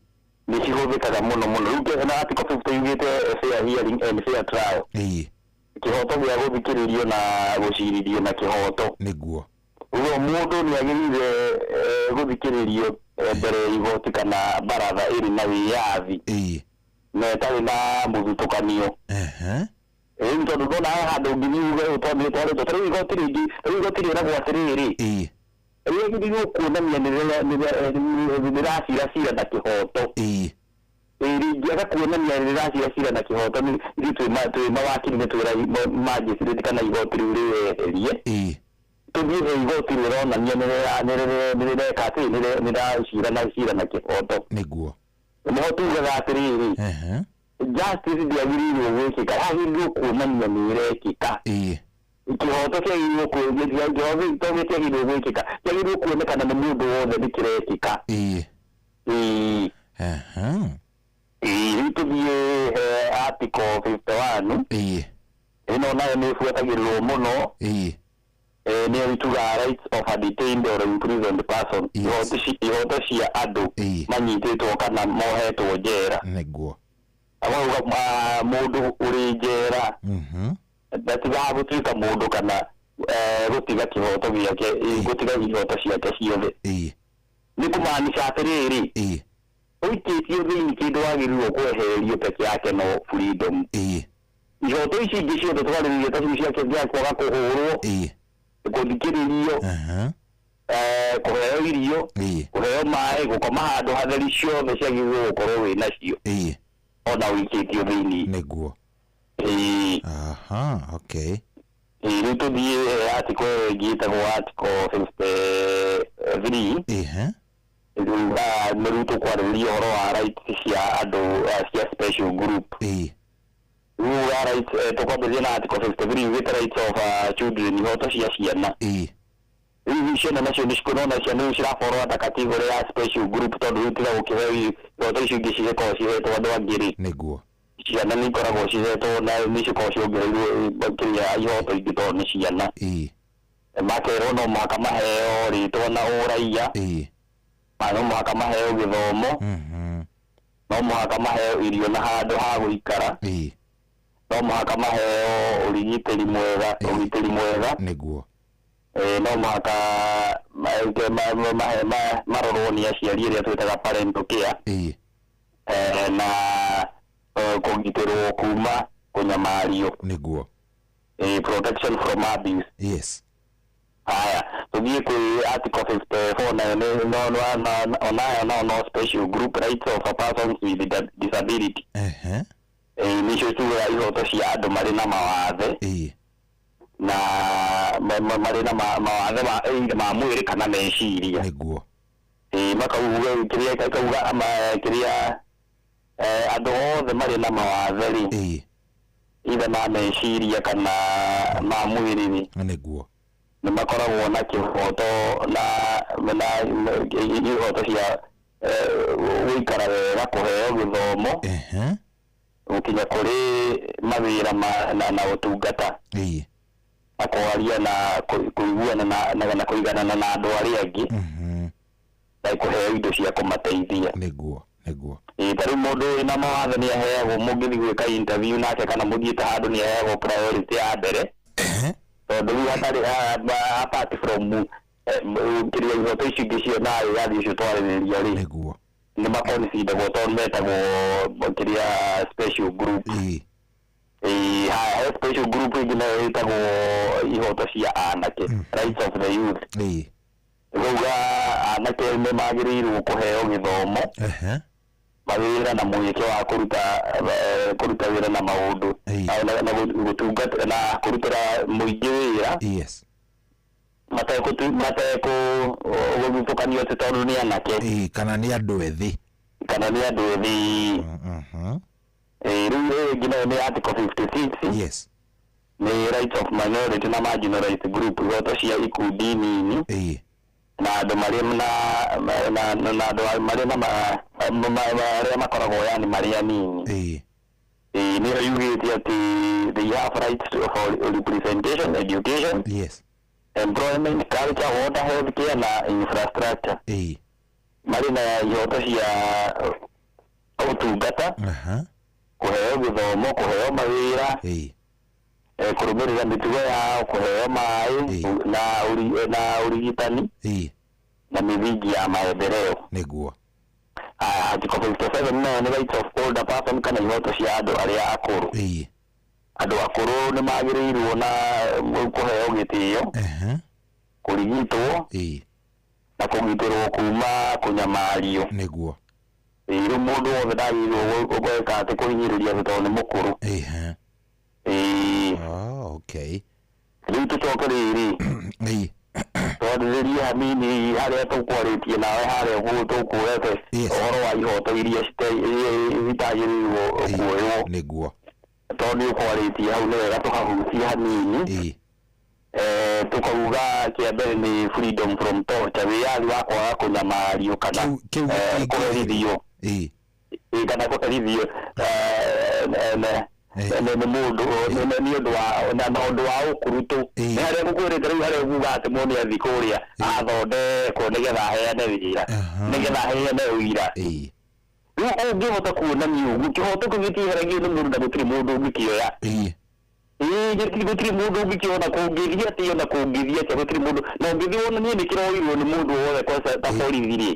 S15: nĩ cihũthĩkaga mũno mũno. Rĩu na article 50 yugĩte fair hearing and fair trial, kĩhoto gĩa gũthikĩrĩrio na gũcirithio na kĩhoto. Ũguo mũndũ nĩ agĩrĩire gũthikĩrĩrio mbere ya igoti kana baratha ĩrĩ na wĩyathi na ĩtarĩ na mũthutũkanio. Rĩu tondũ ndona he handũ ũngĩthiĩ uge tondũ nĩ twarĩtwo, ta rĩu igoti rĩngĩ, ta rĩu igoti rĩragwo atĩrĩrĩ, rĩagĩrĩirwo kuonania nĩ rĩracira cira na kĩhoto. Ĩĩ, rĩngĩaga kuonania rĩracira cira na kĩhoto, ithuĩ twĩ mawakiri nĩ twĩra magistrate kana igoti rĩu rĩweherie, tũthiĩ he igoti rĩronania nĩ rĩreka atĩ nĩ rĩracira na cira na kĩhoto. Nĩho tugaga atĩrĩrĩ, justice ndĩagĩrĩirwo gwĩkĩka, yagĩrĩirwo kuonania nĩ ĩrekĩka. Kĩhoto kĩagĩrĩirwo kĩhoto gĩtiagĩrĩirwo gwĩkĩka, kĩagĩrĩirwo kuonekana nĩ mũndũ wothe nĩ kĩrekĩka. Ĩĩ. Ĩĩ, rĩu tũthiĩ he article 51. Ĩno nayo nĩ ĩbuatagĩrĩrwo mũno. Nĩyo itugaga rights of a detained or imprisoned person, ihoto cia andũ manyitĩtwo kana mohetwo njera. Akauga mũndũ ũrĩ njera ndatigaga gũtuĩka mũndũ kana gũtiga kĩhoto gĩake, gũtiga ihoto ciake ciothe. Nĩ kũmaanisha atĩrĩrĩ, ũikĩtio thĩinĩ kĩndũ wagĩrĩirwo kwehererio peke yake no freedom. Ihoto ici ingĩ ciothe twarĩrĩria, ta ciu ciake cia kwaga kũhũrwo, gũthikĩrĩrio, kũheo irio, kũheo maĩ, gũkoma handũ hatheri, ciothe ciagĩrĩirwo gũkorwo wĩ nacio ona ũikĩtio thĩinĩ. Ĩĩ.
S2: Aha, okay.
S15: Ĩĩ, rĩu tũthiĩ article ĩyo ĩngĩ ĩtagwo article 53. Rĩu nĩ rĩu tũkwarĩrĩria ũhoro wa rights cia andũ cia special group. Rĩu wa rights, tũkwambĩrĩria na article 53 yugĩte rights of children, ihoto cia ciana. Rĩu ciana nacio nĩ cikũrona, ciana rĩu ciraborwo under category ya special group, tondũ rĩu tiga gũkĩheo ihoto icio ingĩ cikoragwo cihetwo andũ angĩ rĩ, ciana nĩ ikoragwo cihetwo na nĩ cikoragwo ciongereirwo kĩrĩa ihoto ingĩ tondũ nĩ ciana. Makerwo no mũhaka maheo rĩtwa na ũraiya, no mũhaka maheo gĩthomo, no mũhaka maheo irio na handũ ha gũikara, no mũhaka maheo ũrigitĩri mwega, ũgitĩri mwega. No mũhaka marorwo nĩ aciari, ĩrĩa twĩtaga parental care, na kũgitĩrwo kuma kũnyamario. Protection from abuse. Haya, tũthiĩ kwĩ article 54, nayo nĩ no no onayo no special group, rights of a persons with disability. Nĩcio tugaga ihoto cia andũ marĩ na mawathe, na marĩ na mawathe ma either ma mwĩrĩ kana meciria. Ĩĩ, makauga kĩrĩa ikauga ama kĩrĩa andũ othe marĩ na mawathe rĩ, either ma meciria kana ma mwĩrĩ rĩ, nĩ makoragwo na kĩhoto na ihoto cia Gũikara wega, kũheo gĩthomo, gũkinya kũrĩ mawĩra na ũtungata, na kwaria na kũiguana na kũiganana na andũ arĩa angĩ, na kũheo indo cia kũmateithia.
S2: Nĩguo, nĩguo.
S15: Ĩĩ, ta rĩu mũndũ wĩna mawathe nĩ aheagwo, mũngĩthiĩ gwĩka interview nake kana mũthiĩte handũ, nĩ aheagwo priority ya mbere, tondũ rĩu hatarĩ apart from kĩrĩa ihoto icio ingĩ cio na wĩyathi ũcio twarĩrĩria rĩ, nĩ maconsideragwo tondũ metagwo kĩrĩa special group. Ĩĩ, haya, he special group ĩngĩ nayo ĩtagwo ihoto cia anake, rights of the youth. Nĩkuga anake nĩ magĩrĩirwo kũheo gĩthomo, mawĩra na mweke wa kũruta wĩra na maũndũ na gũtungata na kũrutĩra mũingĩ wĩra matekũ gũthutũkanio atĩ tondũ nĩ anake.
S2: Ĩĩ, kana nĩ andũ ethĩ.
S15: Kana nĩ andũ ethĩ. Ĩĩ, rĩu ĩyo ĩngĩ nayo nĩ article 56. Nĩ rights of minority na marginalized group, ihoto cia ikundi nini na andũ marĩa na andũ marĩa na arĩa makoragwo yani marĩ anini. Ĩĩ, nĩyo yugĩte atĩ they have rights for representation, education, employment, culture, water, health care na infrastructure. Marĩ na ihoto cia ũtungata, kũheo gĩthomo, kũheo mawĩra, kũrũmĩrĩra mĩtugo yao, kũheo maĩ na ũrigitani na mĩthingi ya maendeleo. Article 57 nayo nĩ rights of older person kana ihoto cia andũ arĩa akũrũ. Andũ akũrũ nĩ magĩrĩirwo na kũheo gĩtĩo, kũrigitwo na kũgitĩrwo kuma kũnyamario. Ĩĩ, rĩu mũndũ wothe ndagĩrĩirwo gwĩka atĩ kũhinyĩrĩria atĩ tondũ nĩ mũkũrũ. Ĩĩ.
S2: Oh, okay.
S15: Rĩu tũcoke rĩrĩ, twarĩrĩrie hanini harĩa tũkwarĩtie nawe harĩa ũguo tũkuoete ũhoro wa ihoto iria itagĩrĩirwo kuoywo. Tondũ nĩ ũkwarĩtie hau, nĩ wega tũkahutia hanini. Tukauga kĩa mbere nĩ freedom from torture, wĩyathi wa kwaga kũnyamario kana kũherithio. Ĩĩ, kana kũherithio nĩ mũndũ nĩ ũndũ wa na ũndũ wa ũkũrũtũ. Nĩ harĩa ngũkwĩrĩte rĩu, harĩa ũkuga atĩ mũndũ nĩ athiĩ kũrĩa athondekwo nĩgetha aheane wĩra, nĩgetha aheane ũira. Rĩu ũngĩhota kuonania ũguo, kĩhoto kĩu gĩtiheragio nĩ mũndũ na gũtirĩ mũndũ ũngĩkĩoya. Ĩĩ, gũtirĩ mũndũ ũngĩkĩona, kũngĩthiĩ atĩa ona kũngĩthiĩ atĩa, gũtirĩ mũndũ, na ũngĩthiĩ wonanie nĩ kĩroirwo nĩ mũndũ wothe kwanza ta borithi rĩ,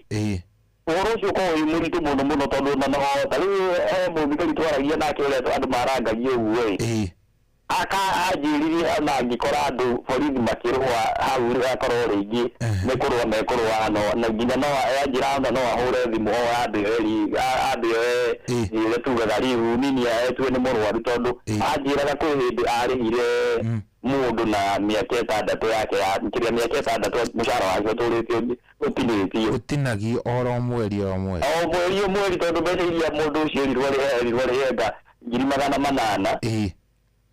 S15: ũhoro ũcio ũkoragwo wĩ mũritũ mũno mũno, tondũ ona no ta rĩu he mũthigari twaragia nake ũrĩa andũ marangagia ũguo ĩ, aka anjĩrire ona angĩkora andũ borithi makĩrũa hau rĩ, akorwo rĩngĩ nĩ kũrũa mekũrũa, no na nginya no anjĩra ona no ahũre thimũ o ambe oe ambe oe ĩrĩa tugaga rĩu nini etue nĩ mũrwaru, tondũ anjĩraga kwĩ hĩndĩ arĩhire mũndũ na mĩaka 6 yake ya kĩrĩa, mĩaka 6 mũcara wake ũtũrĩte ũtinĩtio.
S2: Ũtinagio oro mweri o mweri.
S15: O mweri o mweri, tondũ mbeca iria mũndũ ũcio erirwo arĩhe, erirwo arĩhe 800,000.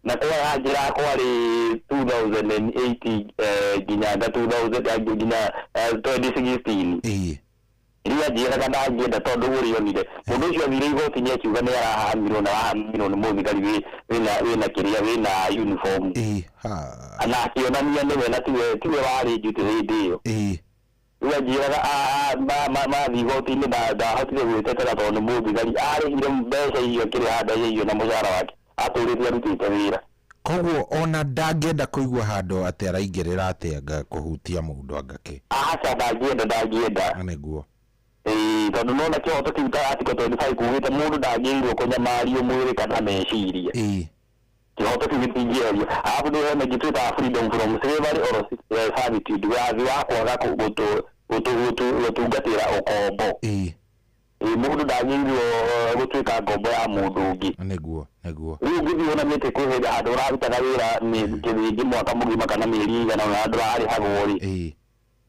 S15: Na kwa anjĩra kwarĩ 2008 nginya nga 2000 nginya 2016. Rĩu anjĩraga ndangĩenda tondũ ũrĩa onire mũndũ ũcio athire igoti-inĩ akiuga nĩ arahamirwo na arahamirwo nĩ mũthigari wĩna kĩrĩa, wĩna uniform, na akĩonania nĩwe na tiwe warĩ njuti hĩndĩ ĩyo. Rĩu anjĩraga mathiĩ igoti-inĩ ndahotire gwĩtetera tondũ nĩ mũthigari arĩhire mbeca icio, akĩrĩha mbeca icio na mũcara wake atũrĩte arutĩte wĩra.
S2: Koguo ona ndangĩenda kũigua handũ atĩ araingĩrĩra atĩ anga kũhutia mũndũ anga kĩ.
S15: Aca, ndangĩenda, ndangĩenda. Ĩĩ, tondũ nona kĩhoto kĩu ta article 25 kugĩte mũndũ ndagĩrĩirwo kũnyamario mwĩrĩ kana meciria. Kĩhoto kĩu gĩtingĩeherio. Arabu nĩ hena ĩngĩ twĩtaga freedom from slavery or servitude, wĩyathi wa kwaga gũtungatĩra ũkombo. Ĩĩ, mũndũ ndagĩrĩirwo gũtuĩka ngombo ya mũndũ ũngĩ.
S2: Nĩguo, nĩguo.
S15: Rĩu ũngĩthiĩ wonanie atĩ kwĩ hĩndĩ handũ ũrarutaga wĩra rĩngĩ mwaka mũgima kana mĩeri ĩigana ũna ndũrarĩhagwo rĩ,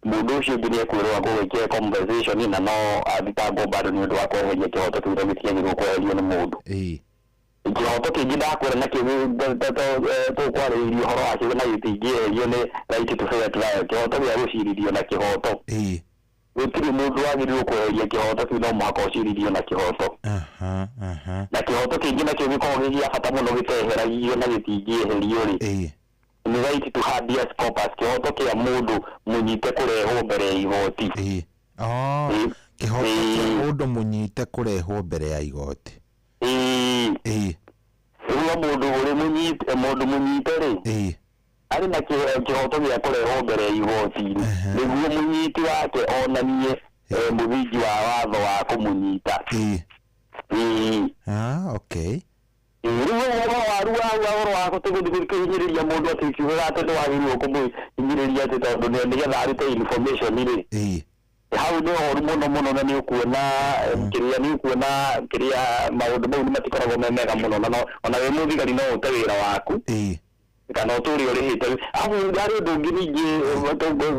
S15: mũndũ ũcio ũngĩ nĩ ekwĩrwo agũgĩkĩre compensation na no athitangwo bado nĩ ũndũ wa kweheria kĩhoto kĩu, tondũ gĩtiagĩrĩirwo kweherio nĩ mũndũ. Kĩhoto kĩngĩ ndakwĩra nakĩo tũkwarĩrĩria ũhoro wakĩo na gĩtingĩeherio nĩ right to fair trial, kĩhoto gĩa gũcirithio na kĩhoto. Gũtirĩ mũndũ wagĩrĩirwo kweheria kĩhoto kĩu, no mũhaka ũcirithio na kĩhoto.
S2: Aha, aha.
S15: Na kĩhoto kĩngĩ nakĩo gĩkoragwo gĩ gĩa bata mũno gĩteheragio na gĩtingĩeherio rĩ, nĩ right to habeas corpus, kĩhoto kĩa mũndũ mũnyite kũrehwo mbere ya igoti.
S2: Oh, kĩhoto kĩa mũndũ mũnyite kũrehwo mbere ya igoti.
S15: Rĩu mũndũ ũrĩ mũnyite, mũndũ mũnyite rĩ, arĩ na kĩhoto gĩa kũrehwo mbere ya igoti-inĩ nĩguo mũnyiti wake onanie mũthingi wa watho wa kũmũnyita.
S2: Ah, okay.
S15: Rĩu ũhoro waru wa ũhoro wa gũthiĩ kũhinyĩrĩria mũndũ atĩ kiugaga atĩ nĩ wagĩrĩirwo kũmũhinyĩrĩria atĩ tondũ nĩgetha arute information rĩ, hau nĩ ũru mũno mũno, na nĩ ũkuona kĩrĩa, nĩ ũkuona kĩrĩa maũndũ mau nĩ matikoragwo me mega mũno, na ona wĩ mũthigari no ũte wĩra waku kana ũtũre ũrĩhĩte. Arabu harĩ ũndũ ũngĩ ningĩ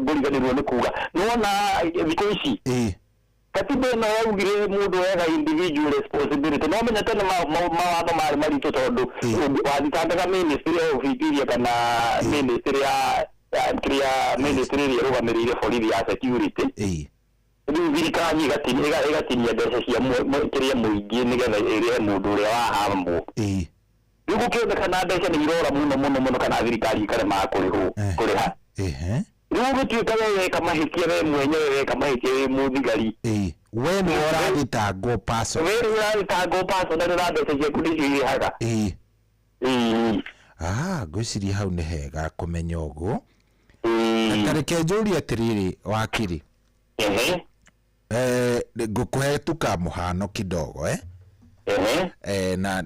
S15: ngũriganĩrwo nĩ kuga, nĩwona thikũ ici katiba ĩno yaugire mũndũ oyaga individual responsibility. No menya tene mawatho marĩ maritũ tondũ wathitangaga Ministry of Interior kana ministry ya kĩrĩa, ministry ĩrĩa ĩrũgamĩrĩire borithi ya security. Rĩu thirikari ĩgatinia mbeca cia kĩrĩa mũingĩ nĩgetha ĩrĩhe mũndũ ũrĩa wahambwo. Rĩu gũkĩonekana mbeca nĩ irora mũno mũno mũno, kana thirikari ikaremaga kũrĩhwo kũrĩha. Rĩu ũgĩtuĩka we weka mahĩtia, we mwenyewe weka mahĩtia wĩ mũthigari,
S2: We nĩwe ũrathitangwo person.
S15: We rĩu ũrathitangwo personal na mbeca ciaku nĩcio irĩhaga.
S2: Ah, ngwĩciria hau nĩ hega kũmenya ũguo. Na tareke njũrie atĩrĩrĩ, wakiri, ngũkũhe tu ka mũhano kidogo, eh? Na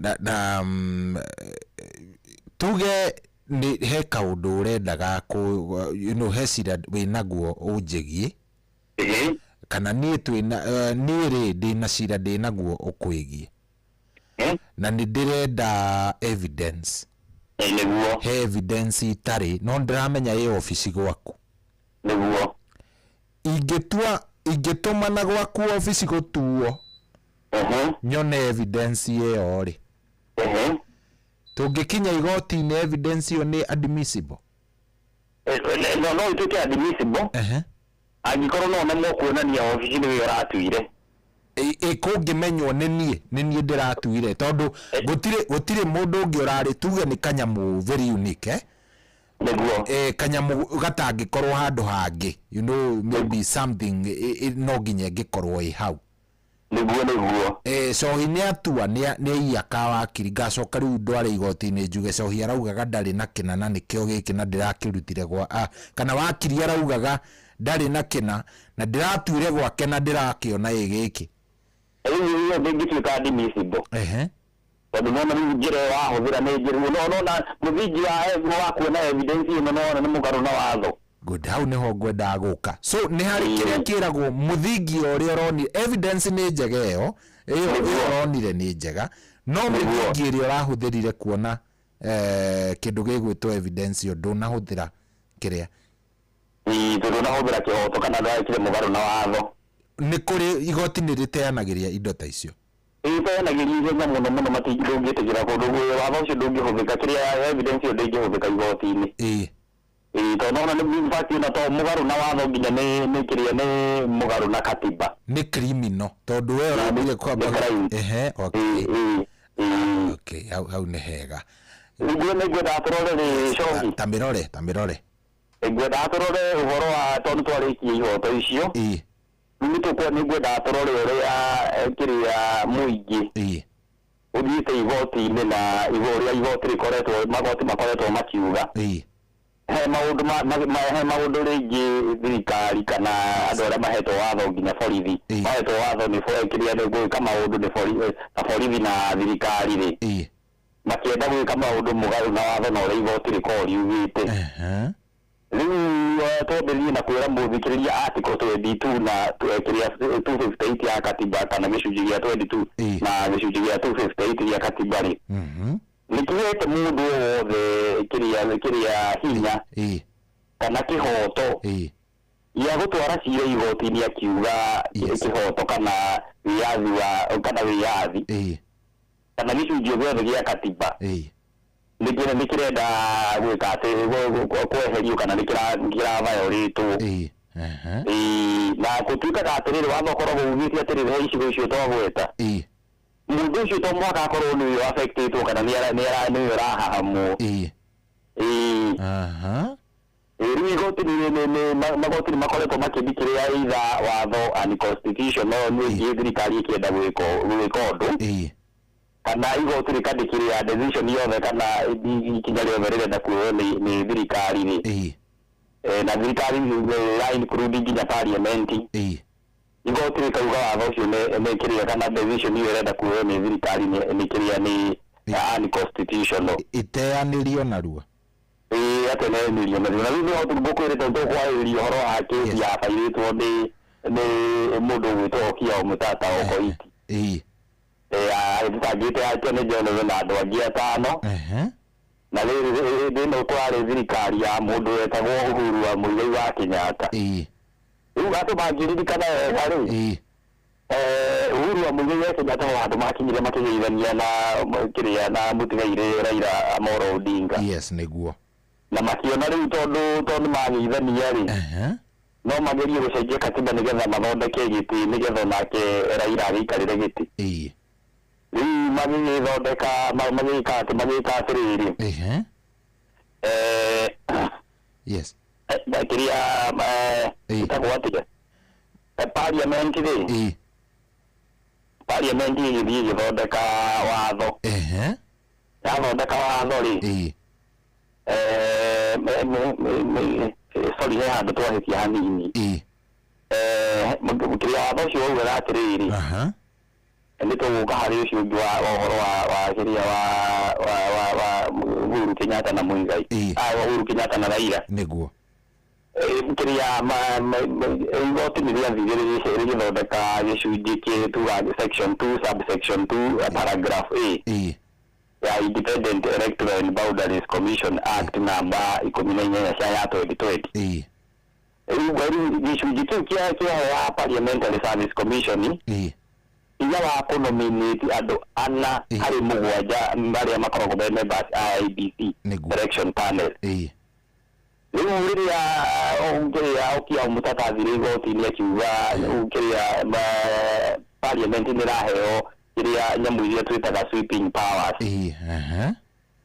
S2: tuge nĩ he kaũndũ ũrendaga kũ he cira wĩnaguo ũnjĩgiĩ, kana niĩ twĩna niĩ rĩ ndĩna cira ndĩnaguo ũkwĩgiĩ, na nĩ ndĩrenda evidence. He evidence itarĩ, no ndĩramenya ĩ obici gwaku. Ingĩtua ingĩtũmana gwaku obici gũtuo nyone evidence ĩyo rĩ, tũngĩkinya igoti-inĩ evidence ĩyo nĩ admissible?
S15: No ĩtuĩke admissible angĩkorwo no nemwo kuonania obici nĩwe ũratuire.
S2: Ĩ kũngĩmenywo nĩ niĩ ndĩratuire, tondũ gũtirĩ mũndũ ũngĩ ũrarĩ, tuge nĩ kanyamũ very unique, eh? Kanyamũ gatangĩkorwo handũ hangĩ, maybe something no nginya ĩngĩkorwo ĩ hau.
S15: Nĩguo, nĩguo.
S2: Cohi nĩ atua nĩ aiya ka wakiri, ngacoka rĩu ndware igoti-inĩ njuge Cohi araugaga ndarĩ na kĩna na nĩkĩo gĩkĩ na ndĩrakĩrutire gwa kana wakiri araugaga ndarĩ na kĩna na ndĩratuire gwake na ndĩrakĩona ĩ gĩkĩ.
S15: Rĩu ĩyo ndĩngĩtuĩka admissible, tondũ nona rĩu njĩra ĩyo wahũthĩra nĩ njĩra no nona mũthingi wa kuona evidence ĩno nona nĩ mũgarũ na watho.
S2: Good, hau niho ngwendaga gũka. So nĩ harĩ kĩrĩa kĩragwo mũthingi ũrĩa ũronire evidence nĩ njega, ĩyo ũronire nĩ njega, no mĩthingi ĩrĩa ũrahũthĩrire kuona kĩndũ gĩgwĩtwo evidence ĩyo, ndũnahũthĩra kĩrĩa
S15: Ĩĩ, tondũ ndũnahũthĩra kĩhoto kana ndũrekire mũgarũ na watho.
S2: Nĩ kũrĩ igoti nĩ rĩteanagĩria indo ta icio?
S15: Ĩteanagĩria ihenya mũno mũno, ndũngĩtĩkĩra kũndũ watho ũcio ndũngĩhũthĩka, kĩrĩa evidence ĩyo ndĩngĩhũthĩka igoti-inĩ. Ĩĩ, tondũ nona nĩ in fact ona to mũgarũ na watho, nginya nĩ kĩrĩa, nĩ mũgarũ na katiba.
S2: Nĩ criminal tondũ we ũrambire kwamba.
S15: Nĩ crime.
S2: Ehe, okay, hau nĩ hega.
S15: Nĩguo, nĩngwendaga tũrore rĩ, Cohi.
S2: Ta mĩrore, ta mĩrore.
S15: Ngwendaga tũrore ũhoro wa tondũ twarĩkia ihoto icio, rĩu nĩngwendaga tũrore ũrĩa kĩrĩa mũingĩ ũthiĩte igoti-inĩ na ũrĩa igoti rĩkoretwo, magoti makoretwo makiuga. He maũndũ he maũndũ rĩngĩ thirikari kana andũ arĩa mahetwo watho, nginya borithi mahetwo watho nĩ kĩrĩa nĩ gwĩka maũndũ nĩ na borithi na thirikari rĩ, makĩenda gwĩka maũndũ mũgarũ na watho na ũrĩa igoti rĩkoragwo riugĩte. Rĩu twambĩrĩrie na kwĩra mũthikĩrĩria article 22 na kĩrĩa 258 ya katiba, kana gĩcunjĩ gĩa 22 na gĩcunjĩ gĩa 258 gĩa katiba rĩ, nĩ kĩhete mũndũ o wothe kĩrĩa hinya kana kĩhoto gĩa gũtwara cira igoti-inĩ akiuga kĩhoto kana wĩyathi wa kana wĩyathi kana gĩcunjĩ gĩothe gĩa katiba nĩ kĩrenda gwĩka atĩ kweherio kana nĩ kĩra violate. Ĩĩ, na gũtuĩkaga atĩrĩrĩ, watho ũkoragwo ugĩte atĩrĩrĩ, he icigo icio twagweta, mũndũ ũcio to mũhaka akorwo nĩwe affectĩtwo kana nĩwe ũrahahamwo. Ĩĩ. Ĩĩ, rĩu igoti magoti nĩ makoretwo makĩthikĩrĩria either watho unconstitutional nĩ thirikari ĩkĩenda gwĩka ũndũ, kana igoti rĩkandĩkĩrĩra decision yothe kana ikinya rĩothe rĩrenda kuoywo nĩ thirikari rĩ. Na thirikari ĩra include nginya parliament. Igoti rĩkauga watho ũcio nĩ kĩrĩa kana decision ĩyo ĩrenda kuoywo nĩ thirikari nĩ kĩrĩa nĩ unconstitutional.
S2: Ĩteanĩrio narua.
S15: Ĩĩ, ateneanĩrio narua. Na rĩu nĩho ngũkwĩrĩte tũkwarĩrĩria ũhoro wa kesi yabairĩtwo nĩ mũndũ ũgwĩtwo Okiya Omtatah Okoiti. Agĩthitangĩte Attorney General na andũ angĩ atano. Na rĩrĩ, hĩndĩ ĩno kũrarĩ thirikari ya mũndũ wetagwo Uhuru wa Muigai wa Kenyatta. Rĩu andũ mangĩririkana wega rĩ, Uhuru wa Muigai wa Kenyatta he handũ makinyire makĩgeithania na kĩrĩa na mũtigairĩ Raila Amolo Odinga.
S2: Yes, nĩguo.
S15: Na makĩona rĩu tondũ mageithania rĩ, no magerie gũcenjia katiba nĩgetha mathondeke gĩtĩ nĩgetha onake Raila agĩikarĩre gĩtĩ. Rĩu magĩgĩthondeka, magĩgĩka atĩ, magĩka atĩrĩrĩ. Kĩrĩa, ĩtagwo atĩa? Parliament rĩ, parliament ĩgĩthiĩ ĩgĩthondeka watho. Yathondeka watho rĩ, sorry, he handũ twahĩtia hanini. Kĩrĩa watho ũcio waugaga atĩrĩrĩ, nĩ tũgũka harĩ ũcio ũngĩ wa ũhoro wa kĩrĩa wa Uhuru Kenyatta na Muigai. Uhuru Kenyatta na Raila.
S2: Nĩguo.
S15: Kĩrĩa igoti nĩ rĩathire rĩgĩthondeka gĩcunjĩ kĩ tuga section 2 subsection 2 paragraph A ya Independent Electoral and Boundaries Commission Act namba 18 cia ya 2020. Rĩu gĩcunjĩ kĩu kĩaheaga Parliamentary Service Commission hinya wa kũnominate andũ ana harĩ mũgwanja arĩa makoragwo me members a IEBC selection panel. Rĩu rĩrĩa kĩrĩa Okiya Omtatah athire igoti-inĩ akiuga kĩrĩa parliament nĩ ĩraheo kĩrĩa nyamũ iria twĩtaga sweeping powers.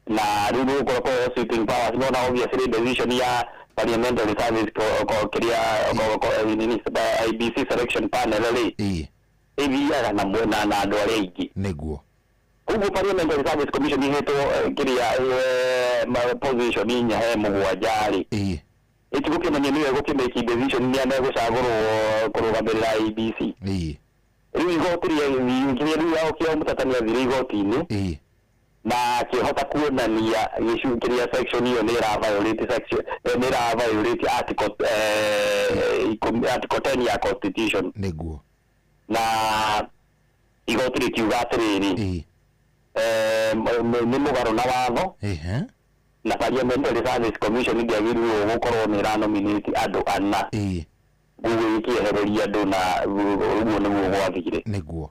S15: Na rĩu nĩ gũkorwo kũheo sweeping powers, nona obviously decision ya Parliamentary Service kĩrĩa IEBC selection panel rĩ, ĩthiaga na mwena na andũ arĩa aingĩ.
S2: Nĩguo.
S15: Koguo Parliamentary Service Commission ihetwo kĩrĩa position inya he mũgwanja rĩ, ĩtigũkĩmenya nĩyo ĩgũkĩmake decision nĩ a megũcagũrwo kũrũgamĩrĩra IEBC. Rĩu igoti kĩrĩa rĩu Okiya Omtatah nĩ athire igoti-inĩ na akĩhota kuonania gĩcunjĩ kĩrĩa section ĩyo nĩ ĩra violate section, nĩ ĩra violate article 10 ya constitution.
S2: Nĩguo.
S15: Na igoti rĩkiuga atĩrĩrĩ, nĩ mũgarũ na watho na Parliamentary Service Commission ndĩagĩrĩirwo gũkorwo nĩ ĩra nominate andũ ana. Koguo ĩkĩehereria andũ na ũguo nĩguo gwathire.
S2: Nĩguo.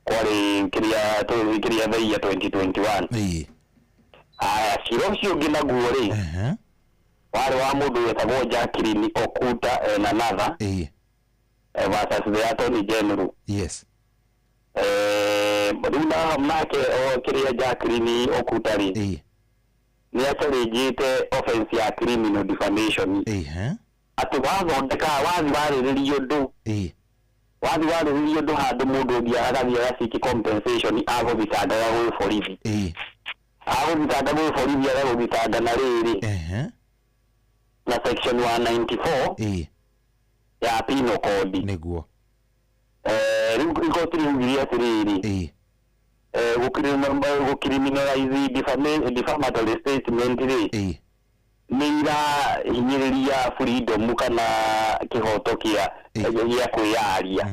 S15: Kwarĩ kĩrĩa kĩrĩa the year 2021. Haya, cira ũcio ũngĩ naguo rĩ, warĩ wa mũndũ wetagwo Jacqueline Okuta and another versus the Attorney General. Rĩu na nake o kĩrĩa Jacqueline Okuta rĩ, nĩ acarĩnjĩte offense ya criminal defamation. Atĩ wathondeka wathi warĩrĩria ũndũ, wathi warĩrĩria ũndũ handũ mũndũ ũngĩ agathiĩ agaseek compensation, agũthitangaga gwĩ borithi. Agũthitanga gwĩ borithi, agagũthitanga na rĩrĩ na section 194 ya penal code.
S2: Nĩguo.
S15: Rĩu igoti riugire atĩrĩrĩ, gũcriminalize defamatory statement rĩ, nĩ irahinyĩrĩria freedom kana kĩhoto gĩa kwĩyaria.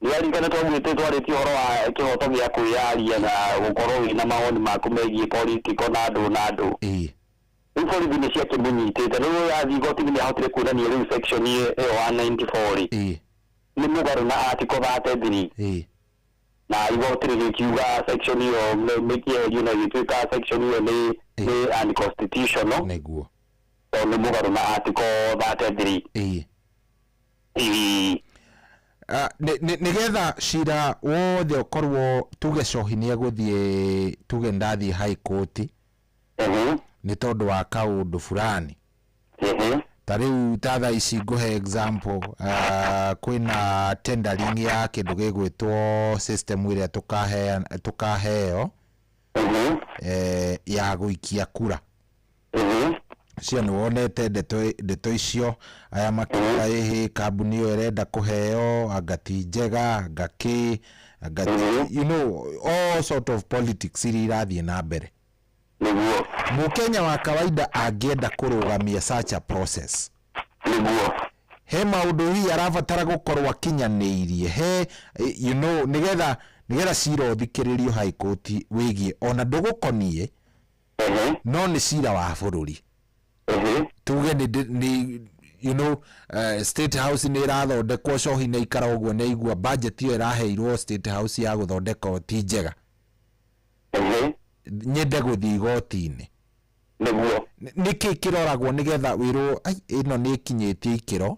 S15: Nĩwaririkana twaugĩte twarĩtie ũhoro wa kĩhoto gĩa kwĩyaria na gũkorwo wĩna mawoni maku megiĩ political na andũ na andũ. Rĩu borithi nĩ ciakĩmũnyitĩte. Rĩu yathiĩ igoti-inĩ nĩ ahotire kuonania rĩu section ĩyo 194 rĩ, nĩ mũgarũ na article 33. Na igoti rĩgĩkiuga section ĩyo nĩkĩeherio na ĩgĩtuĩka section ĩyo nĩ unconstitutional.
S2: Nĩguo.
S15: Tondũ nĩ mũgarũ na article 33.
S2: Ah, nĩgetha cira wothe ũkorwo tuge cohi nĩ egũthiĩ, tuge ndathiĩ high court nĩ tondũ wa kaũndũ fulani, ta rĩu ta thaa ici ngũhe example, kwĩna tendering ya kĩndũ gĩgwĩtwo system ĩrĩa tũkaheo ya gũikia kura cio. Nĩ wonete ndeto icio, aya makiuga ĩhĩ kambuni ĩyo ĩrenda kũheo anga ti njega, anga kĩ, anga ti, all sort of politics iria irathiĩ na mbere. Mũkenya wa kawaida angĩenda kũrũgamia such a process, he maũndũ hihi arabatara gũkorwo akinyanĩirie he nĩgetha cira ũthikĩrĩrio high court wĩgiĩ ona ndũgũkoniĩ, no nĩ cira wa bũrũri, tuge nĩ State House nĩ ĩrathondekwo, cohi nĩ aikara ũguo nĩ aigua budget ĩyo ĩraheirwo State House ya gũthondekwo ti njega, nyende gũthiĩ igoti-inĩ. Nĩkĩ kĩroragwo nĩgetha wĩrwo ai ĩno nĩ ĩkinyĩtie ikĩro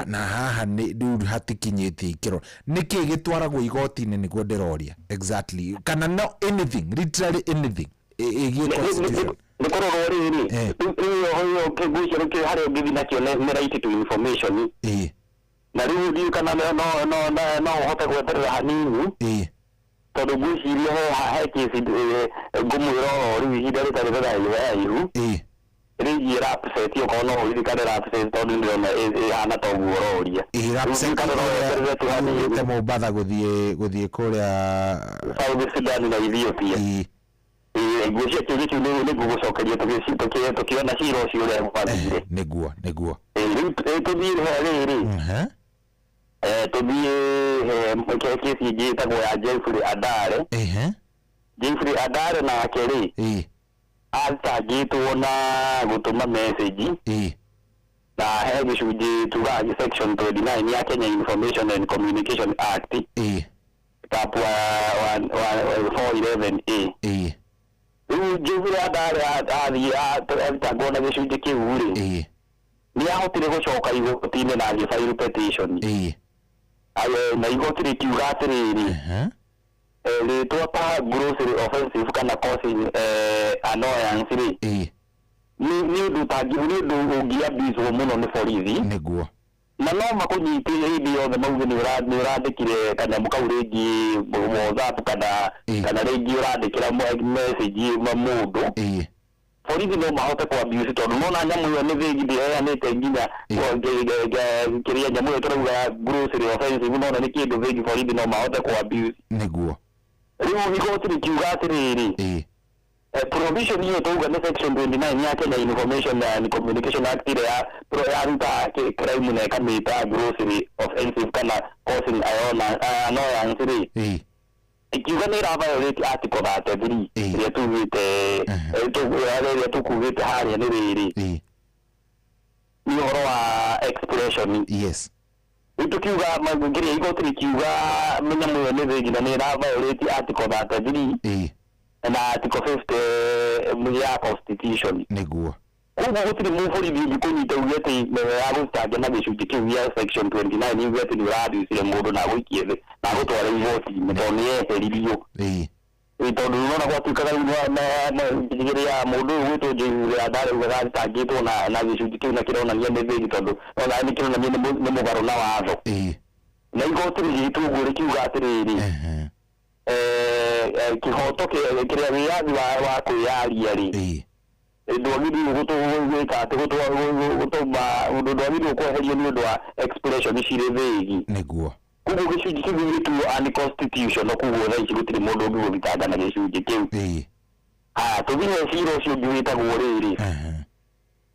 S2: na haha nĩ rĩu hatikinyĩtie ikĩro? Nĩkĩ gĩtwaragwo igoti-inĩ? Nĩguo ndĩroria exactly, kana no anything, literally anything ĩgiĩ constitution?
S15: Nĩ kũrorwo rĩrĩ, rĩu ngwĩciria rĩu harĩa ũngĩthiĩ nakĩo nĩ right to information. Na rĩu ndiũĩ kana no ũhote gweterera hanini, tondũ ngwĩciria he kesi ngũmwĩra oro rĩu ihinda rĩtarĩ rĩraihu rĩgiĩ LAPSSET, okorwo no ũririkane LAPSSET, tondũ ndĩrona ĩhana ta ũguo ũroria.
S2: Ĩĩ, LAPSSET.
S15: Rĩu kana no weterere tu hanini.
S2: Yumĩte Mombatha gũthiĩ kũrĩa
S15: South Sudan na Ethiopia. Ngwĩciria kĩũria kĩu nĩ ngũgũcokeria tũkĩona cira ũcio ũrĩa gwathire.
S2: Nĩguo.
S15: Rĩu tũthiĩ he rĩrĩ, tũthiĩ he kesi ĩngĩ ĩtagwo ya Jeffrey Adare. Jeffrey Adare nake rĩ, athitangĩtwo na gũtũma message, na he gĩcunjĩ tugaga section 29 ya Kenya Information and Communication Act, cap wa 411A. Rĩu Jeffrey Adare athiĩ athitangwo na gĩcunjĩ kĩu rĩ, nĩ ahotire gũcoka igoti-inĩ na agĩfile petition. Na igoti rĩkiuga atĩrĩrĩ, rĩtwa ta grossly offensive kana causing annoyance rĩ, nĩ ũndũ ũtangĩ, nĩ ũndũ ũngĩabuswo mũno nĩ borithi, na no makũnyite hĩndĩ yothe mauge nĩ ũrandĩkire kanyamũ kau rĩngĩ WhatsApp kana rĩngĩ ũrandĩkĩra message mũndũ. Borithi no mahote ku abuse tondũ nona nyamũ ĩyo nĩ thĩgi, ndĩheanĩte nginya kĩrĩa nyamũ ĩyo tũrauga grossly offensive, nona nĩ kĩndũ thĩgi, borithi no mahote ku abuse. Rĩu igoti rĩkiuga atĩrĩrĩ, provision ĩyo tauga nĩ section 29 ya Kenya Information and Communication Act, ĩrĩa yaruta crime na ĩkamĩta grossly offensive kana causing annoyance rĩ, ikiuga nĩ ĩra violate article 33 ĩrĩa tugĩte, ĩrĩa tũkugĩte harĩa nĩ rĩrĩ, nĩ ũhoro wa expression. Rĩu tũkiuga kĩrĩa igoti rĩkiuga nyamũ ĩyo nĩ thĩgi na nĩ ĩra violate article 33 na article 50 ya constitution. Koguo gũtirĩ mũborithi ũngĩkũnyita uge atĩ agũcitanga na gĩcunjĩ kĩu gĩa section 29, uge atĩ nĩ ũrathicire mũndũ na agũikie thĩ na agũtware igoti-inĩ tondũ nĩ yeheririo. Tondũ nona gwatuĩkaga rĩu kĩrĩa mũndũ ũyũ gwĩtwo Jeffrey Adare ugaga athitangĩtwo na gĩcunjĩ kĩu na kĩronania nĩ thĩgi, tondũ ona nĩ kĩronania nĩ mũgarũ na watho, na igoti rĩgĩtwo ũguo rĩkiuga atĩrĩrĩ, kĩhoto kĩrĩa wĩyathi wa kwĩyaria rĩ, ndwagĩrĩirwo gwĩka atĩ gũtũma ndwagĩrĩirwo kweherio nĩ ũndũ wa expression cirĩ thĩgi. Koguo gĩcunjĩ kĩu gĩgĩtuo unconstitutional, koguo thaa ici gũtirĩ mũndũ ũngĩgũthitanga na gĩcunjĩ kĩu. Haya, tũthiĩ cira ũcio ũngĩ wĩtagwo rĩrĩ,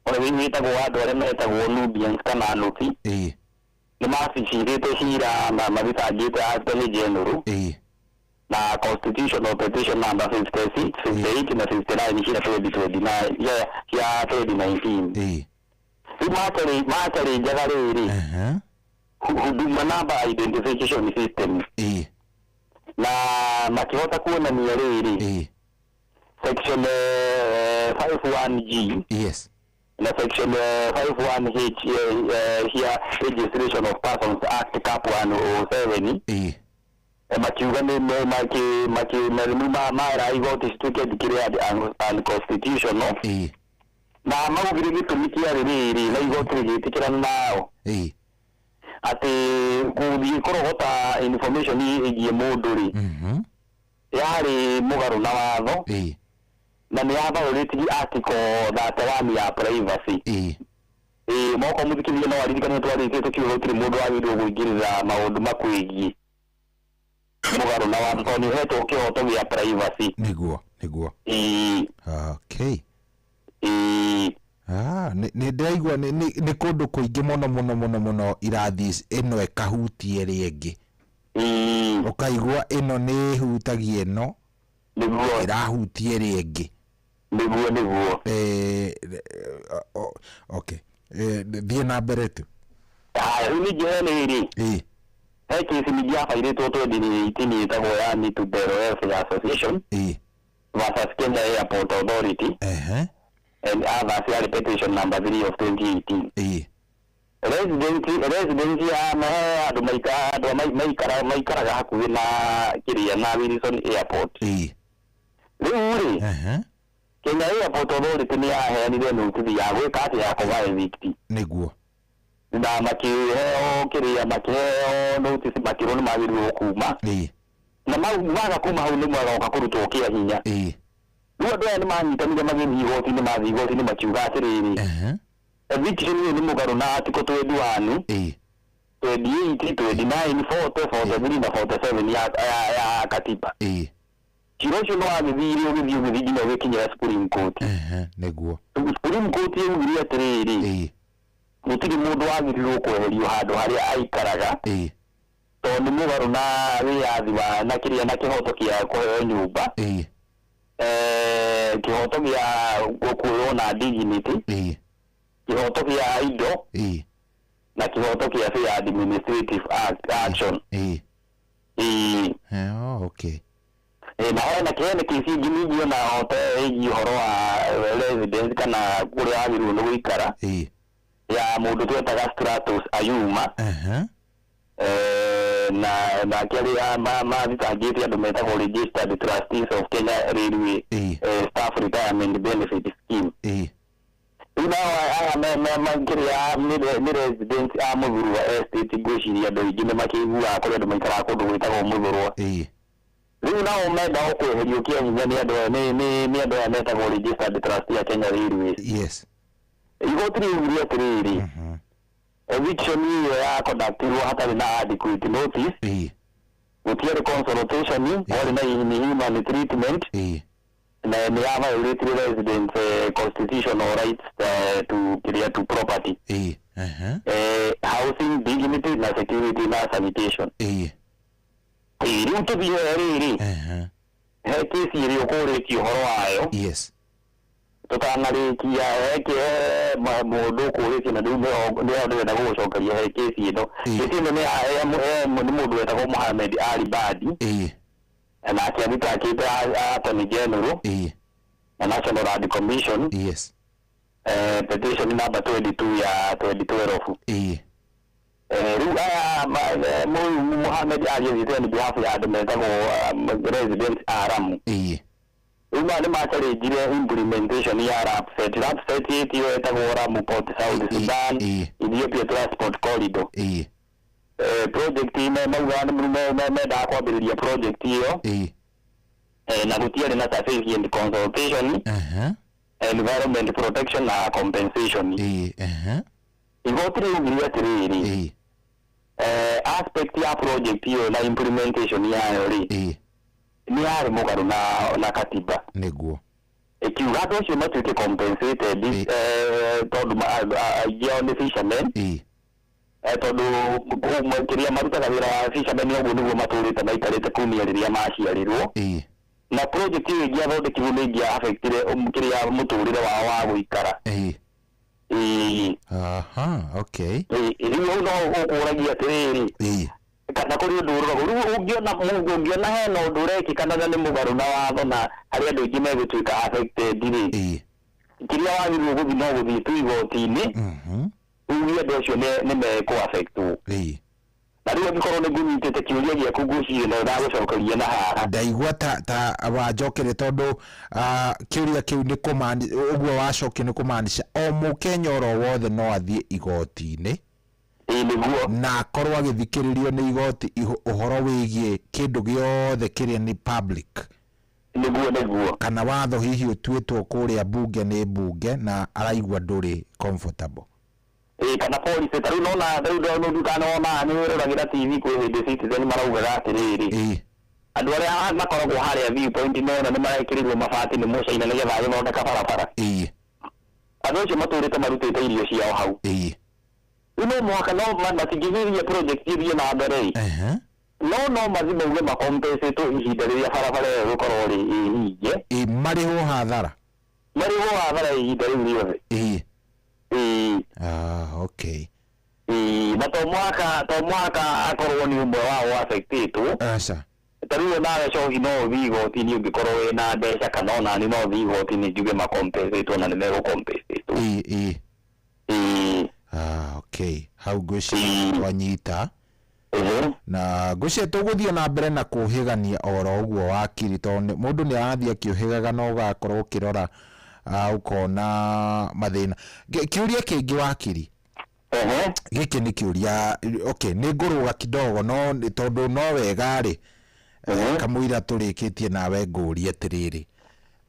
S15: ona wĩtagwo andũ arĩa metagwo Nubians kana Nubi, nĩ macicirĩte cira na mathitangĩte Attorney General na constitutional petition number 56, 58 na 59 cia 2029, cia 2019. Rĩu macarĩnjaga rĩrĩ, Huduma Number identification system, na makĩhota kuonania rĩrĩ, section 51G Na section 51H cia Registration of Persons Act Cap 107. Makiuga nĩ maki maki mera igoti cituĩke declared unconstitutional. Na maugire gĩtũmi kĩarĩ rĩrĩ, na igoti rĩgĩtĩkĩrana nao atĩ gũthiĩ kũrogota information ĩgiĩ mũndũ rĩ, yarĩ mũgarũ na watho na nĩ ya violate article 31 ya privacy. Ĩĩ, moko mũthikĩrĩria no aririkane twarĩtie tũkiuga gũtirĩ mũndũ wagĩrĩirwo kũingĩrĩra maũndũ makwĩgiĩ mũgarũ na watho, tondũ nĩ ũhetwo kĩhoto gĩa privacy.
S2: Nĩguo, nĩguo.
S15: Ĩĩ.
S2: Okay.
S15: Ĩĩ.
S2: Ah, nĩ ndĩraigua nĩ kũndũ kũingĩ mũno mũno mũno mũno irathiĩ ĩno ĩkahutia ĩrĩa ĩngĩ. Ũkaigua ĩno nĩ ĩhutagia ĩno.
S15: Nĩguo.
S2: Ĩrahutia ĩrĩa ĩngĩ.
S15: Nĩguo, nĩguo.
S2: Okay. Thiĩ na mbere tu.
S15: Haya, rĩu ningĩ he rĩrĩ. He kesi ningĩ yabairĩtwo 2018 ĩtagwo ya Mitubero Welfare Association versus Kenya Airport Authority and others, yarĩ petition number 3 of 2018. Resident ya he andũ maika andũ maikara maikaraga hakuhĩ na kĩrĩa na Wilson Airport. Rĩu rĩ, Kenya Airport Authority nĩ yaheanire notice ya gwĩka atĩ ya kũba evict. Na makĩheo kĩrĩa, makĩheo notice, makĩrwo nĩ magĩrĩirwo kuma. Na maga kuma hau nĩ magoka kũrutwo kĩa hinya. Rĩu andũ aya nĩ manyitanire magĩthiĩ igoti-inĩ, mathiĩ igoti-inĩ makiuga atĩrĩrĩ, eviction ĩyo nĩ mũgarũ na article 21, 28, 29, 40, 43 na 47 ya katiba. Cira ũcio nĩ wagĩthire ũgĩthiĩ ũgĩthiĩ nginya ũgĩkinyĩra Supreme Court. Supreme Court yaugire atĩrĩrĩ, gũtirĩ mũndũ wagĩrĩirwo kweherio handũ harĩa aikaraga, tondũ nĩ mũgarũ na wĩyathi wa na kĩrĩa na kĩhoto kĩa kũheo nyũmba, kĩhoto gĩa kuoywo na dignity, kĩhoto kĩa indo na kĩhoto kĩa fair administrative action. Ĩĩ.
S2: Oh, okay.
S15: Na hena kesi ĩngĩ ningĩ ona hote ĩgiĩ ũhoro wa residence kana kũrĩa wagĩrĩirwo nĩ gũikara, ya mũndũ twetaga Stratos Ayuma. Na nake arĩa mathitangĩte andũ metagwo Registered Trustees of Kenya Railway Staff Retirement Benefit Scheme. Rĩu nao aya kĩrĩa nĩ resident a Mũthurwa Estate, ngwĩciria andũ aingĩ nĩ makĩiguaga kũrĩ andũ maikaraga kũndũ gwĩtagwo Mũthurwa. Rĩu nao mendaga kweherio kĩa hinya nĩ andũ aya nĩ andũ aya metagwo Registered Trustee ya Kenya Railways. Igoti rĩugire atĩrĩrĩ, eviction ĩyo ya conductirwo hatarĩ na adequate notice, gũtiarĩ consultation, kwarĩ na inhuman treatment, na nĩ ya violate residents constitutional rights to kĩrĩa to property, housing, dignity na security na sanitation. Rĩu tũthiĩ rĩrĩ, he kesi ĩrĩa ũkũrĩtie ũhoro wayo. Tũtanarĩkia, he mũndũ ũkũrĩtie na rĩu nĩho ndĩrenda gũgũcokeria. He kesi ĩno, kesi ĩno nĩ mũndũ wetagwo Mohamed Ali Badi, nake athitangĩte Attorney General na National Land Commission. Petition number 22 ya 2012. Rĩu aya Mohamed Ali athiĩte on behalf ya andũ metagwo residents a Lamu. Rĩu maya nĩ machallenjire implementation ya LAPSSET. LAPSSET ĩtio ĩtagwo Lamu Port South Sudan Ethiopia Transport Corridor. Project ĩno maugaga nĩ mendaga kwambĩrĩria project ĩyo, na gũtiarĩ na sufficient consultation, environment protection na compensation. Igoti rĩugire atĩrĩrĩ, aspect ya project ĩyo na implementation yayo rĩ, nĩ yarĩ mũgarũ na katiba. Ĩkiuga andũ acio matuĩke compensated, tondũ aingĩ ao nĩ fishermen, tondũ kĩrĩa marutaga wĩra wa fishermen ũguo nĩguo matũrĩte maikarĩte kumia rĩrĩa maciarirwo, na project ĩyo ĩngĩathondekirwo nĩ ĩngĩa affectire kĩrĩa mũtũrĩre wao wa gũikara. Ĩĩ.
S2: Aha, okay.
S15: Rĩu hau no ũkũragia atĩrĩrĩ, kana kũrĩ ũndũ ũroragwo. Rĩu ũngĩona mũndũ, ũngĩona hena ũndũ ũrekĩka na nĩ mũgarũ na watho na harĩa andũ aingĩ megũtuĩka affected rĩ, Kĩrĩa wagĩrĩirwo gũthiĩ no gũthiĩ tu igoti-inĩ, uge andũ acio nĩ mekũ affectwo. Na rĩu angĩkorwo nĩ ngũnyitĩte kĩũria gĩaku, ngwĩciria no ndagũcokeria na haha.
S2: Ndaigua ta wanjokeria, tondũ kĩũria kĩu nĩ kũmani ũguo wacokia nĩ kũmaanisha o Mũkenya oro wothe no athiĩ igoti-inĩ
S15: Ĩĩ, nĩguo.
S2: na akorwo agĩthikĩrĩrio nĩ igoti ũhoro wĩgiĩ kĩndũ gĩothe kĩrĩa nĩ public.
S15: Nĩguo.
S2: Kana watho hihi ũtuĩtwo kũrĩa bunge nĩ bunge na araigua ndũrĩ comfortable.
S15: Ĩĩ, kana policy. Ta rĩu nona, ta rĩu ndona wona nĩ wĩroragĩra TV, kwĩ hĩndĩ Citizen maraugaga atĩrĩrĩ, andũ arĩa makoragwo harĩa Viewpoint nona nĩ marekĩrĩrwo mabati nĩ Mũcaina nĩgetha agĩthondeka barabara. Andũ acio matũrĩte marutĩte irio ciao hau. Rĩu no mũhaka no matingĩgiria project ĩthiĩ na mbere ĩ, no mathiĩ mauge makompensatwo ihinda rĩrĩa barabara ĩyo ĩgũkorwo rĩ ĩhinge.
S2: Ĩĩ, marĩhwo hathara.
S15: Marĩhwo hathara ihinda rĩu rĩothe. Ĩĩ.
S2: Ah, okay.
S15: Ĩĩ, na to mũhaka akorwo nĩ ũmwe wao affectĩtwo.
S2: Aca.
S15: Ta rĩu nawe cohi no ũthiĩ igoti-inĩ ũngĩkorwo wĩna mbeca, kana onani no ũthiĩ igoti-inĩ njuge makompensatwo na nĩ megũkompensatwo.
S2: ĩĩ ĩĩ
S15: Ĩĩ.
S2: Ah, okay, hau ngwĩciria twanyita, na ngwĩciria tũgũthiĩ na mbere na kũhĩgania oro ũguo, wakiri, tondũ mũndũ nĩ arathiĩ akĩũhĩgaga na ũgakorwo ũkĩrora, ũkona mathĩna. Kĩũria kĩngĩ, wakiri, gĩkĩ nĩ kĩũria, okay, nĩ ngũrũga kidogo, no nĩ tondũ no wega rĩ, kamũira tũrĩkĩtie nawe ngũrie atĩrĩrĩ.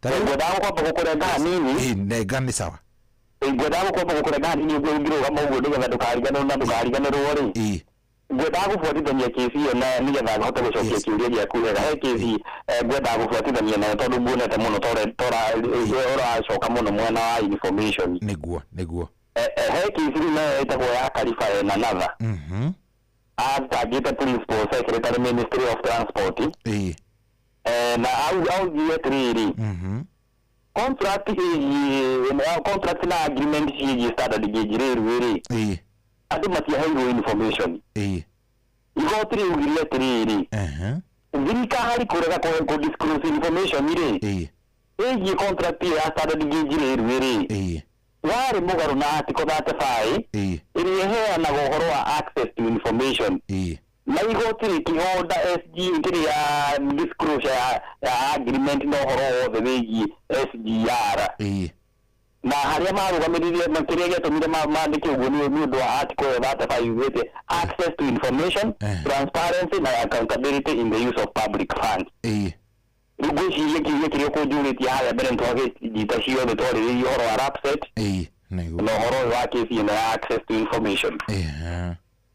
S2: Ta rĩu
S15: Ngwendaga gũkwamba gũkũrenga hanini.
S2: Ĩ, nenga, nĩ sawa.
S15: Ngwendaga gũkwamba gũkũrenga hanini ũguo ũngĩrũgama ũguo nĩgetha ndũkariganĩrwo na ndũkariganĩrwo rĩ. Ngwendaga gũbuatithania kĩsi ĩyo na nĩgetha hote gũcokia kĩũria gĩaku wega. He kĩsi ngwendaga gũbuatithania nayo tondũ nguonete mũno tora ũracoka mũno mwena wa information.
S2: Nĩguo.
S15: He kĩsi rĩu nayo ĩtagwo ya Kariba ena Natha. Athitangĩte principal secretary, Ministry of Transport. Na augire atĩrĩrĩ, contract ĩgiĩ contract na agreement ciĩgiĩ standard gauge railway rĩ, andũ matiaheirwo information. Igoti rĩugire atĩrĩrĩ, thirikari kũrega kũ disclose information rĩ ĩgiĩ contract ĩyo ya standard gauge railway rĩ, warĩ mũgarũ na article 35 ĩrĩa ĩheanaga ũhoro wa access to information. Na igoti rĩkĩhonda SG kĩrĩa disclosure ya agreement na ũhoro wothe wĩgiĩ SGR. Na harĩa marũgamĩrĩire na kĩrĩa gĩatũmire mandĩke ũguo nĩ ũndũ wa article ĩyo 35 yugĩte access to information, transparency na accountability in the use of public funds. Rĩu ngwĩciria kĩũria kĩrĩa ũkũnjũrĩtie harĩa mbere nĩtwagĩnyita ciothe, twarĩrĩria ũhoro wa LAPSSET na ũhoro ũyũ wa kĩsi ĩno ya access to information.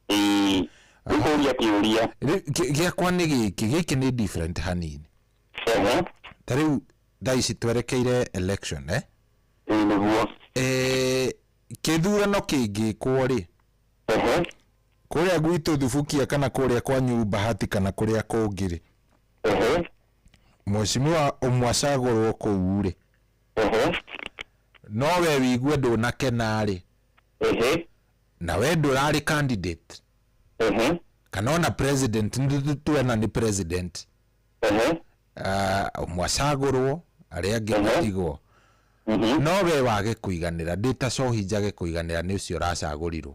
S15: Ĩĩ, rĩu kũria kĩũria.
S2: Rĩu, gĩakwa nĩ gĩkĩ nĩ different hanini. Ta rĩu thaa ici twerekeire election, eh?
S15: Ĩĩ, nĩguo.
S2: Kĩthurano kĩngĩkwo rĩ, kũrĩa gwitũ Thubukia kana kũrĩa kwanyu Bahati kana kũrĩa kũngĩ rĩ, mheshimiwa ũmwe acagũrwo kũu rĩ, no we wigue ndũnakena rĩ, na we ndũrarĩ candidate kana ona president, nĩ tuona nĩ president, ũmwe acagũrwo, arĩa angĩ matigwo, no we wage kũiganĩra, ndĩ ta cohi njage kũiganĩra nĩ ũcio ũracagũrirwo,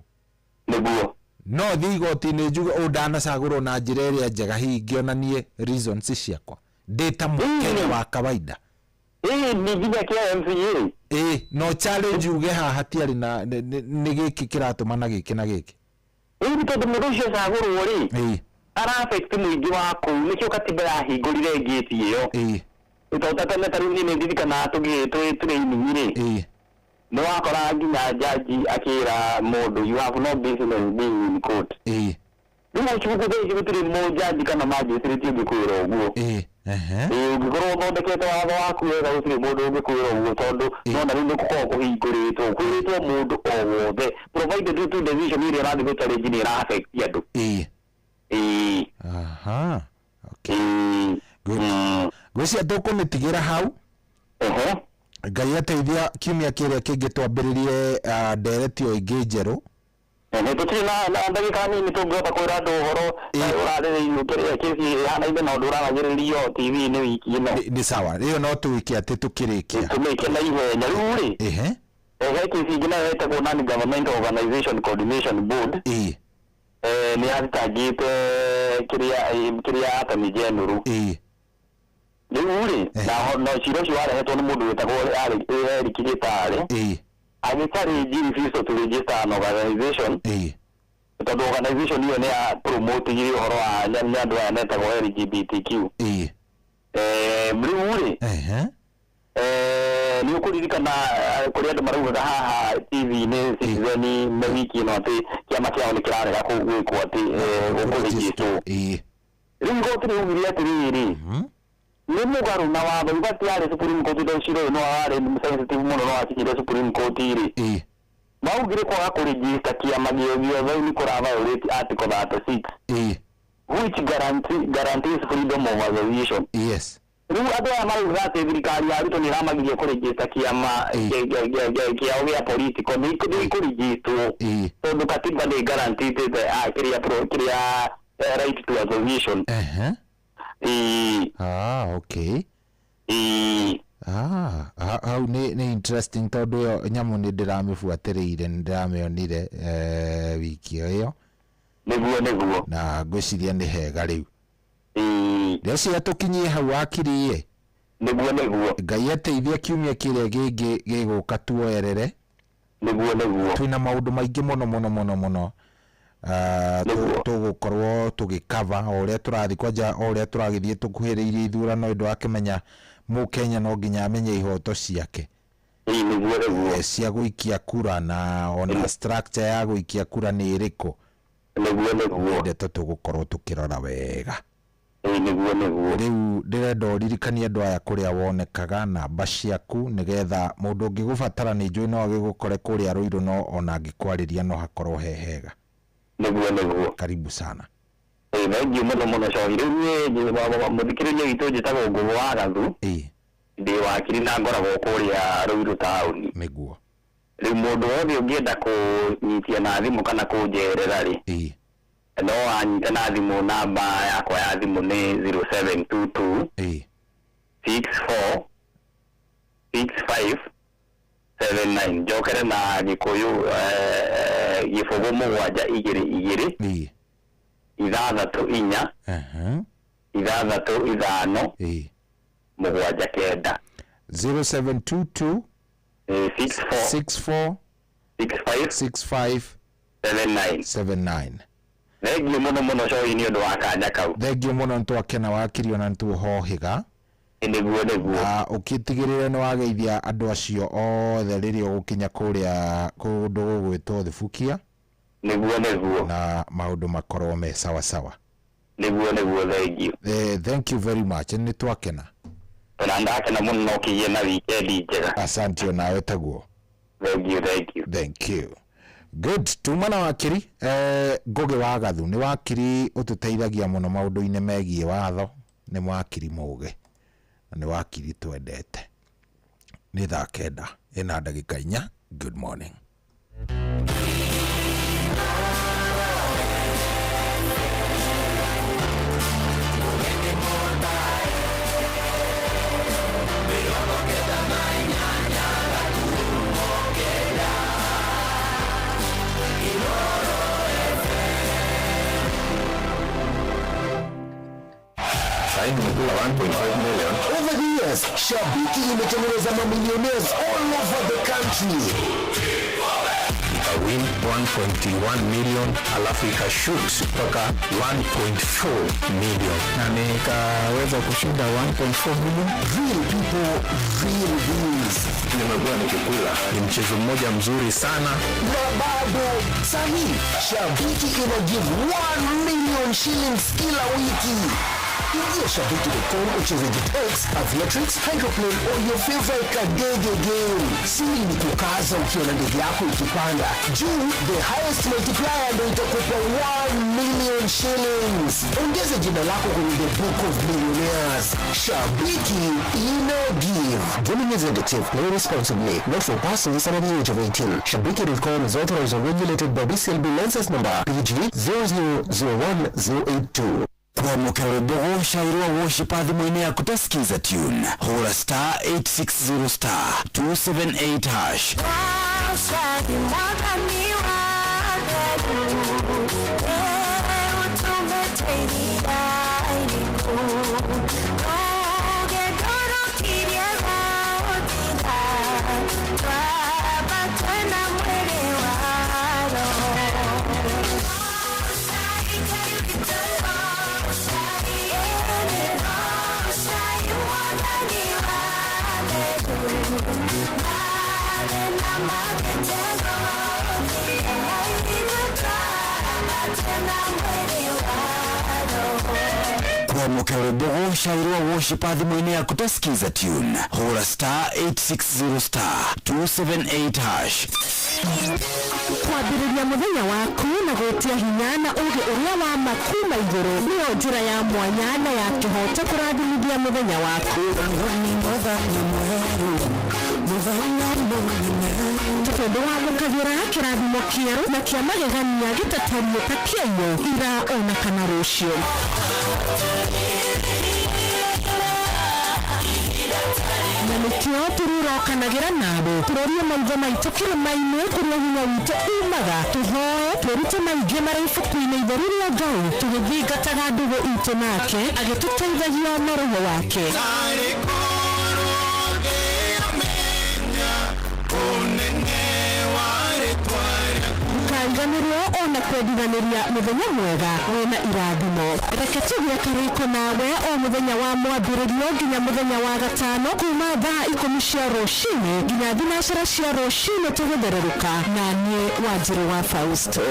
S2: no thiĩ igoti-inĩ njuge ũũ ndanacagũrwo na njĩra ĩrĩa njega, hihi ngĩonanie reasons ciakwa ndĩ ta Mũkenya wa kawaida?
S15: Ĩĩ, nĩ nginya kĩa MCA.
S2: Ĩĩ, no challenge uge haha hatiarĩ na nĩ gĩkĩ kĩratũma na gĩkĩ na gĩkĩ.
S15: Ĩĩ, nĩ tondũ mũndũ ũcio acagũrwo rĩ, ara affect mũingĩ wa kũu, nĩkĩo katiba yahingũrire ngĩti ĩyo. Tondũ ta tene, ta rĩu niĩ nĩ ndirikanaga tũgĩ twĩ training rĩ, nĩ wakoraga nginya jaji akĩra mũndũ, "You have no business being in court." Rĩu gũkũ thaa ici gũtirĩ mũjaji kana magistrate ũngĩkwĩra ũguo. Ĩĩ, ũngĩkorwo ũthondekete watho waku wega, gũtirĩ mũndũ ũngĩkwĩra ũguo, tondũ nona rĩu nĩ gũkorwo kũhingũrĩtwo kwĩrĩtwo mũndũ o wothe, provided tu decision ĩrĩa ĩrathiĩ gũ challenge nĩ ĩra affect andũ. Ĩĩ.
S2: Aha, okay, good. Ngwĩciria tũkũmĩtigĩra hau. Ngai ateithia, kiumia kĩrĩa kĩngĩ twambĩrĩrie ndereti o ĩngĩ njerũ.
S15: Tũtirĩ na ndagĩka nini tũngĩhota kwĩra andũ ũhoro ũrarĩrĩirio kĩrĩa kĩci ĩhanaine na ũndũ ũraragĩrĩrio TV-inĩ wiki ĩno.
S2: Nĩ sawa, ĩyo no tũĩke atĩ tũkĩrĩkia.
S15: Tũmĩke na ihenya rĩu rĩ. He kĩci ĩngĩ nayo ĩtagwo Non Governmental Organization Coordination Board. Nĩ yathitangĩte kĩrĩa Attorney General. Rĩu rĩ, na cira ũcio warehetwo nĩ mũndũ wĩtagwo Eric Gĩtarĩ. Agĩchallenge refusal to register an organization. Tondũ organization ĩyo nĩ ya promote ũhoro wa nĩ andũ aya metagwo LGBTQ. Rĩu rĩ, nĩ ũkũririkana kũrĩ andũ maraugaga haha TV-inĩ Citizen me wiki ĩno atĩ kĩama kĩao nĩ kĩrarega gwĩkwo atĩ gũkũrĩgĩtwo. Rĩu igoti rĩaugire atĩrĩrĩ, nĩ mũgarũ na watho. In fact yarĩ Supreme Court, tondũ cira ũyũ no warĩ sensitive mũno, no wakinyire Supreme Court rĩ. Maugire kwaga kũregister kĩama gĩothe nĩ kũra violate Article 36, which guarantees freedom of association. Rĩu andũ aya marauga atĩ thirikari ya Ruto nĩ ĩramagiria kũregister kĩama kĩao gĩa political, nĩ ikũrigitwo tondũ katiba nĩ guaranteed kĩrĩa right to association.
S2: Ah, okay. Ah, hau nĩ interesting tondũ ĩyo nyamũ nĩ ndĩramĩbuatĩrĩire, nĩ ndĩramĩonire wiki ĩyo.
S15: Nĩguo.
S2: Na ngwĩciria nĩ hega rĩu. Ndĩreciria tũkinyie hau wakiri ĩ.
S15: Nĩguo.
S2: Ngai ateithie kiumia kĩrĩa kĩngĩ gĩgũka tuoerere.
S15: Nĩguo.
S2: Twĩna maũndũ maingĩ mũno mũno mũno mũno. Tũgũkorwo tũgĩkava o ũrĩa tũrathiĩ, kwanja o ũrĩa tũragĩthiĩ tũkuhĩrĩirie ithurano, ũndũ wakĩmenya Mũkenya no nginya amenye ihoto ciake.
S15: Nĩguo.
S2: Cia gũikia kura, na ona structure ya gũikia kura nĩ ĩrĩkũ.
S15: Nĩguo.
S2: Ndeto tũgũkorwo tũkĩrora wega.
S15: Nĩguo.
S2: Rĩu ndĩrenda ũririkanie andũ aya kũrĩa wonekaga, namba ciaku, nĩgetha mũndũ ũngĩgũbatara nĩ njũĩ no agĩgũkore kũrĩa Rũirũ, no ona angĩkwarĩria no hakorwo he hega.
S15: Nĩguo.
S2: Karibu sana.
S15: Thengiũ mũno mũno Cohi. Rĩu niĩ mũthikĩrĩria witũ njĩtagwo Ngũgũ wa Gathu. Ndĩ wakiri na ngoragwo kũrĩa Rũirũ taũni.
S2: Nĩguo.
S15: Rĩu mũndũ wothe ũngĩenda kũnyitia na thimũ kana kũnjerera rĩ, no anyite na thimũ. Namba yakwa ya thimũ nĩ 0722 64 65 79. Njokere na Gĩkũyũ, 0 7 2 2 6 4 6 5 7 9.
S2: 0722
S15: 64
S2: 64
S15: 65
S2: 65
S15: 79.
S2: 79.
S15: Thengiũ mũno mũno Cohi nĩ ũndũ wa kanya kau.
S2: Thengiũ mũno, nĩtwakena wakiri, ona nĩtũhohĩga.
S15: Nĩguo.
S2: Na ũkĩtigĩrĩre nĩ wageithia andũ acio othe rĩrĩa ũgũkinya kũrĩa kũndũ gũgwĩtwo Thibukia.
S15: Nĩguo.
S2: Na maũndũ makorwo me sawa sawa.
S15: Nĩguo, thengiũ.
S2: Thank you very much, nĩ twakena.
S15: Ona ndakena mũno, no ũkĩgĩe na wikendi njega.
S2: Asante, onawe taguo.
S15: Thengiũ.
S2: Thank you. Good, tuma na wakiri Ngũgĩ wa Gathu. Nĩ wakiri ũtũteithagia mũno maũndũ-inĩ megiĩ watho, nĩ wakiri mũgĩ na nĩ wakiri twendete. Nĩ thaa 9:04. Good morning.
S10: Sahi nimekula 1.5 million.
S12: Over the years, Shabiki imetengeneza mamillionaires all over the country.
S10: Nikawin 1.1 million, alafu ikashoot mpaka 1.4 million.
S11: Na nikaweza kushinda 1.4 million.
S12: Real people, real wins.
S10: Nimekuwa nikikula, ni mchezo mmoja mzuri sana.
S12: Na bado sahi Shabiki ina give 1 million shillings kila wiki. Ingia shabiki.com ucheze JetX, Aviatrix, Hydroplane or your favorite Kagege game. Siri ni kukaza ukiona ndege yako ikipanda juu. The highest multiplier ndio itakupa 1 million shillings. Ongeza jina lako kwenye the book of millionaires. Shabiki ina give.
S16: Gaming is addictive. Play responsibly. Not for persons under the age of 18. Shabiki.com is authorized and regulated by BCLB license number PG 0001082.
S3: Kwamũkĩra rwĩmbo gũcairwo worship thimũ-inĩ yaku ta skiza tune, hũra *860 *278 hash. Kwamũkĩra rwĩmbo gũcairwo worship thimũ-inĩ yaku ta skiza tune, hũra *860 *278 hash.
S4: Kwambĩrĩria mũthenya waku na gwĩtia hinya na ũgĩ ũrĩa wa ma kuma igũrũ nĩyo njĩra ya mwanya na ya kĩhoto kũrathimithia mũthenya waku. Tondũ wamũkagĩra kĩrathimo kĩerũ na kĩa magegania gĩtatariĩ ta kĩaiyũ ira ona kana rũciũ. Na nĩkĩo tũrũrokanagĩra nawe tũrorie maitho maitũ kĩrĩma-inĩ kũrĩa hinya witũ umaga, tũhoe twĩrute maingĩ marĩ ibuku-inĩ itheru rĩa Ngai, tũgĩthingataga ndũgũ itũ nake agĩtũteithagia na roho wake. Ndũkariganĩrwo ona kwendithanĩria mũthenya mwega wĩna irathimo. Reke tũgĩe karĩko nawe o mũthenya wa mwambĩrĩrio nginya mũthenya wa gatano kuma thaa 10 cia rũcinĩ nginya 9 cia rũcinĩ tũgĩthererũka na niĩ Wanjĩrĩ wa Fausto.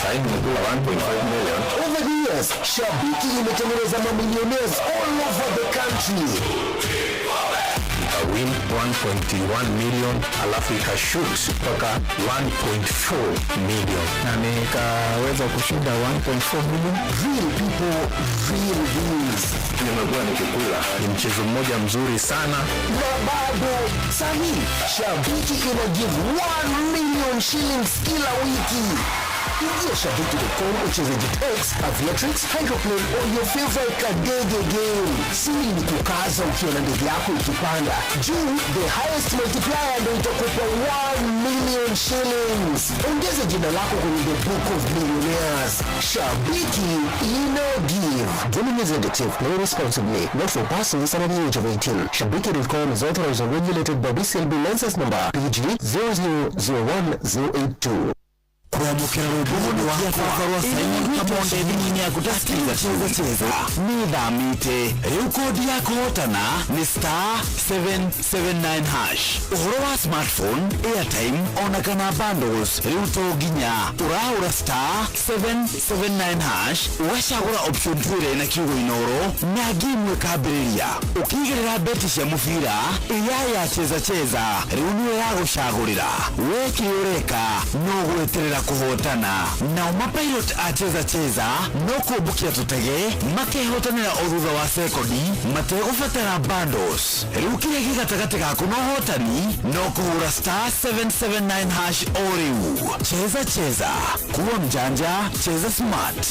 S10: Sasa nimekula 1.5 million.
S12: Over the years, Shabiki imetengeneza mamillionaires all over the country.
S10: Win 1.1 million alafu ikashoot mpaka 1.4 million
S11: na nikaweza kushinda 1.4 million.
S12: Real people, real wins.
S10: Nimekuwa nikikula ni mchezo mmoja mzuri sana.
S12: Na bado sahi Shabiki ina give 1 million shillings kila wiki. Ingia shabiki.com ucheze JetX, Aviatrix, Hydroplane or your favorite Kagege game. Siri ni kukaza ukiona ndege yako ikipanda juu. The highest multiplier ndio itakupa 1 million shillings. Ongeza jina lako kwenye the book of millionaires. Shabiki ina give.
S16: Gaming is addictive. Play responsibly. Not for persons under the age of 18. Shabiki.com is authorized and regulated by BCLB license number PG 0001082.
S3: Kwamũkĩra rwĩmbo honokia rwa Simon Kamonde thimũ-inĩ yaku ta skiza cheza cheza nĩ thamĩte rĩu kodi ya kũhotana nĩ *779 hash. Ũhoro wa smartphone, airtime ona kana bundles rĩu to nginya ũrahũra *779 hash ũgacagũra option 2 ĩrĩa ĩna kiugo Inoro na game ĩkambĩrĩria. Ũkĩigĩrĩra beti cia mũbira ĩya ya cheza cheza rĩu nĩyo ya gũcagũrĩra. We kĩrĩa ũreka no gweterera kũhotana. Nao mapilot a cheza cheza no kũmbũkia tũtege makehotanĩra o thutha wa sekondi mategũbatara bundles. Rĩu kĩrĩa gĩ gatagatĩ gaku na ũhotani no kũhũra *779 hash o rĩu. Cheza cheza, kuwa mjanja, cheza smart.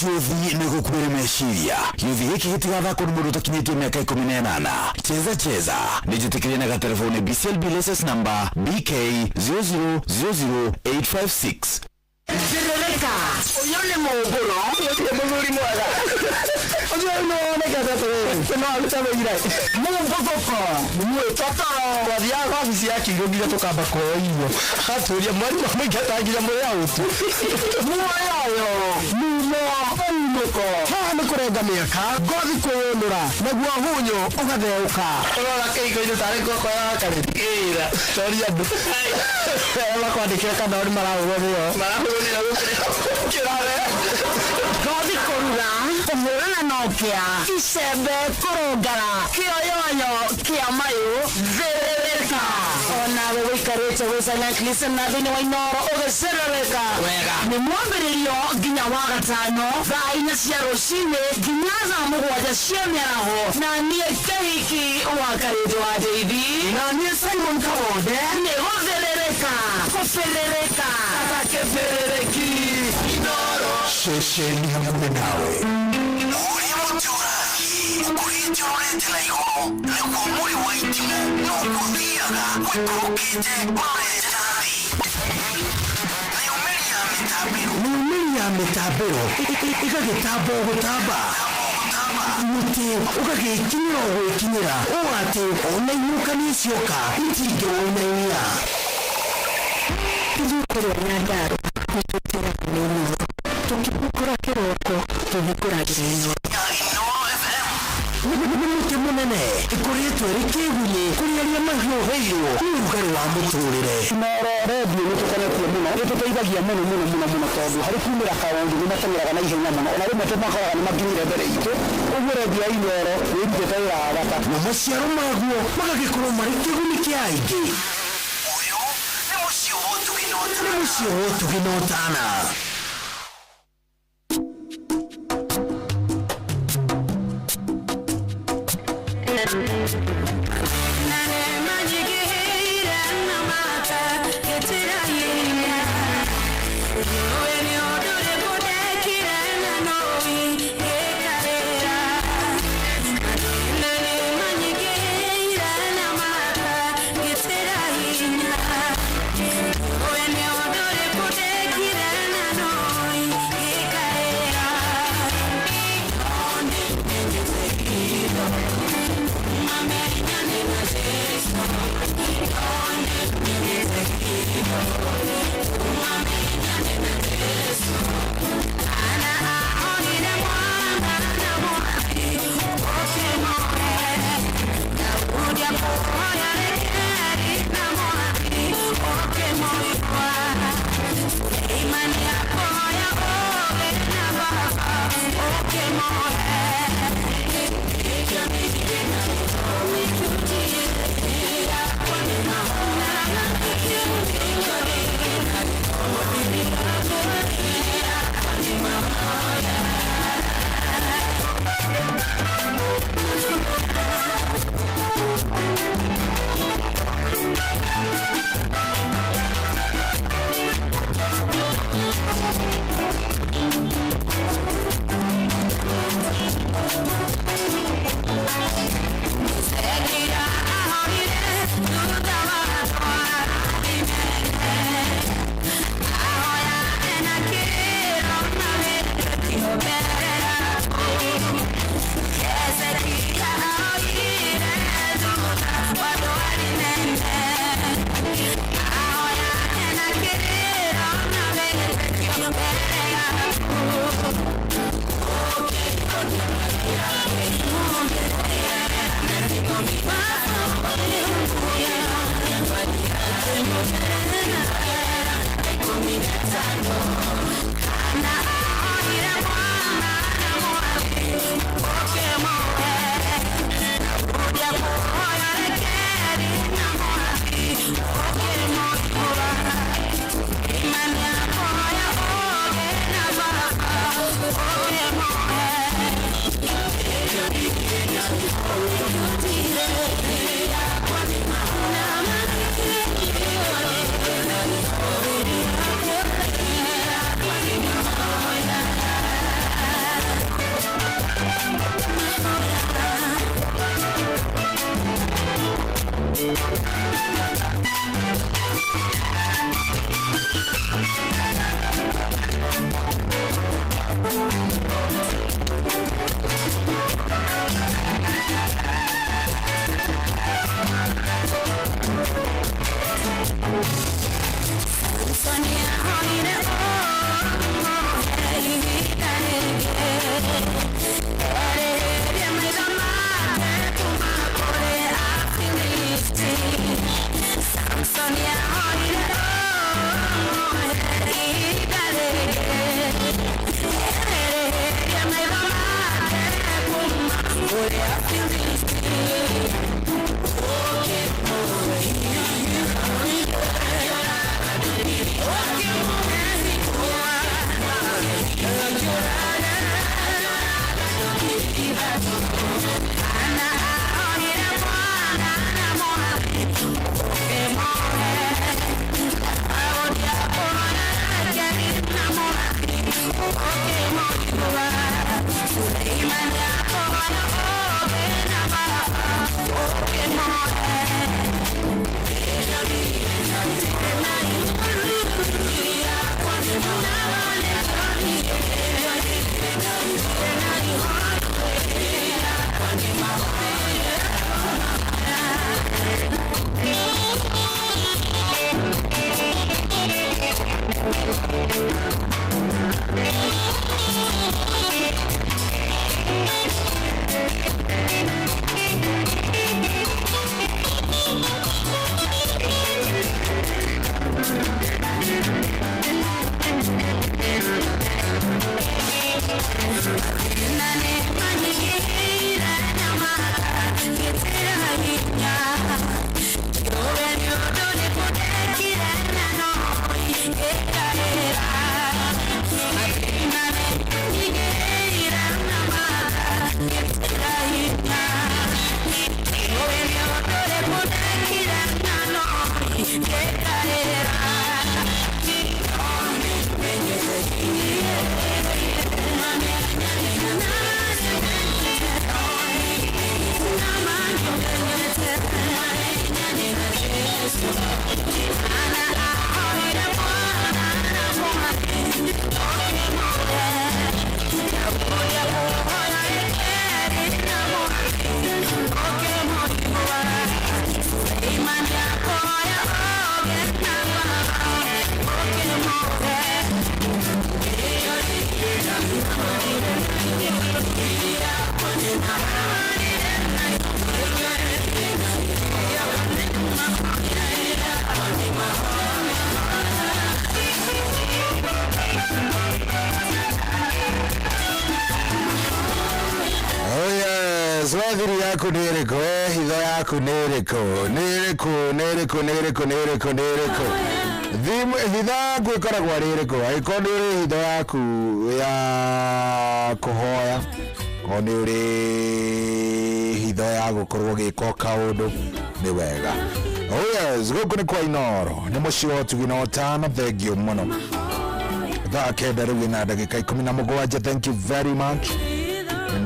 S3: Ciũthi nĩ gũkuĩre meciria. Gĩũthi gĩkĩ gĩtigathakwo nĩ mũndũ ũtakinyĩtie mĩaka 18. Cheza cheza nĩ njĩtĩkĩrie na gatelefoni BCLB license number BK 0000856.
S1: Thĩrĩrĩka ũyũ nĩ mũmbũro
S6: Ũcio mũthuri mwega ũcio nĩ wonekete atĩrĩrĩ no arute wĩira
S1: mũmbũthũko
S6: mwĩtotoro. Twathiaga wabici ya Kiirũ nginya tũkamba kũheo irio, agatũria mwarimũ amũingata nginya mũrĩ out.
S1: Muoyoyo mumo unũko.
S6: Haha nĩ kũrenga. Gũconga mĩaka, ngothi kwĩyũnũra, naguo hunyo ũgatheũka. Ũrora kĩhiko-inĩ tarĩ ngoko ya karĩri. Ĩra toria andũ arĩa makwandĩkĩra kana nĩ marahũrwo nĩo. Marahũrwo nĩo gũkĩra.
S1: Ngothi kũrura, kũhũrana na ũkĩa, icembe kũrũngara, kĩoyoyo kĩa mayũ, thĩrĩrĩka. Onawe wĩikarĩte wĩ silent listener thĩinĩ wa Inooro ũgĩcĩrĩrĩka. Wega. Nĩ mwambĩrĩrio nginya wa gatano thaa 4 cia rũcinĩ nginya thaa 7 cia mĩaraho, na niĩ Kĩhiki wa Karĩndũ wa Ndeithi,
S12: na niĩ Simon Kawonde,
S1: nĩ gũthĩrĩrĩka, kũbĩrĩrĩka ta kĩbĩrĩrĩki.
S5: Inooro.
S2: Ceceni hakuhĩ nawe.
S5: Ũrĩa mũtĩ ũrathiĩ ũkũrĩte ũrorete na igũrũ, naguo mũrĩ wa itimũ noguo ũthiaga ũikũrũkĩte ũrorete na thĩ.
S12: Mĩumĩri ya mĩtambĩro ĩgagĩtamba o gũtamba, mũtĩ ũgagĩkinyĩra o gwĩkinyĩra, ũũ atĩ ona ihuhũkanio cioka itingĩwũinainia.
S4: Ithuĩ kũrĩa Nyandarua nĩtwĩtĩraga nĩ Inooro, tũkĩhingũra kĩroko tũhingũragĩra Inooro.
S12: Nĩ mũtĩ mũnene ĩkoretwo ĩrĩ kĩgunyĩ kũrĩ arĩa mahiũhĩirwo nĩ ũrugarĩ wa mũtũrĩre.
S6: Inooro redio nĩ tũkenetie mũno, nĩ tũteithagia mũno mũno mũno mũno, tondũ harĩ kumĩra kaũndũ nĩ mateng'eraga na ihenya mũno, ona rĩmwe tũmakoraga nĩ makinyire mbere itũ. Ũguo redio ya Inooro nĩ ĩrutĩte wĩra wa bata.
S12: Na maciaro maguo magagĩkorwo marĩ kĩguni kĩa aingĩ.
S5: Ũyũ nĩ mũciĩ wa ũtugi na ũtana.
S12: Nĩ mũciĩ wa ũtugi na ũtana.
S2: Oh yes, wathiri yaku nĩ ĩrĩkũ? Eh, hitho yaku nĩ ĩrĩkũ? Nĩ ĩrĩkũ? Nĩ ĩrĩkũ? Nĩ ĩrĩkũ? Nĩ ĩrĩkũ? Nĩ ĩrĩkũ? Hitho yaku ĩkoragwo arĩ ĩrĩkũ? Angĩkorwo nĩ ũrĩ hitho yaku ya kũhoya, korwo nĩ ũrĩ hitho ya gũkorwo ũgĩka o kaũndũ, nĩ wega. Oh yes, gũkũ nĩ kwa Inooro, nĩ mũciĩ wa ũtugi na ũtana, thengiũ mũno. Thaa 9 rĩu ina ndagĩka 17, thank you very much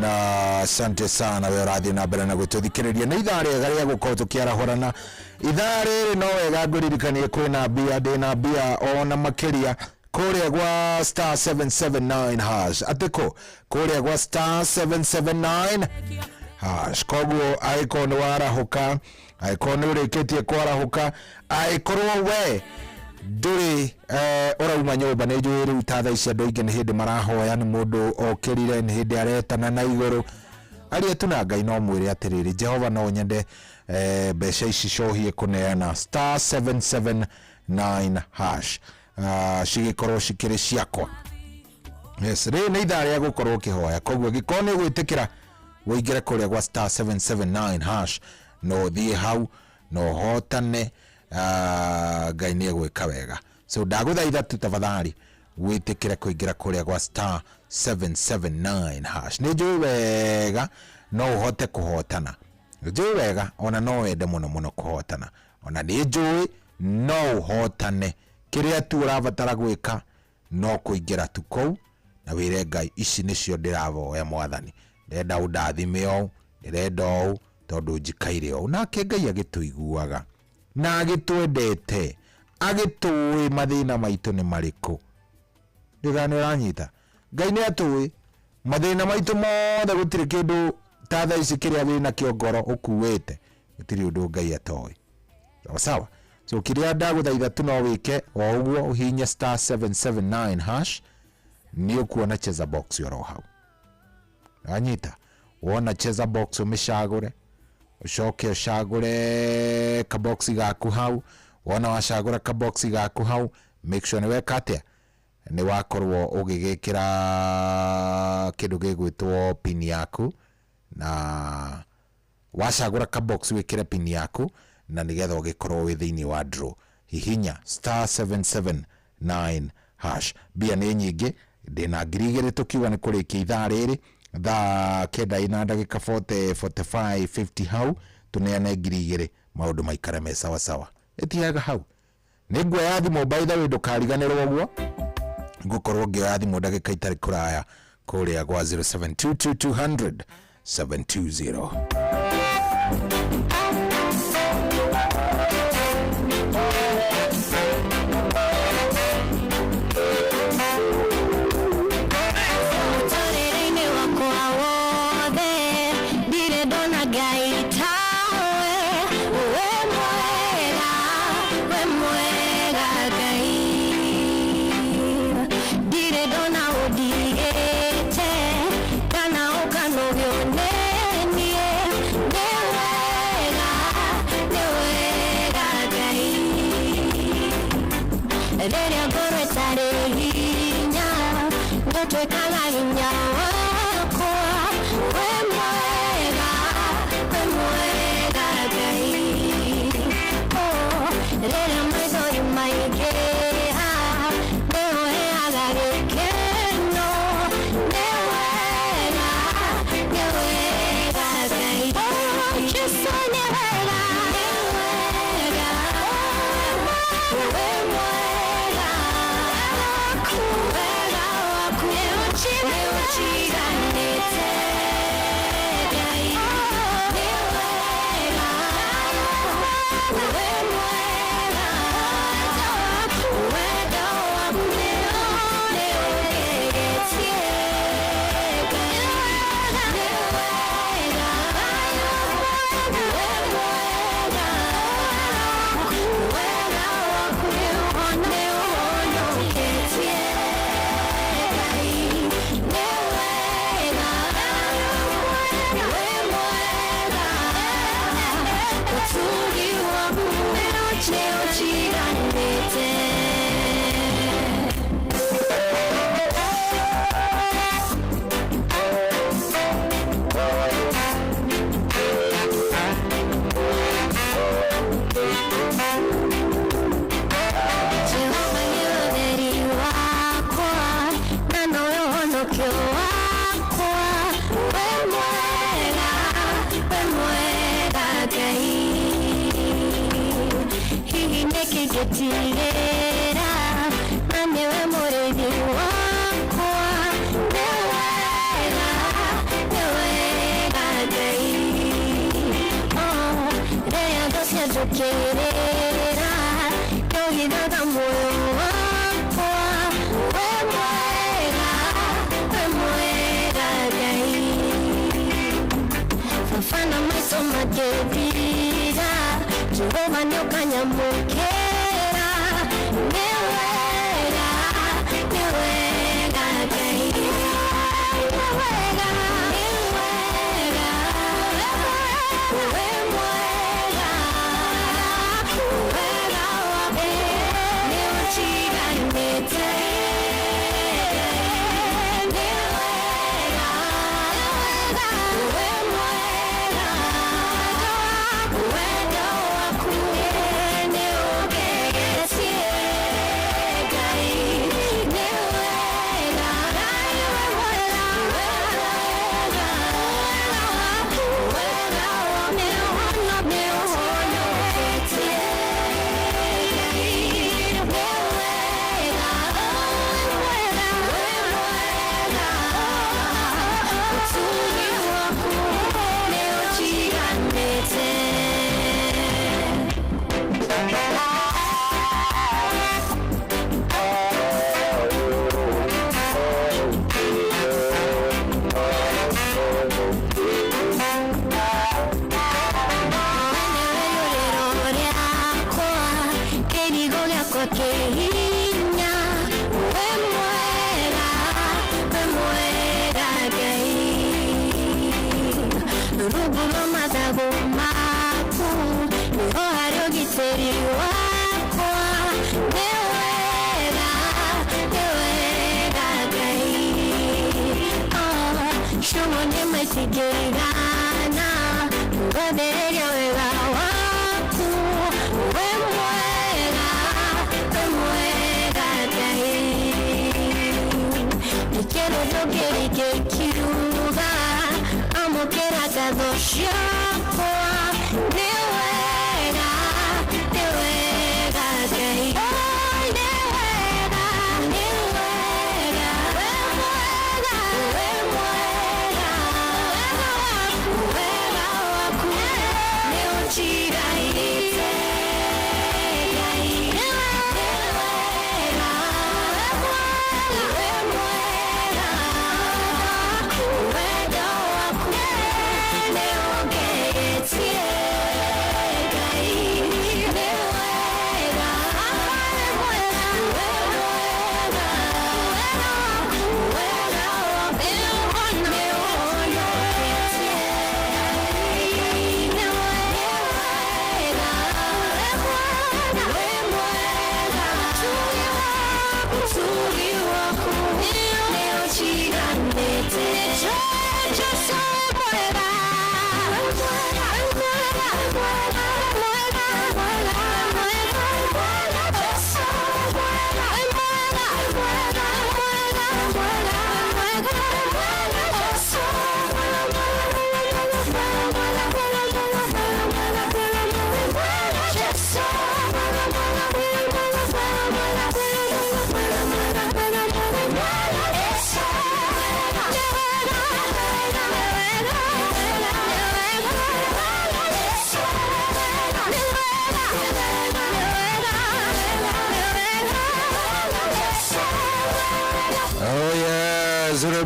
S2: na asante sana we ũrathiĩ na mbere na gũtũthikĩrĩria. Nĩ ithaa rĩega rĩa gũkorwo tũkĩarahũrana. Ithaa rĩrĩ no wega ngũririkanie kwĩna mbia, ndĩna mbia ona makĩria kũrĩa gwa star 779 hash. Atĩkũ kũrĩa gwa star 779 hash. Koguo angĩkorwo nĩ warahũka, angĩkorwo nĩ ũrĩkĩtie kwarahũka, angĩkorwo we ndũrĩ ũrauma nyũmba, nĩ njũĩ rĩu ta thaa ici andũ aingĩ nĩ hĩndĩ marahoya, nĩ mũndũ okĩrire, nĩ hĩndĩ aretana na igũrũ. Aria tu na Ngai no mwĩre atĩrĩrĩ, Jehova no nyende mbeca ici cohie kũneana star 779 hash, cigĩkorwo cikĩrĩ ciakwa. Yes, rĩrĩ nĩ ithaa rĩa gũkorwo ũkĩhoya, koguo angĩkorwo nĩ ũgwĩtĩkĩra ũingĩre kũrĩa gwa star 779 hash, no ũthiĩ hau na ũhotane. Ngai nĩ egwĩka wega. So ndagũthaitha tu tafadhali wĩtĩkĩre kũingĩra kũrĩa gwa star 779 hash. Nĩ njũĩ wega no ũhote kũhotana, njũĩ wega ona no wende mũno mũno kũhotana, ona nĩ njũĩ no ũhotane. Kĩrĩa tu ũrabatara gwĩka no kũingĩra tu kũu na wĩre Ngai, ici nĩcio ndĩrahoya Mwathani, ndĩrenda ũndathime ũũ, ndĩrenda ũũ, tondũ njikaire ũũ. Nake Ngai agĩtũiguaga na agĩtwendete, agĩtũĩ mathĩna maitũ nĩ marĩkũ. Ndĩga nĩ ũranyita? Ngai nĩ atũĩ mathĩna maitũ mothe, gũtirĩ kĩndũ ta thaa ici kĩrĩa wĩnakĩo ngoro ũkuĩte, gũtirĩ ũndũ Ngai atoĩ. Sawa sawa. So kĩrĩa ndagũthaitha tu no wĩke o ũguo, ũhihinye star 779 hash, nĩ ũkuona cheza box oro hau. Wanyita? Wona cheza box ũmĩcagũre, ũcoke ũcagũre kabox gaku hau. Wona wacagũra kabox gaku hau, make sure nĩ weka atĩa, nĩ wakorwo ũgĩgĩkĩra kĩndũ gĩgwĩtwo pin yaku, na wacagũra kabox wĩkĩre pin yaku, na nĩgetha ũgĩkorwo wĩ thĩinĩ wa draw. Hihinya star 779 hash. Mbia nĩ nyingĩ, ndĩna 2000 tũkiuga nĩ kũrĩkia ithaa rĩrĩ, thaa 9 ina ndagĩka 40, 45, 50 hau, tũneane 2000, maũndũ maikare me sawa sawa. Ĩtiaga hau. Nĩ nguoya thimũ, by the way, ndũkariganĩrwo ũguo. Ngũkorwo ngĩoya thimũ ndagĩka itarĩ kũraya. Kũrĩa gwa 0722 200 720.
S17: Mũtũrĩre-inĩ wakwa wothe ndirĩ ndona Ngai tawe. We mwega, we mwega Ngai, ndirĩ ndona ũndigĩte kana ũkanogio nĩ niĩ. Nĩ wega, nĩ wega Ngai, rĩrĩa ngoro ĩtarĩ hinya ngũtuĩkaga hinya wakwa. We mwega, we mwega Ngai. Oh, rĩrĩa maithori maingĩha nĩũheaga gĩkeno. Nĩ wega, nĩ wega Ngai. Oh, Jesũ nĩ wega, nĩ wega. We mwega, wega waku nĩũnjiganĩte Ngai. Nĩ wega, we mwega, wendo waku nĩũngegetie Ngai. Nĩ wega, we mwega, wega waku nĩũhonoketie Ngai. Nĩ wega, we mwega, ũtugi waku nĩũnjiganĩte. Jehova nĩ ũtheri wakwa na nowe ũhonokio wakwa. We mwega, we mwega Ngai, hihi nĩkĩ ngĩtigĩra na nĩwe mũrĩithi wakwa. Nĩ wega, nĩ wega Ngai. Oh, rĩrĩa thũ cianjũkĩrĩra nĩũhithaga muoyo wakwa. We mwega, we mwega Ngai. Baba na maitũ makĩndiga, Jehova nĩũkanyamũkĩra. Nĩ wega, nĩ wega Ngai. Nĩ wega, nĩ wega. We mwega, wega waku nĩũnjiganĩte. Nĩ wega, we mwega, wendo waku nĩũngegetie Ngai. Nĩ wega, we mwega, wega waku nĩũhonoketie Ngai. Nĩ wega, we mwega, ũtugi waku nĩũnjiganĩte. Rĩũrĩro rĩakwa, kĩirigo gĩakwa kĩ hinya. We mwega, we mwega Ngai, rungu rwa mathagu maku nĩho harĩ ũgitĩri wakwa. Nĩ wega, nĩ wega Ngai. Oh, ciugo nĩ maitingĩigana kũgathĩrĩria wega waku. We mwega, we mwega Ngai. Gĩkĩro ndũngĩrĩkĩkiuga, amũkĩra ngatho ciakwa. Nĩ wega, nĩ wega Ngai. Oh, nĩ wega, nĩ wega. We mwega,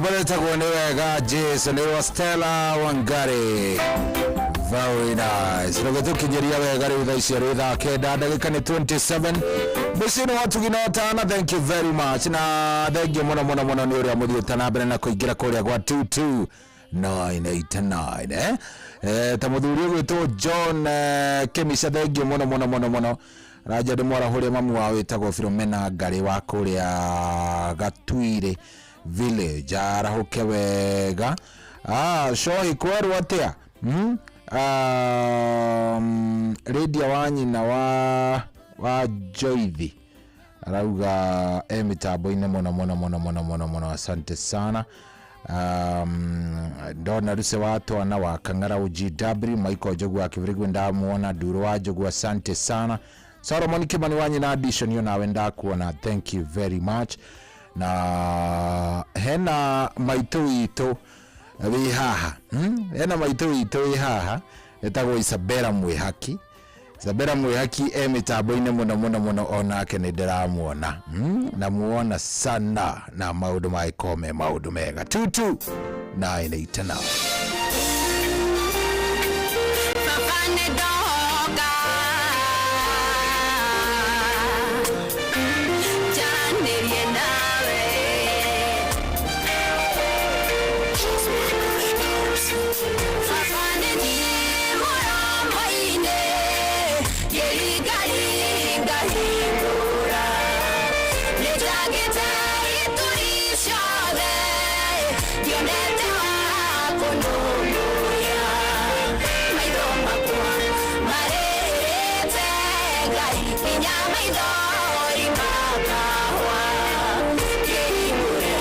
S2: Rwĩmbo rwĩtagwo nĩ wega Jesu nĩ rwa Stella Wangari. Very nice. Rũgĩtũkinyĩria wega rĩu thaa icio rĩ thaa kenda ndagĩka nĩ 27 mũciĩ-inĩ wa Tugina Tana. Thank you very much na thank you mũno mũno mũno nĩ ũrĩa mũthiĩte na mbere na kũingĩra kũrĩa gwa 22989 eh? Eh, ta mũthuri ũgwĩtwo John Kĩmica, thank you mũno mũno mũno mũno. Raja ndĩ mwarahũrĩa mamu wao wĩtagwo Filomena Ngarĩ wa kũrĩa Gatuire village, arahũke wega. Cohi kwerwo atĩa? Lydia wa nyina wa Joithi arauga e mitambo-inĩ mũno mũno mũno mũno mũno mũno, asante sana. Ndona Ruse wa Twana wa Kang'ara UGW, Michael Njogu wa Kibirigu ndamuona, Nduru wa Njogu, asante sana. Solomon Kimani wa nyina Addition, yo nawe ndakuona, thank you very much. Na hena maitũ witũ wĩ haha, Hena maitũ witũ wĩ haha etagwo Isabella Mwĩhaki. Isabella Mwĩhaki e mĩtambo-inĩ mũno mũno mũno, onake nĩ ndĩramuona, Namuona sana na maũndũ magĩkorwo me maũndũ mega. 22989.
S17: Baba nĩ ndoka njaranĩrie nawe. Baba nĩ niĩ mũromo-inĩ ngĩringaringa hingũra, nĩnjagĩte ituri ciothe ndionete wa kũnũmbũiya. Maitho makwa marĩrĩte Ngai nginya maithori makahwa, kĩhingũre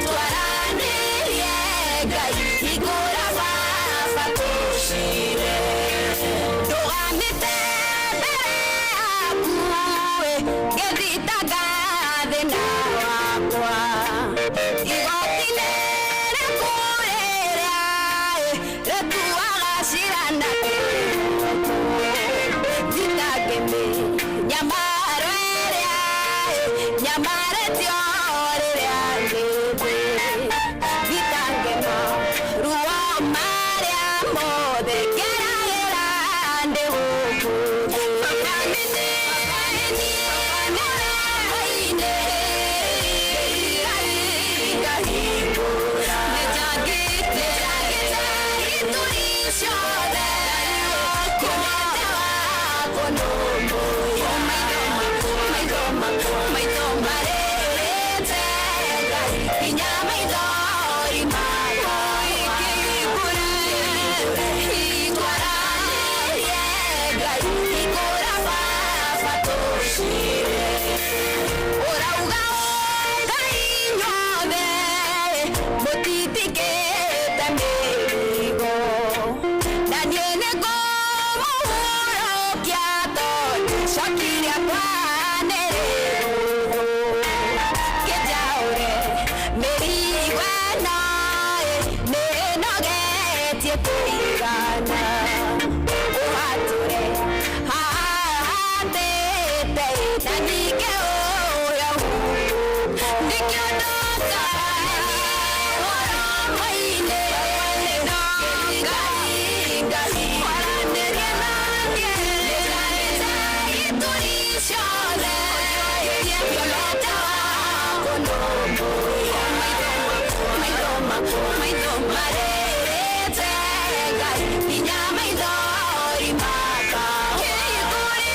S17: twaranĩrie Ngai, hingũra Baba tũcire. Ndũgamĩte mbere yaku ngĩthitanga thĩna wakwa, igoti-inĩ rĩaku rĩrĩa rĩtuaga cira na kĩhooto, thitange mĩnyamaro ĩrĩa nyamarĩtio rĩrĩa ndĩ thĩ, thitange maruo marĩa mothe ngeragĩra ndĩ gũkũ thĩ. Baba nĩ niĩ mũromo-inĩ ngahingũra, nĩnjangĩte ituri ciothe ndionete wa kũnũmbũiya. Maitho makwa, maitho marĩrĩte Ngai nginya maithori makwa, kĩhingũre twaranĩrie Ngai, hingũra Baba tũcire. Ũrauga Ngai inyuothe mũtitikĩte mĩrigo, na niĩ nĩngũmũhurũkia tondũ icoki rĩakwa nĩ rĩhũthũ. Kĩnjaũre mĩrigo ĩno nĩĩnogetie kũigana, ũhatũre haha hatĩte na ningĩ ũyũ huko, nĩkĩo ndoka mũromo-inĩ ngĩringaringa twaranĩrie nake, ituri ciothe ndionete wa kũnũmbũiya. Maitho makwa, maitho marĩrĩte Ngai nginya maithori makahwa, kĩhingũre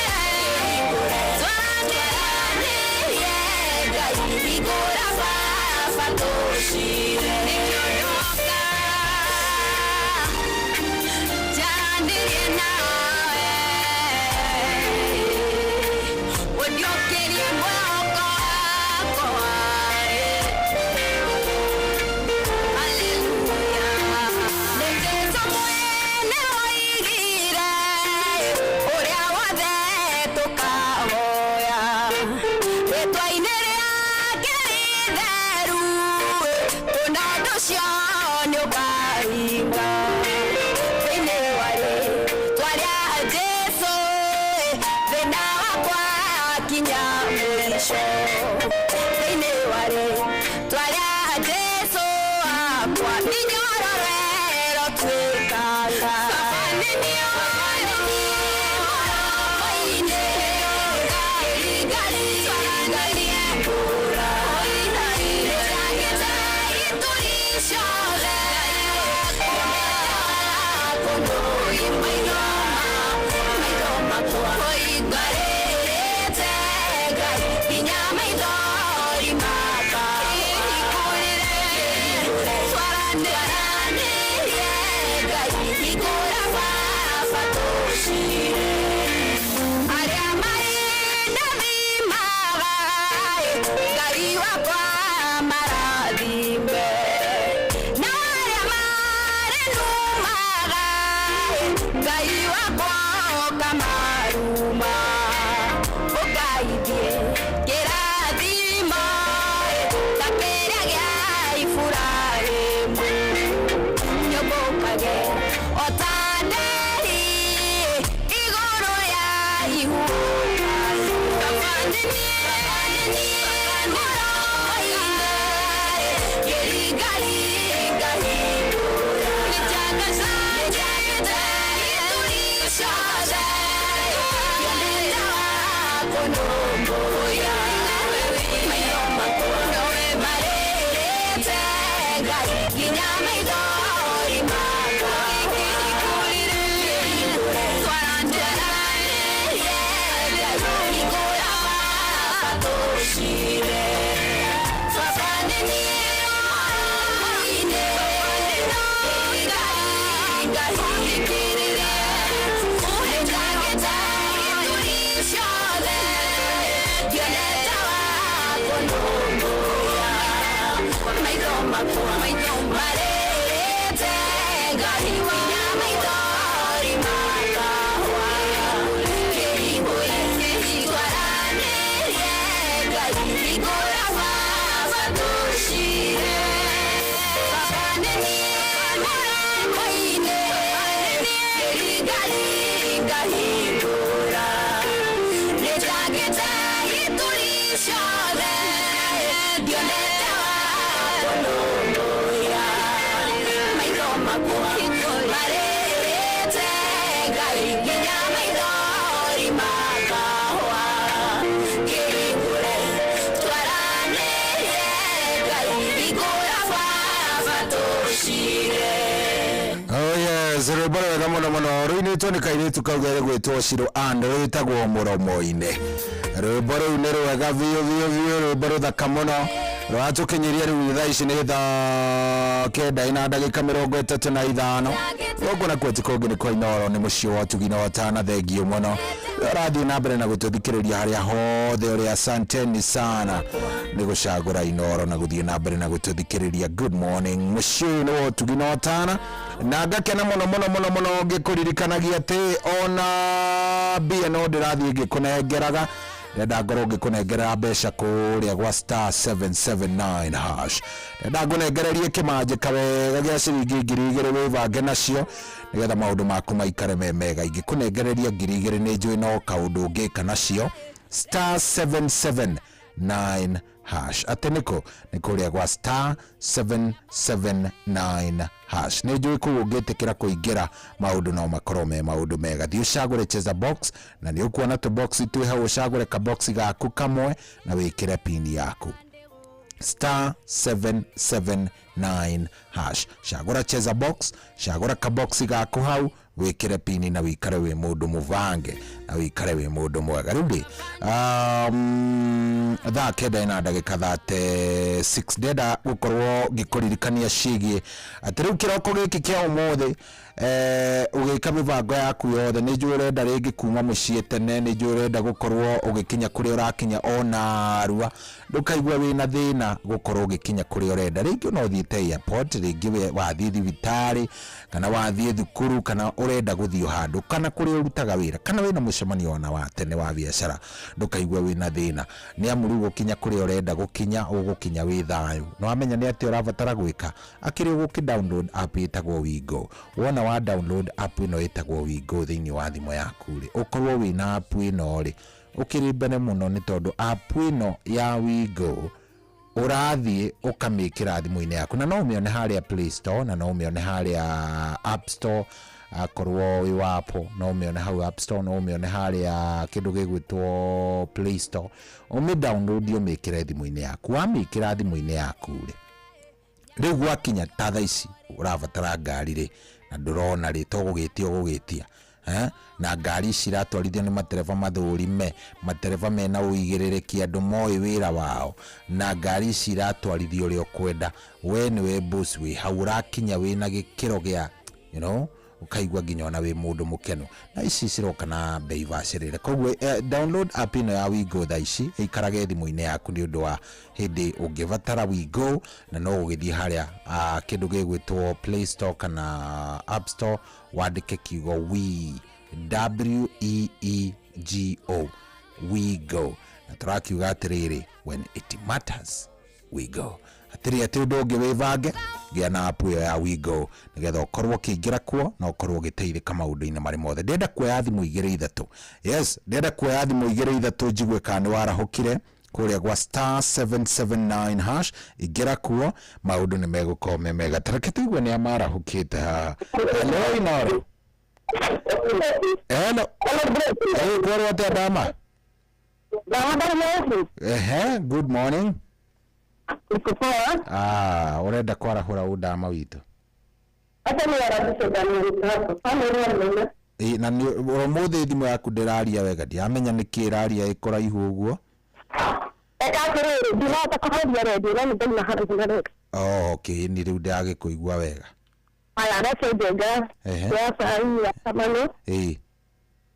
S17: twaranĩrie Ngai, hingũra Baba tũcire. Nĩkĩo ndoka njaranĩrie nawe, ũndiũkĩrie mwĩhoko wakwa. Hallelujah. Ngarĩrĩte Ngai nginya maithori makwa. Hingũrĩre, twaranĩrie Ngai, hingũra baba tũcire. Arĩa marĩ na thimaga, Ngai wakwa marathime. Na arĩa marĩ numaga, Ngai wakwa ũkamaruma. Ũkaithie kĩrathimo ta kĩrĩa gĩa Iburahĩmu. Nyũmbũkage o ta nderi igũrũ ya ihuka. Baba nĩ niĩ mũroine, ngĩringaringa hingũra. Nĩnjangacangĩte ituri ciothe, ngĩenda wakũnũmbũiya. Maitho makwa marĩrĩte Ngai nginya maithori makwa. Twaranĩrie Ngai, hingũra baba tũcire. Baba nĩ niĩ mũroine, ngĩringaringa hingĩrĩre. Nĩnjagĩte ituri ciothe, ngĩonete wakũnũmbũiya. Maitho makwa marĩrĩte Ngai nginya maithori makwa. Kĩhingũre, twaranĩrie Ngai, hingũra baba tũcire. Baba nĩ niĩ mũrango-inĩ, ngĩringaringa hingũra. Nĩnjagĩte ituri ciothe, ngĩonete wakũnũmbũiya. Maitho makwa marĩrĩte Ngai nginya maithori makwa. Kĩhingũre, twaranĩrie Ngai, hingũra baba tũcire.
S2: Oh yes, rwĩmbo rwega mũno mũno rũinĩtwo nĩ kairĩtu kau gerĩ gwĩtwo Shiro and rwĩtagwo mũromo-inĩ. Rwĩmbo rũu nĩ rwega biũ biũ biũ, rwĩmbo rũthaka mũno rũratũkinyĩria rĩu thaa ici nĩ thaa 9 ina ndagĩka 35. Gũkũ nakuo ti kũngĩ nĩ kwa Inooro, nĩ mũciĩ wa ũtugi na ũtana. Thengiũ mũno ũrathiĩ na mbere na gũtũthikĩrĩria harĩa hothe ũrĩ, asanteni sana nĩ gũcagũra Inooro na gũthiĩ na mbere na gũtũthikĩrĩria. Good morning, mũciĩ ũyũ nĩ wa ũtugi na ũtana, na ngakena mũno mũno mũno mũno ngĩkũririkanagia atĩ ona mbia no ndĩrathiĩ ngĩkũnengeraga. Ndĩrenda ngorwo ngĩkũnengerera mbeca kũrĩa gwa star 779 hash. Ndĩrenda ngũnengererie kĩmanjĩka wega gĩa ciringi 2000 wĩbange nacio nĩgetha maũndũ maku maikare me mega. Ingĩkũnengereria 2000 nĩ njũĩ no kaũndũ ũngĩka nacio. Star 779 hash, atĩ nĩkũ? Nĩ kũrĩa gwa star 779 hash. Nĩ njũĩ kũu ũngĩtĩkĩra kũingĩra maũndũ no makorwo me maũndũ mega. Thiĩ ũcagũre cheza box na nĩ ũkuona tũbox twĩ hau, ũcagũre kabox gaku kamwe na wĩkĩre pin yaku. Star 779 hash, cagũra cheza box, cagũra kabox gaku hau, wĩkĩre pini na wĩikare wĩ mũndũ mũbange na wĩikare wĩ mũndũ mwega. Rĩu rĩ thaa 9 na ndagĩka 36, ndĩrenda gũkorwo ngĩkũririkania ciĩgiĩ atĩ rĩu kĩroko gĩkĩ kĩa ũmũthĩ ũgĩka mĩbango yaku yothe, nĩ njũĩ ũrenda rĩngĩ kuma mũciĩ tene, nĩ njũĩ ũrenda gũkorwo ũgĩkinya kũrĩa ũrakinya ona narua, ndũkaigua wĩna thĩna gũkorwo ũgĩkinya kũrĩa ũrenda. Rĩngĩ ona ũthiĩte airport, rĩngĩ wathiĩ thibitarĩ kana wathiĩ thukuru kana ũrenda gũthiĩ handũ kana kũrĩa ũrutaga wĩra kana wĩna mũcemanio ona wa tene wa biacara, ndũkaigua wĩna thĩna nĩ amu rĩu gũkinya kũrĩa ũrenda gũkinya ũgũkinya wĩ thayũ. Na wamenya nĩ atĩa ũrabatara gwĩka, akĩrĩ ũgũkĩ download app ĩtagwo Wingo. Wona wa download app ĩno ĩtagwo Wingo thĩinĩ wa thimũ yaku rĩ, ũkorwo wĩna app ĩno rĩ, ũkĩrĩ mbere mũno, nĩ tondũ app ĩno ya Wingo ũrathiĩ ũkamĩkĩra thimũ-inĩ yaku na no ũmĩone harĩa Play Store na no ũmĩone harĩa App Store. Akorwo wĩ wa Apple no ũmĩone hau App Store, no ũmĩone harĩa kĩndũ gĩgwĩtwo Play Store. Ũmĩ download, ũmĩkĩre thimũ-inĩ yaku. Wamĩkĩra thimũ-inĩ yaku rĩ, rĩu gwakinya ta thaa ici ũrabatara ngari rĩ na ndũrona rĩ, to gũgĩtia ũgũgĩtia. Eh? Na ngari ici iratwarithio nĩ matereba mathũrime, matereba mena ũigĩrĩrĩki, andũ moĩ wĩra wao, na ngari ici iratwarithio ũrĩa ũkwenda. We nĩwe boss wĩ hau, ũrakinya wĩna gĩkĩro gĩa ũkaigua nginya ona wĩ mũndũ mũkenu. Na ici ciroka na bei bacĩrĩre. Koguo download app ĩno ya WeGo thaa ici, ĩikarage thimũ-inĩ yaku nĩ ũndũ wa hĩndĩ ũngĩbatara WeGo, na no ũgĩthiĩ harĩa kĩndũ gĩgwĩtwo Play Store kana App Store, wandĩke kiugo We, W E E G O, WeGo. Na tũrakiuga atĩrĩrĩ, when it matters we go. Atĩrĩ atĩ ũndũ ũngĩ wĩbange, gĩa na app ĩyo ya WeGo nĩgetha ũkorwo ũkĩingĩra kuo na ũkorwo ũgĩteithĩka maũndũ-inĩ marĩ mothe. Ndĩrenda kuoya thimũ igĩrĩ ithatũ. Yes, ndĩrenda kuoya thimũ igĩrĩ ithatũ njigue kana nĩ warahũkire kũrĩa gwa star 779 hash. Ingĩra kuo maũndũ nĩ megũkorwo me mega. Ta reke tũigue nĩ amarahũkĩte haha. Hello, Inoro. Hello. Hey, kwerwo atĩa ndama? Ehe, good morning.
S13: Niko poa.
S2: Ah, urenda kwarahũra ũ ndama witũ?
S13: Hata ni warabishe ndani hapa. Familia mena.
S2: Ĩ, na nĩ ũmũthĩ thimũ yaku ndĩraria wega, ndiramenya nĩkĩ ĩraria ĩkũraihu ũguo.
S13: Eka atĩrĩrĩ, ndinahota kũhoria redio no nĩ ndauma haraihu na redio.
S2: Oh, okay, ni rĩu ndĩragĩkũigua wega.
S13: Haya, reke njenga
S2: Ehe.
S13: ya cai ya kamano
S2: Ĩ,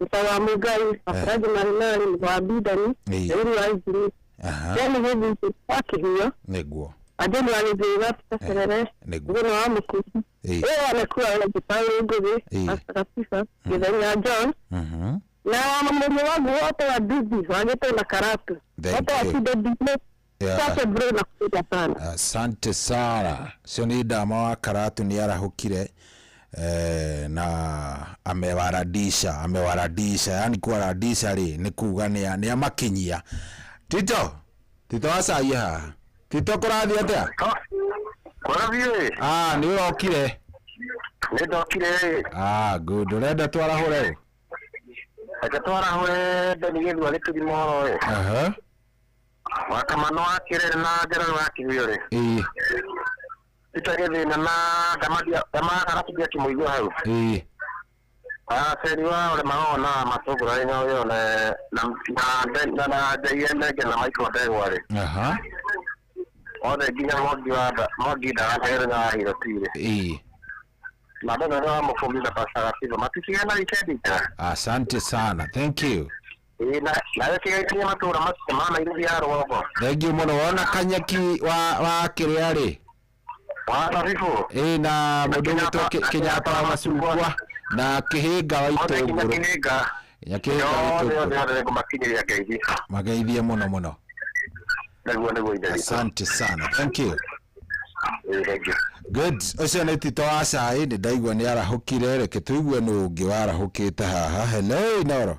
S13: Mta wa Mugai, Afraji Marinari, wa Bidani,
S2: Ĩ.
S13: Eri wa Ijini,
S2: Aha.
S13: Jeni Gĩthithi, wa Kĩhio,
S2: Nĩguo.
S13: Ajeni wa Gĩthĩga, Terere,
S2: Nĩguo.
S13: Ngũna wa Mũkuthi,
S2: Ĩ.
S13: Ĩyo amekuwa na Gĩbaũ Ngũgĩ,
S2: Ĩ.
S13: Pastor Gĩthenya John,
S2: Mhm.
S13: na mũriũ wangu wote wa Nduthi, wa Gĩtũ na Karatu,
S2: Thank
S13: wote wa
S2: you.
S13: Kido Ndine,
S2: Yeah.
S13: Sasa bro nakupenda sana.
S2: Asante sana. Cio nĩ ndama wa Karatu nĩ arahũkire na amewaradisha, amewaradisha, yani kuwaradisha rĩ nĩ kuga nĩ amakinyia. Tito, Tito wacaie haha. Tito kũrathiĩ atĩa?
S15: Kũrathiĩ.
S2: Ah, nĩ ũrokire.
S15: Nĩ ndokire.
S2: Ah, good. Ũrenda twarahũre ũ?
S15: Reke twarahũre Beni Gĩthua gĩturi mohoro ĩ.
S2: Aha.
S15: Wakamano wa Kĩrere na Njerero wa Kĩhuyo rĩ.
S2: Ĩ.
S15: Peter Gĩthĩna na Ndamadia Ndamakaratu ndiakĩmũigua hau.
S2: Ĩ.
S15: Aceri wa ũrĩ magongona matũngũra rĩ no yone na na na na JM Ndenge na Michael Ndegwa rĩ.
S2: Aha.
S15: Othe nginya Mwangi wa Mwangi ndagatagĩrĩ na Wahiro Tirĩ.
S2: Ĩ.
S15: Na Beno wa Mũbũmi na Pastor Gatibo matikigĩa na wikendi njega.
S2: Asante sana. Thank you.
S15: Ĩ na nawe kĩgeithie matũũra macio ma Nairobi ya rũgongo.
S2: Thank you mũno. Wona kanyeki wa kĩrĩa rĩ?
S15: Wa Thabibũ.
S2: Ĩ na mũndũ ũgwĩtwo Kenyatta wa macungwa na Kĩhĩnga wa
S15: Othe nginya
S2: itũngũrũ.
S15: Kĩhĩnga.
S2: Nginya Kĩhĩnga wa
S15: Othe othe
S2: itũngũrũ.
S15: othe ngũmakinyĩria ngeithi.
S2: Mageithie mũno mũno.
S15: Nĩguo nĩguo ithe witũ.
S2: Asante sana. Thank you.
S15: Ĩ, thank you.
S2: Good. Ũcio nĩ Tito wa cai, nĩ ndaigua nĩ arahũkire, reke tũigue nũ ũngĩ warahũkĩte haha. Hello Inoro.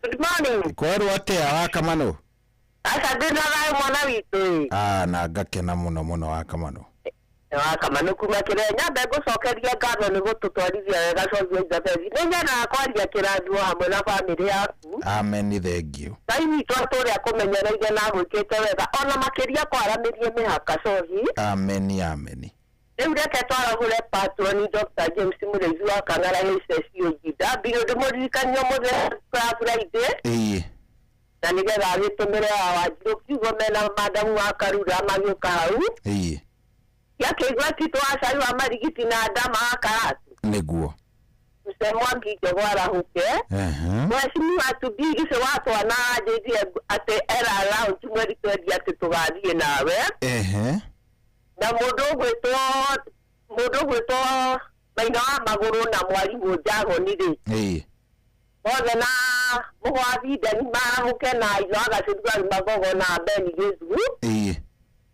S13: Good morning.
S2: Kwerwo atĩa wa Kamanũ?
S13: Aca ndĩna thayũ mwana witũ ĩ.
S2: Ah, na ngakena mũno mũno wa Kamanũ.
S13: Wa Kamanũ kuma Kĩrĩa nyambe ngũcokeria ngatho nĩ gũtũtwarithia wega Cogia Isabeli. Nĩ nyendaga kwaria kĩrathimo hamwe na bamĩrĩ yaku.
S2: Amen, thank you.
S13: Ngai witũ atũre akũmenyereire na agwĩkĩte wega ona makĩria kwaramĩrie mĩhaka Cogi.
S2: Amen, amen.
S13: Rĩu reke twarahũre patroni Dr. James Mũrĩithi wa Kang'ara HSUG. Ndambire ndĩmũririkanie mũthenya wa Friday
S2: Ĩ.
S13: na nĩgetha agĩtũmĩre wa Wanjirũ kiugo mena madamu wa Karura magĩũka hau.
S2: Ĩ.
S13: Gĩakĩigua Tito wa cai wa marigiti na ndama wa Karatu.
S2: Nĩguo.
S13: Mzee Mwangi Njogu arahũke.
S2: Ehe.
S13: Mheshimiwa Tubigicĩ wa twana anjĩrire atĩ era lounge mweri twendi atĩ tũgathiĩ nawe.
S2: Ehe.
S13: Na mũndũ ũgwĩtwo Maina wa Magũrũ na mwarimũ Njagoni rĩ.
S2: Ĩ.
S13: Othe na mũgwa Bideni marahũke na Itho agacĩruga Magogo na Beni Gĩthu.
S2: Ĩ.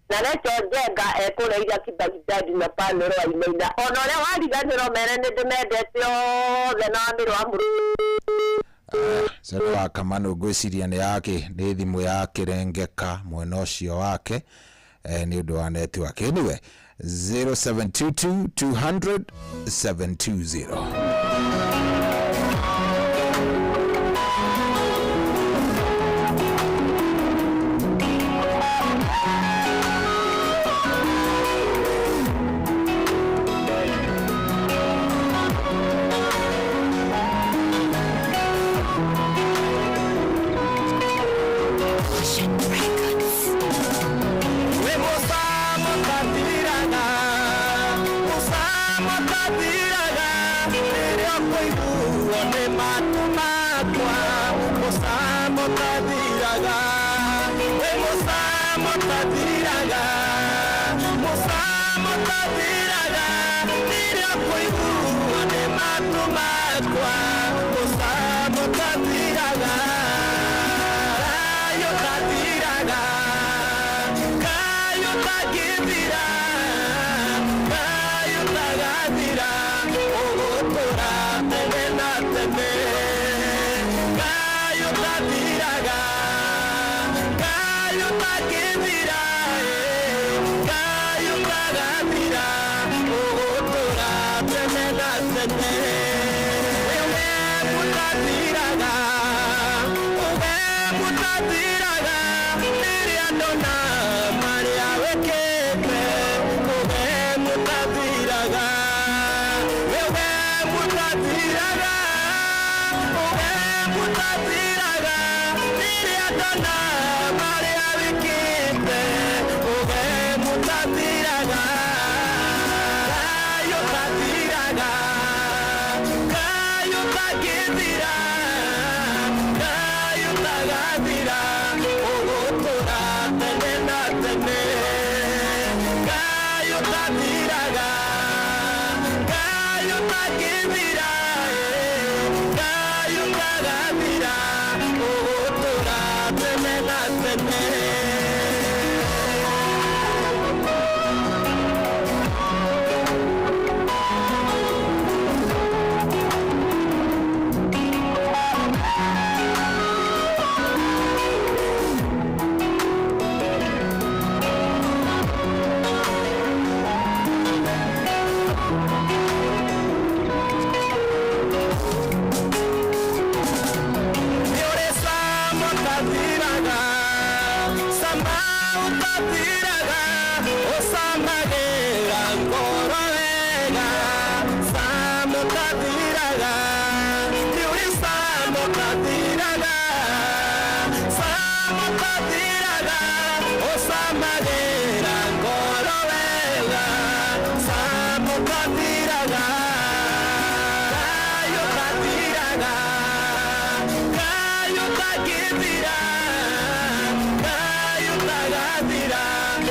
S13: Na Recho Njenga ekũrĩire Kibagidadi na Panero Wainaina. Ona ũrĩa wariganĩrwo mere nĩ ndĩmendete othe na Wamĩrũ wa Mũrũ.
S2: Cero wa Kamanũ ngwĩciria nĩ yake nĩ thimũ ya kĩrengeka mwena ũcio wake nĩ ũndũ wa network. Anyway, 0722 200 720.
S14: nĩ matũ makwa mũcamo tathiraga wĩ mũcamo tathiraga mũcamo tathiraga rĩrĩa kũiguo nĩ matũ makwa mũcamo tathiraga kayo tathiraga kayo tagĩthira kayo tagathira ũgũtũra tene na tene kayo tathiraga kayo tagĩthira kayo tagathira ũgũtũra tene na tene ũgũtathiraga ũgũtathiraga rĩrĩa ndona marĩa wĩkĩte ũgũtathiraga ũgũtathiraga ũgũtathiraga rĩrĩa ndona marĩa wĩkĩte ũgũtathiraga kayo tathiraga kayo tagĩthira kayo tagathira ũgũtũra tene na tene kayo tathiraga kayo tagĩthira kayo tagathira ũgũtũra tene na tene. Nĩũrĩ cama ũtathiraga, cama ũtathiraga, ũcamagĩra ngoro wega. Cama ũtathiraga, nĩũrĩ cama ũtathiraga, cama ũtathiraga, ũcamagĩra ngoro wega. Cama ũtathiraga, kayo ũtathiraga kayo tagĩthira kayo tagathira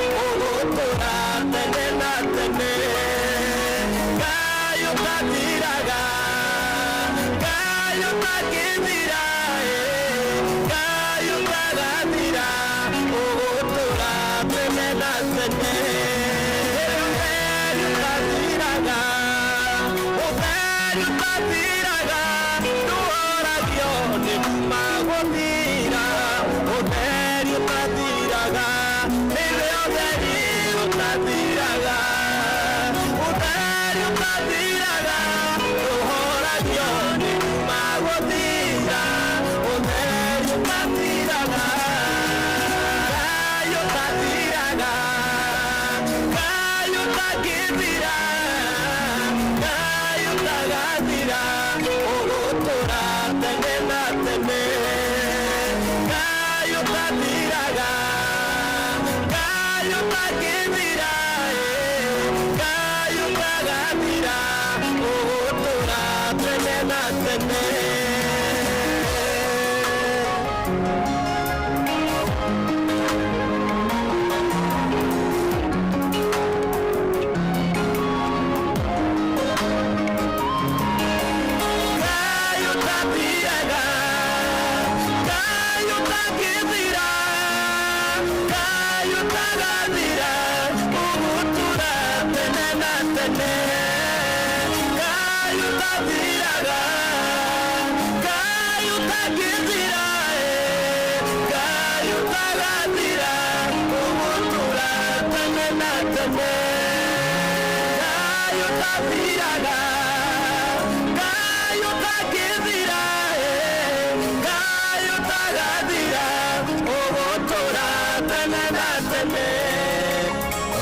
S14: ũgũtũra tene na tene kayo tathiraga kayo tagĩthira kayo tagathira ũgũtũra tene na tene ũtheri ũtathiraga ũtheri ũtathiraga ndũhoragio nĩ kuma gũthira ũtheri ũtathiraga nĩwe ũtheri ũtathiraga ũtheri ũtathiraga ndũhoragio nĩ kuma gũthira ũtheri ũtathiraga kayo ũtathiraga kayo ũtangĩthira kayo ũtagathira ũgũtũra tene na tene kayo ũtathiraga kayo ũtangĩthira kayo ũtagathira ũgũtũra tene na tene. Kayo tathiraga, kayo tagĩthira, kayo tagathira, ũgũtũra tene na tene. Kayo tathiraga, kayo tagĩthira, kayo tagathira, ũgũtũra tene na tene. Kayo tathiraga, kayo tagĩthira, kayo tagathira, ũgũtũra tene na tene.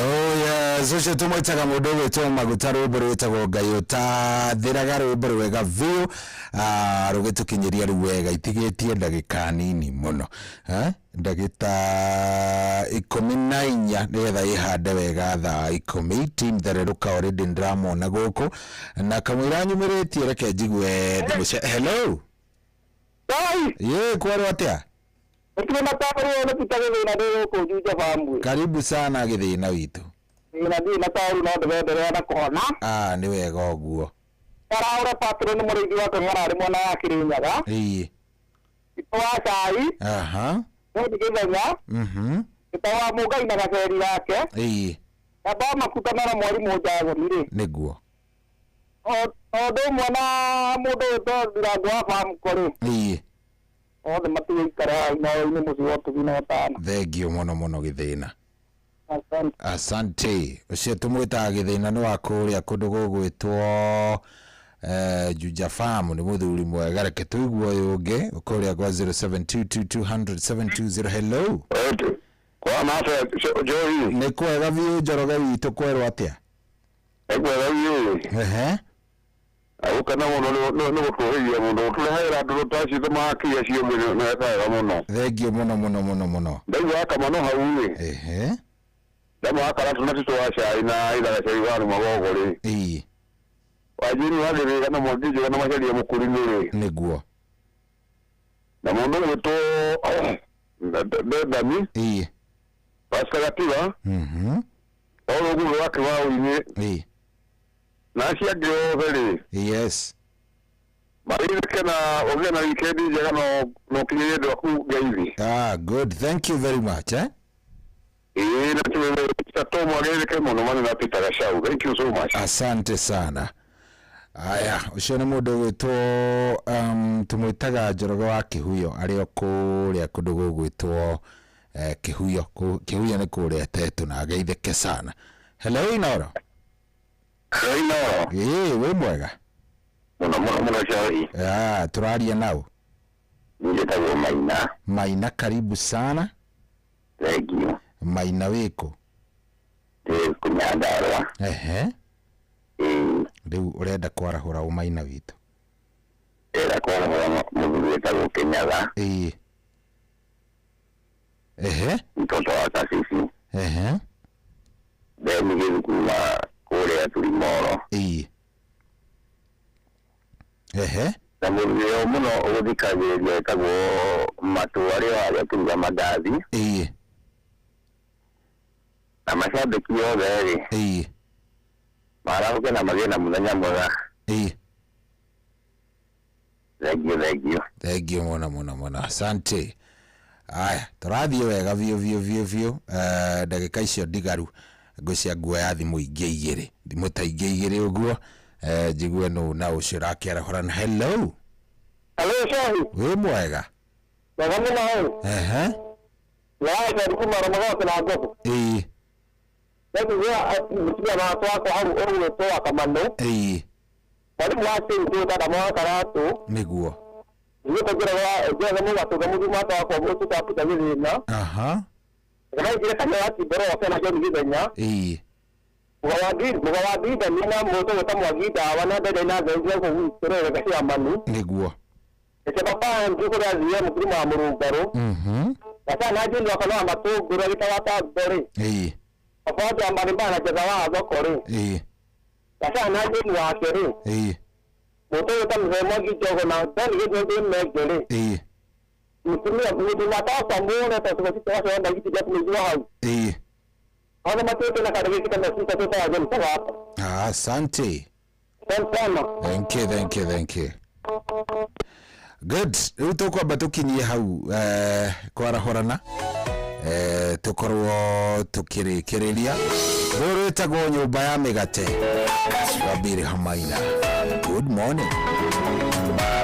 S2: Oh yes. Yes, ũcio tũmwĩtaga mũndũ ũgwĩtwo maguta rwĩmbo rwĩtagwo Ngai ũtathiraga, rwĩmbo rwega biũ, rũgĩtũkinyĩria rĩu wega itigĩtie ndagĩka nini mũno. Eh? Ndagĩka 14 nĩgetha ĩhande wega thaa 10. Team thererũka already ndĩramona gũkũ na kamũira nyumĩrĩtie, reke njigue thimũ cia. Hello. Ye, kwerwo atĩa?
S15: Gũtirĩ na taũri nĩ Peter Gĩthĩna ndĩ gũkũ Juja Bambwe.
S2: Karibu sana Gĩthĩna witũ.
S15: Thĩna ndirĩ na taũri no ndĩrenderea na kũhona.
S2: Ah, nĩ wega ũguo.
S15: Karaũra Patro nĩ mũrĩithi wa Kang'ara arĩ mwena wa Kĩrĩnyaga. Itũ wa cai. Mũndũ Gĩthenya. Gĩta wa Mũngai na gaceri gake. Na ba makuta na mwarimũ Njagũni rĩ.
S2: Nĩguo.
S15: O ũndũ ũmwe na mũndũ wĩtwo Ndirango wa Bamko rĩ. Othe matigĩikara Inooro-inĩ mũciĩ wa ũtugi na ũtana.
S2: Thengio mũno mũno Gĩthĩna.
S15: Asante.
S2: Asante. Ũcio tũmwĩtaga Gĩthĩna nĩ wa kũrĩa kũndũ gũgwĩtwo Juja Farm, nĩ mũthuri mwega. Reke tũigue ũyũ ũngĩ kũrĩa gwa 0722200720. Hello.
S15: Kwa masa Johi.
S2: Nĩ kwega biũ Njoroge witũ, kwerwo atĩa?
S15: Nĩ kwega biũ. Agũkena mũno nĩ gũtũhĩria mũndũ gũtũrehagĩra andũ tũtacitũ makia cio nĩ wega mũno.
S2: Thengio mũno mũno mũno mũno.
S15: Ndaigua kamano hau rĩ. Ndama karatũ na tũtũ wa cai na ithaga cai wa magogo rĩ. Wajini wa Gĩthĩga na Mwangi Njoga na Macharia Mũkũrinũ rĩ.
S2: Nĩguo.
S15: Na mũndũ ũgwĩtwo Bethany. Pastor Gatiba. Oro ũguo wa Kĩbaũ-inĩ. Na acio angĩ othe rĩ.
S2: Yes.
S15: Marĩthĩke na ũgĩe na wikendi njega na ũkinyĩrie andũ aku ngeithi.
S2: Ah, good. Thank you very much, eh?
S15: Ĩĩ, na tũmwĩre Tom ageithĩke mũno mani na Peter Gachau. Thank you so much.
S2: Asante sana. Aya, ũcio nĩ mũndũ ũgwĩtwo tũmwĩtaga Njoroge wa Kĩhuyo, arĩ o kũrĩa kũndũ gũgwĩtwo Kĩhuyo. Kĩhuyo nĩ kũrĩa Tetu, na ageithĩke sana. Hello Inooro.
S15: Hello Inooro.
S2: Ĩĩ, wĩ mwega?
S15: Mũno mũno mũno Johi.
S2: Ah, tũraria nao.
S15: Njĩtagwo Maina.
S2: Maina, karibu sana.
S15: Thank you.
S2: Maina wĩkũ?
S15: Ndĩ Kũnyandarũa.
S2: Rĩu ũrenda kwarahũra ũ Maina witũ?
S15: Ndĩrenda kwarahũra mũthuri wĩtagwo Kĩnyatha. Mtoto wa Kasisi. Beni Gĩthukuma kũrĩa Turimoro. Na mũthuri ũyũ mũno ũgũthikagĩrĩria wĩtagwo Matũ arĩ o harĩa akĩruga mandathi. Na macambĩki othe rĩ. Marahũke na magĩe na mũthenya mwega. Thengio, thengio.
S2: Thengio mũno mũno mũno. Asante. Aya, tũrathiĩ wega biũ biũ biũ biũ. Ndagĩka icio ndigaru ngwĩcia nguoya thimũ ingĩ igĩrĩ. Thimũ ta ingĩ igĩrĩ ũguo. Njigue nũ na ũcio ũrakĩarahũrana. Hello.
S15: Hello, Shahi.
S2: Wĩ mwega?
S15: Mwega mũno. Nĩraca kuma Ramagote na Ngobo. Ndaigua mũtumia wakwa hau ũgwĩtwo wa Kamanũ. Mwarimu wa Cĩrũ kana mwa Karatũ.
S2: Nĩguo.
S15: Nĩguo njĩraga mũgatũga mũthuri wakwa ũcio wa Peter Gĩthĩna. Kana njĩre kanitha wa Kimboro wake na John Gĩthenya. Mũga wa Ngindani na mũndũ gwĩta Mwangi Ndawa na Ndende na Thengia gũkũ gwitũ rĩrĩ cia Manu.
S2: Nĩguo.
S15: Reke baba ngi kũrĩa thiĩ mũkuru wa Mũrũngarũ. Gaca na Juni wakwa na Matũngũrũ agĩta wa Tango rĩ. Baba wa Marima na Njetha wa thoko rĩ. Gaca na Juni wake rĩ. Mũndũ gwĩta Mũthee Mwangi Njogo na John Gĩthenya Menge rĩ. Mũtumia mũndũ matakwa mũno tondũ tũgacita wacio ndagĩtiga kũmĩigua hau. Othe matuĩte na kandũ gĩkĩte mecica tũtaga John Sagata.
S2: Asante.
S15: Asante sana.
S2: Thank you, thank you, thank you. Good. Rĩu tũkwamba tũkinyie hau kwarahũrana. Tũkorwo tũkĩrĩkĩrĩria. Rũrũ rwĩtagwo nyũmba ya mĩgate. Wambiri Hamaina. Good morning.
S17: Bye.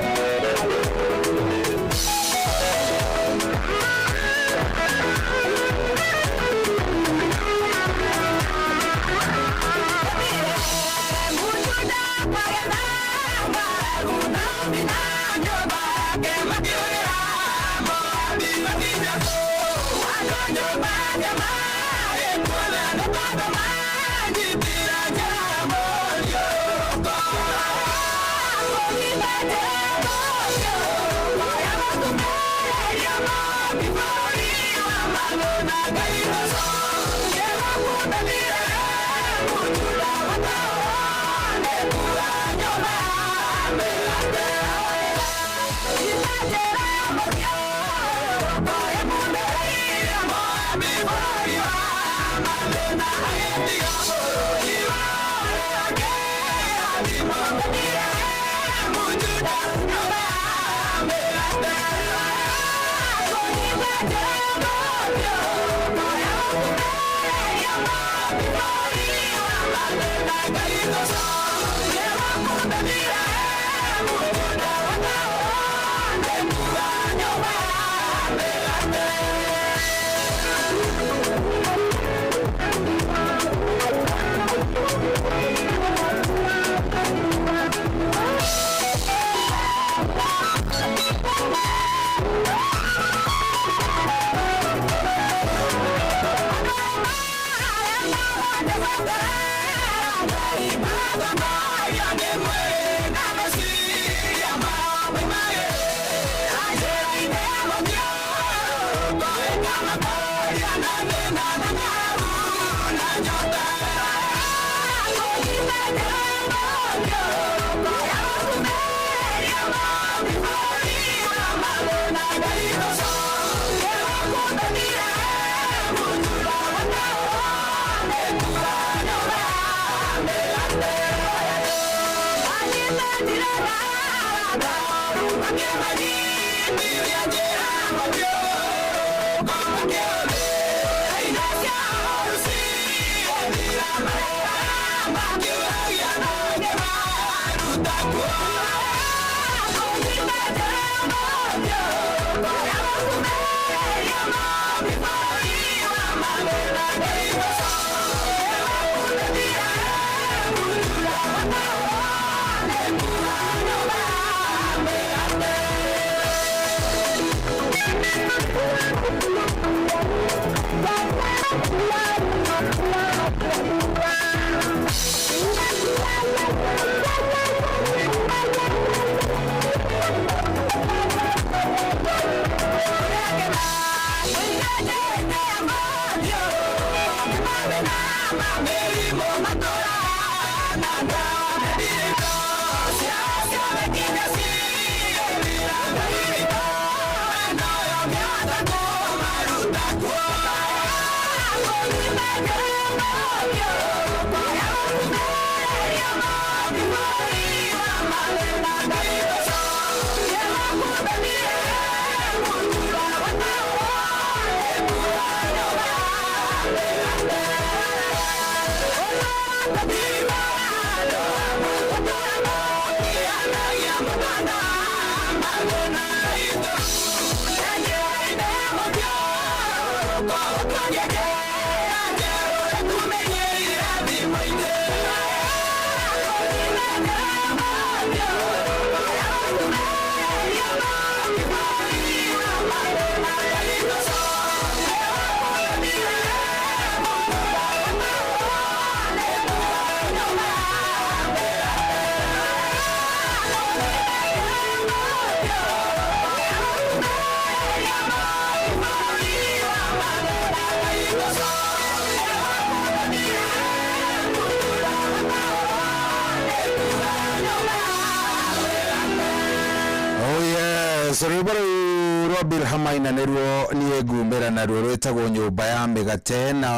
S2: Oh yes, rwĩmbo rũu rwa Bill Hamaina nĩruo niĩ ngumĩra naruo rwĩtagwo nyũmba ya mĩgate na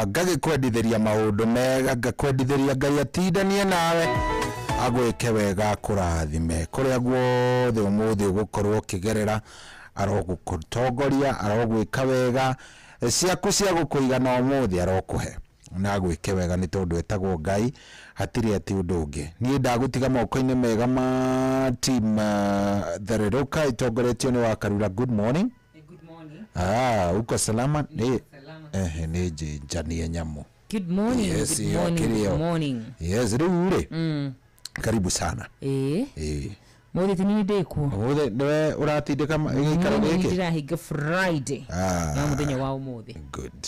S2: ngagĩkwendithĩria maũndũ mega, ngakwendithĩria Ngai atindanie nawe agwĩke wega akũrathime kũrĩa guothe ũmũthĩ ũgũkorwo ũkĩgerera, arogũtongoria, arogwĩka wega, ciaku cia gũkũigana ũmũthĩ arokũhe na agwĩke wega nĩ tondũ etagwo Ngai, hatirĩ atĩ ũndũ ũngĩ. Niĩ ndagũtiga moko-inĩ mega ma team Thererũka ĩtongoretio nĩ Wakarura. Good morning.
S18: Good morning.
S2: Ah, uko salama? Nĩ ehe nĩ njĩnjanie nyamũ.
S18: Good morning.
S2: Yes,
S18: good
S2: iyo
S18: morning.
S2: kĩrĩo.
S18: Good morning.
S2: Yes, rĩu rĩ karibu sana.
S18: Eh. Mũthĩ ti niĩ ndĩkuo.
S2: Ũmũthĩ nĩwe ũratindĩka gĩikaro
S18: Niĩ
S2: gĩkĩ?
S18: ndĩrahinga Friday.
S2: Ah.
S18: Ya mũthenya wa ũmũthĩ.
S2: Good.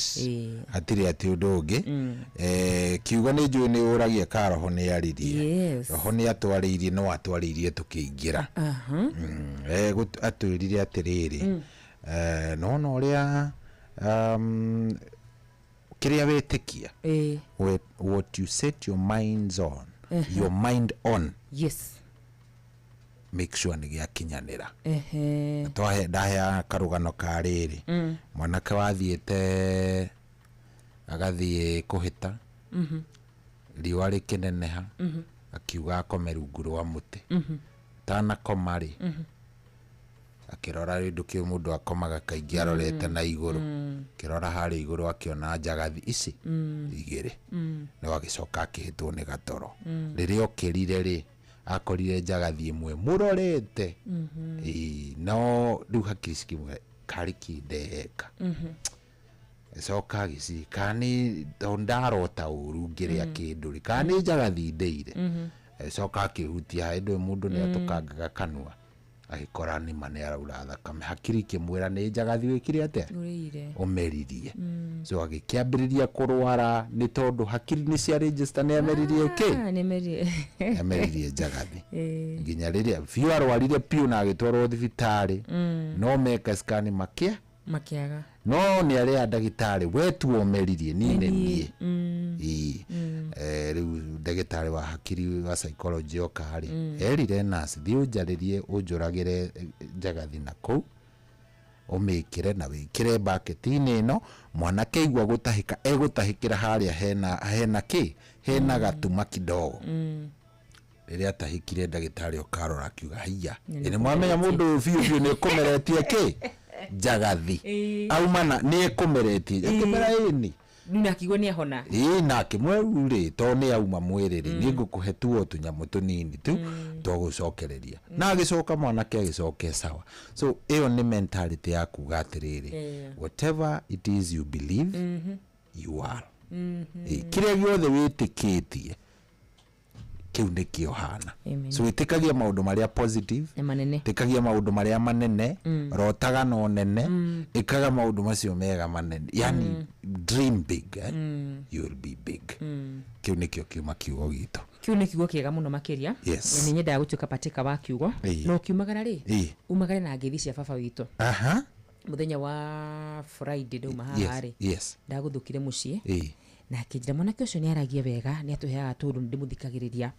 S2: Hatirĩ atĩ ũndũ ũngĩ. Kiugo nĩ njũĩ nĩ ũragia ka roho nĩ aririe.
S18: Yes.
S2: Roho nĩ atwarĩirie no atwarĩirie tũkĩingĩra.
S18: Aha.
S2: Atwĩrire atĩrĩrĩ, nona ũrĩa kĩrĩa wĩtĩkia, what you set your minds on, your mind on,
S18: Yes.
S2: make sure nĩ gĩakinyanĩra.
S18: Ehe.
S2: Twahe ndaheaga karũgano ka rĩrĩ, mwanake wathiĩte agathiĩ kũhĩta, riũa rĩkĩneneha, akiuga akome rungu rwa mũtĩ. Tanakoma rĩ, Akĩrora rĩndũ kĩu mũndũ akomaga kaingĩ arorete na igũrũ. Akĩrora harĩa igũrũ akĩona njagathi ici igĩrĩ. No agĩcoka akĩhĩtwo nĩ gatoro. Rĩrĩa okĩrire rĩ, akorire njagathi ĩmwe mũrorete. Ĩĩ, no rĩu hakiri cikĩmwĩra karĩ kĩ ndeka. Coka agĩciria kana nĩ tondũ ndarota ũru ngĩrĩa kĩndũ rĩ, kana nĩ njagathi ndĩire. Agĩcoka akĩhutia hĩndĩ ĩyo mũndũ nĩ atũkangaga kanua, agĩkora nĩma nĩ araura thakame. Hakiri ikĩmwĩra nĩ njagathi wĩkire atĩa?
S18: Ũrĩire.
S2: Ũmeririe. So agĩkĩambĩrĩria kũrwara nĩ tondũ hakiri nĩ cia register nĩ ameririe kĩ?
S18: Ah, nĩ amerie.
S2: Nĩ ameririe njagathi.
S18: Ĩĩ.
S2: Nginya rĩrĩa biũ arwarire biũ na agĩtwarwo thibitarĩ. No meka scan makĩa
S18: Makĩaga.
S2: No nĩ arĩa ndagĩtarĩ we tu omeririe niĩ nĩ niĩ. Ĩĩ. Rĩu ndagĩtarĩ wa hakiri wa psychology oka rĩ, erire nurse thiĩ ũnjarĩrie ũnjũragĩre njagathi na kũu ũmĩkĩre na wĩkĩre baketi-inĩ ĩno, mwanake aigua gũtahĩka egũtahĩkĩra harĩa hena kĩ, hena gatuma kidogo. Rĩrĩa atahĩkire ndagĩtarĩ oka arora akiuga haiya,
S18: Nĩ
S2: nĩ mwamenya mũndũ ũyũ biũ biũ nĩ ekũmeretie kĩ njagathi. Auma na nĩ ekũmeretie, akĩmera ĩni.
S18: Rĩu na akĩigua nĩ ahona.
S2: Ĩĩ, na akĩmwĩra rĩu rĩ, tondũ nĩ auma mwĩrĩ rĩ, nĩ ngũkũhe tu o tũnyamũ tũnini tu twa gũcokereria. Na agĩcoka mwanake agĩcoke sawa. So ĩyo nĩ mentality ya kuga atĩrĩrĩ, whatever it is you believe, you are. Ĩĩ, kĩrĩa gĩothe wĩtĩkĩtie kĩu nĩkĩo hana.
S18: Amen.
S2: So ĩtĩkagia maũndũ marĩa positive,
S18: Nĩ manene.
S2: ĩtĩkagia maũndũ marĩa manene, rotaga no nene, ĩkaga maũndũ macio mega manene, yani dream big, eh? You will be big. Kĩu nĩkĩo kiuma kiugo gitũ.
S18: Kiu nĩ kiugo kĩega mũno makĩria.
S2: Yes.
S18: Nĩ nyendaga gũtuĩka patĩka wa kiugo.
S2: Ĩĩ.
S18: Na ũkiumagara rĩ,
S2: Ĩĩ.
S18: umagare na ngeithi cia baba witũ.
S2: Aha.
S18: Mũthenya wa Friday ndauma haha rĩ,
S2: Yes.
S18: ndagũthũkire mũciĩ.
S2: Ĩĩ.
S18: Na akĩnjĩra mwanake ũcio nĩ aragia wega, nĩ atũheaga tũndũ, nĩ ndĩmũthikagĩrĩria.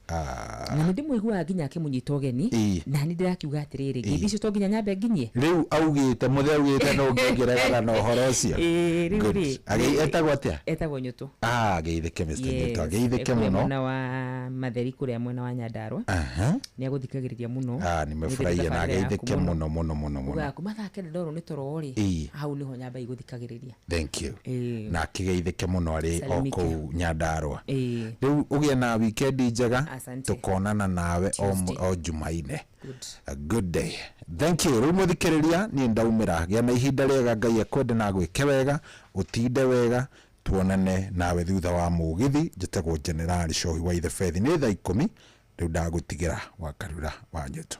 S18: Na nĩ ndĩmũiguaga nginya akĩmũnyita ũgeni.
S2: Ĩĩ.
S18: Na nĩ ndĩrakiuga atĩrĩrĩ, ngeithi icio to nginya nyambe nginyie.
S2: Rĩu augĩte mũthee augĩte no ũngĩregana na ũhoro ũcio.
S18: Ĩĩ, rĩu
S2: Good.
S18: rĩ.
S2: Etagwo atĩa?
S18: Etagwo Nyũtũ.
S2: Ah, ageithĩke Mr. Nyũtũ, ageithĩke
S18: kũrĩa
S2: mũno.
S18: mwena wa Matheri, kũrĩa mwena wa Nyandarua.
S2: Aha.
S18: Nĩ agũthikagĩrĩria mũno.
S2: Ah, nimefurahia na
S18: Nĩ tabarĩra yaku
S2: ageithĩke mũno mũno mũno mũno.
S18: Ugaga kuma thaa kenda ndorwo nĩ toro rĩ,
S2: Ĩĩ.
S18: hau nĩho nyamba igũthikagĩrĩria.
S2: Thank you.
S18: Ĩĩ.
S2: Na akĩgeithĩke mũno arĩ o
S18: Salimike.
S2: kũu Nyandarua.
S18: Ĩĩ.
S2: Rĩu ũgĩe na weekend njega.
S18: Asante.
S2: Tũkonana nawe
S18: Tuesday.
S2: o Jumaine.
S18: Good.
S2: A good day. Thank you. Rĩu mũthikĩrĩria niĩ ndaumĩra. Gĩa na ihinda rĩega, Ngai akwende na agwĩke wega, ũtinde wega, tuonane nawe thutha wa mũgithi. Njĩtagwo Generali Cohi wa Ithebethi. Nĩ thaa 10 rĩu ndagũtigĩra wa Karura wa Nyũtũ.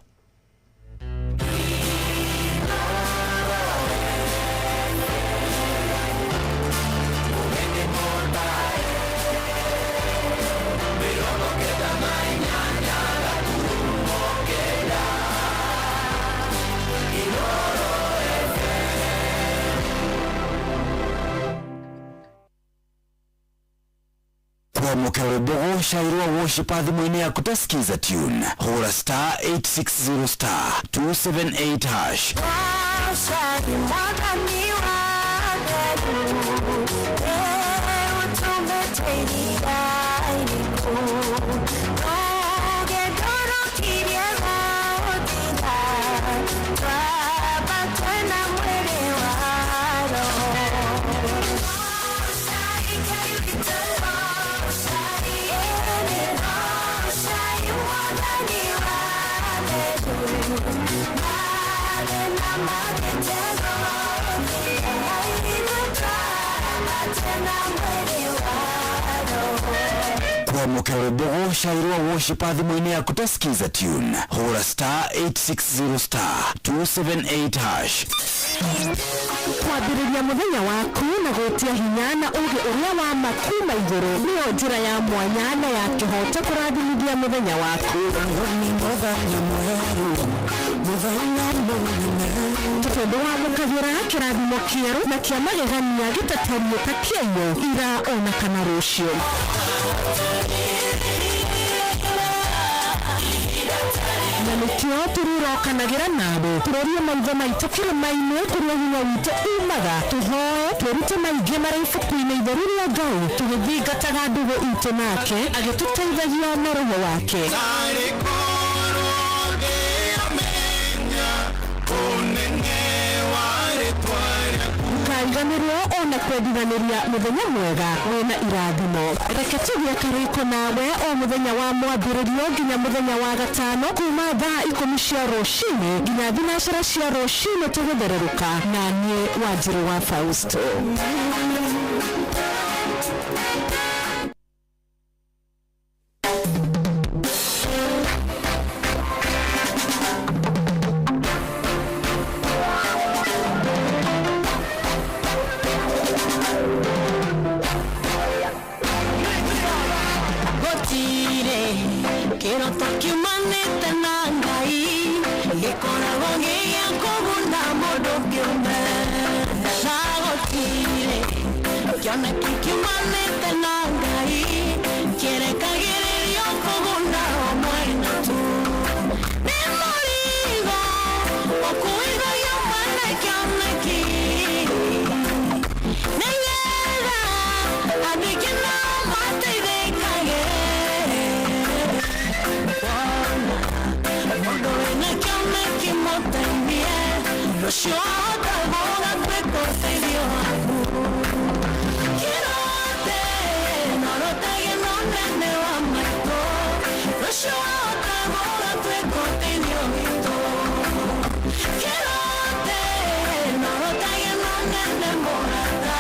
S3: Kwamũkĩra rwĩmbo gũcairwo worship thimũ-inĩ yaku ta skiza tune, hũra star 860 star 278 hash. Kwamũkĩra rwĩmbo gũcairwo worship thimũ-inĩ yaku ta skiza tune, hũra star 860 star 278 hash.
S4: Kwambĩrĩria mũthenya waku na gwĩtia hinya na ũũgĩ ũrĩa wa ma kuma igũrũ nĩyo njĩra ya mwanya na ya kĩhoto kũrathimithia mũthenya waku. Tondũ wamũkagĩra kĩrathimo kĩerũ na kĩa magegania gĩtatariĩ ta kĩaiyũ ira ona kana rũciũ. Na nĩkĩo tũrĩrokanagĩra nawe, tũrorie maitho maitũ kĩrĩma-inĩ kũrĩa hinya witũ umaga, tũhoe twĩrute maingĩ marĩ ibuku-inĩ itheru rĩa Ngai, tũgĩthingataga ndũgũ itũ nake agĩtũteithagia na roho wake.
S14: Tarĩ korwo ngĩamenya ũnene
S4: Kwendithanĩria mũthenya mwega wĩna irathimo. Reke tũgĩe karĩko nawe o mũthenya wa mwambĩrĩrio nginya mũthenya wa gatano kuma thaa 10 cia rũcinĩ nginya 9 cia rũcinĩ tũgĩthererũka na niĩ Wanjirũ wa Fausto.
S7: Gũtirĩ kĩroto kiumanĩte na Ngai gĩkoragwo gĩ gĩa kũguna mũndũ kĩũmbe, na gũtirĩ kĩoneki kiumanĩte na Ngai kĩrekagĩrĩrio kũguna o mwena tu. Nĩ mũrigo ũkuithagio mwene kĩoneki nĩgetha andũ aingĩ nao mateithĩkage. Mũndũ wĩna kĩoneki mũteithie, rũciũ ahota gũgatuĩka ũteithio waku. Kĩrote norotage na ũnene wa maitũ, rũciũ ahota gũgatuĩka ũteithio witũ. Kĩrote norotage na ũnene mũrata,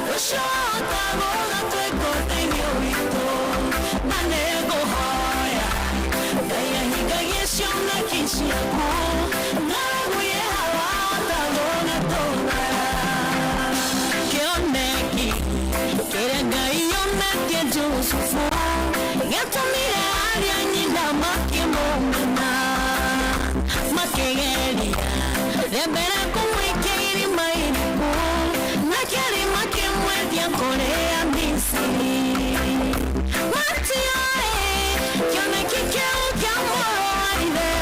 S7: rũciũ ahota gũgatuĩka ũteithio witũ. Na nĩngũhoya Ngai ahingagie cioneki ciaku, ng'aragu ĩ hawa ũtagũgatũngara. Kĩoneki kĩrĩa Ngai onetie Jusufu gĩatũmire arĩa nyina makĩmũmena, makĩgeria rĩa mbere kũmũikia irima iriku, na kerĩ makĩmwendia kũrĩ Amisiri. Matioĩ kĩoneki kĩu kĩa mũrũ wa ithe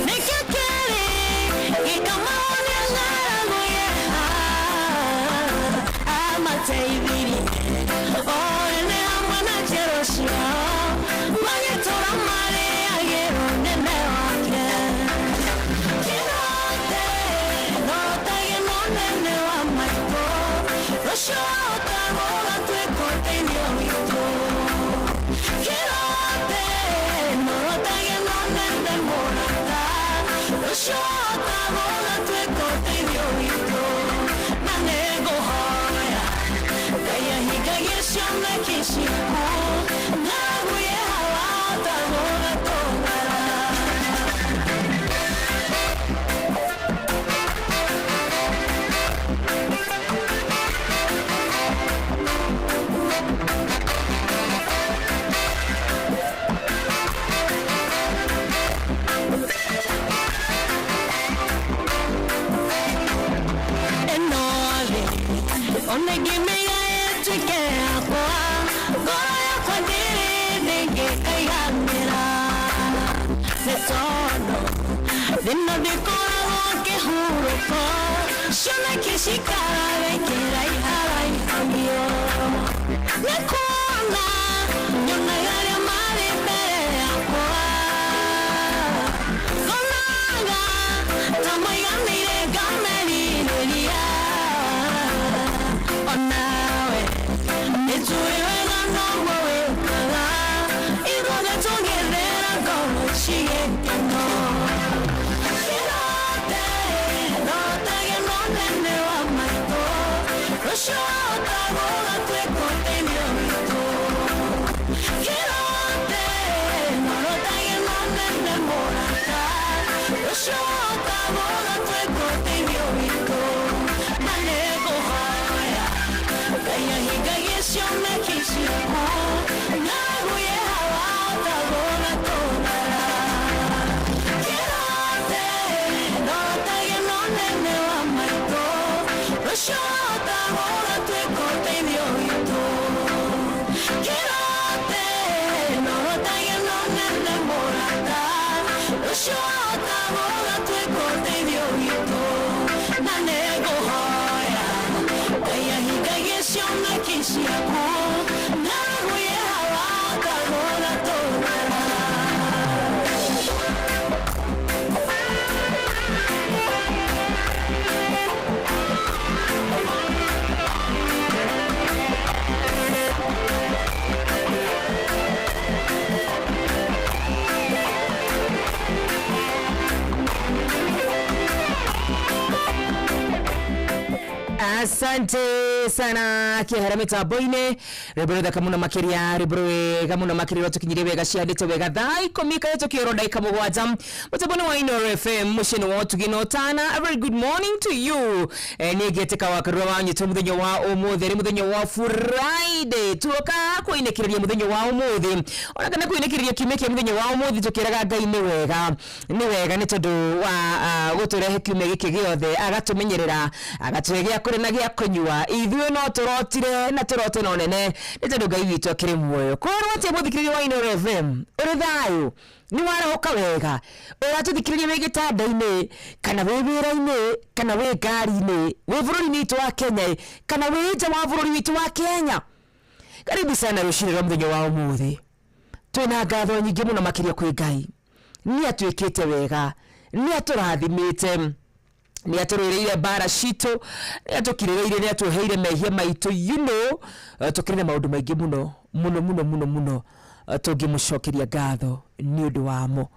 S7: nĩkĩo kĩrĩ gĩkamahonia ng'aragu yeha. Amateithirie o ene hamwe na njiaro ciao, magĩtũũra marĩagĩra ũnene wake. Kĩrote norotage na ũnene wa maitũ, rũciũ wahota gũgatuĩka ũteithio witũ. Kĩrote norotage na ũnene mũrata, rũciũ wahota gũgatuĩka ũteithio witũ. Na nĩngũhoya Ngai ahingagie cioneki ciaku, ng'aragu ĩ hawa ũtagũgatũngara. Ĩno thĩ ona ngĩmĩga ĩtuĩke yakwa, ngoro yakwa ndĩrĩ ndĩngĩkaiganĩra, nĩ tondũ thĩna ndĩkoragwo kĩhurũko, cioneki cikaraga ikĩraiharaihanio. Nĩ kuona nyonaga arĩa marĩ mbere yakwa, ngonaga ta maiganĩire ngamerirĩria. Onawe nĩnjũĩ wega noguo wĩkaga, ithuothe tũngĩthera ngoro cigĩkeno. Kĩrote norotage na ũnene wa maitũ, rũciũ wahota gũgatuĩka ũteithio witũ. Kĩrote norotage na ũnene mũrata, rũciũ wahota gũgatuĩka ũteithio witũ. Na nĩngũhoya Ngai ahingagie cioneki ciaku, ng'aragu ĩ hawa ũtagũgatũngara. Kĩrote norotage na ũnene wa maitũ, rũciũ wahota gũgatuĩka ũteithio witũ. Kĩrote norotage na ũnene mũrata, rũciũ wahota gũgatuĩka ũteithio witũ. Na nĩngũhoya Ngai ahingagie cioneki ciaku, ng'aragu ĩ hawa ũtagũgatũngara.
S18: Asante sana kĩehera mĩtambo-inĩ rwĩmbo rũthaka mũno makĩria, rwĩmbo rwega mũno makĩria rwatũkinyirie wega ciandĩte wega thaa 10 kahĩtũkio oro ndagĩka 7 mũtambo-inĩ wa Inooro FM mũciĩ-inĩ wa ũtugi na ũtana. A very good morning to you. Niĩ ngĩtĩka wa Karura wa Nyitũ mũthenya wa ũmũthĩ nĩ mũthenya wa Friday, tuoka kũinĩkĩrĩria mũthenya wa ũmũthĩ ona kana kũinĩkĩrĩria kiumia kĩa mũthenya wa ũmũthĩ, tũkĩraga Ngai nĩ wega, nĩ wega nĩ tondũ wa gũtũrehe kiumia gĩkĩ gĩothe, agatũmenyerera, agatũhe gĩa kũrĩa na gĩa kũnyua. Ithuĩ no tũrotire na tũrote no nene nĩ tondũ Ngai witũ akĩrĩ muoyo. Kwerwo atĩa mũthikĩrĩria wa Inooro FM, ũrĩ thayũ, nĩ warahũka wega, ũratũthikĩrĩria wĩ gĩtanda-inĩ kana wĩ wĩra-inĩ kana wĩ ngari-inĩ, wĩ bũrũri-inĩ witũ wa Kenya kana wĩ nja wa bũrũri witũ wa Kenya, karibu sana rũcinĩ rwa mũthenya wa ũmũthĩ. Twĩna ngatho nyingĩ mũno makĩria kwĩ Ngai, nĩ atwĩkĩte wega, nĩ atũrathimĩte, nĩ atũrũĩrĩire mbara citũ, nĩ atũkirĩrĩire, nĩ atũheire mehia maitũ, you know, tũkĩrĩ na maũndũ maingĩ mũno mũno mũno mũno mũno tũngĩmũcokeria ngatho nĩ ũndũ wamo.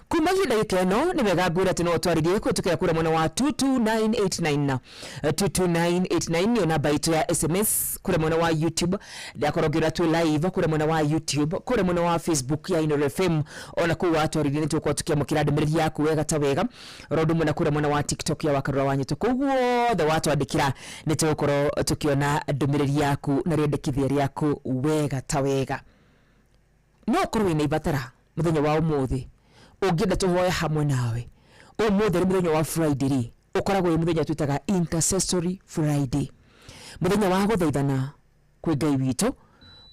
S18: Kumagia ndagĩka ĩno nĩ wega ngwĩra atĩ no ũtwarĩrie kũhĩtũkĩra kũrĩa mwena wa 22989, 22989 nĩyo namba itũ ya SMS. Kũrĩa mwena wa YouTube ndakorwo ngĩra twĩ live kũrĩa mwena wa YouTube, kũrĩa mwena wa Facebook ya Inooro FM, ona kũu watwarĩrie nĩ tũgũkorwo tũkĩamũkĩra ndũmĩrĩri yaku wega ta wega, oro ũndũ ũmwe na kũrĩa mwena wa TikTok ya Wakarura wa Nyĩtũ. Kũu guothe watwandĩkĩra nĩ tũgũkorwo tũkĩona ndũmĩrĩri yaku na rĩendekithia rĩaku wega ta wega. No ũkorwo wĩna ibatara mũthenya wa ũmũthĩ ũngĩenda tũhoe hamwe nawe. Ũmũthĩ nĩ mũthenya wa Friday rĩ, ũkoragwo wĩ mũthenya twĩtaga intercessory Friday, mũthenya wa gũthaithana kwĩ Ngai witũ,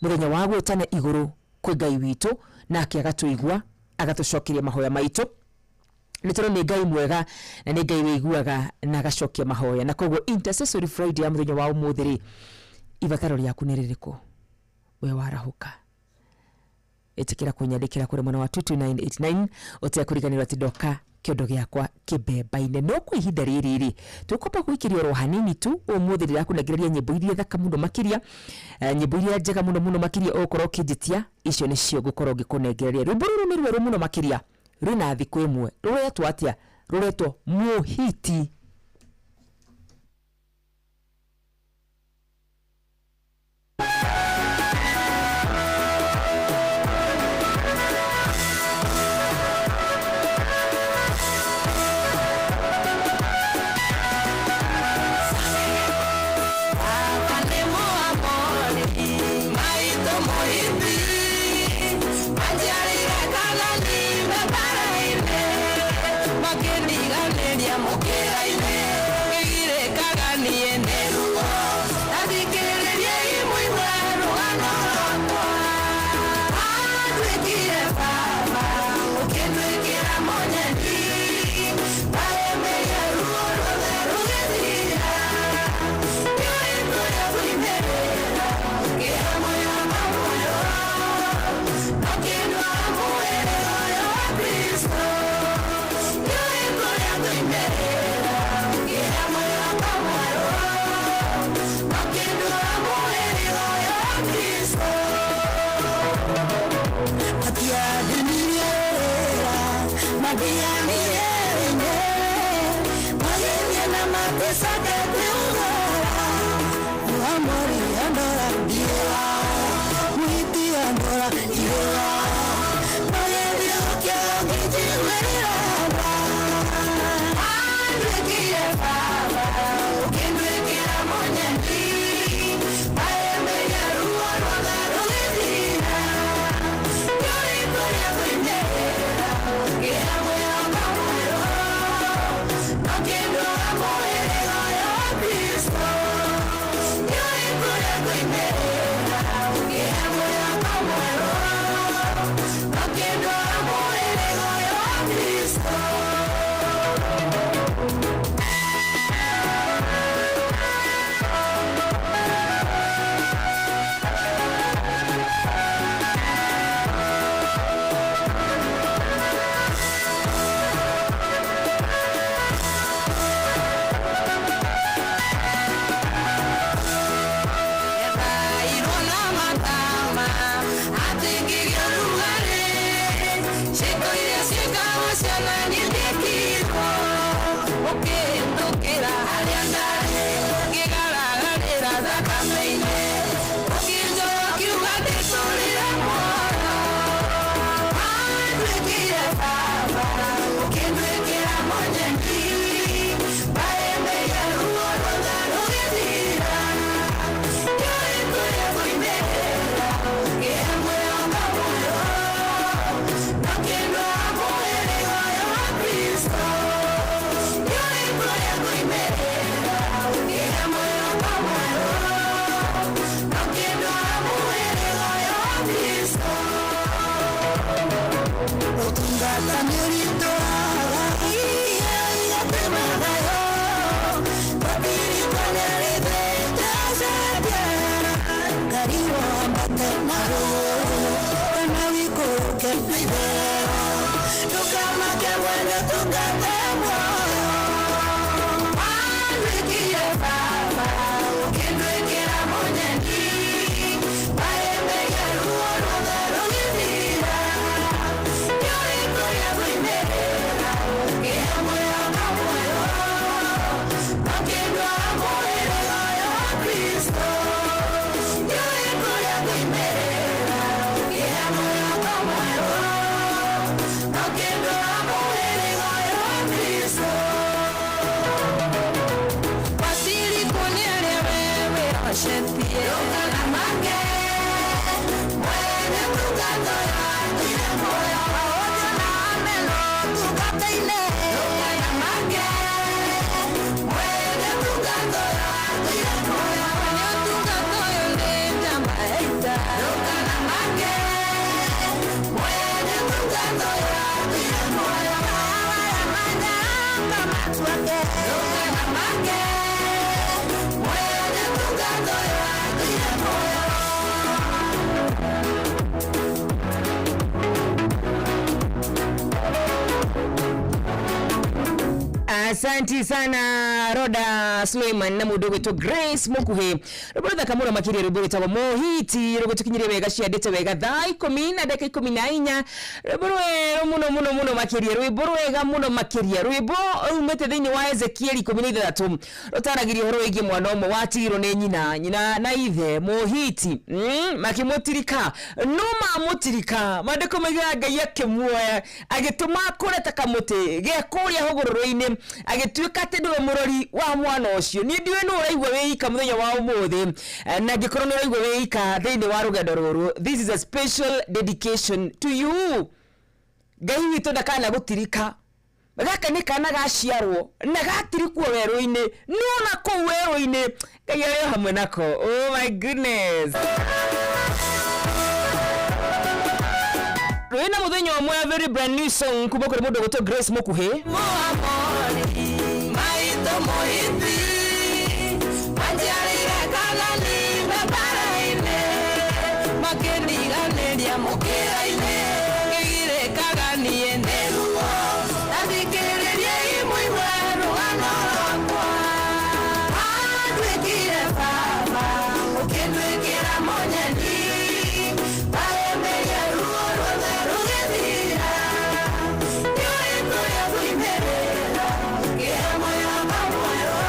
S18: mũthenya wa gwĩtana igũrũ kwĩ Ngai witũ, nake agatũigua agatũcokeria mahoya maitũ, nĩ tondũ nĩ Ngai mwega na nĩ Ngai wĩiguaga na agacokia mahoya. Na koguo intercessory Friday ya mũthenya wa ũmũthĩ rĩ, ibataro rĩaku nĩ rĩrĩkũ we warahũka? Ĩtĩkĩra kũnyandĩkĩra kũrĩ mwena wa 22989 ũtekũriganĩrwo atĩ ndoka kĩondo gĩakwa kĩmbemba-inĩ. No kwa ihinda rĩrĩ rĩ, tũkwamba gũikĩria oro hanini tu. Ũmũthĩ ndĩrakũnengereria nyĩmbo iria thaka mũno makĩria, nyĩmbo iria njega mũno mũno makĩria ũgũkorwo ũkĩnjĩtia, icio nĩcio ngũkorwo ngĩkũnengereria. Rwĩmbo rũrũ nĩ rwerũ mũno makĩria, rwĩna thikũ ĩmwe, rũretwo atĩa? Rũretwo Mũhiti.
S17: Makĩndiganĩria mũkĩra-inĩ.
S18: Asanti sana Roda Suleiman na mundu gwitwo Grace Mukuhi. Rwimbo ruthaka muno makiria, rwimbo rwitagwo Mohiti, rũgũtũkinyirie wega ciandĩte wega thaa 10 na ndagĩka 14. Rwimbo rwerũ muno muno muno makiria, rwimbo rwega muno makiria, rwimbo rumĩte thĩinĩ wa Ezekieli 16, rũtaragĩria ũhoro wĩgiĩ mwana ũmwe watigirwo nĩ nyina na ithe Mohiti, makĩmũtirika, no mamũtirika maandĩko maigaga Ngai akĩmuoya agĩtũma akũre ta kamũtĩ ge kũrĩa hũgũrũrũ-inĩ, agĩtuĩka atĩ nĩwe mũrori wa mwana ũcio. Niĩ ndiũĩ nũ ũraigua wĩ ika mũthenya wa ũmũthĩ, na angĩkorwo nĩ ũraigua wĩ ika thĩinĩ wa rũgendo rũrũ, this is a special dedication to you. Ngai witũ ndakana gũtirika. Gaka nĩ kana gaciarwo na gatirikwo werũ-inĩ, no na kũu werũ-inĩ Ngai arĩ o hamwe nako. Oh my goodness. Rwĩna mũthenya ũmwe, a very brand new song kuma kũrĩ mũndũ ũgwĩtwo Grace Mukuhĩ.
S17: Maitũ Mũhiti manjiarĩire Kanani barabara-inĩ, makĩndiganĩria mũkĩra-inĩ, ngĩgirĩkaga niĩ nĩ ruo. Tathikĩrĩriai mũigue rũgano rwakwa. Wanduĩkire baba, ũkĩnduĩkĩra mũnyeni, waremberia ruo ruothe rũgĩthira. Nĩũĩ kũrĩa ngoimĩrĩra, ngĩhe mwĩhoko mwerũ,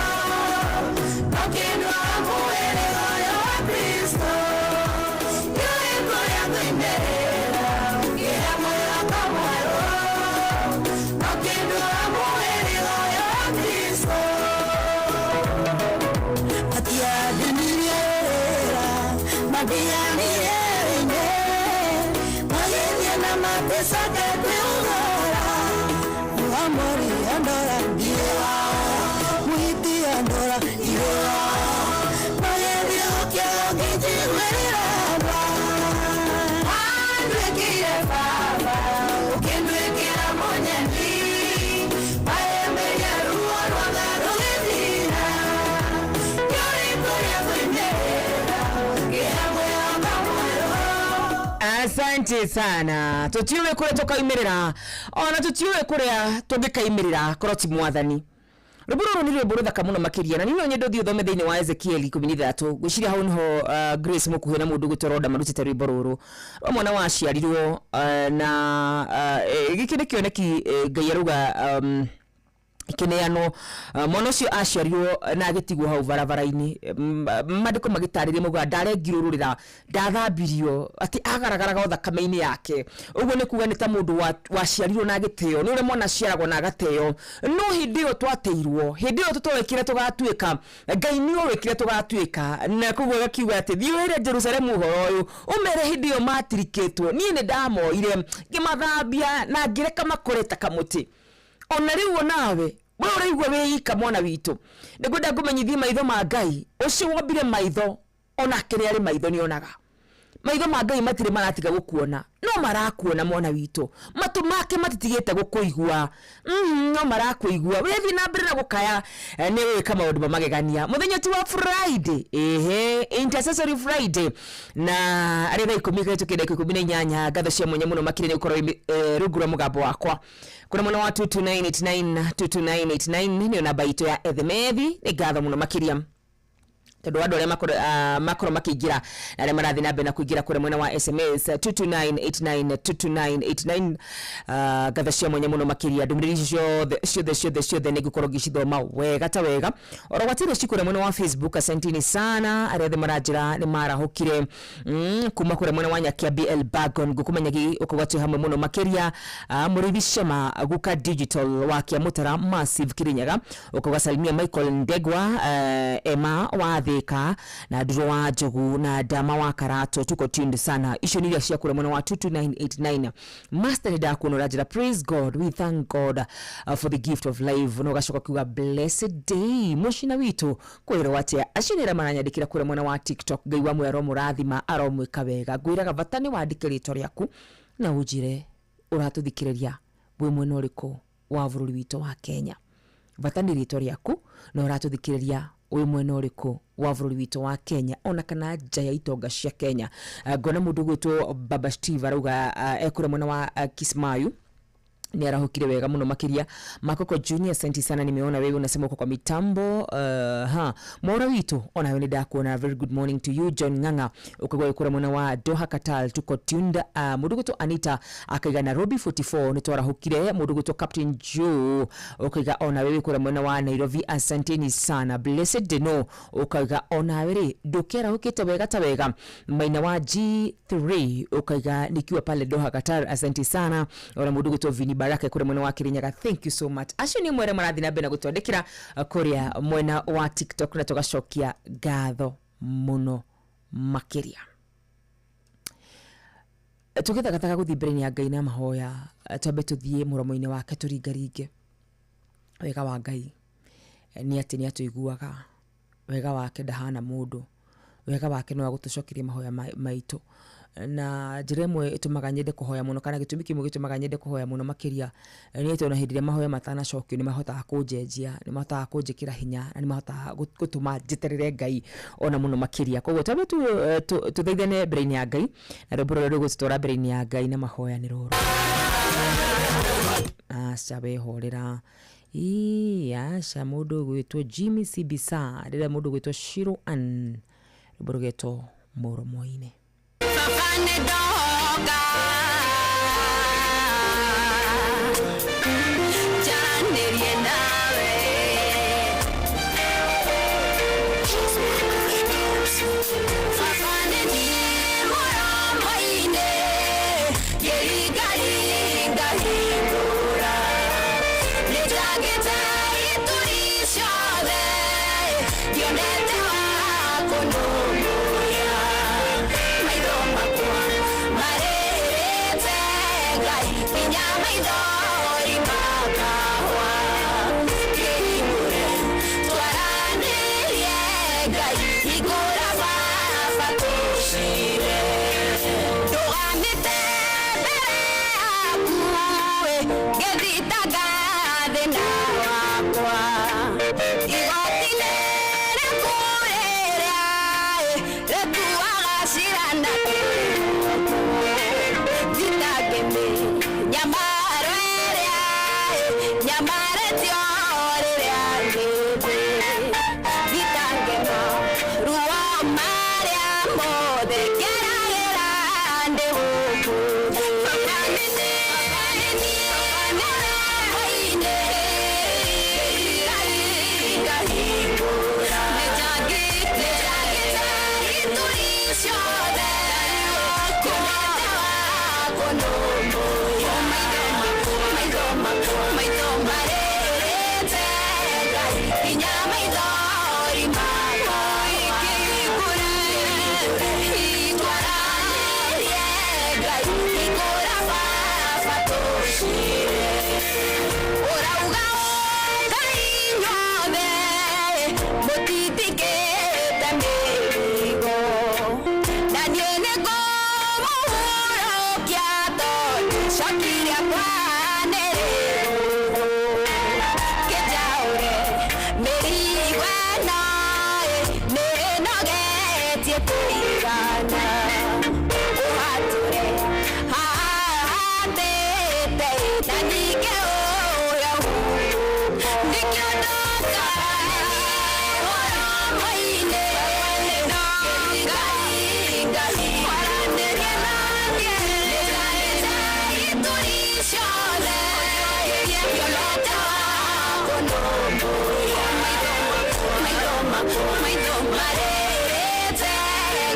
S17: ũkĩndwara mũhĩrĩga ũyũ wa Kristo. Nĩũĩ kũrĩa ngoimĩrĩra, ngĩhe mwĩhoko mwerũ, ũkĩndwara mũhĩrĩga ũyũ wa Kristo. Matiandinirie wĩra, mandiganirie rĩngĩ, magĩthiĩ na maticoke kwĩũgũra. Mũamori andora ndirĩ wao, Mũhiti andora ndirĩ wao, magĩthiĩ gũkĩaga ngĩnjiguĩrĩra tha. Wanduĩkire baba, ũkĩnduĩkĩra mũnyeni, waremberia ruo ruothe rũgĩthira. Nĩũĩ kũrĩa ngoimĩrĩra, ngĩhe mwĩhoko mwerũ.
S18: Asante sana. Tutiũĩ kũrĩa tũkaumĩrĩra, ona tutiũĩ kũrĩa tũngĩkaumĩrĩra korwo ti Mwathani. Rwĩmbo rũrũ nĩ rwĩmbo rũthaka mũno makĩria, na niĩ no nyende ũthiĩ ũthome thĩinĩ wa Ezekieli 13. Ngwĩciria hau nĩho Grace Mũkuhĩ na mũndũ ũgwĩtwo Roda marutĩte rwĩmbo rũrũ rwa mwana waciarirwo, na gĩkĩ nĩ kĩoneki, Ngai arauga kĩneanwo, mwana ũcio aciarirwo na agĩtigwo hau barabara-inĩ. Maandĩko magĩtarĩria maugaga ndarengirwo rũrĩra, ndathambirio, atĩ agaragaraga o thakame-inĩ yake. Ũguo nĩ kuga nĩ ta mũndũ waciarirwo na agĩteo, nĩ ũrĩa mwana aciaragwo na agateo. No hĩndĩ ĩyo twateirwo, hĩndĩ ĩyo tũtoĩ kĩrĩa tũgatuĩka, Ngai nĩ oĩ kĩrĩa tũgatuĩka, na koguo agakiuga atĩ thiĩ wĩre Jerusalemu ũhoro ũyũ, ũmere hĩndĩ ĩyo matirikĩtwo, niĩ nĩ ndamoire ngĩmathambia na ngĩreka makũre ta kamũtĩ. Ona rĩu onawe we ũraigua wĩ ika, mwana witũ, nĩngwenda ngũmenyithie maitho ma Ngai ũcio wombire maitho onake nĩ arĩ maitho, nĩonaga. Maitho ma Ngai matirĩ maratiga gũkuona, no marakuona mwana witũ. Matũ make matitigĩte gũkũigua. No marakũigua. Wĩthiĩ na mbere na gũkaya, nĩ gwĩka maũndũ ma magegania. Mũthenya ti wa Friday, ehe, intercessory Friday, na arĩ thaa ikũmi kũhĩtũkĩra ndagĩka ikũmi na inyanya. Ngatho cia mwanya mũno makĩria nĩ gũkorwo rungu rwa mũgambo wakwa. Kuna mwena wa 22989 22989 nĩyo namba itũ ya ethemethi. Nĩ ngatho mũno makĩria tondũ andũ arĩa makorwo makĩingĩra na arĩa marathiĩ na mbere na kũingĩra kũrĩa mwena wa SMS 22989 22989. Ngatho cia mwanya mũno makĩria. Ndũmĩrĩri icio ciothe ciothe ciothe ciothe nĩ ngũkorwo ngĩcithoma wega ta wega oro gwatĩire ci kũrĩa mwena wa Facebook. Asanteni sana arĩa othe maranjĩra nĩ marahũkire kuma kũrĩa mwena wa Nyakia BL Bagon ngũkũmenyagi ũkauga twĩ hamwe mũno makĩria. Mũrĩithi Shema Guka Digital wa Kĩamũtara Massive Kirinyaga ũkauga salimia Michael Ndegwa, Emma wa Thika na Nduro wa Njogu na Ndama wa Karato, tuko tuned sana. Icio nĩ iria cia kũrĩa mwena wa 22989. Master nĩ ndakuona ũranjĩra praise God, we thank God for the gift of life, na ũgacoka kuga blessed day mũcina witũ kwĩrwo atĩa. Acio nĩ arĩa maranyandĩkĩra kũrĩa mwena wa TikTok. Ngai wa muoyo aromũrathima, aromwĩka wega. Ngwĩraga bata nĩ wandĩke rĩtwa rĩaku na ũnjĩre ũratũthikĩrĩria wĩ mwena ũrĩkũ wa bũrũri witũ wa Kenya. Bata nĩ rĩtwa rĩaku na ũratũthikĩrĩria wĩ mwena ũrĩkũ wa bũrũri witũ wa Kenya, ona kana nja ya itonga cia Kenya. Ngona mũndũ ũgwĩtwo Baba Steve arauga ekũrĩa mwena wa Kismayu, nĩ arahũkire wega mũno makĩria. Makoko Junior, asante sana, nimeona wewe unasema uko kwa mitambo. Ha mwaura witũ onawe nĩ ndakuona, very good morning to you. John Ng'ang'a ukauga wĩ kũrĩa mwena wa Doha Qatar, tuko tuned. Mũndũ ũgwĩtwo Anita akaiga Nairobi 44 nĩ twarahũkire. Mũndũ ũgwĩtwo Captain Joe ukaiga onawe wĩ kũrĩa mwena wa Nairobi, asanteni sana. Blessed Deno ukaiga onawe rĩ ndũkĩarahũkĩte wega ta wega. Maina wa G3 ukaiga nikiwa pale Doha Qatar, asante sana. Ona mũndũ ũgwĩtwo Vini Baraka kũrĩa mwena wa Kirinyaga, thank you so much. Acio nĩ mwere marathiĩ na mbere na gũtwandĩkĩra kũrĩa mwena wa TikTok, na tũgacokia ngatho mũno makĩria. Tũgĩthagathaga gũthiĩ mbere ya Ngai na mahoya, twambe tũthiĩ mũromo-inĩ wake tũringaringe. Wega wa Ngai nĩ atĩ nĩ atũiguaga, wega wake ndahana mũndũ, wega wake no agũtũcokeria mahoya maitũ. Na njĩra ĩmwe ĩtũmaga nyende kũhoya mũno, kana gĩtũmi kĩmwe gĩtũmaga nyende kũhoya mũno makĩria, nĩ atĩ ona hĩndĩ ĩrĩa mahoya matanacokio nĩ mahotaga kũnjenjia, nĩ mahotaga kũnjĩkĩra hinya, na nĩ mahotaga gũtũma njeterere Ngai ona mũno makĩria. Koguo twambe tũthaithane mbere-inĩ ya Ngai, na rwĩmbo rũrĩa rũgũtũtwara mbere-inĩ ya Ngai na mahoya nĩ rũrũ. Aca wehorera. Ii, aca mũndũ ũgwĩtwo Jimmy Sibisa, rĩrĩa mũndũ ũgwĩtwo Shiro Ann, rwĩmbo rũgetwo mũromo-inĩ.
S17: Baba nĩ ndoka, njaranĩrie nawe. Baba nĩ niĩ mũromo-inĩ, ngĩringaringa hingũra. Nĩnjagĩte ituri ciothe, ndionete wa kũnũmbũiya. Maitho makwa marĩrĩte Ngai, nginya maithori makahwa. Kĩhingũre twaranĩrie Ngai, hingũra Baba tũcire. Ndũgamĩte mbere yaku, ngĩthitanga thĩna wakwa. Igoti-inĩ rĩaku rĩrĩa rĩtuaga cira na kĩhooto. Thitange mĩnyamaro ĩrĩa, nyamaro Na ningĩ ũyũ nĩkĩo ndoka mũromo-inĩ. Ngai, Ngai, kwaranĩria naniĩ. Nĩnjarĩte ituri ciothe, ngĩonete wa kũnũmbũiya. Maitho makwa, maitho marĩrĩte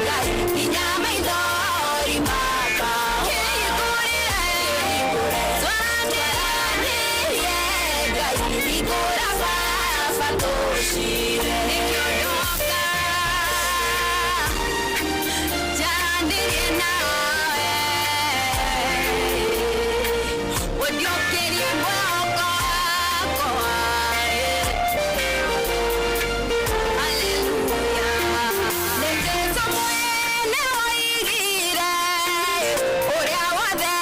S17: Ngai, nginya maithori makwa. Kĩhingũrĩre, twaranĩrie Ngai, hingũra baba tũcire. Nĩkĩo ndoka njaranĩrie nawe, ũndiũkĩrie mwĩhoko wakwa. Haleluya. Nĩ Jesũ mwene woigire, ũrĩa wothe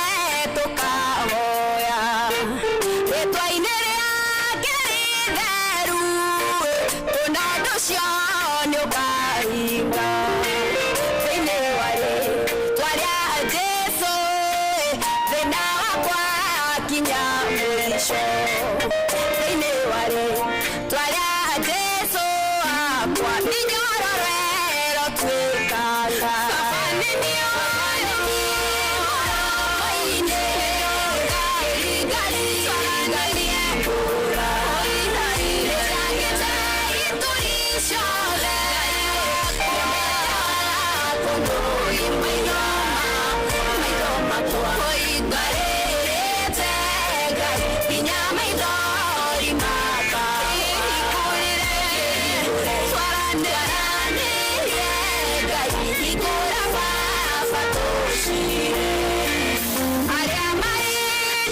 S17: tũkahoya rĩtwa-inĩ rĩake rĩtheru, kũna ũndũ ũcio nĩũkahinga. Thĩinĩ wa rĩtwa rĩa Jesũ, thĩna wakwa kinya mũico. Thĩinĩ wa rĩtwa rĩa Jesũ wakwa, mĩnyororo ĩrotuĩkanga. Baba nĩ niĩ mũromo-inĩ, Ngai, Ngai, nĩnjagĩte ituri ciothe, maitho makwa marĩrĩte Ngai, nginya maithori makwa. Hingũrĩre, twaranĩrie Ngai, hingũra baba tũcire. Arĩa marĩ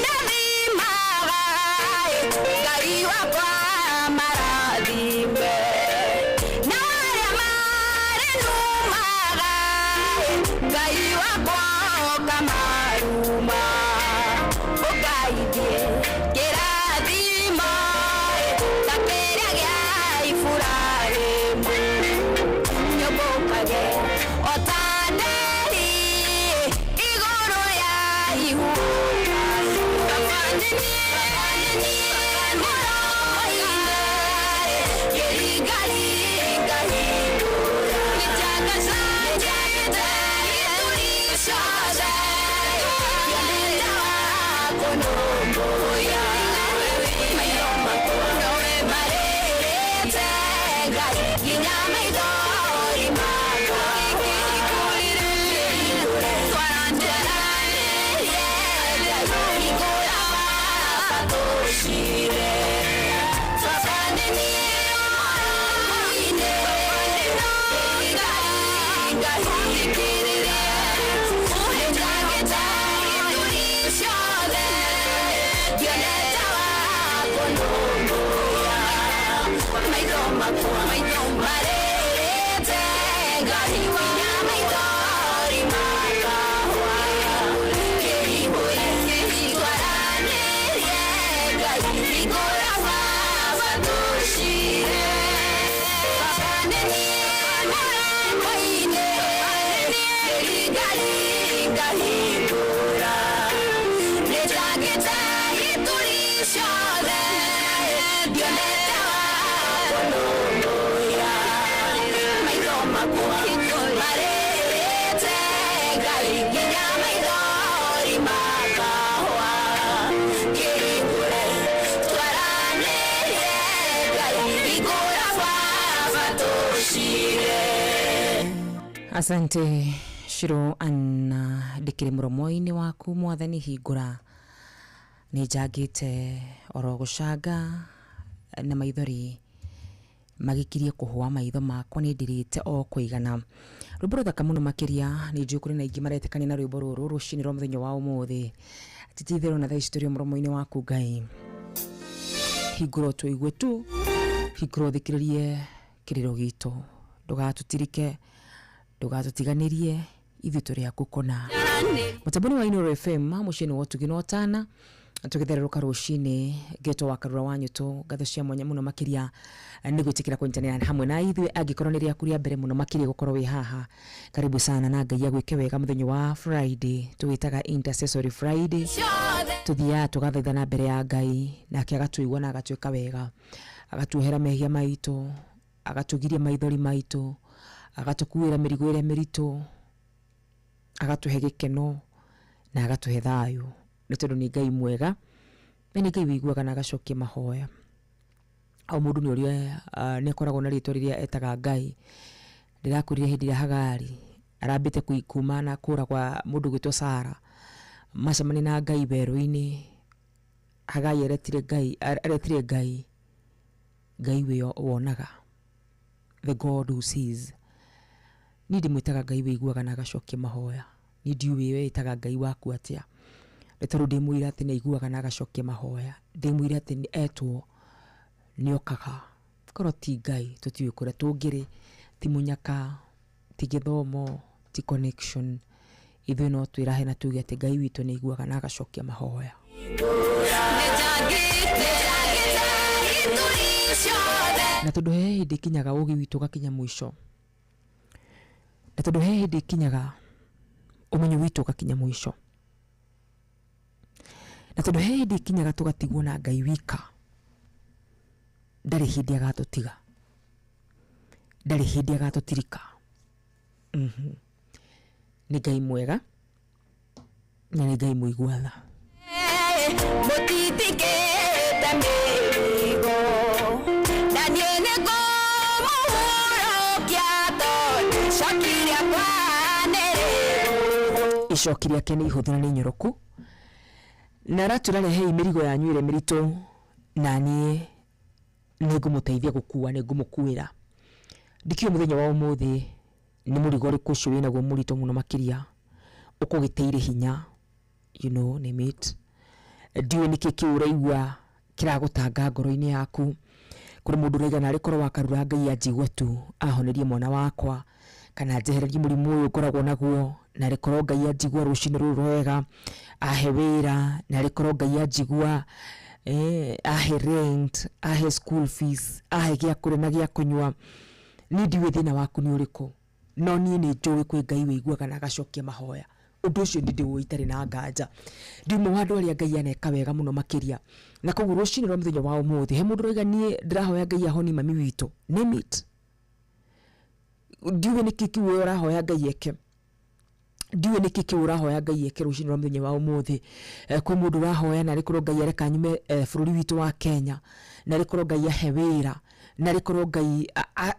S17: na thimaga, Ngai wakwa marathime. Na arĩa marĩ numaga, Ngai wakwa ũkamaruma. Ũkaithie kĩrathimo ta kĩrĩa gĩa Iburahĩmu. Nyũmbũkage o ta nderi igũrũ rĩa ihuhũkanio. Baba nĩ niĩ mũromo-inĩ, ngĩringaringa hingũra. Nĩnjagĩte ituri ciothe, ngĩonete wa kũnũmbũiya. Maitho makwa marĩrĩte Ngai, nginya maithori makwa. Hingũrĩre, twaranĩrie Ngai, hingũra baba tũcire. Baba nĩ niĩ mũromo-inĩ, Ngai, Ngai, hingĩrĩrie. Nĩnjagĩte ituri ciothe, ngĩonete wa kũnũmbũiya. Maitho makwa marĩrĩte Ngai, nginya maithori makwa. Kĩhingũre, twaranĩrie Ngai, hingũra baba tũcire. Baba nĩ niĩ mũromo-inĩ, ngĩringaringa hingũra. Nĩnjagĩte ituri ciothe, ngĩonete wa kũnũmbũiya. Maitho makwa marĩrĩte Ngai, nginya maithori makwa. Kĩhingũre, twaranĩrie Ngai, hingũra baba tũcire.
S18: Asante Shiro Anna ndikiri muromo-inĩ waku mwathani hingũra nĩ njangĩte oro gũcanga na maithori magikirie kũhũa maitho makwa nĩ ndirĩte o kũigana. Rwĩmbo rũthaka mũno makĩria nĩ njũĩ kũrĩ na aingĩ maretĩkania na rwĩmbo rũrũ rũcinĩ rwa mũthenya wa ũmũthĩ atĩ ti itherũ na thaa ici tũrĩ o mũromo-inĩ waku Ngai, hingũra ũtũigue tu, hingũra ũthikĩrĩrie kĩrĩro gitũ, ndũgatũtirike, ndũgatũtiganĩrie, ithuĩ tũrĩ aku kũna. Mũtambo-inĩ wa Inooro FM mũciĩ-inĩ wa ũtugi na ũtana Tũgĩthererũka rũcinĩ ngetwo wa Karura wa Nyũtũ, ngatho cia mwanya mũno makĩria nĩ gwĩtĩkĩra kũnyitanĩra hamwe na ithuĩ. Angĩkorwo nĩ rĩaku rĩa mbere mũno makĩria gũkorwo wĩ haha, karibu sana na Ngai agwĩke wega. Mũthenya wa Friday tũwĩtaga Intercessory Friday, tũthiaga tũgathaithana mbere ya Ngai, nake agatũigua na agatwĩka wega, agatuohera mehia maitũ, agatũgiria maithori maitũ, agatũkuĩra mĩrigo ĩrĩa mĩritũ, agatũhe gĩkeno na agatũhe thayũ, nĩ tondũ nĩ Ngai mwega na nĩ Ngai wĩiguaga na agacokia mahoya. O mũndũ nĩ ũrĩa nĩ akoragwo na rĩtwa rĩrĩa etaga Ngai. Ndĩrakwĩrire hĩndĩ ĩrĩa Hagari arambĩte kuma na kũra kwa mũndũ gwĩtwo Sara, macemania na Ngai werũ-inĩ, Hagai aretire Ngai, aretire Ngai, Ngai wĩ wonaga, the God who sees. Niĩ ndĩmwĩtaga Ngai wĩiguaga na agacokia mahoya. Niĩ ndiũĩ we wĩtaga Ngai waku atĩa, nĩ tondũ ndĩmwĩra atĩ nĩ aiguaga na agacokia mahoya, ndĩmwĩra atĩ nĩ etwo nĩ okaga. Korwo ti Ngai tũtiũĩ kũrĩa tũngĩrĩ, ti mũnyaka, ti gĩthomo, ti connection, ithuĩ no twĩrahe na tuge atĩ Ngai witũ nĩ aiguaga na agacokia mahoya. Na tondũ he hĩndĩ ĩkinyaga ũgĩ witũ ũgakinya mũico, na tondũ he hĩndĩ ĩkinyaga ũmenyo witũ ũgakinya mũico, na tondũ he hĩndĩ ĩkinyaga tũgatigwo na Ngai wika, ndarĩ hĩndĩ agatũtiga, ndarĩ hĩndĩ agatũtirika. Nĩ Ngai mwega na nĩ Ngai mũigua tha.
S17: Mũtitikĩte mĩrigo na niĩ nĩngũmũhurũkia tondũ icoki rĩakwa nĩ rĩhũthũ.
S18: Icoki rĩake nĩ ihũthũ na nĩ inyoroku, na aratwĩra rehei mĩrigo yanyu ĩrĩa mĩritũ na niĩ nĩngũmũteithia gũkua, nĩngũmũkuĩra. Ndikĩũĩ mũthenya wa ũmũthĩ nĩ mũrigo ũrĩkũ ũcio wĩnaguo mũritũ mũno makĩria ũkũgĩteire hinya, you know, name it. Ndiũĩ nĩkĩ kĩu ũraigua kĩragũtanga ngoro-inĩ yaku. Kũrĩ mũndũ ũraiga narĩ korwo wa Karura Ngai anjigua tu ahonerie mwana wakwa, kana njehererie mũrimũ ũyũ ngoragwo naguo, narĩ korwo Ngai anjigua rũcinĩ rũrũ rwega ahe wĩra, narĩ korwo Ngai anjigua ahe rent, ahe school fees, ahe gĩa kũrĩa na gĩa kũnyua. Niĩ ndiũĩ thĩna waku nĩ ũrĩkũ, no niĩ nĩ njũĩ kwĩ Ngai wĩiguaga na agacokia mahoya. Ũndũ ũcio nĩ ndĩũĩ itarĩ na nganja. Ndĩ ũmwe wa andũ arĩa Ngai aneka wega mũno makĩria, na koguo rũcinĩ rwa mũthenya wa ũmũthĩ he mũndũ ũrauga niĩ ndĩrahoya Ngai ahonie mami witũ, name it. Ndiũĩ nĩkĩ kĩu we ũrahoya Ngai eke, ndiũĩ nĩkĩ kĩu ũrahoya Ngai eke rũcinĩ rwa mũthenya wa ũmũthĩ. Kwĩ mũndũ ũrahoya narĩ korwo Ngai areka nyume bũrũri witũ wa Kenya, narĩ korwo Ngai ahe wĩra, narĩ korwo Ngai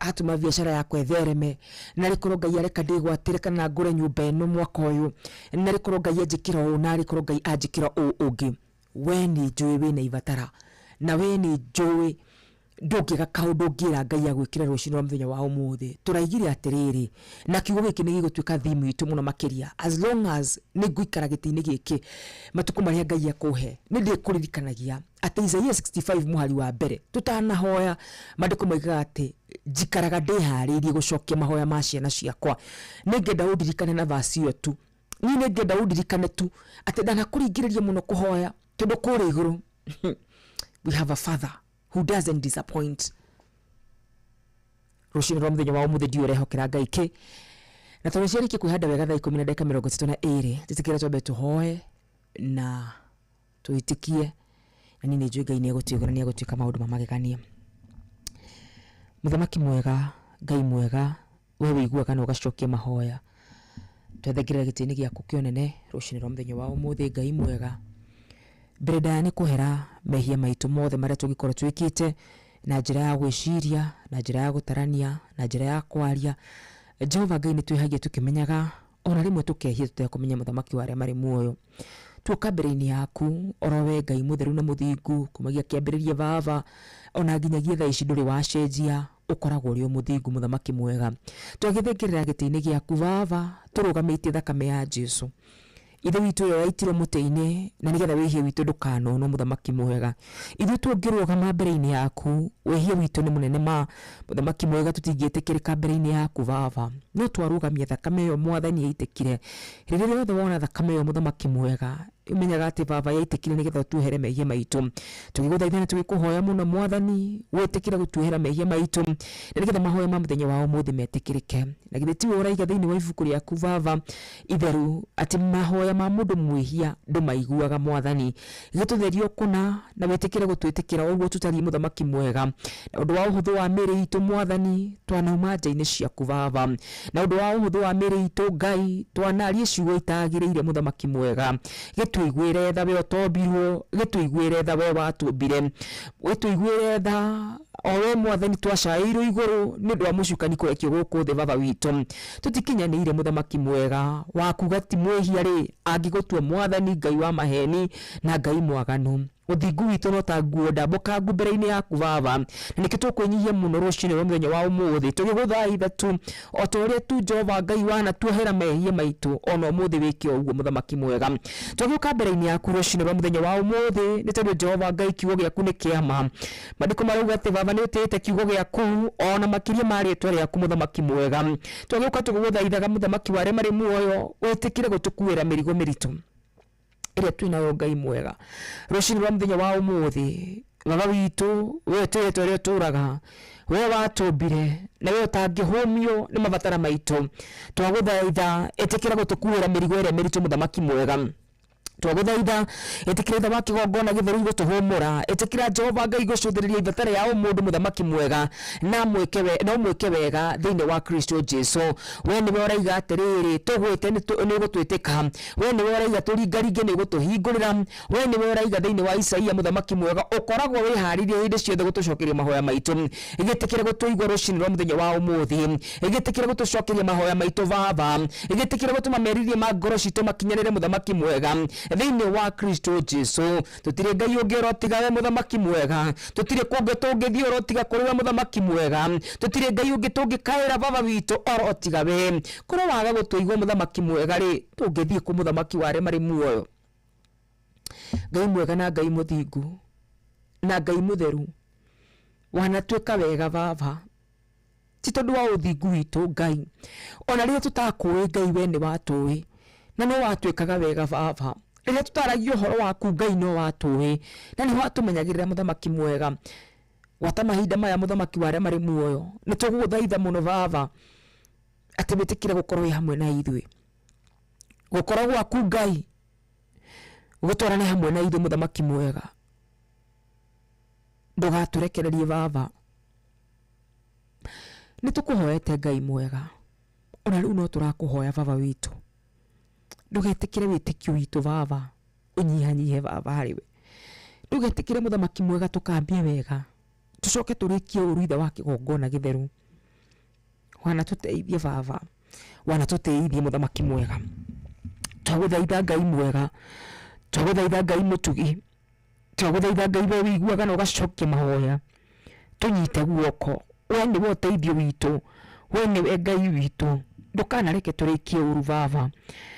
S18: atũma biacara yakwa ĩthereme, narĩ korwo Ngai areka ndĩgwatĩre kana ngũre nyũmba ĩno mwaka ũyũ, narĩ korwo Ngai anjĩkĩra ũũ, narĩ korwo Ngai anjĩkĩra ũũ ũngĩ. We nĩ njũĩ wĩna ibatara, na we nĩ njũĩ ndũngĩga kaũndũ ũngĩra Ngai agwĩkĩre rũcinĩ rwa mũthenya wa ũmũthĩ. Tũraigire atĩrĩrĩ, na kiugo gĩkĩ nĩ gĩgũtuĩka theme itũ mũno makĩria, as long as nĩ ngũikara gĩtĩ-inĩ gĩkĩ matukũ marĩa Ngai ekũhe, nĩ ndĩkũririkanagia atĩ Isaiah 65 mũhari wa mbere tũtanahoya, maandĩko moigaga atĩ njikaraga ndĩharĩirie gũcokia mahoya ma ciana ciakwa. Nĩ ngenda ũndirikane na verse ĩyo tu, niĩ nĩ ngenda ũndirikane tu atĩ ndanakũringĩrĩria mũno kũhoya, tondũ kũrĩa igũrũ we have a father who doesn't disappoint. Rũcinĩ rwa mũthenya wa ũmũthĩ ndiũĩ ũrehokera Ngai kĩ, na tondũ ciarĩkia kwĩhanda wega thaa ikũmi na ndagĩka mĩrongo ĩtatũ na ĩrĩ, njĩtĩkĩra twambe tũhoe na tũĩtĩkie, na niĩ nĩ njũĩ Ngai nĩ egũtuĩka na nĩ egũtuĩka maũndũ ma magegania. Mũthamaki mwega, Ngai mwega, we wĩiguaga na ũgacokia mahoya, twathengerera gĩtĩ-inĩ gĩaku kĩa ũnene rũcinĩ rwa mũthenya wa ũmũthĩ. Ngai mwega, mbere ndaya nĩ kũhera mehia maitũ mothe marĩa tũngĩkorwo twĩkĩte na njĩra ya gwĩciria, na njĩra ya gũtarania, na njĩra ya kwaria. Jehova Ngai, nĩ twĩhagia tũkĩmenyaga, ona rĩmwe tũkehia tũtekũmenya, mũthamaki wa arĩa marĩ muoyo. Tuoka mbere-inĩ yaku, oro we Ngai mũtheru na mũthingu, kumagia kĩambĩrĩria baba ona nginyagia thaa ici ndũrĩ wacenjia, ũkoragwo ũrĩ o mũthingu, mũthamaki mwega. Twagĩthengerera gĩtĩ-inĩ gĩaku baba, tũrũgamĩtie thakame ya Jesu ithe witũ ĩyo yaitirwo mũtĩ-inĩ, na nĩgetha wĩhia witũ ndũkanonwo, mũthamaki mwega. Ithuĩ tũngĩrũgama mbere-inĩ yaku, wĩhia witũ nĩ mũnene ma, mũthamaki mwega, tũtingĩtĩkĩrĩka mbere-inĩ yaku baba, no twarũgamia thakame ĩyo mwathani yaitĩkire. Rĩrĩa rĩothe wona thakame ĩyo, mũthamaki mwega, Ũmenyaga atĩ baba yaitĩkire nĩgetha ũtuohere mehia maitũ. Tũgĩgũthaitha na tũgĩkũhoya mũno mwathani, wĩtĩkĩre gũtuohera mehia maitũ na nĩgetha mahoya ma mũthenya wa ũmũthĩ metĩkĩrĩke. Na githĩ tiwe ũraiga thĩinĩ wa ibuku rĩaku baba itheru atĩ mahoya ma mũndũ mwĩhia ndũmaiguaga mwathani. Gĩtũtherie kũna na wĩtĩkĩre gũtwĩtĩkĩra ũguo tũtariĩ mũthamaki mwega. Na ũndũ wa ũhũthũ wa mĩĩrĩ itũ mwathani, twanauma nja-inĩ ciaku baba. Na ũndũ wa ũhũthũ wa mĩĩrĩ itũ Ngai, twanaria ciugo itagĩrĩire mũthamaki mwega. Gĩtũiguĩre tha we ũtombirwo, gĩtũiguĩre tha we watũmbire, gĩtũiguĩre tha o we mwathani twacaĩirwo igũrũ nĩ ũndũ wa mũcukani kũrekio gũkũ thĩ baba witũ. Tũtikinyanĩire mũthamaki mwega wakuga ti mwĩhia rĩ angĩgũtua mwathani Ngai wa maheni na Ngai mwaganu. Ũthingu witũ no ta nguo ndambũkangu mbere-inĩ yaku baba, na nĩkĩo tũkwĩnyihia mũno rũcinĩ rwa mũthenya wa ũmũthĩ tũgĩgũthaitha tu o ta ũrĩa tu Jehova Ngai wanatuohera mehia maitũ, ona ũmũthĩ wĩke o ũguo mũthamaki mwega. Twagĩũka mbere-inĩ yaku rũcinĩ rwa mũthenya wa ũmũthĩ nĩ tondũ Jehova Ngai kiugo gĩaku nĩ kĩa ma. Maandĩko marauga atĩ baba nĩ ũtĩĩte kiugo gĩaku ona makĩria ma rĩtwa rĩaku mũthamaki mwega. Twagĩũka tũgĩgũthaithaga mũthamaki wa arĩa marĩ muoyo, wĩtĩkĩre gũtũkuĩra mĩrigo mĩritũ ĩrĩa twĩ nayo Ngai mwega. Rũcinĩ rwa mũthenya wa ũmũthĩ baba witũ, we ũtĩĩte ũrĩa ũtũraga, we watũmbire na we ũtangĩhũmio nĩ mabatara maitũ, twagũthaitha ĩtĩkĩra gũtũkuĩra mĩrigo ĩrĩa mĩritũ mũthamaki mwega. Twagũthaitha ĩtĩkĩra ithe wa kĩgongona gĩtheru gũtũhũmũra, ĩtĩkĩra Jehova Ngai gũcũthĩrĩria ibatara ya ũmũndũ mũthamaki mwega, na ũmwĩke wega thĩinĩ wa Kristo Jesu. We nĩwe ũraiga atĩrĩrĩ, tũgwĩte nĩ ũgũtwĩtĩka. We nĩwe ũraiga tũringaringe nĩ ũgũtũhingũrĩra. We nĩwe ũraiga thĩinĩ wa Isaia mũthamaki mwega, ũkoragwo wĩharĩirie hĩndĩ ciothe gũtũcokeria mahoya maitũ. Gĩtĩkĩre gũtũigua rũcinĩ rwa mũthenya wa ũmũthĩ, gĩtĩkĩre gũtũcokeria mahoya maitũ baba, gĩtĩkĩre gũtũma meririe ma ngoro citũ makinyanĩre mũthamaki mwega thĩinĩ wa Kristo Jesu. Tũtirĩ Ngai ũngĩ ũrotiga we mũthamaki mwega, tũtirĩ kũngĩ tũngĩthiĩ ũrotiga kũrĩ we mũthamaki mwega, tũtirĩ Ngai ũngĩ tũngĩkaĩra baba witũ orotiga we. Korwo waga gũtũigua mũthamaki mwega rĩ, tũngĩthiĩ kũ mũthamaki wa arĩa marĩ muoyo? Ngai mwega na Ngai mũthingu na Ngai mũtheru, wanatuĩka wega baba, ti tondũ wa ũthingu witũ Ngai, ona rĩrĩa tũtakũĩ Ngai we nĩ watũĩ na no watuĩkaga wega baba. Rĩrĩa tũtaragia ũhoro waku Ngai no watũĩ na nĩ watũmenyagĩrĩra mũthamaki mwega. Gwata mahinda maya mũthamaki wa arĩa marĩ muoyo, nĩ tũgũgũthaitha mũno baba atĩ wĩtĩkĩre gũkorwo wĩ hamwe na ithuĩ. Gũkorwo gwaku Ngai gũtwarane hamwe na ithuĩ mũthamaki mwega, ndũgatũrekererie baba. Nĩ tũkũhoete Ngai mwega, ona rĩu no tũrakũhoya baba witũ, ndũgetĩkĩre wĩtĩkio witũ baba ũnyihanyihe baba harĩ we. Ndũgetĩkĩre mũthamaki mwega tũkambie wega tũcoke tũrĩkie ũru ithe wa kĩgongona gĩtheru. Wanatũteithie baba, wanatũteithie mũthamaki mwega. Twagũthaitha Ngai mwega, twagũthaitha Ngai mũtugi, twagũthaitha Ngai we wĩiguaga na ũgacokia mahoya, tũnyite guoko. We nĩwe ũteithio witũ, we nĩwe Ngai witũ. Ndũkanareke tũrĩkie ũru baba,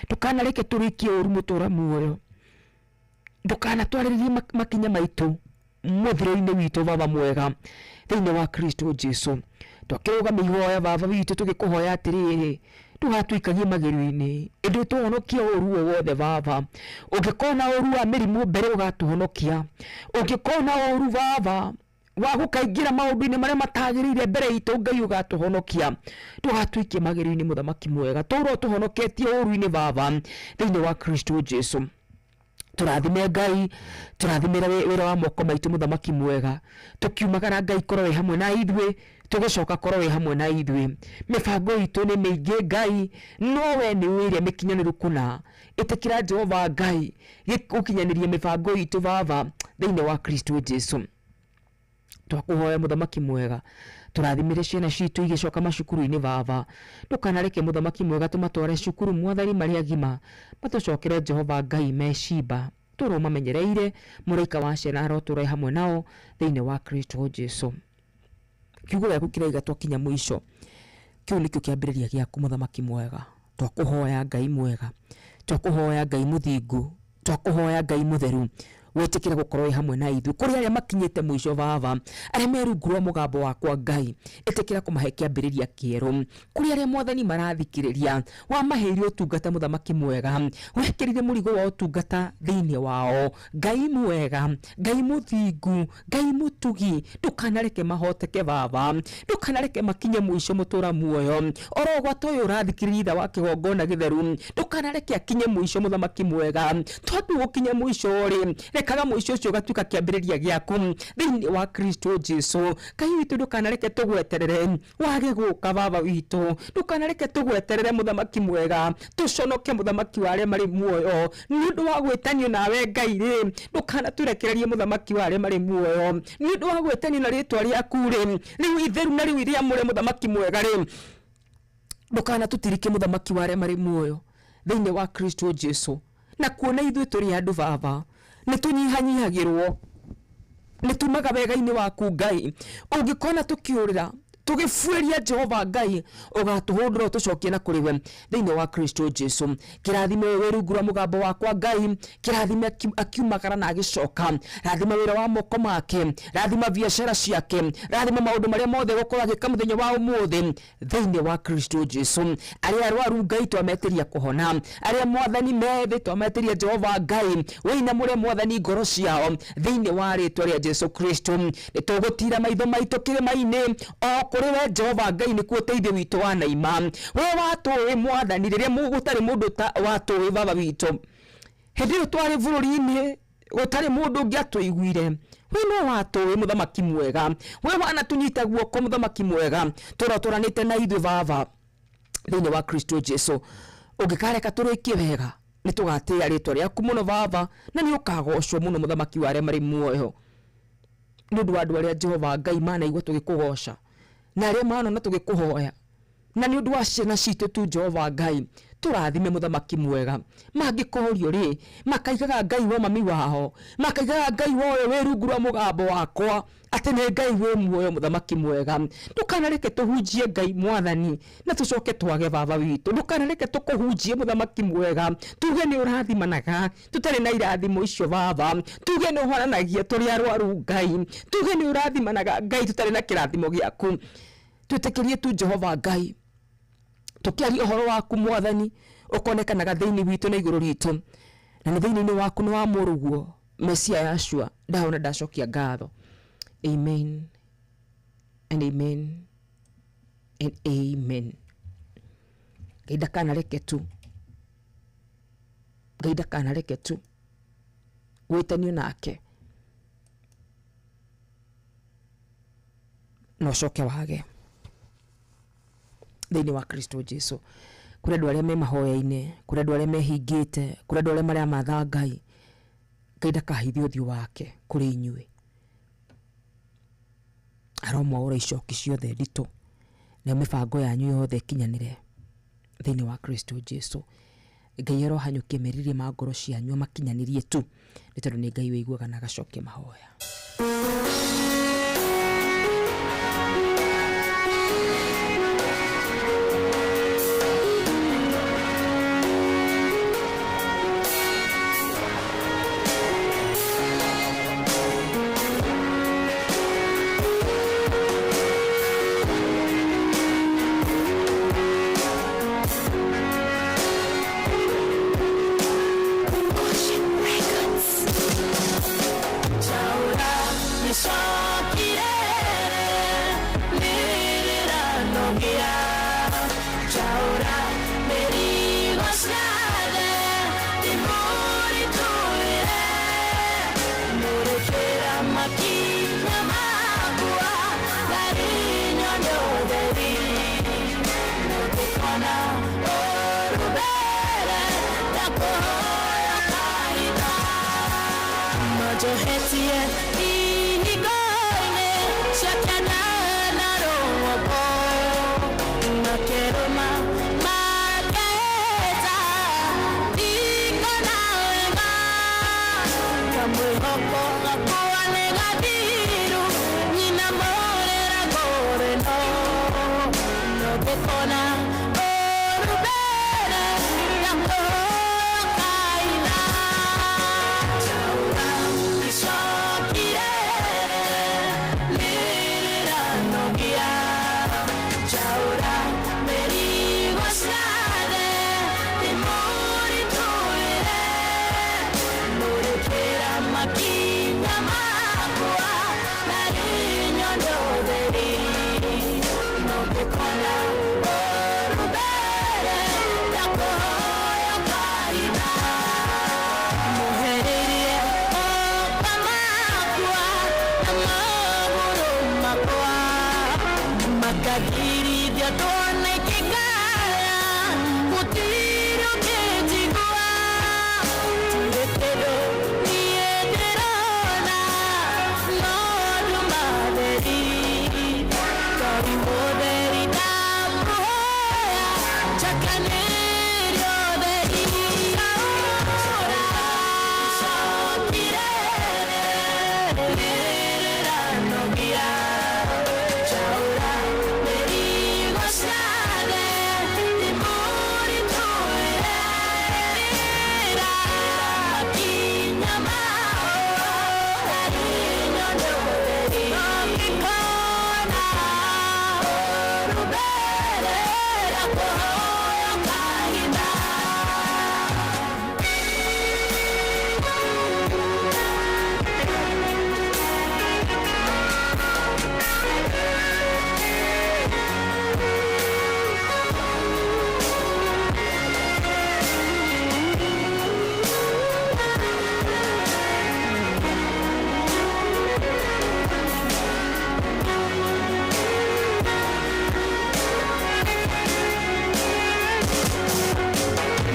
S18: ndũkanareke tũrĩkie ũru mũtũra muoyo, ndũkanatwarĩrĩrie makinya maitũ mũthiro-inĩ witũ baba mwega thĩinĩ wa Kristo Jesu. Twakĩrũgamia ihoya baba witũ tũgĩkũhoya atĩrĩrĩ, ndũgatũikagie magerio-inĩ, ĩndĩ ũtũhonokie ũru o wothe baba. Ũngĩkona ũru wa mĩrimũ mbere ũgatũhonokia, ũngĩkona ũru baba wa gũkaingĩra maũndũ-inĩ marĩa matagĩrĩire mbere itũ Ngai ũgatũhonokia, ndũgatũikie magerio-inĩ mũthamaki mwega, tũũre ũtũhonoketie ũru-inĩ baba thĩinĩ wa Kristo Jesu. Tũrathime Ngai, tũrathimĩre wĩra wa moko maitũ mũthamaki mwega. Tũkiumagara Ngai korwo wĩ hamwe na ithuĩ, tũgĩcoka korwo wĩ hamwe na ithuĩ. Mĩbango itũ nĩ mĩingĩ Ngai, no we nĩ ũĩ ĩrĩa mĩkinyanĩru kũna. Ĩtĩkĩra Jehova Ngai gũkinyanĩria mĩbango itũ baba thĩinĩ wa Kristo Jesu. Twakũhoya mũthamaki mwega, tũrathimĩre ciana citũ igĩcoka macukuru-inĩ baba. Ndũkanareke mũthamaki mwega tũmatware cukuru mwathani marĩ agima, matũcokere Jehova Ngai mecimba. Tũrwo mamenyereire, mũraika wa ciana arotũre hamwe nao thĩinĩ wa Kristo Jesu. Kiugo gĩaku kĩraiga twakinya mũico, kĩu nĩkĩo kĩambĩrĩria gĩaku mũthamaki mwega. Twakũhoya Ngai mwega, twakũhoya Ngai mũthingu, twakũhoya Ngai mũtheru, Wĩtĩkĩre gũkorwo wĩ hamwe na ithuĩ kũrĩ arĩa makinyĩte mũico baba, arĩa me rungu rwa mũgambo wakwa Ngai, ĩtĩkĩra kũmahe kĩambĩrĩria kĩerũ. Kũrĩ arĩa mwathani marathikĩrĩria, wamaheire ũtungata mũthamaki mwega, wekĩrire mũrigo wa ũtungata thĩinĩ wao. Ngai mwega, Ngai mũthingu, Ngai mũtugi, ndũkanareke mahoteke baba, ndũkanareke makinye mũico mũtũra muoyo. Oro gwata ũyũ ũrathikĩrĩria itha wa kĩgongona gĩtheru, ndũkanareke akinye mũico mũthamaki mwega. Tondũ gũkinya mũico rĩ, rekaga mũico ũcio ũgatuĩka kĩambĩrĩria gĩaku thĩinĩ wa Kristo Jesu. Ngai witũ, ndũkanareke tũgweterere wage gũka baba witũ, ndũkanareke tũgweterere mũthamaki mwega, tũconoke mũthamaki wa arĩa marĩ muoyo nĩ ũndũ wa gwĩtanio nawe Ngai rĩ, ndũkanatũrekererie mũthamaki wa arĩa marĩ muoyo nĩ ũndũ wa gwĩtanio na rĩtwa rĩaku rĩ, rĩu itheru na rĩu rĩamũre mũthamaki mwega rĩ, ndũkanatũtirike mũthamaki wa arĩa marĩ muoyo thĩinĩ wa Kristo Jesu. Na kuona ithuĩ tũrĩ andũ baba, nĩ tũnyihanyihagĩrwo, nĩ tumaga wega-inĩ waku Ngai. Ũngĩkona tũkĩũrĩra tũgĩbuĩria Jehova Ngai, ũgatũhũndũra ũtũcokie na kũrĩ we thĩinĩ wa Kristo Jesu. Kĩrathime wĩ rungu rwa mũgambo wakwa Ngai, kĩrathime akiumagara na agĩcoka, rathima wĩra wa moko make, rathima biacara ciake, rathima maũndũ marĩa mothe gũkorwo agĩka mũthenya wa ũmũthĩ thĩinĩ wa Kristo Jesu. Arĩa arwaru Ngai twametĩria kũhona, arĩa mwathani methĩ twametĩria Jehova Ngai wĩinamũre mwathani ngoro ciao thĩinĩ wa rĩtwa rĩa Jesu Kristo. Nĩtũgũtira maitho maitũ kĩrĩma-inĩ o kũrĩ we Jehova Ngai, nĩkuo ũteithio witũ wa naima. We watũĩ mwathani rĩrĩa gũtarĩ mũndũ watũĩ baba witũ, hĩndĩ ĩyo twarĩ bũrũri-inĩ gũtarĩ mũndũ ũngĩ atũiguire, we no watũĩ mũthamaki mwega, we wanatũnyita guoko mũthamaki mwega, tũrotũranĩte na ithuĩ baba thĩinĩ wa Kristo Jesu. Ũngĩkareka tũrĩkie wega, nĩ tũgatĩĩa rĩtwa rĩaku mũno baba, na nĩ ũkagocwo mũno mũthamaki wa arĩa marĩ muoyo nĩ ũndũ wa andũ arĩa Jehova Ngai manaigua tũgĩkũgoca na arĩa manona tũgĩkũhoya, na nĩ ũndũ wa ciana citũ tu Jehova Ngai tũrathime mũthamaki mwega. Mangĩkorio rĩ, makaigaga Ngai wa mami wao, makaigaga Ngai wa ũyũ wĩ rungu rwa mũgambo wakwa atĩ nĩ Ngai wĩ muoyo mũthamaki mwega. Ndũkanareke tũhunjie Ngai mwathani na tũcoke twage baba witũ. Ndũkanareke tũkũhunjie mũthamaki mwega tuge nĩ ũrathimanaga tũtarĩ na irathimo icio baba, tuge nĩ ũhoranagia tũrĩ arwaru Ngai, tuge nĩ ũrathimanaga Ngai tũtarĩ na kĩrathimo gĩaku. Twĩtĩkĩrie tu Jehova Ngai tũkĩaria ũhoro waku mwathani ũkonekanaga thĩinĩ witũ na igũrũ ritũ, na nĩ thĩinĩ-inĩ waku nĩ wa mũrũguo Mesia Yashua ndahona ndacokia ngatho. Amen and amen and amen. Ngai ndakanareke tu, Ngai ndakanareke tu wĩtanio nake na ũcoke wage thĩinĩ wa Kristo Jesu. Kũrĩ andũ arĩa me mahoya-inĩ, kũrĩ andũ arĩa mehingĩte, kũrĩ andũ arĩa maramatha Ngai, Ngai ndakahithe ũthiũ wake kũrĩ inyuĩ. Aromwaũra icoki ciothe nditũ na mĩbango yanyu yothe ĩkinyanĩre thĩinĩ wa Kristo Jesu. Ngai arohanyũkia meriria ma ngoro cianyu amakinyanĩrie tu, nĩ tondũ nĩ Ngai wĩiguaga na agacokia mahoya.
S17: Ngagirithia ndona ikĩngaya, gũtirĩ ũngĩnjigua. Ndirĩ kĩndũ niĩ ndĩrona, no nduma theri. Ngai mũtheri ndakũhoya, njakanĩrie ũtheri. Ora, icokire, rĩrĩranogia. Njaũra mĩrigo ciothe, ndĩmũritũhĩre. Makinya mao, harĩ nyone ũtheri. Ũngĩkona ũũru mbere, ndakũhoya ũkahitha.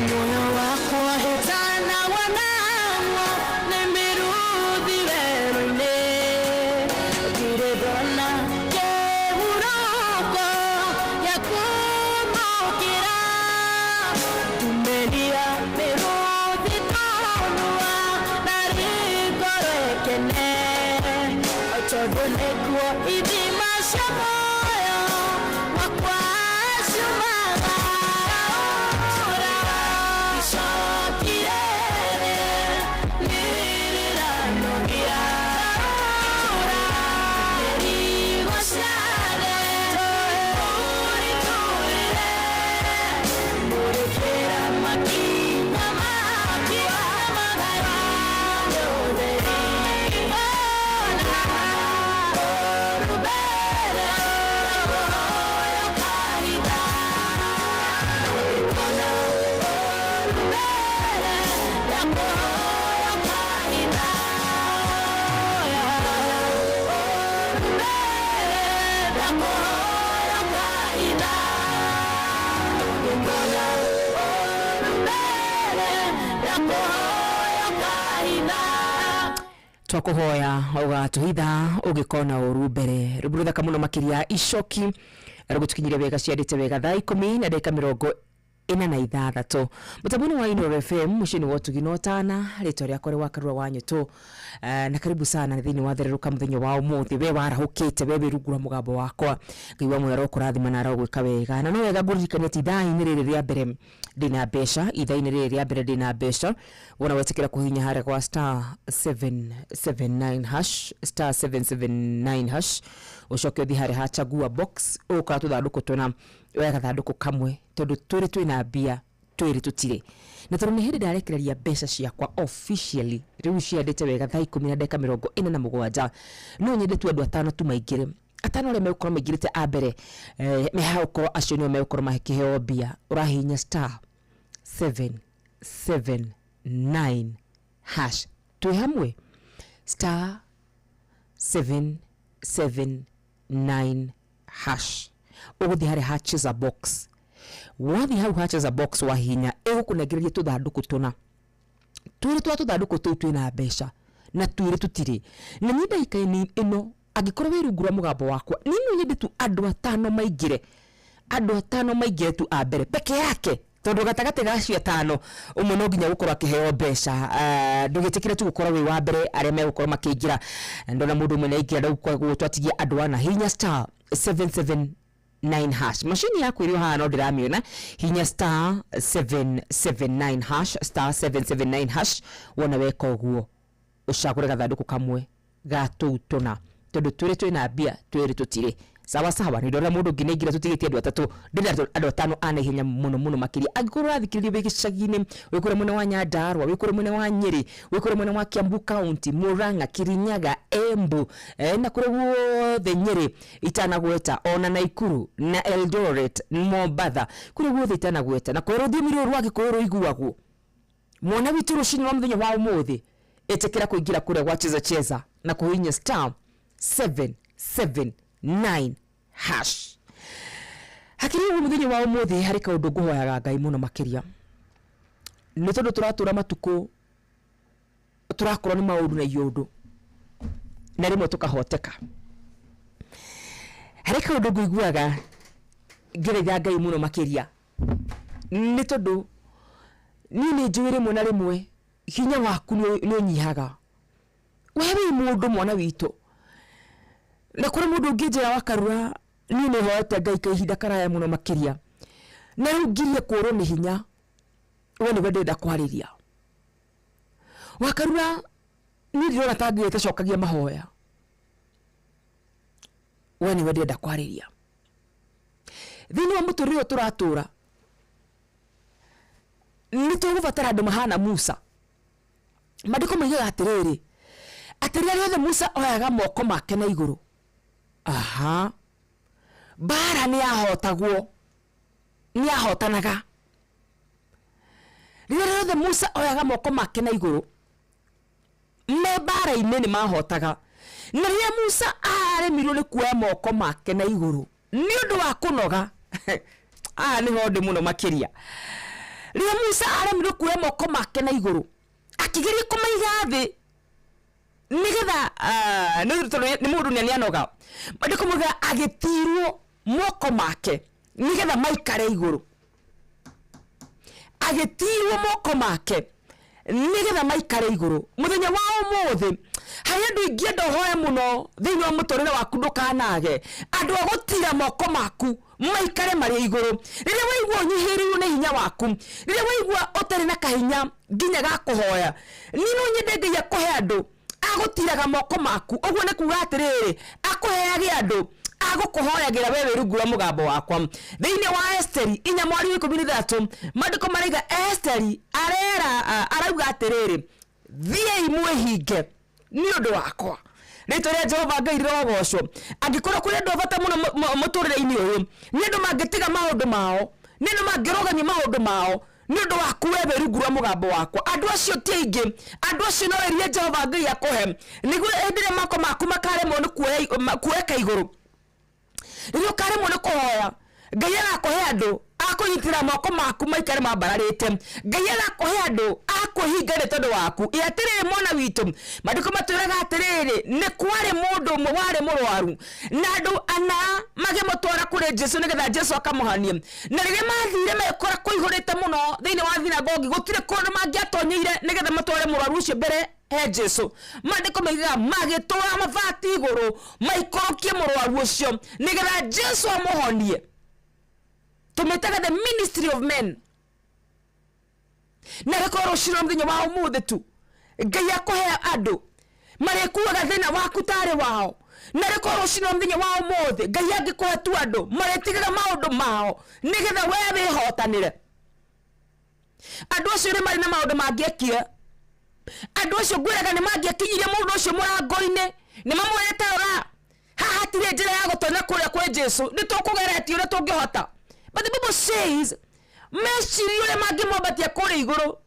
S17: Moyo wakwa hetana wanang'o nĩ mĩruthi werũ-inĩ ndirĩ ndona kĩhurũko gĩa kũmũkĩra tumĩria mĩruthi tũnua narĩ ngoro ĩkene tondũ nĩkuo ithima cia muoyo wakwa ciumaga. Ora, icokire, nĩrĩranogia. Ora, mĩrigo ciothe, ũritũhĩre. Mũrĩkĩra makinya makwa, magayane ũtheri. Ona ũũru mbere, ndakũhoya ũkahitha.
S18: Twakuhoya ũgatuhitha ũgĩkona ũru mbere. Rwĩmbo rũthaka mũno makĩria, icoki rũgũtũkinyire wega, ciandĩte wega thaa 16:46 mũtambo-inĩ wa Inooro FM, mũciĩ-inĩ wa ũtugi na ũtana. Rĩtwa rĩakwa rĩ wa Karura wa Nyũtũ. Na karibu sana thĩinĩ wa thererũka mũthenya wa ũmũthĩ. We warahũkĩte, we wĩ rungu rwa mũgambo wakwa, Ngai wa muoyo arokũrathima na arogwĩka wega. Na no wega ngũririkania atĩ ithaa-inĩ rĩrĩ rĩa mbere ndĩna mbeca, ithaa-inĩ rĩrĩ rĩa mbere ndĩna mbeca. Wona wetĩkĩra kũhihinya harĩa gwa star 779 hash, star 779 hash, ũcoke ũthiĩ harĩa ha chagua box, ũgũkora tũthandũkũ tũna, oya gathandũkũ kamwe, tondũ twĩrĩ twĩna mbia, twĩrĩ tũtirĩ. Na tondũ nĩ hĩndĩ ndarekereria mbeca ciakwa officially, rĩu ciandĩte wega thaa 10:47, no nyende tu andũ atano tu maingĩre. Atano arĩa megũkorwo maingĩrĩte a mbere, mehagũkorwo acio nĩo megũkorwo makĩheo mbia. Ũrahihinya star 779 hash, twĩ hamwe, star 779 hash, ũgũthiĩ harĩa ha cheza box. Wathiĩ hau ha cheza box, wahihinya, ĩgũkũnengereria tũthandũkũ tũna. Twĩrĩ twa tũthandũkũ tũu twĩna mbeca na twĩrĩ tũtirĩ. Na niĩ ndagĩka-inĩ ĩno, angĩkorwo wĩ rungu rwa mũgambo wakwa, niĩ no nyende tu andũ atano maingĩre, andũ atano maingĩre tu a mbere peke yake, tondũ gatagatĩ ga acio atano ũmwe no nginya gũkorwo akĩheo mbeca. Ndũgĩtĩkĩre tu gũkorwo wĩ wa mbere arĩa megũkorwo makĩingĩra. Ndona mũndũ ũmwe nĩaingĩra rĩu, koguo twatigia andũ ana. Hihinya star 779 hash, macini yaku ĩrĩ o haha no ndĩramĩona. Hihinya star 779 hash, star 779 hash. Wona weka ũguo, ũcagũre gathandũkũ kamwe ga tũu tũna, tondũ twĩrĩ twĩna mbia, twĩrĩ tũtirĩ. Sawa sawa. Nĩ ndona mũndũ ũngĩ nĩaingĩra, tũtigĩtie andũ atatũ. Ndĩrenda andũ atano a naihenya mũno mũno makĩria. Angĩkorwo ũrathikĩrĩria wĩ gĩcagi-inĩ, wĩ kũrĩa mwena wa Nyandarua, wĩ kũrĩa mwena wa Nyĩrĩ, wĩ kũrĩa mwena wa Kiambu County, Murang'a, Kirinyaga, Embu, na kũrĩa guothe Nyĩrĩ itanagweta, ona Naikuru na Eldoret, Mombatha, kũrĩa guothe itanagweta, na kũrĩa rũthiomi rũrũ rwa Gĩkũyũ rũiguagwo, mwana witũ, rũcinĩ rwa mũthenya wa ũmũthĩ ĩtĩkĩra kũingĩra kũrĩa gwa cheza cheza na kũhihinya star 779 hash. Hakĩrĩ ũguo mũthenya wa ũmũthĩ harĩ kaũndũ ngũhoyaga Ngai mũno makĩria, nĩ tondũ tũratũra matukũ tũrakorwo nĩ maũndũ na iũndũ na rĩmwe tũkahoteka. Harĩ kaũndũ ngũiguaga ngĩthaitha Ngai mũno makĩria, nĩ tondũ niĩ nĩ njũĩ rĩmwe na rĩmwe hinya waku nĩ ũnyihaga. We wĩ mũndũ mwana witũ, na kũrĩ mũndũ ũngĩnjĩra wa Karura niĩ nĩ hoete Ngai kahinda karaya mũno makĩria, na rĩu ngirie kũrwo nĩ hinya, we nĩwe ndĩrenda kwarĩria. Wakarura niĩ ndirona ta Ngai atacokagia mahoya, we nĩwe ndĩrenda kwarĩria. Thĩinĩ wa mũtũrĩre ũyũ tũratũra, nĩ tũgũbatara andũ mahana Musa. Maandĩko moigaga atĩrĩrĩ, atĩ rĩrĩa rĩothe Musa oyaga moko make na igũrũ, aha, mbara nĩ yahotagwo, nĩ yahotanaga. Rĩrĩa rĩothe Musa oyaga moko make na igũrũ, me mbara-inĩ nĩ mahotaga. Na rĩrĩa Musa aremirwo nĩ kuoya moko make na igũrũ, nĩ ũndũ wa kũnoga, haha nĩho ndĩ mũno makĩria. Rĩrĩa Musa aremirwo kuoya moko make na igũrũ, akĩgeria kũmaiga thĩ, nĩgetha ah, nĩ tondũ nĩ mũndũ nĩ anoga, maandĩko maugaga agĩtirwo moko make nĩgetha maikare igũrũ. Agĩtirwo moko make nĩgetha maikare igũrũ. Mũthenya wa ũmũthĩ harĩ andũ ingĩenda ũhoe mũno thĩinĩ wa mũtũrĩre waku ndũkanage andũ a gũtira moko maku maikare marĩ igũrũ. Rĩrĩa waigua ũnyihĩrĩirwo nĩ hinya waku, rĩrĩa waigua ũtarĩ na kahinya nginya ga kũhoya, niĩ no nyende Ngai akũhe andũ agũtiraga moko maku. Ũguo nĩ kuga atĩrĩrĩ, akũheage andũ agũkũhoyagĩra we wĩ rungu rwa mũgambo wakwa. Thĩinĩ wa Esteri inya mweri wa 13, maandĩko maraiga Esteri arera arauga atĩrĩrĩ, thiĩi mwĩhinge nĩ ũndũ wakwa. Rĩtwa rĩa Jehova Ngai rĩrogocwo. Angĩkorwo kũrĩ andũ a bata mũno mũtũrĩre-inĩ ũyũ, nĩ andũ mangĩtiga maũndũ mao, nĩ andũ mangĩrũgamia maũndũ mao nĩ ũndũ waku we wĩ rungu rwa mũgambo wakwa. Andũ acio ti aingĩ, andũ acio no wĩrire Jehova Ngai akũhe, nĩguo hĩndĩ ĩrĩa moko maku makaremwo nĩ kuoeka igũrũ, rĩrĩa ũkaremwo nĩ kũhoya, Ngai agakũhe andũ akũnyitĩrĩra moko maku maikare mambararĩte. Ngai agakũhe andũ akwĩhinga nĩ tondũ waku. Ĩ atĩrĩrĩ mwana witũ, maandĩko matwĩraga atĩrĩrĩ, nĩ kwarĩ mũndũ ũmwe warĩ mũrwaru, na andũ ana magĩmũtwara kũrĩ Jesu nĩgetha Jesu akamũhanie. Na rĩrĩa mathire magĩkora kũihũrĩte mũno thĩinĩ wa thinagogi, gũtirĩ kũndũ mangĩatonyeire nĩgetha matware mũrwaru ũcio mbere he Jesu. Maandĩko moigaga magĩtwara mabati igũrũ maikũrũkie mũrwaru ũcio nĩgetha Jesu amũhonie. Tũmĩtaga the ministry of men. Na gĩkorwo rũciũ na mũthenya wa ũmũthĩ tu Ngai akũhe andũ marĩkuaga thĩna waku tarĩ wao. Na rĩkorwo rũciũ na mũthenya wa ũmũthĩ Ngai angĩkũhe tu andũ marĩtigaga maũndũ mao nĩgetha we wĩhotanĩre. Andũ acio nĩ marĩ na maũndũ mangĩekire. Andũ acio ngwĩraga nĩ mangĩakinyirie mũndũ ũcio mũrango-inĩ, nĩ mamwĩre ta rora, haha hatirĩ njĩra ya gũtonya kũrĩa kwĩ Jesu, nĩ tũkũgeretie ũrĩa tũngĩhota. But the Bible says, mecirie ũrĩa mangĩmwambatia kũrĩa igũrũ,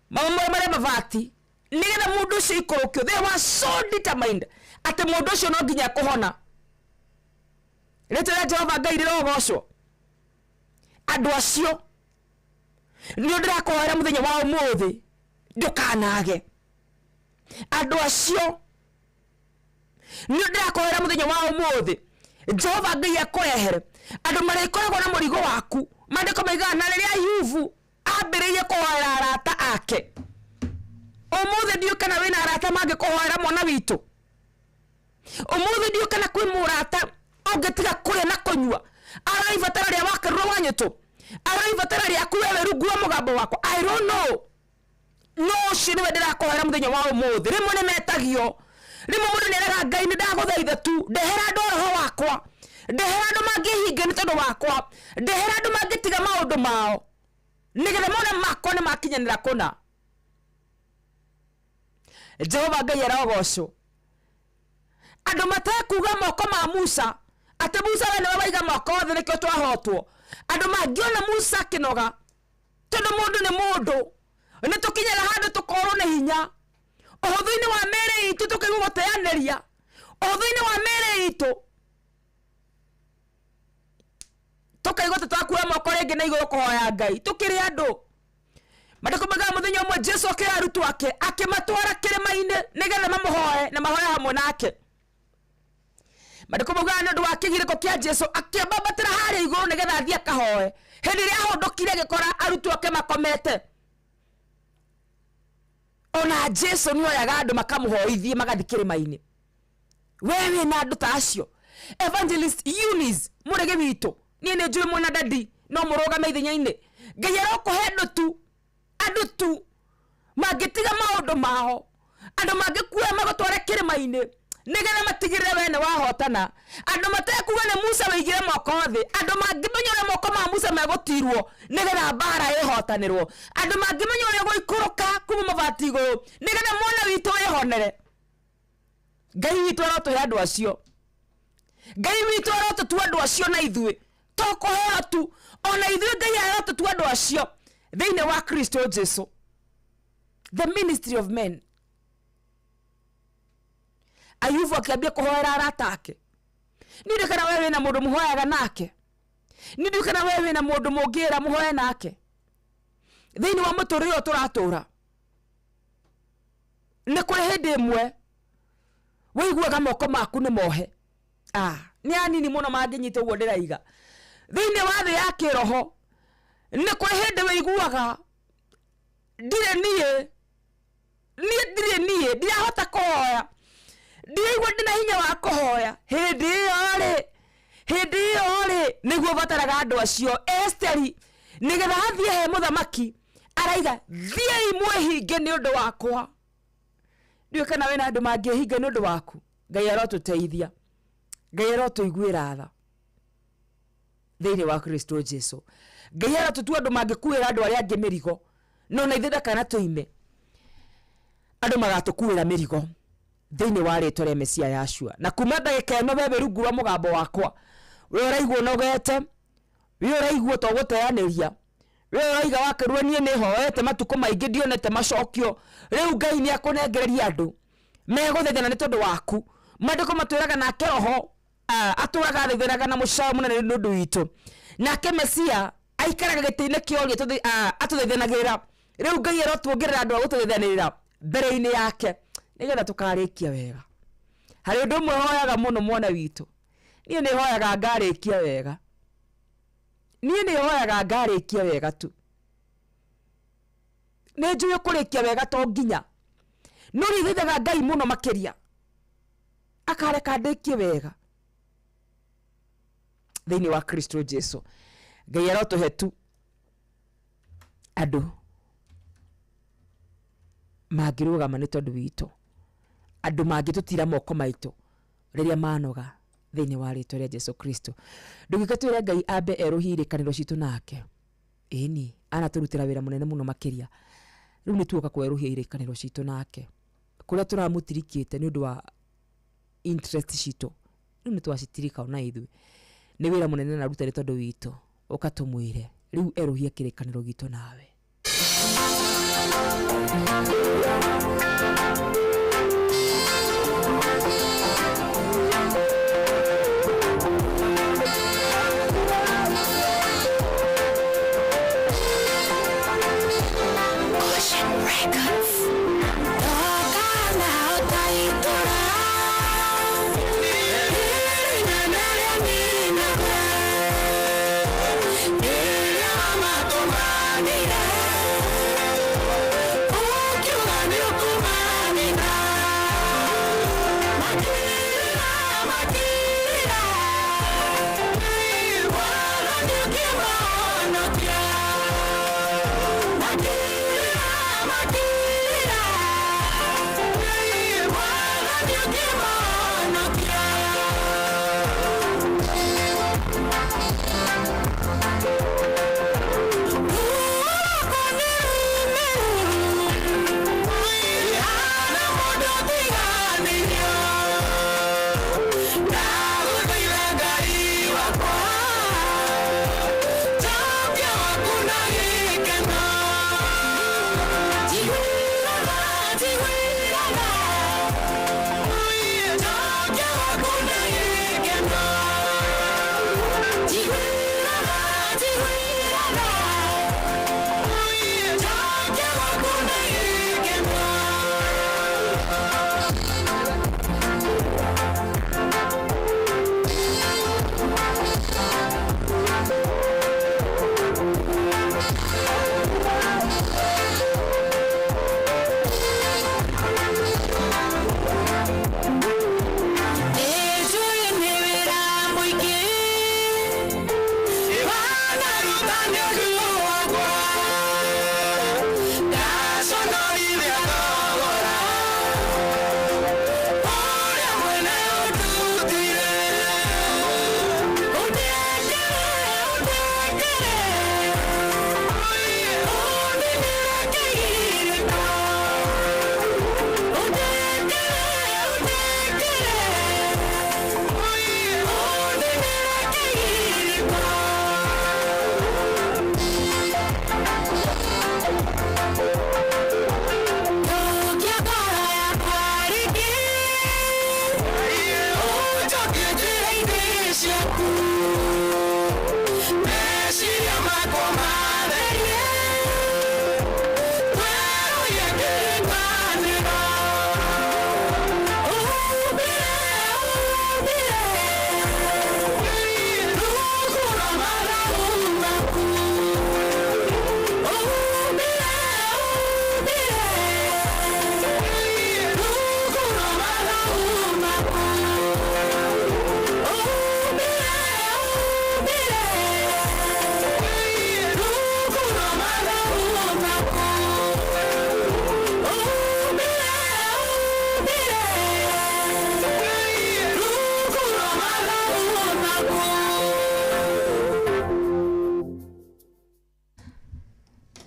S18: mamamore mabati, nĩgetha mũndũ ũcio aikũrũkio. They were so determined atĩ mũndũ ũcio no nginya ekũhona. Rĩtwa rĩa Jehova Ngai rĩrogocwo. Andũ acio nĩo ndĩrakũhoera mũthenya wa ũmũthĩ, ndũkanage. Andũ acio nĩo ndĩrakũhoera mũthenya wa ũmũthĩ, Jehova Ngai akũrehere andũ marĩkoragwo na mũrigo waku. Maandĩko maigaga na rĩrĩa Ayubu ambĩrĩirie kũhoera arata ake. Ũmũthĩ ndiũĩ kana wĩna arata mangĩkũhoera mwana witũ. Ũmũthĩ ndiũĩ kana kwĩ mũrata ũngĩtiga kũrĩa na kũnyua arora ibatara rĩa wakarura wa nyũtũ, arora ibatara rĩaku we wĩ rungu rwa mũgambo wakwa. I don't know, no ũcio nĩwe ndĩrakũhoera mũthenya wa ũmũthĩ. Rĩmwe nĩ metagio, rĩmwe mũndũ nĩ eraga Ngai nĩ ndagũthaitha tu ndehera andũ a roho wakwa, ndehera andũ mangĩhinga nĩ tondũ wakwa, ndehera andũ mangĩtiga maũndũ mao nĩgetha mone makwa nĩ makinyanĩra kũna. Jehova Ngai arogocwo. Andũ matekuga moko ma Musa atĩ Musa we nĩwe waiga moko thĩ nĩkĩo twahotwo. Andũ mangĩona Musa akĩnoga, tondũ mũndũ nĩ mũndũ, nĩ tũkinyaga handũ tũkorwo nĩ hinya ũhũthũ-inĩ wa mĩĩrĩ itũ, tũkaigua gũteanĩria ũhũthũ-inĩ wa mĩĩrĩ itũ. Tũkaigua tũtakuoya moko rĩngĩ na igũrũ kũhoya Ngai. Tũkĩrĩ andũ. Maandĩko maugaga mũthenya ũmwe Jesu akĩoya arutwo ake akĩmatwara kĩrĩma-inĩ nĩgetha mamũhoe na mahoe hamwe nake. Maandĩko maugaga nĩ ũndũ wa kĩgirĩko kĩa Jesu akĩambambatĩra harĩa igũrũ nĩgetha athiĩ akahoe. Hĩndĩ ĩrĩa ahũndũkire agĩkora arutwo ake makomete. Ona Jesu nĩ oyaga andũ makamũhoithie magathiĩ kĩrĩma-inĩ. We wĩna andũ ta acio. Evangelist Eunice mũrĩgĩ witũ, niĩ nĩ njũĩ mwĩna dadi no mũrũgame ithenya-inĩ. Ngai arokũhe andũ tu, andũ tu mangĩtiga maũndũ mao, andũ mangĩkuoya magũtware kĩrĩma-inĩ nĩgetha matigĩrĩre we nĩ wahotana. Andũ matekuga nĩ Musa wĩigire moko thĩ, andũ mangĩmenya ũrĩa moko ma Musa megũtirwo nĩgetha mbara ĩhotanĩrwo, andũ mangĩmenya ũrĩa gũikũrũka kuma mabati igũrũ nĩgetha mwana witũ wĩhonere. Ngai witũ arotũhe andũ acio. Ngai witũ arotũtua andũ acio na ithuĩ to kũheo tu, ona ithuĩ Ngai arotũtua andũ acio thĩinĩ wa Kristo Jesu. The ministry of men. Ayubu akĩambia kũhoera arata ake. Niĩ ndiũĩ kana we wĩna mũndũ mũhoyaga nake. Niĩ ndiũĩ kana we wĩna mũndũ mũngĩra mũhoe nake thĩinĩ wa mũtũrĩre ũyũ tũratũra. Nĩ kũrĩ hĩndĩ ĩmwe wĩiguaga moko maku nĩ mohe. Ah, nĩ anini mũno mangĩnyita ũguo ndĩraiga. Thĩinĩ wa thĩ ya kĩroho nĩ kũrĩ hĩndĩ wĩiguaga ndirĩ niĩ, niĩ ndirĩ niĩ, ndirahota kũhoya, ndiraigua ndĩna hinya wa kũhoya. Hĩndĩ ĩyo rĩ, hĩndĩ ĩyo rĩ nĩguo bataraga andũ acio. Esteri nĩgetha athiĩ he mũthamaki araiga thiĩi mwĩhinge nĩ ũndũ wakwa. Ndiũĩ kana wĩna andũ mangĩhinga nĩ ũndũ waku. Ngai arotũteithia, Ngai arotũiguĩra tha thĩinĩ wa Kristo Jesu. Ngai arotũtua andũ mangĩkuĩra andũ arĩa angĩ mĩrigo, no na ithuĩ ndakanatũime andũ magatũkuĩra mĩrigo thĩinĩ wa rĩtwa rĩa Mesia Yashua. Na kuma ndagĩka ĩno we wĩ rungu rwa mũgambo wakwa, we ũraigua ũnogete, we ũraigua to gũteanĩria, we ũraiga wakĩrwo niĩ nĩ hoete matukũ maingĩ ndionete macokio, rĩu Ngai nĩ akũnengereria andũ megũthaithana nĩ tondũ waku. Maandĩko matwĩraga nake Roho atũraga athaithanaga na mũcayo mũnene nĩ ũndũ witũ, nake Mesia aikaraga gĩtĩ-inĩ kĩa ũrĩo atũthaithanagĩrĩra. Rĩu Ngai arotuongerera andũ a gũtũthaithanĩrĩra mbere-inĩ yake nĩgetha tũkarĩkia wega. Harĩ ũndũ ũmwe hoyaga mũno mwana witũ, niĩ nĩ hoyaga ngarĩkia wega, niĩ nĩ hoyaga ngarĩkia wega tu. Nĩ njũĩ kũrĩkia wega to nginya, no nĩ thaithaga Ngai mũno makĩria akareka ndĩkie wega thĩinĩ wa Kristo Jesu. Ngai arotũhe tu andũ mangĩrũgama nĩ tondũ witũ, andũ mangĩtũtira moko maitũ rĩrĩa manoga thĩinĩ wa rĩtwa rĩa Jesu Kristo. Ndũgĩũke twĩre Ngai ambe erũhie irĩkanĩro citũ nake. Ĩni, anatũrutĩra wĩra mũnene mũno makĩria. Rĩu nĩ tuoka kwerũhia irĩkanĩro citũ nake. Kũrĩa tũramũtirikĩte nĩ ũndũ wa interest citũ, rĩu nĩ twacitirika ona ithuĩ. Nĩ wĩra mũnene anaruta nĩ tondũ witũ. Ũka tũmwĩre, rĩu erũhia kĩrĩkanĩro gitũ nawe.
S17: Ocean Records.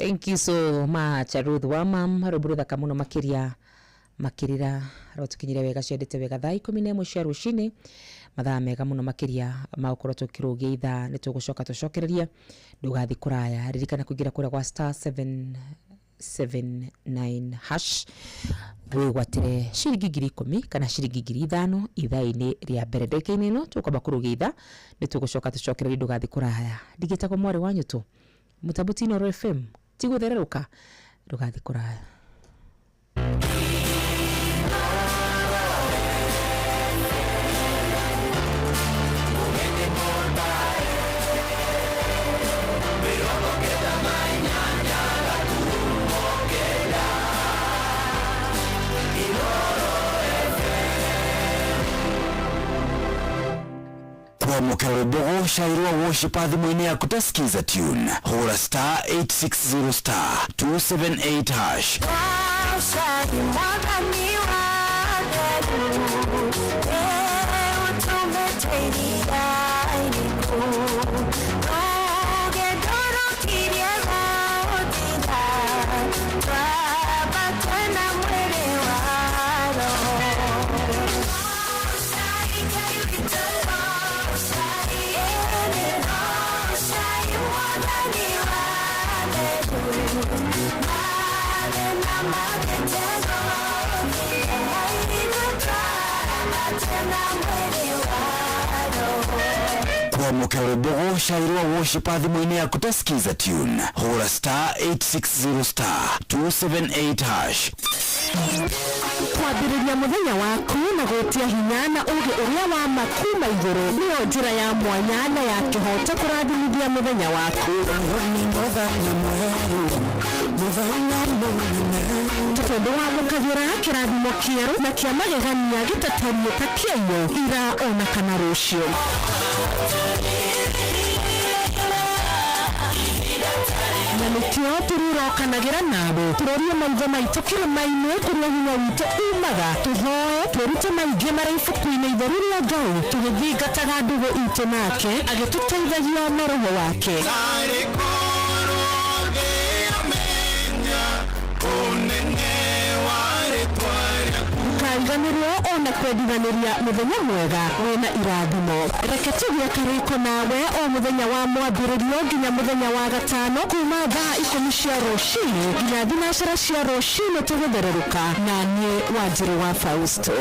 S18: Thank you so much Ruth wa mam, rwĩmbo rũthaka mũno makĩria makĩrĩra rwatũkinyire wega ciendete wega thaa 11 cia rũcinĩ, mathaa mega mũno makĩria ma gũkorwo tũkĩrũgia ithaa. Nĩ tũgũcoka tũcokererie, ndũgathiĩ kũraya. Ririkana kũingĩra kũrĩa gwa star 779 hash wĩgwatĩre ciringi 10,000 kana ciringi 5,000 ithaa-inĩ rĩa mbere. Ndagĩka-inĩ ĩno tũkwamba kũrũgia ithaa, nĩ tũgũcoka tũcokererie, ndũgathiĩ kũraya. Ndigĩtagwo mwarĩ wa nyũtũ, mũtambo ti Inooro FM ti gũthererũka, ndũgathiĩ kũraya.
S3: Kwamũkĩra rwĩmbo gũcairwo worshipa thimũ-inĩ yaku ta skiza tune, hũra star 860 star 278 hash. Kwamũkĩra rwĩmbo gũcairwo worshipa thimũ-inĩ yaku ta skiza tune, hũra star 860 star 278 hash.
S4: Kwambĩrĩria mũthenya waku na gwĩtia hinya na ũũgĩ ũrĩa wa ma kuma igũrũ nĩyo njĩra ya mwanya na ya kĩhoto kũrathimithia mũthenya waku. Tondũ wamũkagĩra kĩrathimo kĩerũ na kĩa magegania gĩtatariĩ ta kĩaiyũ ira ona kana rũciũ. Na nĩkĩo tũrĩrokanagĩra nawe tũrorie maitho maitũ kĩrĩma-inĩ kũrĩa hinya witũ umaga, tũhoe twĩrute maingĩ marĩa ibuku-inĩ itheru rĩa Ngai, tũgĩthingataga ndũgũ itũ nake agĩtũteithagia na roho wake. Ndũkariganĩrwo ona kwendithanĩria mũthenya mwega wĩna irathimo. Reke tũgĩe karĩko nawe o mũthenya wa mwambĩrĩrio nginya mũthenya wa gatano kuma thaa 10 cia rũcinĩ nginya 9 cia rũcinĩ tũgĩthererũka na niĩ Wanjirũ wa Fausto.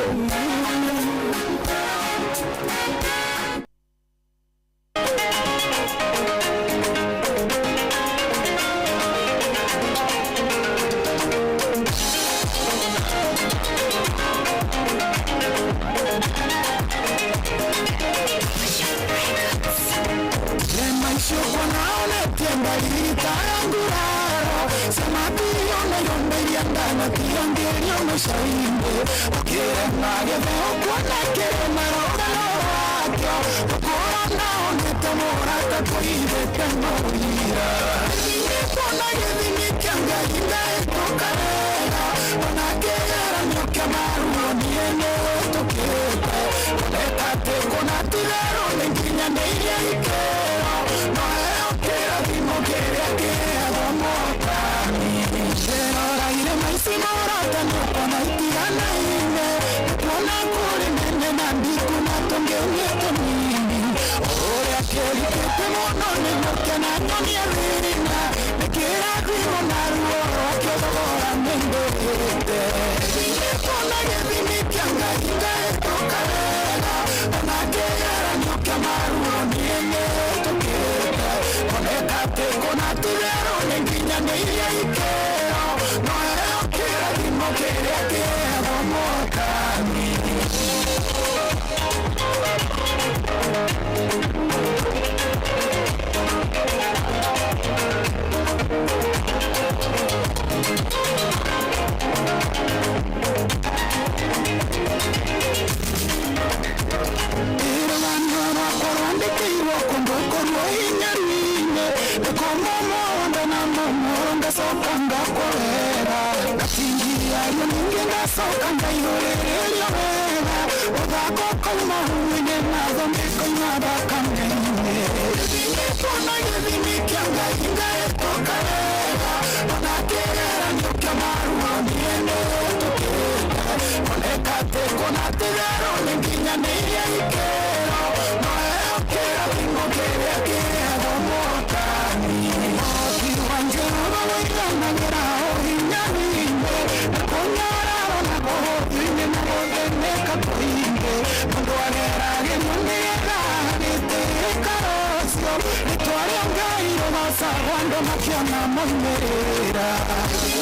S14: kũna titherũ nĩ nginyanĩirie ikĩro no heo kĩrathimo kĩrĩa kĩheagwo mũhotani ũhoti wa Jehova wĩiganagĩra ũhinyanĩinĩ na kũnyararwo na kũhũthio-inĩ na gũthĩnĩka kũingĩ mũndũ ageragĩrio nĩgetha agĩtĩĩka rũciũ rĩtwa rĩa Ngai rũgocagwo andũ makĩona moimĩrĩra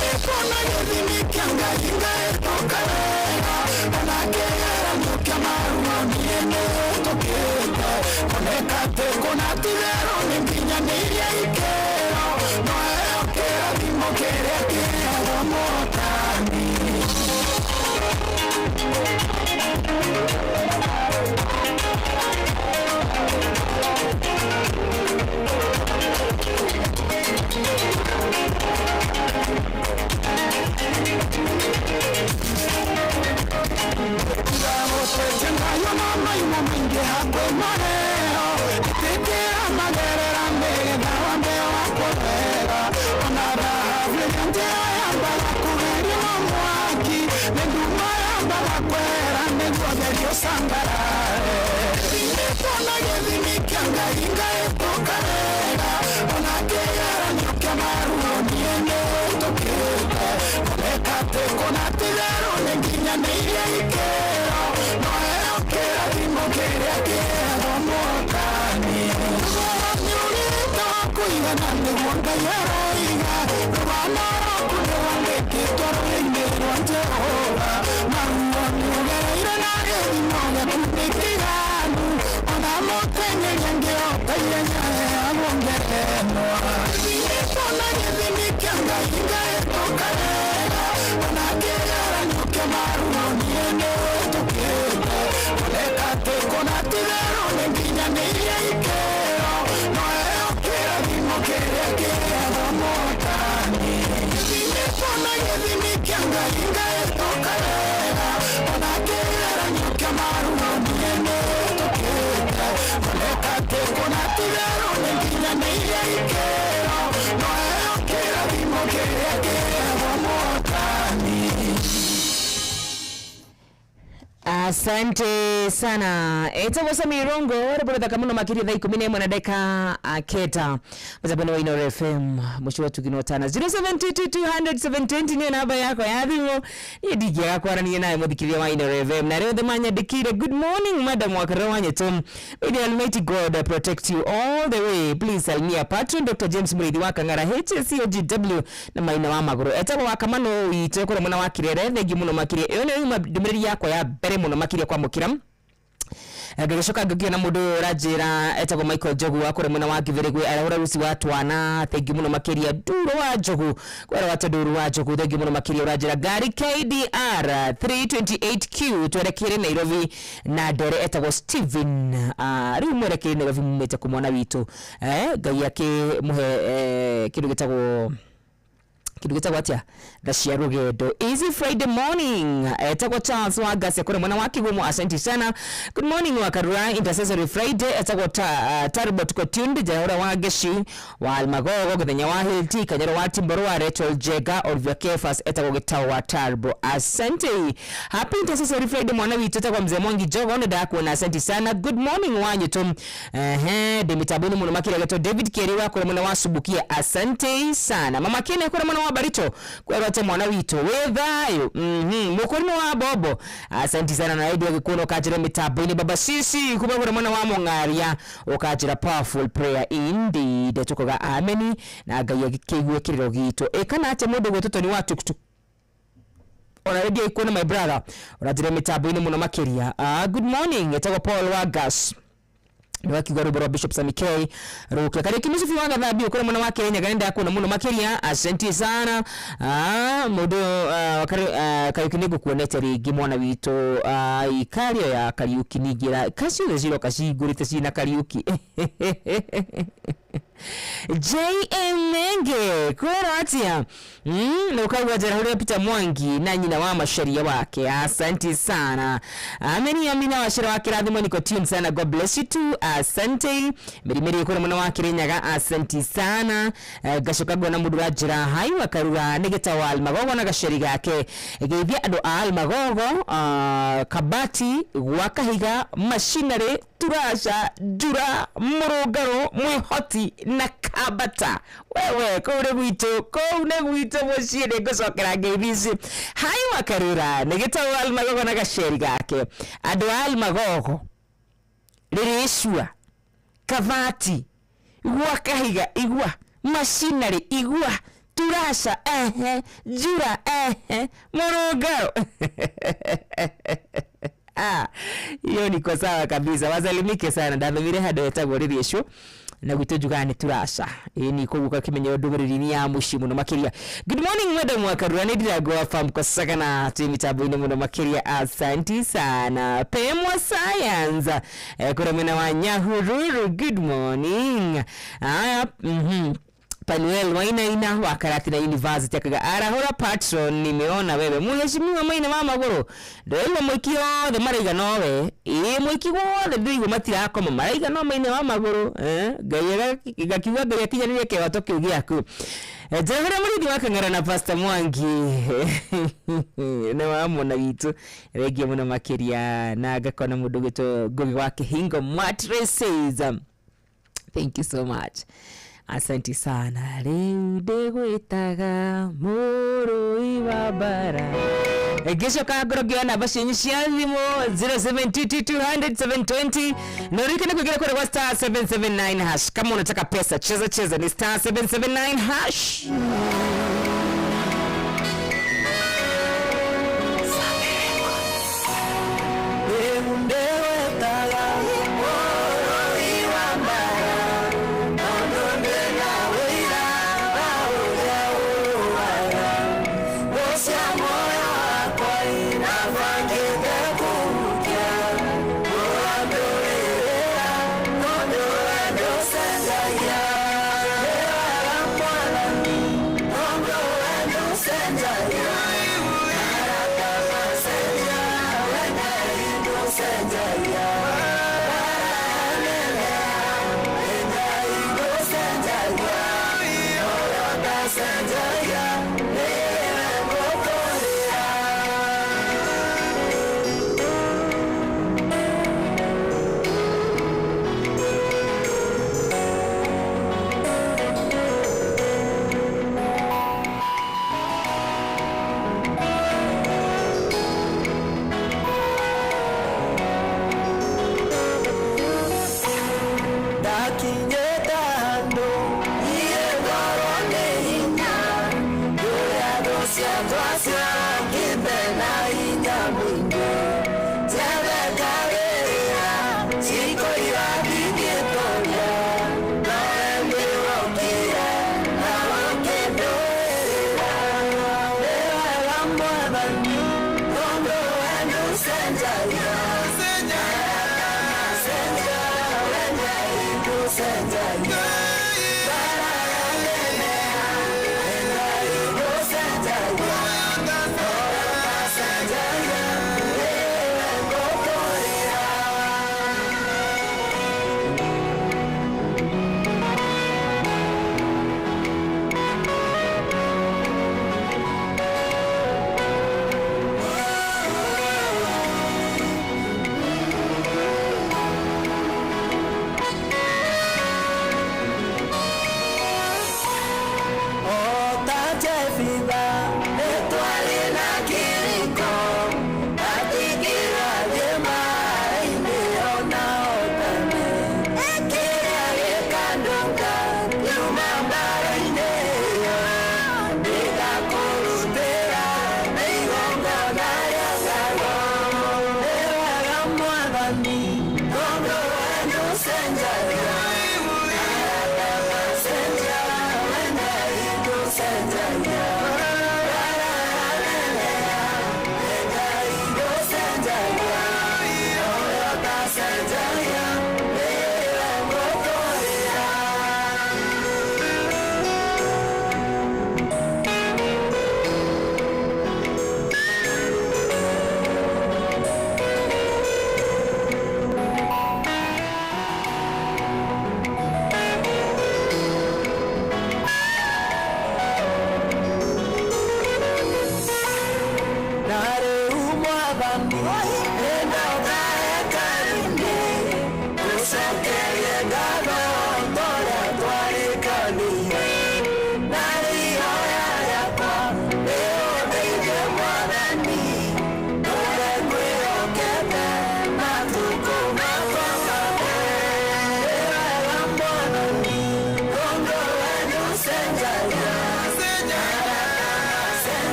S14: nĩkuona gĩthimi kĩa Ngai ngahĩtũka wega ona kĩgeranio kĩa maruo niĩ nĩhĩtũkĩte koneka atĩ kũna titherũ nĩ nginyanĩirie ikĩro no heo kĩrathimo kĩrĩa kĩheagwo mũhotani. Ndagũtete ngayo na maimo maingĩ hakwĩ maheo ĩtĩkĩra magerera nĩgetha wambe wakwo wega ona thahabu ĩrĩa njega yambaga kũgerio na mwaki nĩ nduma yambaga kwehera nĩguo theri ũcangarare nĩkuona gĩthimi kĩa Ngai ngahĩtũka wega ona kĩgeranio kĩa maruo niĩ nĩhĩtũkĩte koneka atĩ kũna titherũ nĩ nginyanĩirie ikĩro no heo kĩrathimo kĩrĩa kĩheagwo mũhotani thogora nĩũrĩte wa kũigana nĩguo Ngai aroiga rũgano rwaku nĩrwandĩkĩtwo rũrĩmĩ rwa Jehova maruo nĩũgereire na gĩthimo gĩaku nĩ kĩiganu ona mũteng'eri angĩhota ihenya aheagwo ngerenwa nĩkuona gĩthimi kĩa Ngai ngahĩtũka wega ona kĩgeranio kĩa maruo niĩ nĩhĩtũkĩte koneka atĩ kũna titherũ nĩ nginyanĩirie ikĩro no heo kĩrathimo kĩrĩa kĩheagwo mũhotani nĩkuona gĩthimi kĩa Ngai ngahĩtũka wega ona kĩgeranio kĩa maruo niĩ nĩhĩtũkĩte koneka atĩ kũna titherũ nĩ nginyanĩirie ikĩro no heo kĩrathimo kĩrĩa kĩheagwo mũhotani.
S18: Asante sana etagwo Sami Rongo rĩbũrũthaka mũno makĩria thaa 11 na ndagĩka 9 mũtambo-inĩ wa Inooro FM mũciĩ wa Tugino Tana 0722200720 nĩyo namba yakwa ya thimũ niĩ ndingĩaga kwaranĩria nawe mũthikĩrĩria wa Inooro FM na arĩa othe manyandĩkĩire good morning madam Wakarura wa Nyeto may the almighty God protect you all the way please salimia patron Dr James Mũrĩithi wa Kang'ara HCOGW na maina wa magũrũ etagwo wa Kamano witũ kũrĩa mwena wa Kirere thengiũ mũno makĩria ĩyo nĩyo yuma ndũmĩrĩri yakwa ya mbere mũno makĩria kwamũkĩra ngĩgĩcoka ngĩkĩona mũndũ ũyũ ũranjĩra etagwo Michael Njogu wa kũrĩa mwena wa Kĩbĩrĩgwe arahũra ruci wa twana thengiũ mũno makĩria nduro wa Njogu kwera wate nduru wa Njogu thengiũ mũno makĩria ũranjĩra ngari KDR 328Q twerekeire Nairobi na ndere etagwo Steven rĩu mwerekeire Nairobi mumĩte kũ mwana witũ Ngai akĩmũhe kĩndũ gĩtagwo kindu gitagwo atia tha cia rugendo easy Friday morning etagwo Charles wa Ngacia kũrĩa mwena wa Kigumo asante sana good morning wa Karura intercessory Friday etagwo Tarbot Kotundi Jehora wa Ngeshi wa Almagogo Githenya wa Hilti Kanyero wa Timboro wa Rachel Jega Olivia Kefas etagwo Gitao wa Tarbo asante happy intercessory Friday mwana witũ etagwo Mzee Mwangi Jogo nĩ ndakuona asante sana good morning wanyu tu ehe ndĩ mĩtambo-inĩ mũno makĩria gĩtwo David Keri wa kũrĩa mwena wa Subukia asante sana mama Kene kũrĩa mwena wa Barito kwerwo mwana witũ wĩ thayũ mũkũrimũ wa Bobo asante sana na Eddie agĩkuona ũkanjĩra mĩtambo-inĩ baba sisi kuma kũrĩa mwena wa Mũng'aria ũkanjĩra powerful prayer indeed tukoga ameni na Ngai agĩkĩigue kĩrĩro gitũ ĩkana atĩa mũndũ gwĩtwo Tony wa tuktuk ona redio ikuona my brother ũranjĩra mĩtambo-inĩ mũno makĩria good morning etagwo Paul wa Gas nĩwakiuga rwĩmbo rwa Bishop Sami K rũke Kariũki Mũcibi wa Gathambi ũkũrĩa mwena wa Kĩrĩnyaga nĩ ndakuona mũno makĩria asante sana mũndũ Kariũki nĩ ngũkuonete rĩngĩ mwana witũ ikario ya Kariũki ningĩ kaciothe ciroka cihingũrĩte ciĩna Kariũki JM Menge kwĩrwo atĩa na ũkaigua njara Peter Mwangi na nyina wa masharia wake. Asante sana. Ameni amina wacera wa kĩrathimo niko tune sana. God bless you too. Asante. Mirimiri kũrĩ mũno wa Kĩrĩnyaga. Asante sana. Ngacoka ngona mũndũ wa njĩra hai wa Karura nĩ gĩtawa Almagogo na gaceri gake geithia andũ a Almagogo, Kabati gwa Kahiga, Machinery, Turasha, Njura, Mũrũngarũ, Mwĩhoti na Kambata. Wewe kũu nĩ gwitũ, kũu nĩ gwitũ mũciĩ, nĩ ngũcokera ngeithi ici. Hai wa Karura nĩ gĩtawa Almagogo na gaceri gake andũ a Almagogo, Rĩrĩcua, Kabati gwa Kahiga, igua Machinery, igua Turasha, ehe, Njura, ehe, Mũrũngarũ. Hiyo niko sawa kabisa, wasalimike sana. Ndathomire handũ hetagwo Rĩrĩcũ na gwitũ njugaga nĩ Turasha. Ĩĩ ni koguo gakĩmenya ndũmĩrĩri ya mũciĩ mũno makĩria. Good morning madam wa Karura, nĩ ndirango wa farm kwa sagana twĩ mitambo-inĩ mũno makĩria. Asante sana. Pemwa Science kũrĩa mwena wa Nyahururu, good morning. Aya, Panuel Wainaina wa Karatina University akaga arahũra patron, nimeona wewe muheshimiwa Maina wa Magũrũ, ndĩraigua mũiki othe maraiga nowe. Ĩĩ mũiki wothe ndĩraigua matirakoma maraiga no Maina wa Magũrũ. Ngai gakiuga Ngai akinyanĩrie kĩhoto kĩu gĩaku. Njehera mũrĩithi wa Kang'ara na Pastor Mwangi nĩ wa mwena witũ thengia mũno makĩria, na ngakona mũndũ ũgwĩtwo Ngũgĩ wa Kĩhingo Mattresses. Thank you so much. Asante sana. Rĩu ndĩgwĩtaga mũrũi wa mbara. Ngĩcoka ngorwo ngĩoya namba cianyu cia thimũ 0722200720 na ũririkane kũingĩra kũrĩa gwa star 779 hash. Kama unataka pesa, cheza cheza ni star 779 hash.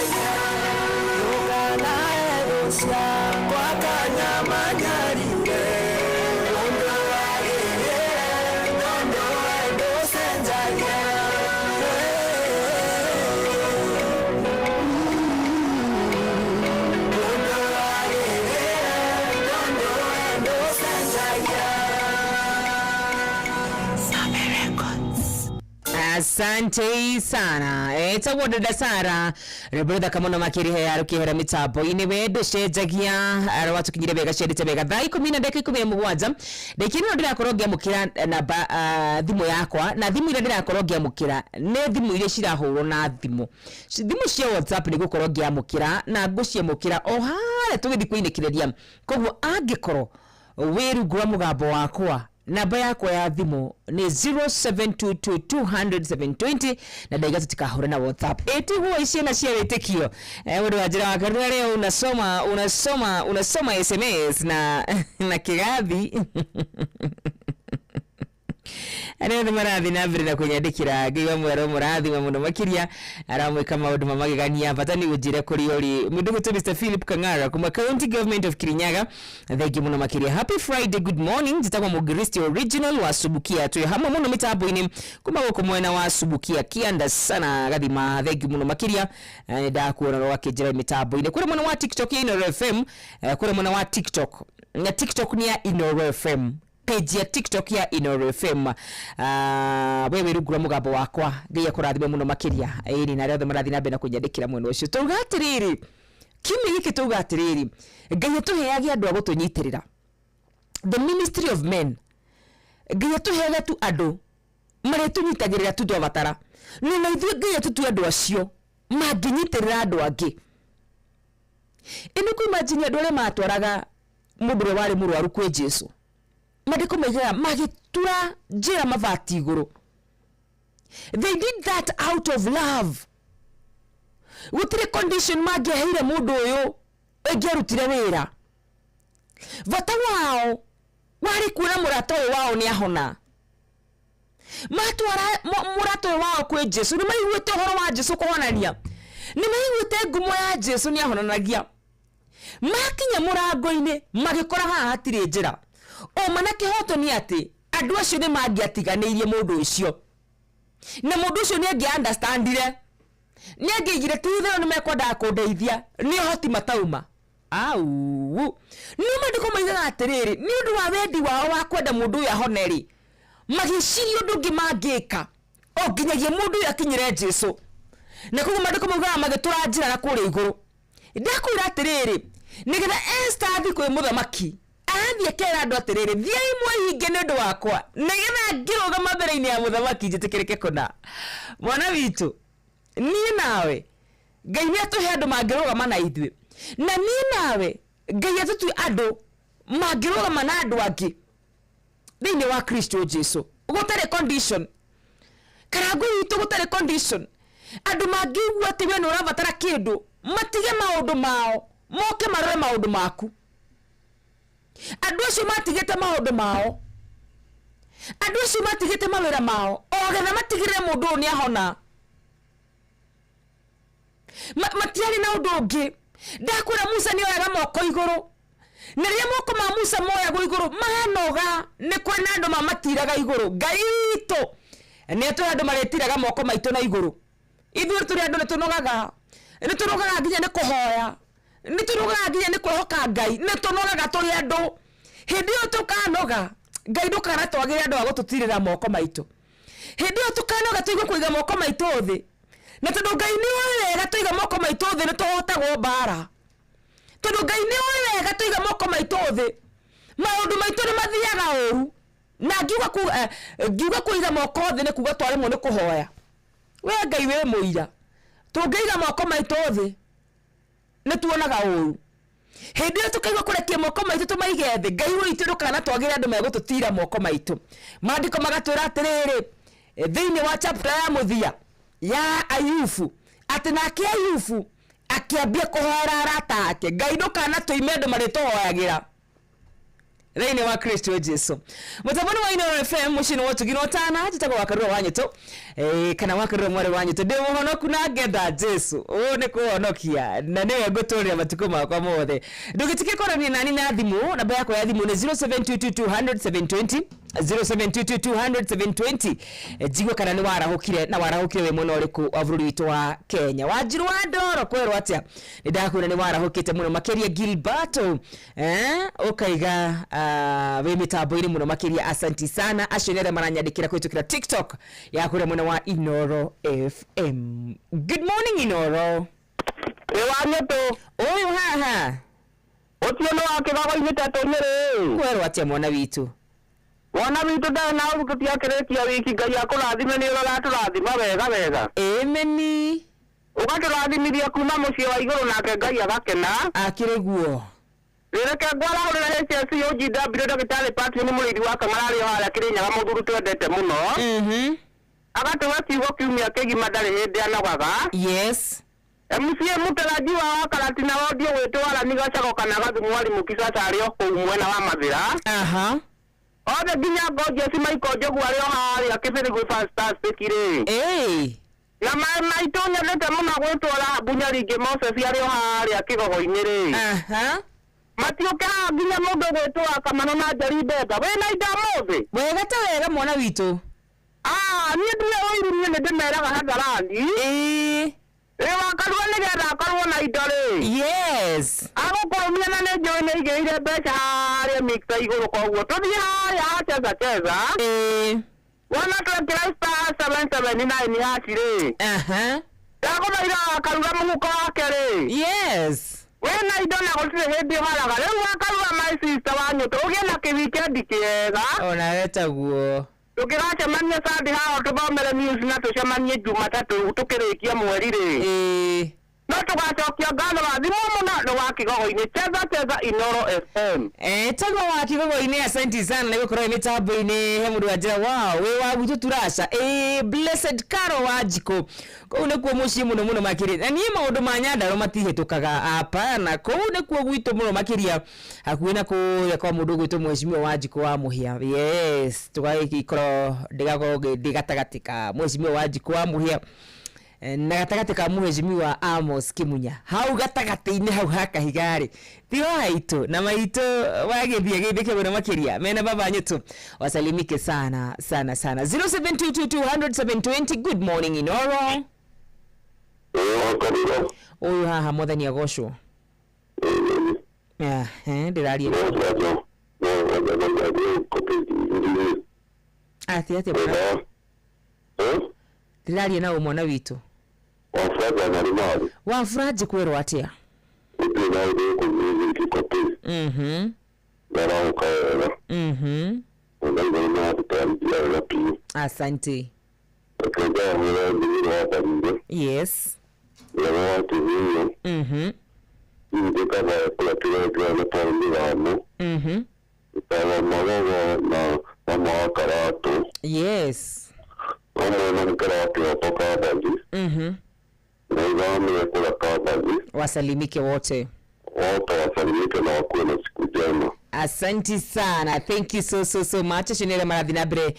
S14: Ndũcenjagia ndũkanae gũciakwa kanyamanyarire ũndũ wagĩrĩre tondũ we ndũcenjagia. Ũndũ wagĩrĩre tondũ we ndũcenjagia.
S17: Same Records.
S18: Asante sana. Etagwo dada Sara rwĩmbo rũthaka mũno makĩria rũkĩhera mĩtambo-inĩ we ndũcenjagia rwatũkinyire wega ciendete wega thaa ikũmi na ndagĩka 17 ndagĩka ĩno ndĩrakorwo ngĩamũkĩra namba thimũ yakwa na thimũ iria ndĩrakorwo ngĩamũkĩra nĩ thimũ iria cirahũrwo na thimũ thimũ cia WhatsApp nĩ ngũkorwo ngĩamũkĩra na ngũciamũkĩra o harĩa tũgĩthiĩ kũinĩkĩrĩria. Koguo angĩkorwo wĩ rungu rwa mũgambo wakwa, namba yakwa ya thimũ nĩ 0722200720 na ndaiga tũtikahũre na WhatsApp. Ĩtiguo ciana cia wĩtĩkio. Mũndũ wa njĩra wa karura leo unasoma unasoma unasoma SMS na kĩgathi arĩa othe marathiĩ na mbere na kũnyandĩkĩra Ngai wa mwero mũrathima mũno makĩria aramwĩka maũndũ ma magegania bata nĩ ũnjĩre kũrĩa ũrĩ. Mũndũ gwĩtwo Mr Philip Kang'ara kuma County Government of Kirinyaga, thengi mũno makĩria. Happy Friday, good morning, njĩtagwo Mũngiristi original wa Subukia, twĩ hamwe mũno mĩtambo-inĩ kuma gũkũ mwena wa Subukia kianda sana gathima, thengi mũno makĩria. Nĩ ndakuona ũgakĩnjĩra mĩtambo-inĩ kũrĩa mwena wa TikTok ya Inooro FM, kũrĩa mwena wa TikTok na TikTok nĩ ya Inooro FM, page ya TikTok ya Inooro FM. We wĩ rungu rwa mũgambo wakwa, Ngai akũrathime mũno makĩria. Ĩni na arĩa othe marathiĩ na mbere na kũnyandĩkĩra mwena ũcio, tauga atĩrĩrĩ, kiumia gĩkĩ tauga atĩrĩrĩ, Ngai atũheage andũ a gũtũnyitĩrĩra, the ministry of men. Ngai atũheage tu andũ marĩa tũnyitagĩrĩra tu twabatara, no na ithuĩ Ngai atũtue andũ acio mangĩnyitĩrĩra andũ angĩ. Ĩno kũ imagine andũ arĩa matwaraga mũndũ ũrĩa warĩ mũrwaru kwĩ Jesu, maandĩko maigaga magĩtura njĩra mabati igũrũ. They did that out of love. Gũtirĩ condition mangĩaheire mũndũ ũyũ ĩngĩarutire wĩra. Bata wao warĩ kuona mũrata ũyũ wao nĩ ahona. Matwara mũrata ũyũ wao kwĩ Jesu, nĩ maiguĩte ũhoro wa Jesu kũhonania, nĩ maiguĩte ngumo ya Jesu nĩ ahonanagia. Makinya mũrango-inĩ magĩkora haha hatirĩ njĩra. Ũma na kĩhoto nĩ atĩ andũ acio nĩ mangĩatiganĩirie mũndũ ũcio, na mũndũ ũcio nĩ angĩa understandire, nĩ angĩaigire ti itherũ nĩ mekwendaga kũndeithia, nĩ ũhoti matauma au. No maandĩko maigaga atĩrĩrĩ, nĩ ũndũ wa wendi wao wa kwenda mũndũ ũyũ ahone rĩ, magĩciria ũndũ ũngĩ mangĩka o nginyagia mũndũ ũyũ akinyĩre Jesu. Na koguo maandĩko maugaga magĩtũra njĩra na kũrĩa igũrũ. Ndakwĩra atĩrĩrĩ, nĩgetha Esther athiĩ kwĩ mũthamaki, arathiĩ akera andũ atĩrĩrĩ, thiĩi mwĩhinge nĩ ũndũ wakwa, nĩgetha ngĩrũgama mbere-inĩ ya mũthamaki njĩtĩkĩrĩke kũna. Mwana witũ, niĩ nawe Ngai nĩ atũhe andũ mangĩrũgama na ithuĩ, na niĩ nawe Ngai atũtue andũ mangĩrũgama na andũ angĩ thĩinĩ wa Kristo Jesu, gũtarĩ condition. Karangu witũ gũtarĩ condition. Andũ mangĩigua atĩ we nĩ ũrabatara kĩndũ, matige maũndũ mao moke marore maũndũ maku. Andũ acio matigĩte maũndũ mao, andũ acio matigĩte mawĩra mao, o getha matigĩrĩre mũndũ ũyũ nĩ ahona. Matiarĩ na ũndũ ũngĩ. Ndakwĩra Musa nĩ oyaga moko igũrũ, na rĩrĩa moko ma Musa moyagwo igũrũ manoga, nĩ kũrĩ na andũ mamatiraga igũrũ. Ngai witũ nĩ atũhe andũ marĩtiraga moko maitũ na igũrũ. Ithuĩ tũrĩ andũ nĩ tũnogaga, nĩ tũnogaga nginya nĩ kũhoya, nĩ tũnogaga nginya nĩ kwĩhoka Ngai, nĩ tũnogaga tũrĩ andũ. Hĩndĩ ĩyo tũkanoga, Ngai ndũkanatwagĩre andũ a gũtũtirĩra moko maitũ. Hĩndĩ ĩyo tũkanoga tũigue kũiga moko maitũ thĩ, na tondũ Ngai nĩ oĩ wega twaiga moko maitũ thĩ nĩ tũhotagwo mbara. Tondũ Ngai nĩ oĩ wega twaiga moko maitũ thĩ maũndũ maitũ nĩ mathiaga ũru. Na ngiuga kũiga moko thĩ nĩ kuga twaremwo nĩ kũhoya. We Ngai wĩ mũira, tũngĩiga moko maitũ thĩ nĩ tuonaga ũru. Hĩndĩ ĩyo tũkaigua kũrekia moko maitũ tũmaige thĩ, Ngai witũ ndũkanatwagĩre andũ megũtũtira moko maitũ. Maandĩko magatwĩra atĩrĩrĩ thĩinĩ wa chapter ya mũthia ya Ayubu, atĩ nake Ayubu akĩambia kũhoera arata ake. Ngai ndũkanatũime andũ marĩtũhoyagĩra. Thĩinĩ wa Kristo Jesu. Mũtambo-inĩ wa Inooro FM mũciĩ nĩ wa ũtugi na ũtana, njĩtagwo Wakarura wa Nyũtũ, eh, kana Wakarura mwarĩ wa Nyũtũ. Ndĩ mũhonoku na ngenda Jesu, ũũ nĩ kũhonokia na nĩwe ngũtũrĩra matukũ makwa mothe. Ndũgĩtige kwaranĩria nani na thimũ, namba yakwa ya thimũ nĩ 0722200720 0722200720. Njigue kana nĩ warahũkire na warahũkire wĩ mwena ũrĩkũ wa bũrũri witũ wa Kenya. Wanjiru wa Ndoro kwerwo atĩa? Nĩ ndakwĩra nĩ warahũkĩte mũno makĩria Gilberto, eh, ũkaiga wĩ mĩtambo-inĩ mũno makĩria. Asanti sana acio nĩ arĩa maranyandĩkĩra kũhĩtũkĩra TikTok ya kũrĩa mwena wa Inooro FM. Good morning Inooro.
S15: Ĩ wa Nyũtũ.
S18: Ũyũ haha.
S15: Ũcio nĩ wa kĩgogo-inĩ ta tũnyĩrĩ.
S18: Kwerwo atĩa mwana witũ?
S15: Mwana witũ ndarĩ na ũru, tũtiakĩrĩkia wiki. Ngai akũrathime nĩ ũrĩa ũratũrathima wega wega.
S18: Ameni.
S15: Ũgatũrathimithia kuma mũciĩ wa igũrũ nake Ngai agakena.
S18: Akĩrĩ guo.
S15: Reke ngwarahũrĩra HSC OGW ndagĩtarĩ Patrick nĩ mũrĩithi wa Kang'ara arĩ o harĩa Kĩrĩnyaga mũthuri twendete mũno. Agatũhe kiugo kiumia kĩgima ndarĩ hĩndĩ anogaga.
S18: Yes.
S15: MCA mũtarajiwa wa Karatina wodi ũgwĩtwo Arani Gacago kana Gathu mwarimũ Kisasa arĩ o kũu mwena wa Mathĩra.
S18: Aha.
S15: Othe nginya Gorgeous Michael Njogu arĩ o harĩa Kĩbĩrĩgũ Fantastic rĩ.
S18: Ĩĩ.
S15: Na maitũ nyendete mũno gwĩtwo Rahabu Nyaringĩ Moses arĩ o harĩa Kĩgogo-inĩ rĩ.
S18: Aha.
S15: Matiũke haha nginya mũndũ ũgwĩtwo Kamano na Njeri Mbemba. Wĩna indo ũmũthĩ?
S18: Wega ta wega mwana witũ.
S15: Ah, niĩ ndirĩ ũiru, niĩ nĩ ndĩmeraga hadharani.
S18: Ĩĩ.
S15: Ĩ wakarua nĩgetha akorwo na indo rĩ.
S18: Yes.
S15: Agũkũrũmia na nĩ njũĩ nĩ aigĩrĩire mbeca harĩa mixer igũrũ koguo tũthiĩ harĩa ha cheza cheza.
S18: Ĩĩ.
S15: Wona twekĩra star 779 hash rĩ.
S18: Aha.
S15: Ndagũthaitha wakarura mũhuko wake rĩ.
S18: Yes.
S15: Wĩna indo na gũtirĩ hĩndĩ ũharaga. Rĩu wakarura my sister wa Nyũtũ ũgĩe na kĩwikendi kĩega.
S18: Ona we taguo.
S15: Tũngĩgacemania Sunday haha tũthomere news na tũcemanie Jumatatũ tũkĩrĩkia mweri rĩ.
S18: Ĩĩ.
S15: No tũgacokia ngatho rathimwo mũno nĩ wa Kĩgogo-inĩ. Cheza cheza Inooro FM.
S18: Eh, tagwo wa Kĩgogo-inĩ, asante sana nĩ gũkorwo wĩ mĩtambo-inĩ. He mũndũ wanjĩra wow, wĩ wa gwitũ Turasha. Ĩĩ, Blessed Caro wa Njikũ, kũu nĩkuo mũciĩ mũno mũno makĩria. Na niĩ maũndũ ma Nyandarua matihĩtũkaga, hapana. Kũu nĩkuo gwitũ mũno makĩria, hakuhĩ na kũrĩa kwa mũndũ ũgwĩtwo Mheshimiwa wa Njikũ wa Mũhĩa. Yes, tũgagĩkorwo ndĩgakorwo ndĩ gatagatĩ ka Mheshimiwa wa Njikũ wa Mũhĩa na gatagatĩ ka Mheshimiwa Amos Kimunya, hau gatagatĩ-inĩ hau ha kahiga-rĩ, ti waitũ na maitũ wagĩthiĩ gĩthĩke mũno makĩria mena baba Nyũtũ, wasalimike sana sana sana. 0722200720. Good morning Inooro. Ũyũ haha mwathani agocwo. Ndĩraria atĩ atĩa mwana? Ndĩraria na mwana witũ wa Furaji, kwĩrwo atĩa? Asante. Yes. Yes. Wasalimike wote.
S15: Wote wasalimike na wakuwe na siku njema.
S18: Asanti sana, thank you so so so much. Acio nĩ arĩa marathiĩ na mbere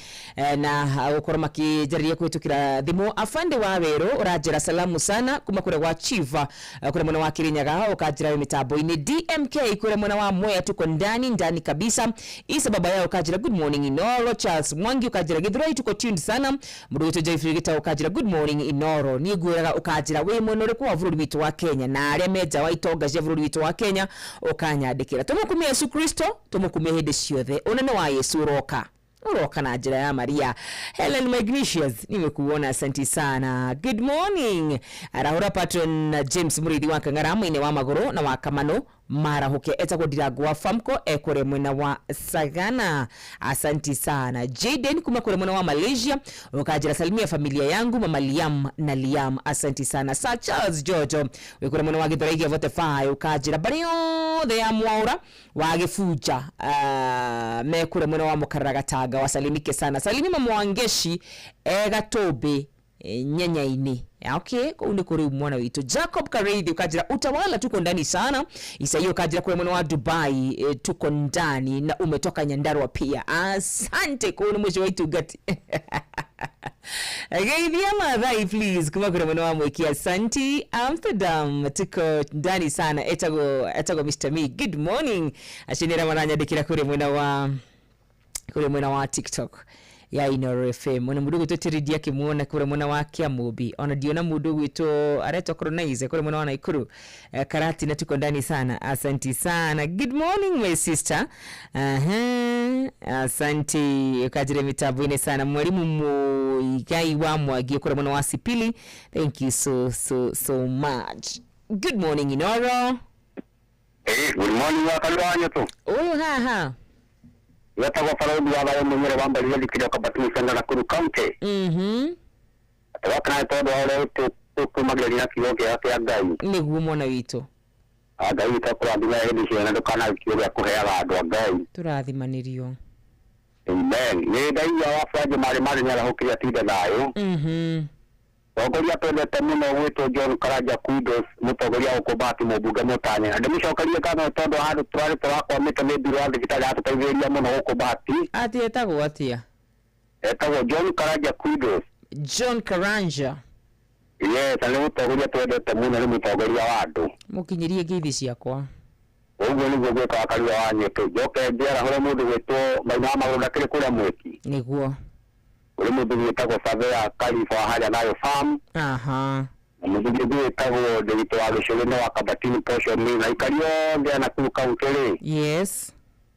S18: na gũkorwo makĩnjarĩria kũhĩtũkĩra thimũ. Afande wa werũ ũranjĩra salamu sana kuma kũrĩa gwa Chiva, kũrĩa mwena wa Kirinyaga, ũkanjĩra wĩ mĩtambo-inĩ. DMK kũrĩa mwena wa Mwea, tuko ndani ndani kabisa. Isa baba yao ũkanjĩra good morning Inooro. Charles Mwangi ũkanjĩra Githurai tuko tuned sana. Mũndũ witũ Jeffrey Gitau ũkanjĩra good morning Inooro. Niĩ ngwĩraga ũkanjĩra wĩ mwena ũrĩkũ wa bũrũri witũ wa Kenya, na arĩa me nja wa itonga cia bũrũri witũ wa Kenya ũkanyandĩkĩra. Tũmũkumie Yesu Kristo, tũmũkumie hĩndĩ ciothe. Ũnene wa Yesu ũroka, uroka na njĩra ya Maria. Helen Magnesius, nimekuona, asanti sana. Good morning. Arahũra patron James Mũrĩithi wa Kang'ara, mwine wa magũrũ na wa Kamano marahuke, etagwo Ndirango wa Famco, ekũrĩa mwena wa Sagana. Asanti sana. Jaden kuma kũrĩa mwena wa Malaysia ukanjĩra salimia familia yangu mama Liam na Liam, asanti sana. Sir Charles Jojo wĩ kũrĩa mwena wa Githurai gĩa 45 ukanjĩra mbarĩ yothe ya Mwaũra wa Gĩbunja, me kũrĩa mwena wa Mũkarara Gatanga, wasalimike sana. Salimi mama Wangeshi e Gatũmbĩ. Nyanya-inĩ. Okay, kũu nĩ kũrĩ mwana witũ Jacob Kareithi, ũkanjĩra Utawala tuko ndani sana. Isaia ũkanjĩra kũrĩa mwena wa Dubai, tuko ndani na umetoka Nyandarua pia. Asante, kũu nĩ mũciĩ wa itungati. Geithia Maathai please, kuma kũrĩa mwena wa Mwiki. Asanti. Amsterdam tuko ndani sana, etagwo Mr. Me. Good morning. Acio nĩ arĩa maranyandĩkĩra kũrĩa mwena wa TikTok ya Inoro FM. Ona mundu gwitwo Tiridi akimuona kũrĩa mwena wa Kiamumbi, ona ndiona mundu gwitwo aretwo Colonize kũrĩa mwena wa Nakuru. Karati na tuko ndani sana, asanti sana. Good morning, my sister. Aha, asanti, ukajire mitambo-inĩ sana. Mwalimu Muigai wa Mwangi kũrĩa mwena wa Sipili, thank you so so so much. Good morning, Inoro.
S15: Good morning, wakalwa tu.
S18: Ũyũ haha.
S15: Wetagwo Barũthi wa Thayũ Mũnyere wa Mbarire Thikĩrio Kabatini Center, Nakuru County. Twakena tondũ wa ũrĩa tũkumagĩrĩria na kiugo kĩega kĩa Ngai.
S18: Nĩguo, mwana witũ.
S15: Ngai witũ akũrathime hĩndĩ ciothe na ndũkanage kiugo gĩa kũheaga andũ a Ngai.
S18: Tũrathimanĩrio.
S15: Amen. Nĩ ndaigua wa Franji marĩ marĩ nĩarahũkire atinde thayũ. Tongoria twendete mũno gwĩtwo John Karanja Kudos, mũtongoria gũkũ Bahati, mũmbunge mũtanya. Na ndĩmũcokerie ngatho tondũ handũ tũrarĩ tũrakwamĩte nĩ mbirũ ya thibitarĩ yatũteithĩrĩria mũno gũkũ Bahati.
S18: Atĩ etagwo atĩa?
S15: Etagwo John Karanja Kudos.
S18: John Karanja.
S15: Yes, na nĩ mũtongoria twendete mũno, nĩ mũtongoria wa andũ.
S18: Mũkinyĩrie ngeithi ciakwa.
S15: Ũguo nĩguo gwĩka wakarua wa nyĩtũ. Njoke njerahũre mũndũ gwĩtwo Maina wa Magũrũ ndakĩrĩ kũrĩa Mwĩki. Kũrĩ mũndũ wĩtagwo Savea Kalifa harĩa nayo farm. Na mũthuri ũngĩ wĩtagwo Ndĩritũ wa Gĩcũrĩ wa Kabatini Posho Mill na aikari othe a Nakuru County rĩ.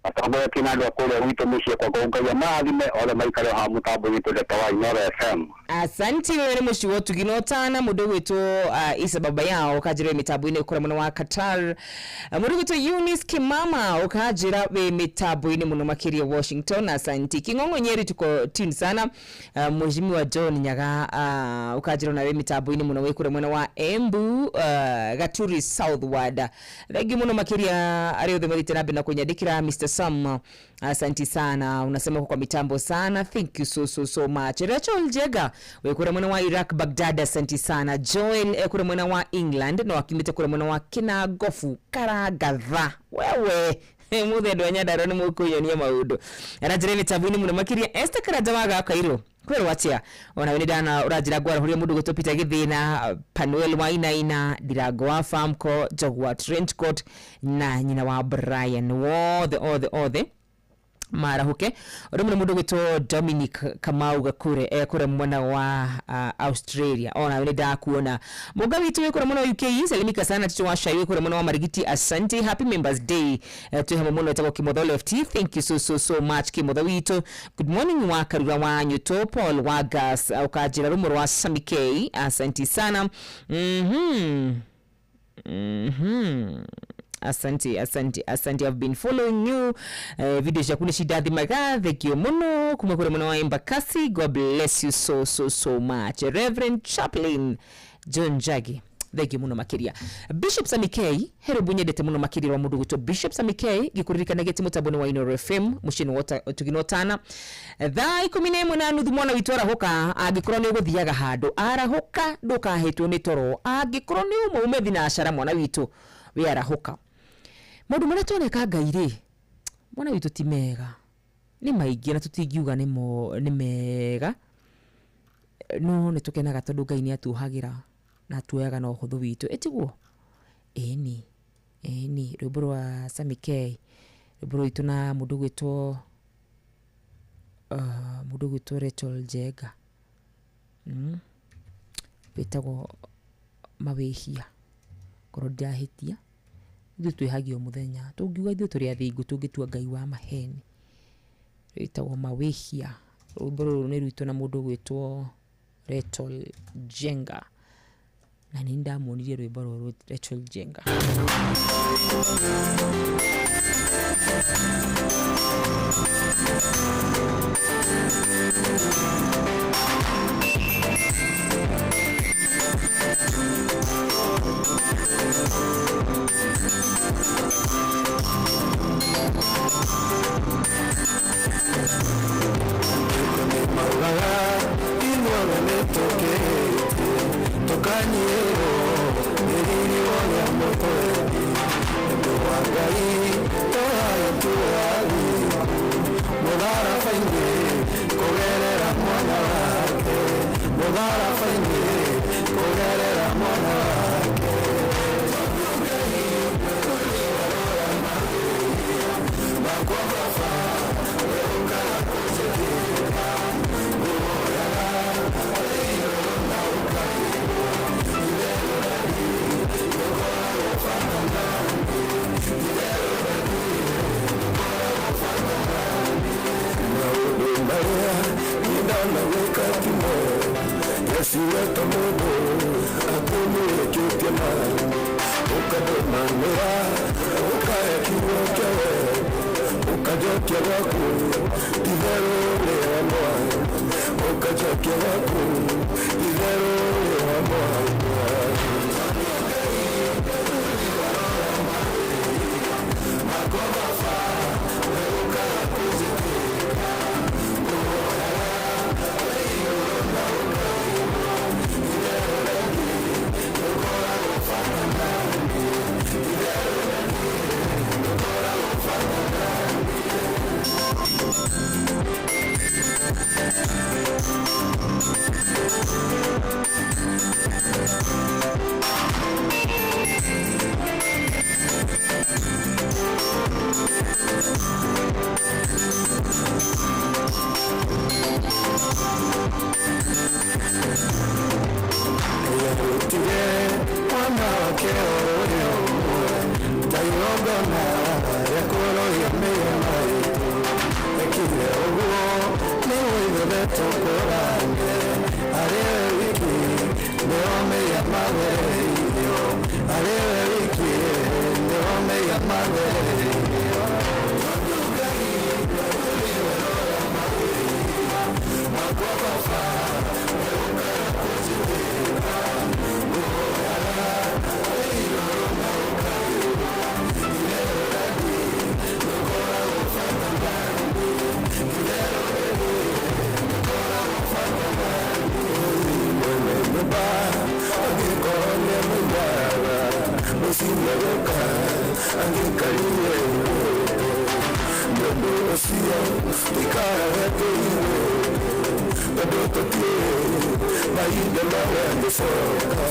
S15: Matongoretie na andũ a kũrĩa gwitũ mũciĩ kwa Ngai amarathime othe maikare o haha mũtambo witũ ndeto wa Inoro FM.
S18: Asanti, wewe nĩ mũciĩ wa ũtugi na ũtana. Mũndũ ũgwĩtwo Isa baba yao ũkanjĩra wĩ mĩtambo-inĩ kũrĩa mwena wa Qatar. Mũndũ ũgwĩtwo Eunice Kimama ũkanjĩra wĩ mĩtambo-inĩ mũno makĩria Washington. Asanti. King'ong'o Nyeri tuko tune sana. Mheshimiwa John Nyaga, ũkanjĩra ona wĩ mĩtambo-inĩ mũno wĩ kũrĩa mwena wa Embu, Gaturi Southward. Thank you mũno makĩria arĩa othe mathiĩte na mbere na kũnyandĩkĩra. Mr Sam, asanti sana, unasema uko kwa mitambo sana, thank you so so so much. Rachel Njega wĩ kũrĩa mwena wa Iraq, Baghdad, asanti sana. Joel kũrĩa mwena wa England na wakimĩte kũrĩa mwena wa Kinagofu Karagatha. Wewe muthe andũ a Nyandarua nĩ mũkũnyonia maũndũ. Aranjĩra mĩtambo-inĩ mũno makĩria. Esther Karanja wa Gakairũ kwĩrwo atĩa, onawe nĩ ndana ũranjĩra ngwarahũria mũndũ gwĩtwo Peter Gĩthĩna, Panuel Wainaina, Ndirango wa Famco, Jogwa Trenchcoat na nyina wa Brian, wothe othe othe marahuke. Ũndũ mũno mũndũ gwĩtwo Dominic Kamau Gakure kũrĩa mwena wa Australia, ona nĩ ndakuona. Mũnga witũ wĩ kũrĩa mwena wa UK, salimika sana. Tito wa Shai wĩ kũrĩa mwena wa Marigiti, asante. Happy Members Day, twĩ hamwe mũno. Etagwo Kimotho Lefty, thank you so so so much, Kimotho witũ. Good morning wa Karura wa Nyuto, Paul wa Gas, ũkanjĩra rũmũ rwa Sami K, asante sana. Asante, asante, asante. I've been following you, video ciaku nĩ cindathimaga, thank you mũno. Kuma kũrĩa mwena wa Embakasi, God bless you so so so much. Reverend Chaplain John Njagi, thank you mũno makĩria. Bishop Sami K, he rwĩmbo nyendete mũno makĩria rwa mũndũ gwĩtwo Bishop Sami K, gĩkũririkanagia ti mũtambo-inĩ wa Inoro FM mũciĩ-inĩ wa ũtugi na ũtana thaa 11:30. Mwana witũ arahũka, angĩkorwo nĩ ũgũthiaga handũ arahũka, ndũkahĩtwo nĩ toro. Angĩkorwo nĩ ũmwe ume thinacara, mwana witũ wĩ arahũka. Maũndũ marĩa twoneka Ngai rĩ, mwana witũ, ti mega, nĩ maingĩ na tũtingiuga nĩmo nĩ mega, no nĩ tũkenaga tondũ Ngai nĩ atuohagĩra na atuoyaga na ũhũthũ witũ, ĩtiguo? Ĩni, ĩni, rwĩmbo rwa Sami K, rwĩmbo rwitũ na mũndũ gwĩtwo Rachel Njenga, Wĩtagwo Mawĩhia, korwo ndirahĩtia. Ithuĩ twĩhagia o mũthenya, tũngiuga ithuĩ tũrĩ athingu tũngĩtua Ngai wa maheni. Rwĩtagwo Mawĩhia, rwĩmbo rũrũ nĩ rwitũ na mũndũ ũgwĩtwo Rachel Njenga, na nĩ ndamuonirie rwĩmbo rũrũ. Rachel Njenga.
S14: Maugaga ithuothe nĩ tũkĩte.
S19: mũtwendi ũndũ wa Ngai tũhayo tuathi mũtharaba-inĩ kũgerera mwana wake mũtharaba-inĩ kũgerera mwana wake. Maũndũ marĩa ndanawĩka timo yesiweta mũndũ atũmĩrĩkĩtie maĩ ũkandũmanĩra ũkahe kiugo kĩa wendo ũkanjokia gwaku itherũ rĩa mwaĩ ũkanjokia gwaku itherũ rĩa mwaĩ. Yarutire mwana wake ũrĩa ũmwe ta igongona rĩa kũrohia mĩema itũ ekire ũguo nĩguo ithuothe tũkũrane arĩ we wiki nĩo mehia mathereirio arĩ we wiki nĩo mehia mathereirio. Nyũmba angĩkorwo nĩ mũigana mũciĩ gũka angĩkarire igũrũ nĩ ũndũ ũcio tũikarage tũiguĩte tondũ tũtiũĩ mahinda marĩa ngũcoka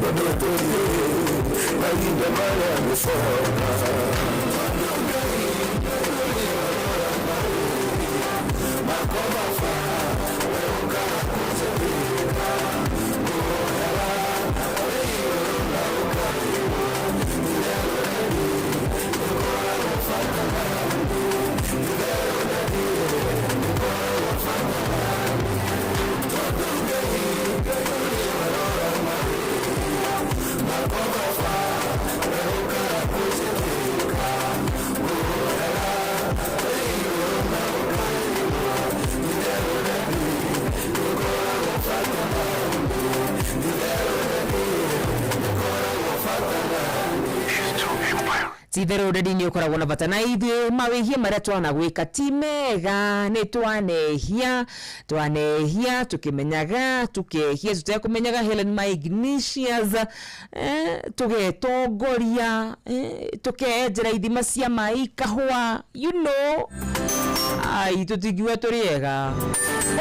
S19: tondũ tũtiũĩ mahinda marĩa ngũcoka.
S18: Titherå ndadi nä å koragwo na bata na ithuä mawĩhia marĩa twanagwĩka ti mega nĩ twanehia twanehia tũkĩmenyaga tũkehia tũtekũmenyaga. Helen my Ignatius tũgetongoria tũkeenjera ithima cia maĩ ikahũa ai tũtingiuga tũrĩ ega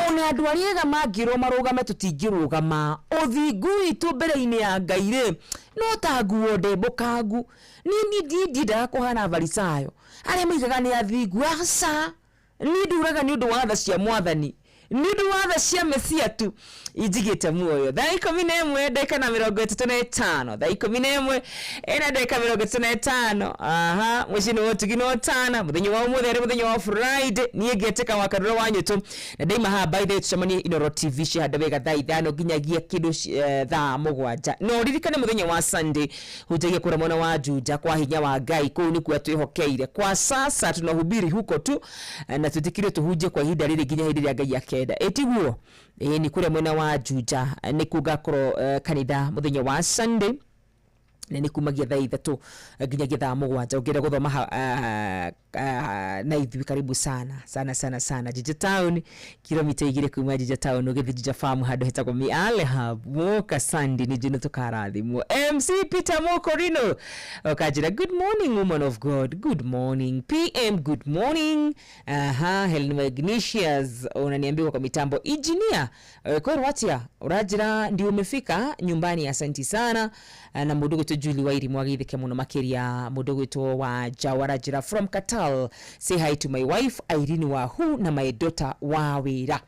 S18: ona andũ arĩa ega mangĩrwo marũgame tũtingĩrũgama ũthingu witũ mbere-inĩ ya Ngai rĩ no ta nguo ndembũkangu. Niĩ ndiendaga kũhana Farisayo arĩa moigaga nĩ athingu aca niĩ nduraga nĩ ũndũ wa tha cia mwathani nĩ ũndũ wa tha cia Mesia tu injigĩte muoyo. Thaa 11 ndagĩka na 35 thaa 11 ĩna ndagĩka 35. Aha mũciĩ nĩ ũtugi na ũtana mũthenya wa ũmũthĩ arĩ mũthenya wa Friday niĩ ngetĩka wa Karura wa Nyũtũ na ndaima haha by the way tũcemanie Inoro TV cihanda wega thaa 5 nginyagia kĩndũ thaa 7 na ũririkane mũthenya wa Sunday hunjagia kũrĩa mwena wa Juja kwa hinya wa Ngai kũu nĩkuo twĩhokeire kwa sasa tunahubiri huko tu na tũtikire tũhunjie kwa ihinda rĩrĩ nginya hĩndĩ ĩrĩa Ngai akenda ĩtiguo ĩĩ nĩ kũrĩa mwena wa Juja nĩkuo ngakorwo kanitha mũthenya wa Sunday na nĩ kumagia thaa 3 nginyagia thaa 7 ũngĩenda gũthoma na ithuĩ. Karibu sana sana sana sana. Juja Town, kilomita 2 kuma Juja Town ũgĩthiĩ Juja Farm, handũ hetagwo Miale Hub. Woka Sunday nĩ njũ tũkarathimwo. MC Peter Mokorino ũkanjĩra good morning, woman of God. Good morning, PM. Good morning. Aha, Helen Magnesius unaniambia kwa mitambo engineer kwerwo atia, ũranjĩra ndio umefika nyumbani, asanti sana. Na mũndũ gwĩtwo Julie Wairi mwagithike mũno makĩria. Mũndũ gwĩtwo wa Jawaranjĩra from Katal, say hi to my wife Irene Wahu na my daughter Wawĩra.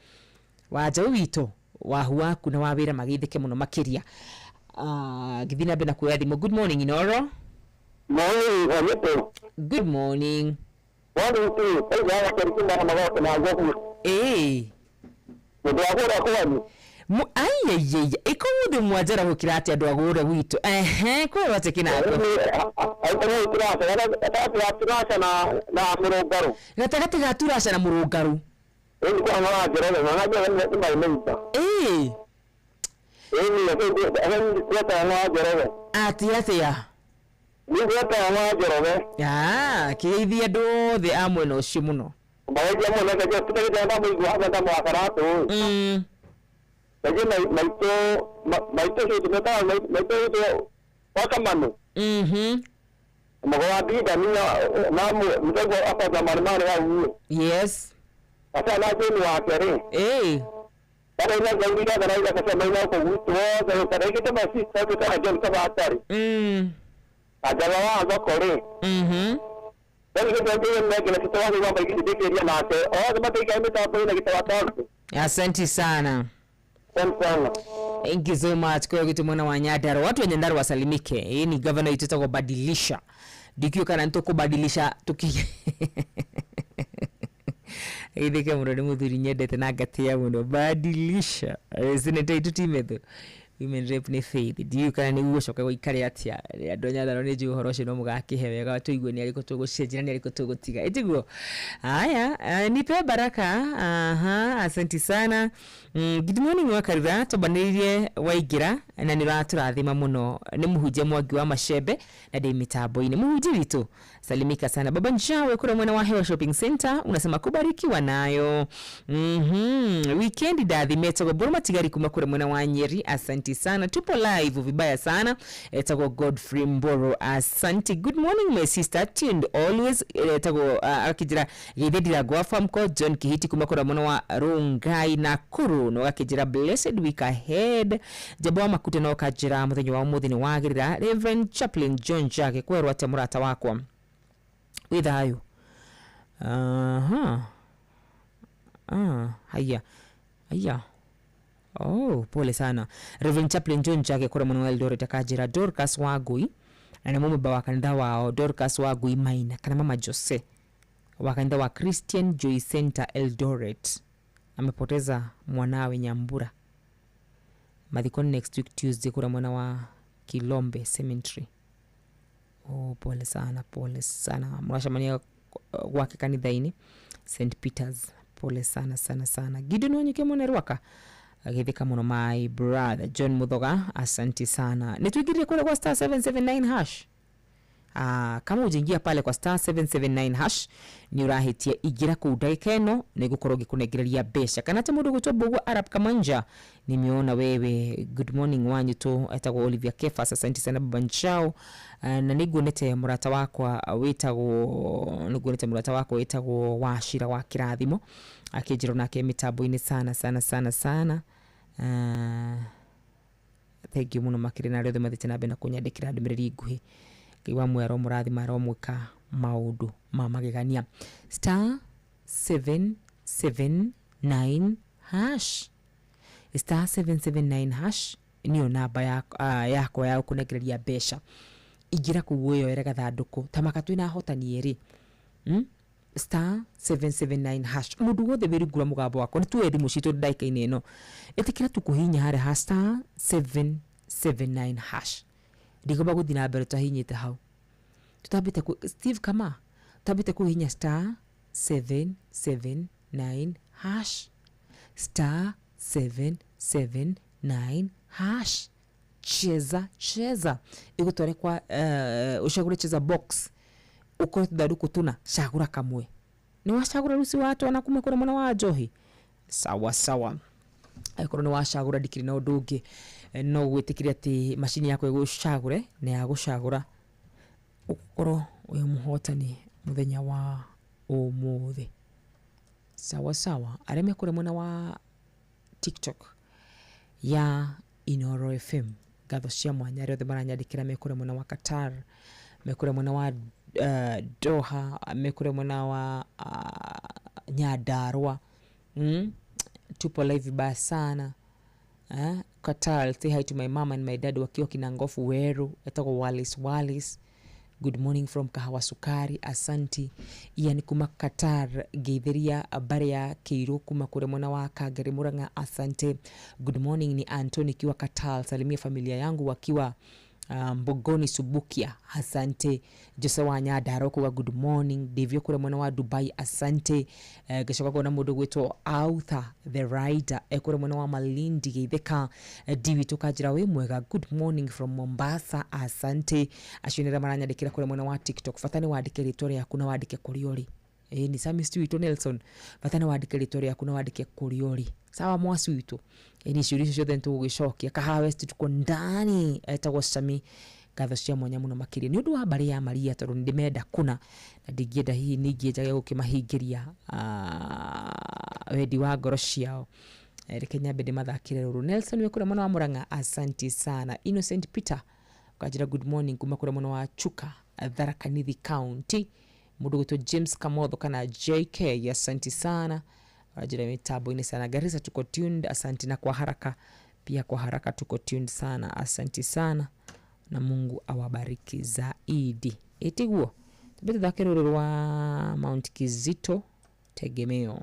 S18: Wanjaũ witũ wahu waku na wawĩra magithike mũno makĩria. Ngĩthiĩ na mbere na kuoya thimũ. Good morning, Inoro.
S15: Morning, Anito.
S18: Good morning.
S15: Morning to you. Hey, ya kerikina na magoko na goku.
S18: Eh.
S15: Ndio agora kwani.
S18: Aiyaiya, ĩkũmũthĩ mwanjara gũkĩra atĩa andũ agũre gwitũ? Ehe, kwĩrwo atĩ kĩnako
S15: Gatagatĩ na mũrũngarũ.
S18: Gatagatĩ ga Turaca na mũrũngarũ.
S15: Ĩĩ kwa na Njoroge na Njoroge nĩ maimĩita.
S18: Ĩĩ.
S15: Ĩĩ nĩ gweta na Njoroge.
S18: Atĩ atĩa?
S15: Nĩ gweta na Njoroge.
S18: Ah, kĩgeithia andũ othe a mwena ũcio mũno.
S15: Mageithia mũno kaje tutageithia ndamũigua hapa ndamwakaratũ. Kaje maitũ maitũ citũ metaga maitũ witũ wa Kamanu. Mũgo wa Mbinda na mũtego abaza marĩ hau.
S18: Yes.
S15: Asa na jeni wake rĩ.
S18: Ĩĩ.
S15: Bara ina gaurira bara ina kasa mai na ko gwitũ wothe kana ikĩte masista tũtara John Kabatari. Ajala wa thoko rĩ. Rĩu gĩtũ kĩu nĩ kĩtũ wa gĩthomba igĩthikĩria nake othe matĩikae mĩtambo-inĩ gĩtũ wa tondũ.
S18: Asante sana.
S15: Asante sana.
S18: Thank you so much. Kwa kitu mwana wa Nyandarua, watu wa Nyandarua wasalimike. Hii ni governor yetu kubadilisha. Dikio kana nitokubadilisha tuki. Ithike mũno nĩ mũthuri nyendete na ngatia mũno. Badilisha. Senator itu timetho. Women rep nĩ Faith. Ndiũĩ kana nĩ gũcoka gũikare atĩa. Andũ a Nyandarua nĩ njũĩ ũhoro ũcio no mũgakĩhe wega tũigue nĩ arĩkũ tũgũcenjia na nĩ arĩkũ tũgũtiga. Ĩtiguo? Haya, nipe baraka. Aha, asanti sana. Good morning Wakarura, tũmbanĩrĩrie waingĩra na nĩ ũratũrathima mũno. Nĩ mũhunjia Mwangi wa Macembe na ndĩ mĩtambo-inĩ. Mũhunjia witũ, salimika sana. Baba Njawe kura mwena wa Hewa Shopping Center unasema kubarikiwa nayo. Weekend ndathimĩtwo Mbũrũ Matigari kuma kura mwena wa Nyeri, asanti sana. Tupo live vibaya sana. Etagwo Godfrey Mboro, asanti. Good morning my sister, tuned always. Etagwo akijira gĩthe ndirangwa famko John Kihiti kuma kura mwena wa Rongai Nakuru no akijira blessed week ahead. Jabo wa Makute no kajira muthenya wa umuthi ni wagirira. Reverend Chaplain John Jage kwerwo atia murata wakwa wĩ thayũ. Aha. Ah, haya. Haya. Oh, pole sana. Reverend Chaplain John Jage kura mwena wa Eldoret akajira Dorcas Wagui na nĩ mũmemba wa kanitha wao Dorcas Wagui Maina kana Mama Jose wa kanitha wa Christian Joy Center Eldoret amepoteza mwanawe Nyambura. Mathiko next week Tuesday kura mwena wa Kilombe Cemetery. Oh, pole sana, pole sana. Mrashamania gwake kanitha-inĩ St Peters. Pole sana sana sana. Gideon Wanyuke mwena Rwaka agithika muno my brother John Muthoga, asanti sana. Nituingirie kule kwa star 779 hash. Kama ujiingia pale kwa star 779 hash ni urahitia igira kuu ndagika ĩno nĩngũkorwo ngĩkũnengereria mbeca. Kana ta mũndũ gwĩtwo Mbũgua Arab Kamanja, nimeona wewe. Good morning wanyu tu etagwo Olivia Kefas, asante sana baba Nchao. Na nĩnguonete mũrata wakwa wĩtagwo nĩnguonete mũrata wakwa wĩtagwo Wachira wa Kĩrathimo akĩnjĩra nake mĩtambo-inĩ sana sana sana sana. Thank you mũno makĩria na arĩa othe mathiĩte na mbere na kũnyandĩkĩra ndũmĩrĩri nguhĩ. Ngai wa muoyo aromũrathima aromwĩka maũndũ ma magegania. Star 779 hash. Star 779 hash niyo namba yakwa ya gũkũnengereria mbeca. Ingĩra kũu wĩyoere gathandũkũ ta maka twĩna ahotani erĩ. Star 779 hash. Mũndũ wothe wĩ rungu rwa mũgambo wakwa nĩ tuoe thimũ citũ ndagĩka-inĩ ĩno. Ĩtĩkĩra tu kũhihinya harĩa ha star 779 hash. Ndigomba gũthiĩ na mbere tũtahihinyĩte hau. Tutambĩte Steve Kama, tutambĩte kũhihinya star 779 hash. Star 779 hash. Cheza cheza. Igũtware kwa ũcagũre cheza box. Ũkore tũthandũkũ tũna, cagũra kamwe. Nĩ wacagũra Lucy wa twana kuma kũrĩa mwena wa Njohi? Sawa sawa. Angĩkorwo nĩ wacagũra ndikĩrĩ na ũndũ ũngĩ, no gwĩtĩkĩria atĩ macini yakwa ĩgũcagũre na yagũcagũra ũkorwo wĩ mũhotani mũthenya wa ũmũthĩ. Sawa sawa. Arĩa me kũrĩa mwena wa TikTok ya Inooro FM, ngatho cia mwanya arĩa othe maranyandĩkĩra me kũrĩa mwena wa Qatar, me kũrĩa mwena wa Doha, me kũrĩa mwena wa Nyandarua. Tupo live vibaya sana. Qatar, say hi to my mom and my dad wakiwa Kinangofu Weru, etagwo Wallace Wallace. Good morning from Kahawa Sukari, asanti. Ian kuma Qatar, ngeithiria mbare ya Keiru kuma kũrĩa mwena wa Kangari Murang'a, asante. Good morning ni Anthony kiwa Qatar, salimia familia yangu wakiwa Mbogoni Subukia, asante. Jose wa Nyandarua kuga good morning. Davio kũrĩa mwena wa Dubai, asante. Gacoka kuona mũndũ gwĩtwo Arthur the Rider, kũrĩa mwena wa Malindi Geithĩka. Ndiwitũ kanjĩra wĩ mwega, good morning from Mombasa, asante. Acio nĩ arĩa maranyandĩkĩra kũrĩa mwena wa TikTok. Bata nĩ wandĩke rĩtwa rĩaku na wandĩke kũrĩa ũrĩ. Ni Sami witũ Nelson, bata nĩ wandĩke rĩtwa rĩaku na wandĩke kũrĩa ũrĩ. Sawa mwasi witũ. Ni ciũria icio ciothe nĩtũgũgĩcokia. Kahawa West tuko ndani, etagwo Sami. Ngatho cia mwanya mũno makĩria nĩ ũndũ wa mbarĩ ya Maria, tondũ nĩ ndĩmenda kũna na ndingĩenda hihi ningĩ njage gũkĩmahingĩria wendi wa ngoro ciao. Reke nyambe ndĩmathakĩre rũrũ. Nelson wĩ kũrĩa mwena wa Murang'a, asanti sana. Innocent Peter ũkanjĩra good morning kuma kũrĩa mwena wa Chuka, Tharaka Nithi County. Mũndũ gwĩtwo James Kamotho kana JK, asanti sana. Wanjĩra mitambo-inĩ sana. Garissa tuko tuned, asanti. Na kwa haraka pia, kwa haraka tuko tuned sana, asanti sana na Mungu awabariki zaidi. Ĩtiguo tumbe tũthake rũrũ rwa Mount Kizito Tegemeo.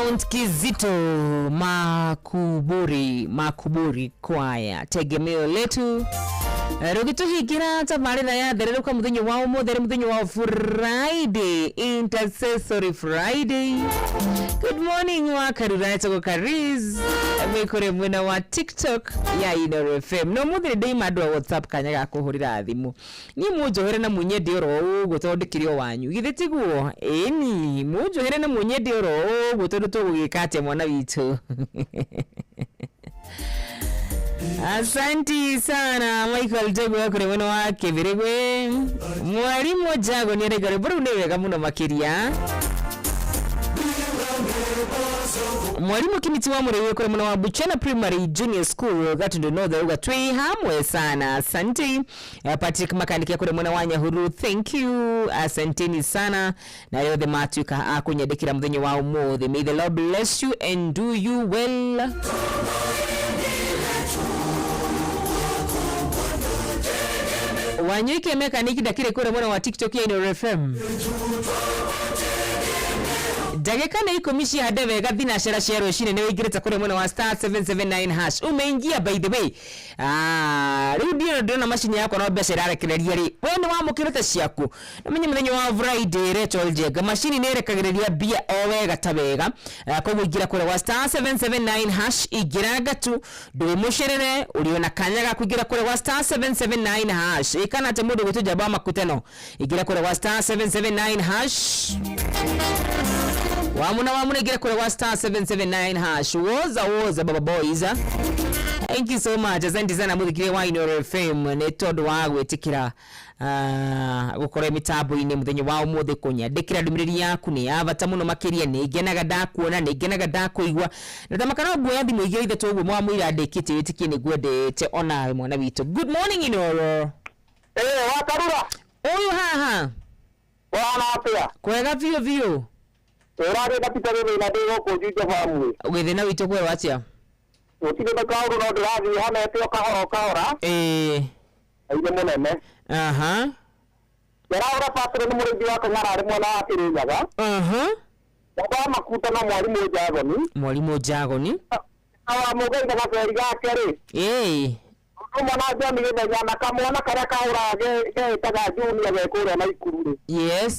S18: Mount Kizito Makuburi, Makuburi kwaya tegemeo letu. Rũgĩtũhingĩra tabarĩra ya thererũka mũthenya wa ũmũthĩ, nĩ mũthenya wa Friday, Intercessory Friday. Good morning wa Karura, etagwo Kariz mwĩkũrĩ mwena wa TikTok ya Inooro FM. No mũthĩ nĩ ndĩima andũ a WhatsApp kanya ga kũhũrĩra thimũ. Niĩ mũnjohere na mũnyende oro ũguo tondũ ndĩkĩrĩ o wanyu, githĩ tiguo? Ĩni, mũnjohere na mũnyende oro ũguo tondũ tũgũgĩka atĩa mwana witũ? Asanti sana Michael Jago kũrĩ mwena wa Kĩbĩrĩgwe. Mwalimu Jago nĩ araiga rwĩmbo rũu nĩ wega mũno makĩria. Mwalimu Kimiti wa Mũrĩithi kũrĩ mwena wa Buchana Primary Junior School, Gatundu North, auga twĩ hamwe sana. Asante. Patrick Makanikia kũrĩ mwena wa Nyahururu, thank you, asanteni sana na arĩa othe matuĩka a kũnyandĩkĩra mũthenya wa ũmũthĩ. May the Lord bless you and do you well. Wanyoike Mekaniki ndakĩrĩ kũrĩa mwena wa TikTok ya Inooro FM. Ndagĩka nĩ 10 cihande wega thinacara cia rũcinĩ, nĩ wĩingĩrĩte kũrĩa mwena wa star 779 hash. Umeingia, by the way. Ah, rĩu ndiona ndĩrona macini yakwa no mbeca ĩrarekereria rĩ, we nĩ wamũkĩrĩte ciaku. Namenye mũthenya wa Friday, Rachel Njenga, macini nĩ ĩrekagĩrĩria mbia o wega ta wega. Koguo ingĩra kũrĩa gwa star 779 hash, ingĩra ngatu ndũĩ mũcerere, ũrĩ ona kanya ga kũingĩra kũrĩa gwa star 779 hash. Ĩkana atĩ mũndũ gwĩtwo njamba wa makutano, ingĩra kũrĩa gwa star 779 hash. Wamuna wamuna, ingĩra kũrĩa gwa star 779 hash. Woza woza baba boys. Thank you so much, asante sana muthikire wa Inooro FM nĩ tondũ wa gwĩtĩkĩra gũkorwo mĩtambo-inĩ mũthenya wa ũmũthĩ, kũnyandĩkĩra ndũmĩrĩri yaku nĩ ya bata mũno makĩria. Nĩ ngenaga ndakuona, nĩ ngenaga ndakũigua, na tamaka no nguoya thimũ igĩrĩ ithatũ ũguo mwamũira ndĩkĩtie. Wĩtĩkie nĩ ngwendete onawe mwana witũ. Good morning, Inooro.
S15: Wakarura.
S18: Ũyũ haha.
S15: Wana atĩa?
S18: Kwega biũ biũ.
S15: Ũrarĩ na Peter Gĩthĩna, ndĩ gũkũ Juja Family.
S18: Gĩthĩna witũ kwerwo atĩa?
S15: Gũtirĩ na kaũndũ, no ndĩrathiĩ hanete o kahora o kahora. Aire mũnene. Ndĩrahũra Patrick, nĩ mũrĩithi wa Kang'ara arĩ mwena wa Kĩrĩnyaga. Baba wa Makuta na mwarimũ Jagoni.
S18: Mwarimũ Jagoni.
S15: Na wa Mũgai na gaberi gake rĩ. Ũndũ ũmwe na John Gĩthenya na kamwana karĩa kahũraga geĩtaga Junior ge kũrĩa Naikuru rĩ.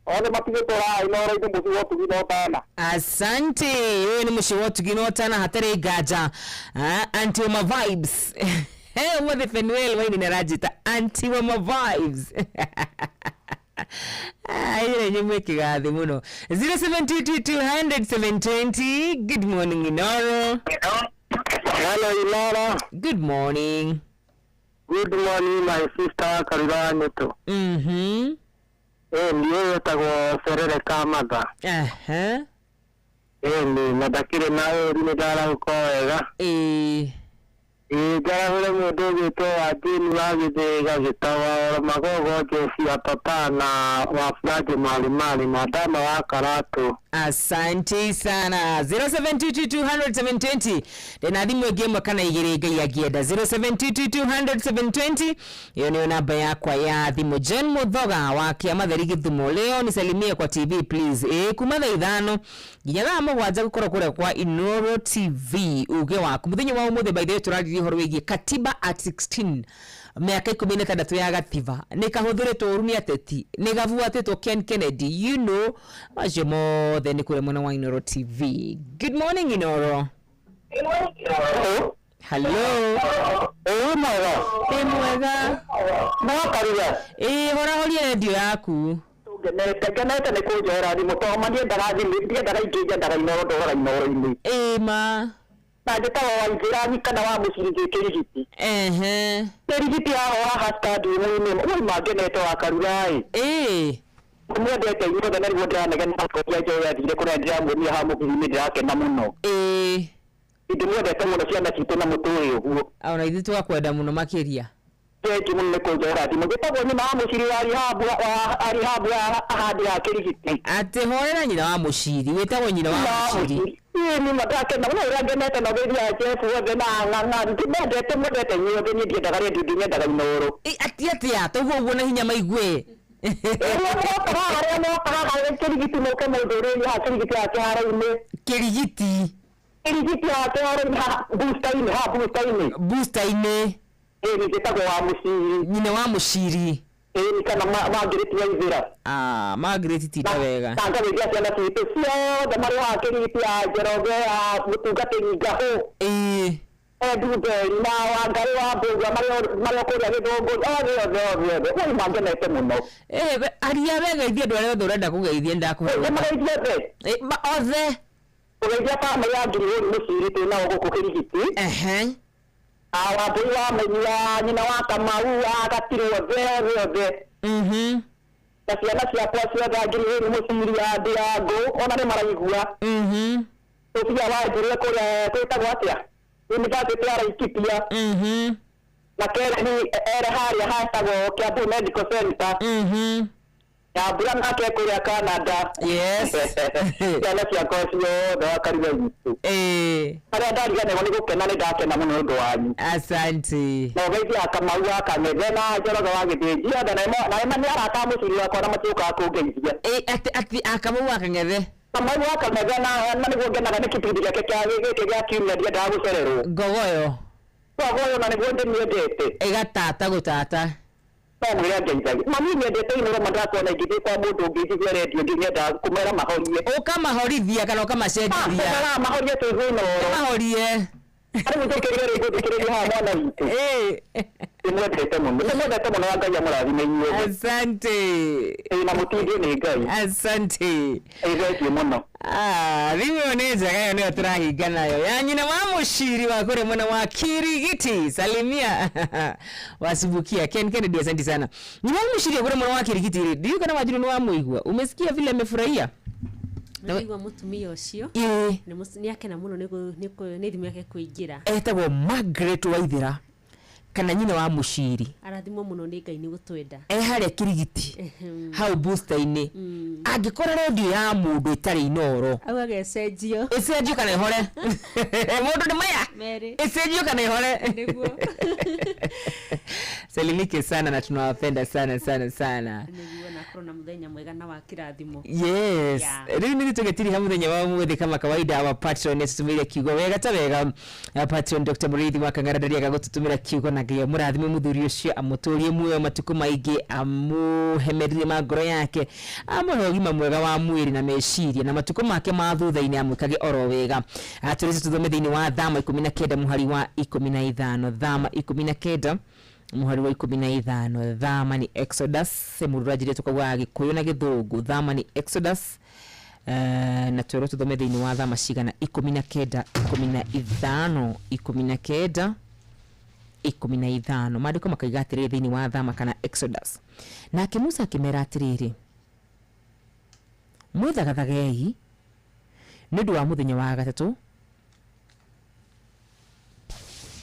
S15: Othe matigĩtwo raha Inooro-inĩ, mũciĩ wa ũtugi na ũtana.
S18: Asante. Ũyũ nĩ mũciĩ wa ũtugi na ũtana hatarĩ nganja. Auntie wa ma vibes. Hey, ũmũthĩ Fenuel Waini nĩ aranjĩta auntie wa ma vibes. Ĩrĩa nyũmũ ĩkĩgathĩ mũno. 0722 200 720. Good morning, Inoro.
S15: Hello, Inoro.
S18: Good morning.
S15: Good morning, my sister Karura Nyeto. Ndiĩ wetagwo Serere Kamatha. Nĩ na ndakĩrĩ na ũru, nĩ ndarahũka o wega. Ĩĩ, njarahũre mũndũ ũgwĩtwo wa Jane wa Gĩthĩga, Gĩtawa Oro Magogo, Jesi ya Papa na wa Furaji Malimali na Ndama wa Karatũ.
S18: Asante sana. 0722 200 720. Ndĩna thimũ ĩngĩ ĩmwe kana igĩrĩ Ngai angĩenda. 0722 200 720, ĩyo nĩyo namba yakwa ya thimũ. John Muthoga wa Kĩamatheri Gĩthumo, leo nisalimie kwa TV please. Ĩĩ, kuma thaa 5 nginya thaa 7 gũkorwo kũrĩa kwa Inooro TV. Uge waku mũthenya wa ũmũthĩ, by the way, tũraririe ũhoro wĩgiĩ katiba at 16, mĩaka 16 ya gatiba, nĩ kahũthĩrĩtwo ũru nĩ ateti, nĩ gabuatĩtwo Ken Kennedy, macio mothe nĩ kũrĩa mwena wa Inooro TV. Good morning, Inooro. Hello.
S15: Ĩĩ, mwega.
S18: Ĩ, mwega.
S15: No Karura.
S18: Ĩ, horahoria redio yaku.
S15: Ngenete, ngenete nĩ kũnjoera thimũ tondũ ma ndiendaga thimũ, ndiendaga ingĩ, nyendaga Inooro, ndũraga Inooro-inĩ.
S18: Ĩ ma.
S15: Na njĩtagwo Waithĩra kana wa Mũciri Kĩrigiti. Kĩrigiti haha haha stadium-inĩ, oi ma ngenete wa Karura ĩ. Mwendete inyuothe na nĩguo ndĩranegena kũrĩa njoe yathire kũrĩa ndĩramuonia haha mũbira-inĩ, ndĩrakena mũno. Ndĩmwendete mũno ciana citũ na mũtũĩ ũguo.
S18: Ona ithuĩ tũgakwenda mũno makĩria.
S15: Thengi mũno nĩ kũnjoera thimũ. Njĩtagwo nyina wa Mũciri wa Rihabu wa Rihabu ahandi ya Kĩrigiti.
S18: Atĩ horera, nyina wa Mũciri, wĩtagwo nyina wa Mũciri.
S15: Ĩĩ, nĩ ma ndakena mũno ũrĩa ngenete na ũgeithia Jeff wothe na ng'ang'a, ndĩmendete, mwendete inyuothe. Niĩ ndiendaga redio, ndĩnyendaga Inooro.
S18: Ĩ, atĩ atĩa taguo ũguo na hinya maigue.
S13: Rĩrĩa mokaga harĩa mokaga kĩrigiti mũke mũndũrĩrie haha kĩrigiti ya kĩharo-inĩ.
S18: Kĩrigiti.
S13: Kĩrigiti ya kĩharo-inĩ haha booster-inĩ haha booster-inĩ.
S18: Booster-inĩ.
S13: Ĩĩ njĩtagwo wa mũciri.
S18: Nyina wa mũciri.
S13: Ĩĩ kana Margaret Waithĩra.
S18: Ah, Margaret tinda wega.
S13: Na ngageithia ciana citũ ciothe marĩ haha kĩrigiti ya Njoroge ya mũtungatĩri Ngahũ.
S18: Ĩĩ.
S13: Ndumberi na Wangarĩ wa Mbũgua marĩ o kũrĩa Gĩthũngũri othe othe othe othe. Woi mangenete mũno.
S18: Eh, aria wegeithie andũ arĩa othe ũrenda kũgeithia nĩndakũhe rũtha.
S13: Nĩmageithie othe?
S18: Othe.
S13: Kũgeithia bamĩrĩ ya Ngirihũri Mũciri twĩ nao gũkũ Kĩrigiti.
S18: Ehe.
S13: Ah, Wambũi wa Mũini wa nyina wa Kamau wa Gatirũ othe othe othe. Na ciana ciakwa ciothe a Ngirihũri Mũciri a Ndirango ona nĩ maraigua. Sofia wa Njũrĩ kũrĩa kwĩtagwo atĩa? University ya Laikipia. Na Karen ere harĩa hetagwo Kiambu Medical Center. Nyambura nake kũrĩa Canada.
S18: Yes.
S13: Ciana ciakwa ciothe wa Karua witũ.
S18: Ĩĩ.
S13: Harĩa ndariganĩrwo nĩ gũkena nĩ ndakena mũno nĩ ũndũ wanyu.
S18: Asante.
S13: Na ũgeithia Kamau wa Kang'ethe na Njoroge wa Gĩthĩnji othe na nĩ na arata a mũciri wakwa na matiũkaga kũngeithia.
S18: Ĩ atĩ atĩ a Kamau wa Kang'ethe.
S13: Kamau wa Kang'ethe na na nĩguo ngenaga nĩ kĩbindi gĩake kĩa gĩkĩ gĩa kiumia ndiendaga gũcererwo.
S18: Ngogoyo.
S13: Ngogoyo na nĩguo ndĩmĩendete.
S18: Ĩgatata gũtata.
S13: No mwĩre angeithagie. Mami nyendete Inooro ma ndakuona ingĩthiĩ kwa mũndũ ũngĩ njigue redio ngĩenda kũmera mahorie.
S18: Ũkamahorithia kana ũkamacenjeria.
S13: Ah, mahorie tũigue Inooro.
S18: Mahorie.
S13: Rĩu njũkĩrĩre rĩngĩ thikĩrĩrie haha mwana witũ.
S18: Ĩĩ.
S13: Ndĩmwendete mũno. Ndĩmwendete mũno na Ngai amũrathime inyuothe.
S18: Asante.
S13: Ĩĩ na mũtindie nĩ Ngai.
S18: Asante.
S13: Ĩĩ thengiũ mũno.
S18: Ah, thimũ ĩyo nĩ njega ĩyo nĩyo tũrahinga nayo ya nyina wa mũciri wa kũrĩa mwena wa Kirigiti salimia wasubukia Ken Kennedy asante sana nyina wa mũciri wa kũrĩa mwena wa Kirigiti rĩ ndiũĩ kana Wanjiru nĩ wamũigua umesikia vile amefurahia
S20: Nĩwaigua mũtumia ũcio
S18: Ĩĩ.
S20: nĩ akena mũno nĩ thimũ yake kũingĩra.
S18: Etagwo Margaret Waithera kana nyina wa mũciri.
S20: Arathimwo mũno nĩ Ngai nĩ gũtwenda.
S18: E harĩa Kirigiti hau booster-inĩ angĩkora redio ya mũndũ ĩtarĩ Inooro
S20: Augaga ĩcenjio.
S18: Ĩcenjio kana ĩhore. Mũndũ nĩ maya.
S20: Merĩ.
S18: Ĩcenjio kana ĩhore.
S20: Nĩguo.
S18: Salimike sana na tunawapenda sana sana sana.
S20: Nĩguo na akorwo na mũthenya mwega na wa kĩrathimo.
S18: Yes.
S20: Yeah.
S18: Rĩu nĩ tũgĩtiriha mũthenya wa ũmũthĩ kama kawaida wa patron nĩatũtũmĩire kiugo wega ta wega. Patron Dr. Mũrĩithi wa Kang'ara ndariaga gũtũtũmĩra kiugo na Ngai amũrathime mũthuri ũcio amũtũrie muoyo matukũ maingĩ amũhemerire ma ngoro yake amũhe ũgima mwega wa mwĩrĩ na meciria na matukũ make ma thutha-inĩ amwĩkage oro wega. Tũrĩte tũthome thĩinĩ wa Thama 19 mũhari wa 15. Thama 19 mũhari wa 15. Thama nĩ Exodus mũndũ ũranjĩrire tũkaugaga Gĩkũyũ na Gĩthũngũ. Thama nĩ Exodus. Na twerwo tũthome thĩinĩ wa Thama cigana 19 15 19 15. Maandĩko makaiga atĩrĩrĩ thĩinĩ wa Thama kana Exodus. Nake Musa akĩmera atĩrĩrĩ, mwĩthagathagei nĩ ũndũ wa mũthenya wa gatatũ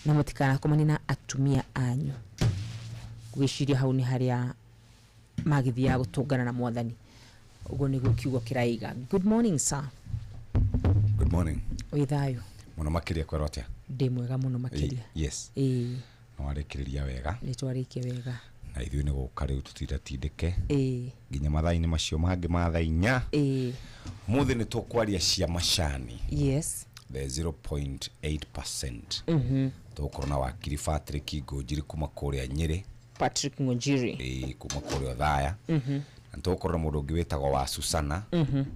S18: na mũtikanakomanie na atumia anyu. Ngwĩciria hau nĩ harĩa magĩthiaga gũtũngana na mwathani. Ũguo nĩguo kiugo kĩraiga. Good morning sir.
S21: Good morning.
S18: Wĩ thayũ?
S21: Mũno makĩria kwerwo atĩa?
S18: Ndĩ mwega mũno makĩria.
S21: Yes.
S18: Ĩĩ.
S21: Nĩ warĩkĩrĩria wega.
S18: Nĩ twarĩkia wega.
S21: Na ithuĩ nĩ gũka rĩu tũtindatindĩke.
S18: Ĩĩ.
S21: Nginya mathaa-inĩ macio mangĩ ma thaa inya.
S18: Ĩĩ.
S21: Ũmũthĩ nĩ tũkwaria cia macani.
S18: Yes.
S21: The 0.8%. Tũgũkorwo na wakiri Patrick Ngũnjiri kuma kũrĩa Nyĩrĩ.
S18: Patrick Ngunjiri.
S21: Ĩĩ, kuma kũrĩa Othaya. Na tũgũkorwo na mũndũ ũngĩ wĩtagwo wa Susana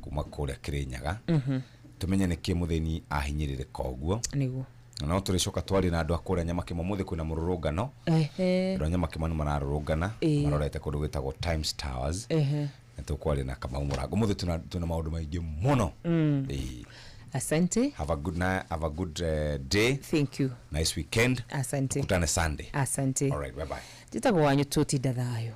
S21: kuma kũrĩa Kĩrĩnyaga. Tũmenye nĩkĩ mũthĩni ahinyĩrĩrĩka ũguo.
S18: Nĩguo.
S21: Na no tũrĩcoka twarie na andũ a kũrĩa Nyamakĩma. Ũmũthĩ kwĩna mũrũrũngano. Andũ a Nyamakĩma nĩ mararũrũngana. Marorete kũndũ gwĩtagwo Times Towers. Na tũkwaria na Kamau Mũrango. Ũmũthĩ twĩna maũndũ maingĩ mũno. Ĩĩ.
S18: Asante.
S21: Have a good night, have a good day.
S18: Thank you.
S21: Nice weekend.
S18: Asante.
S21: Tukutane Sunday.
S18: Asante.
S21: All right, bye bye.
S18: Njĩtagwo wanyu tũtinda thayũ.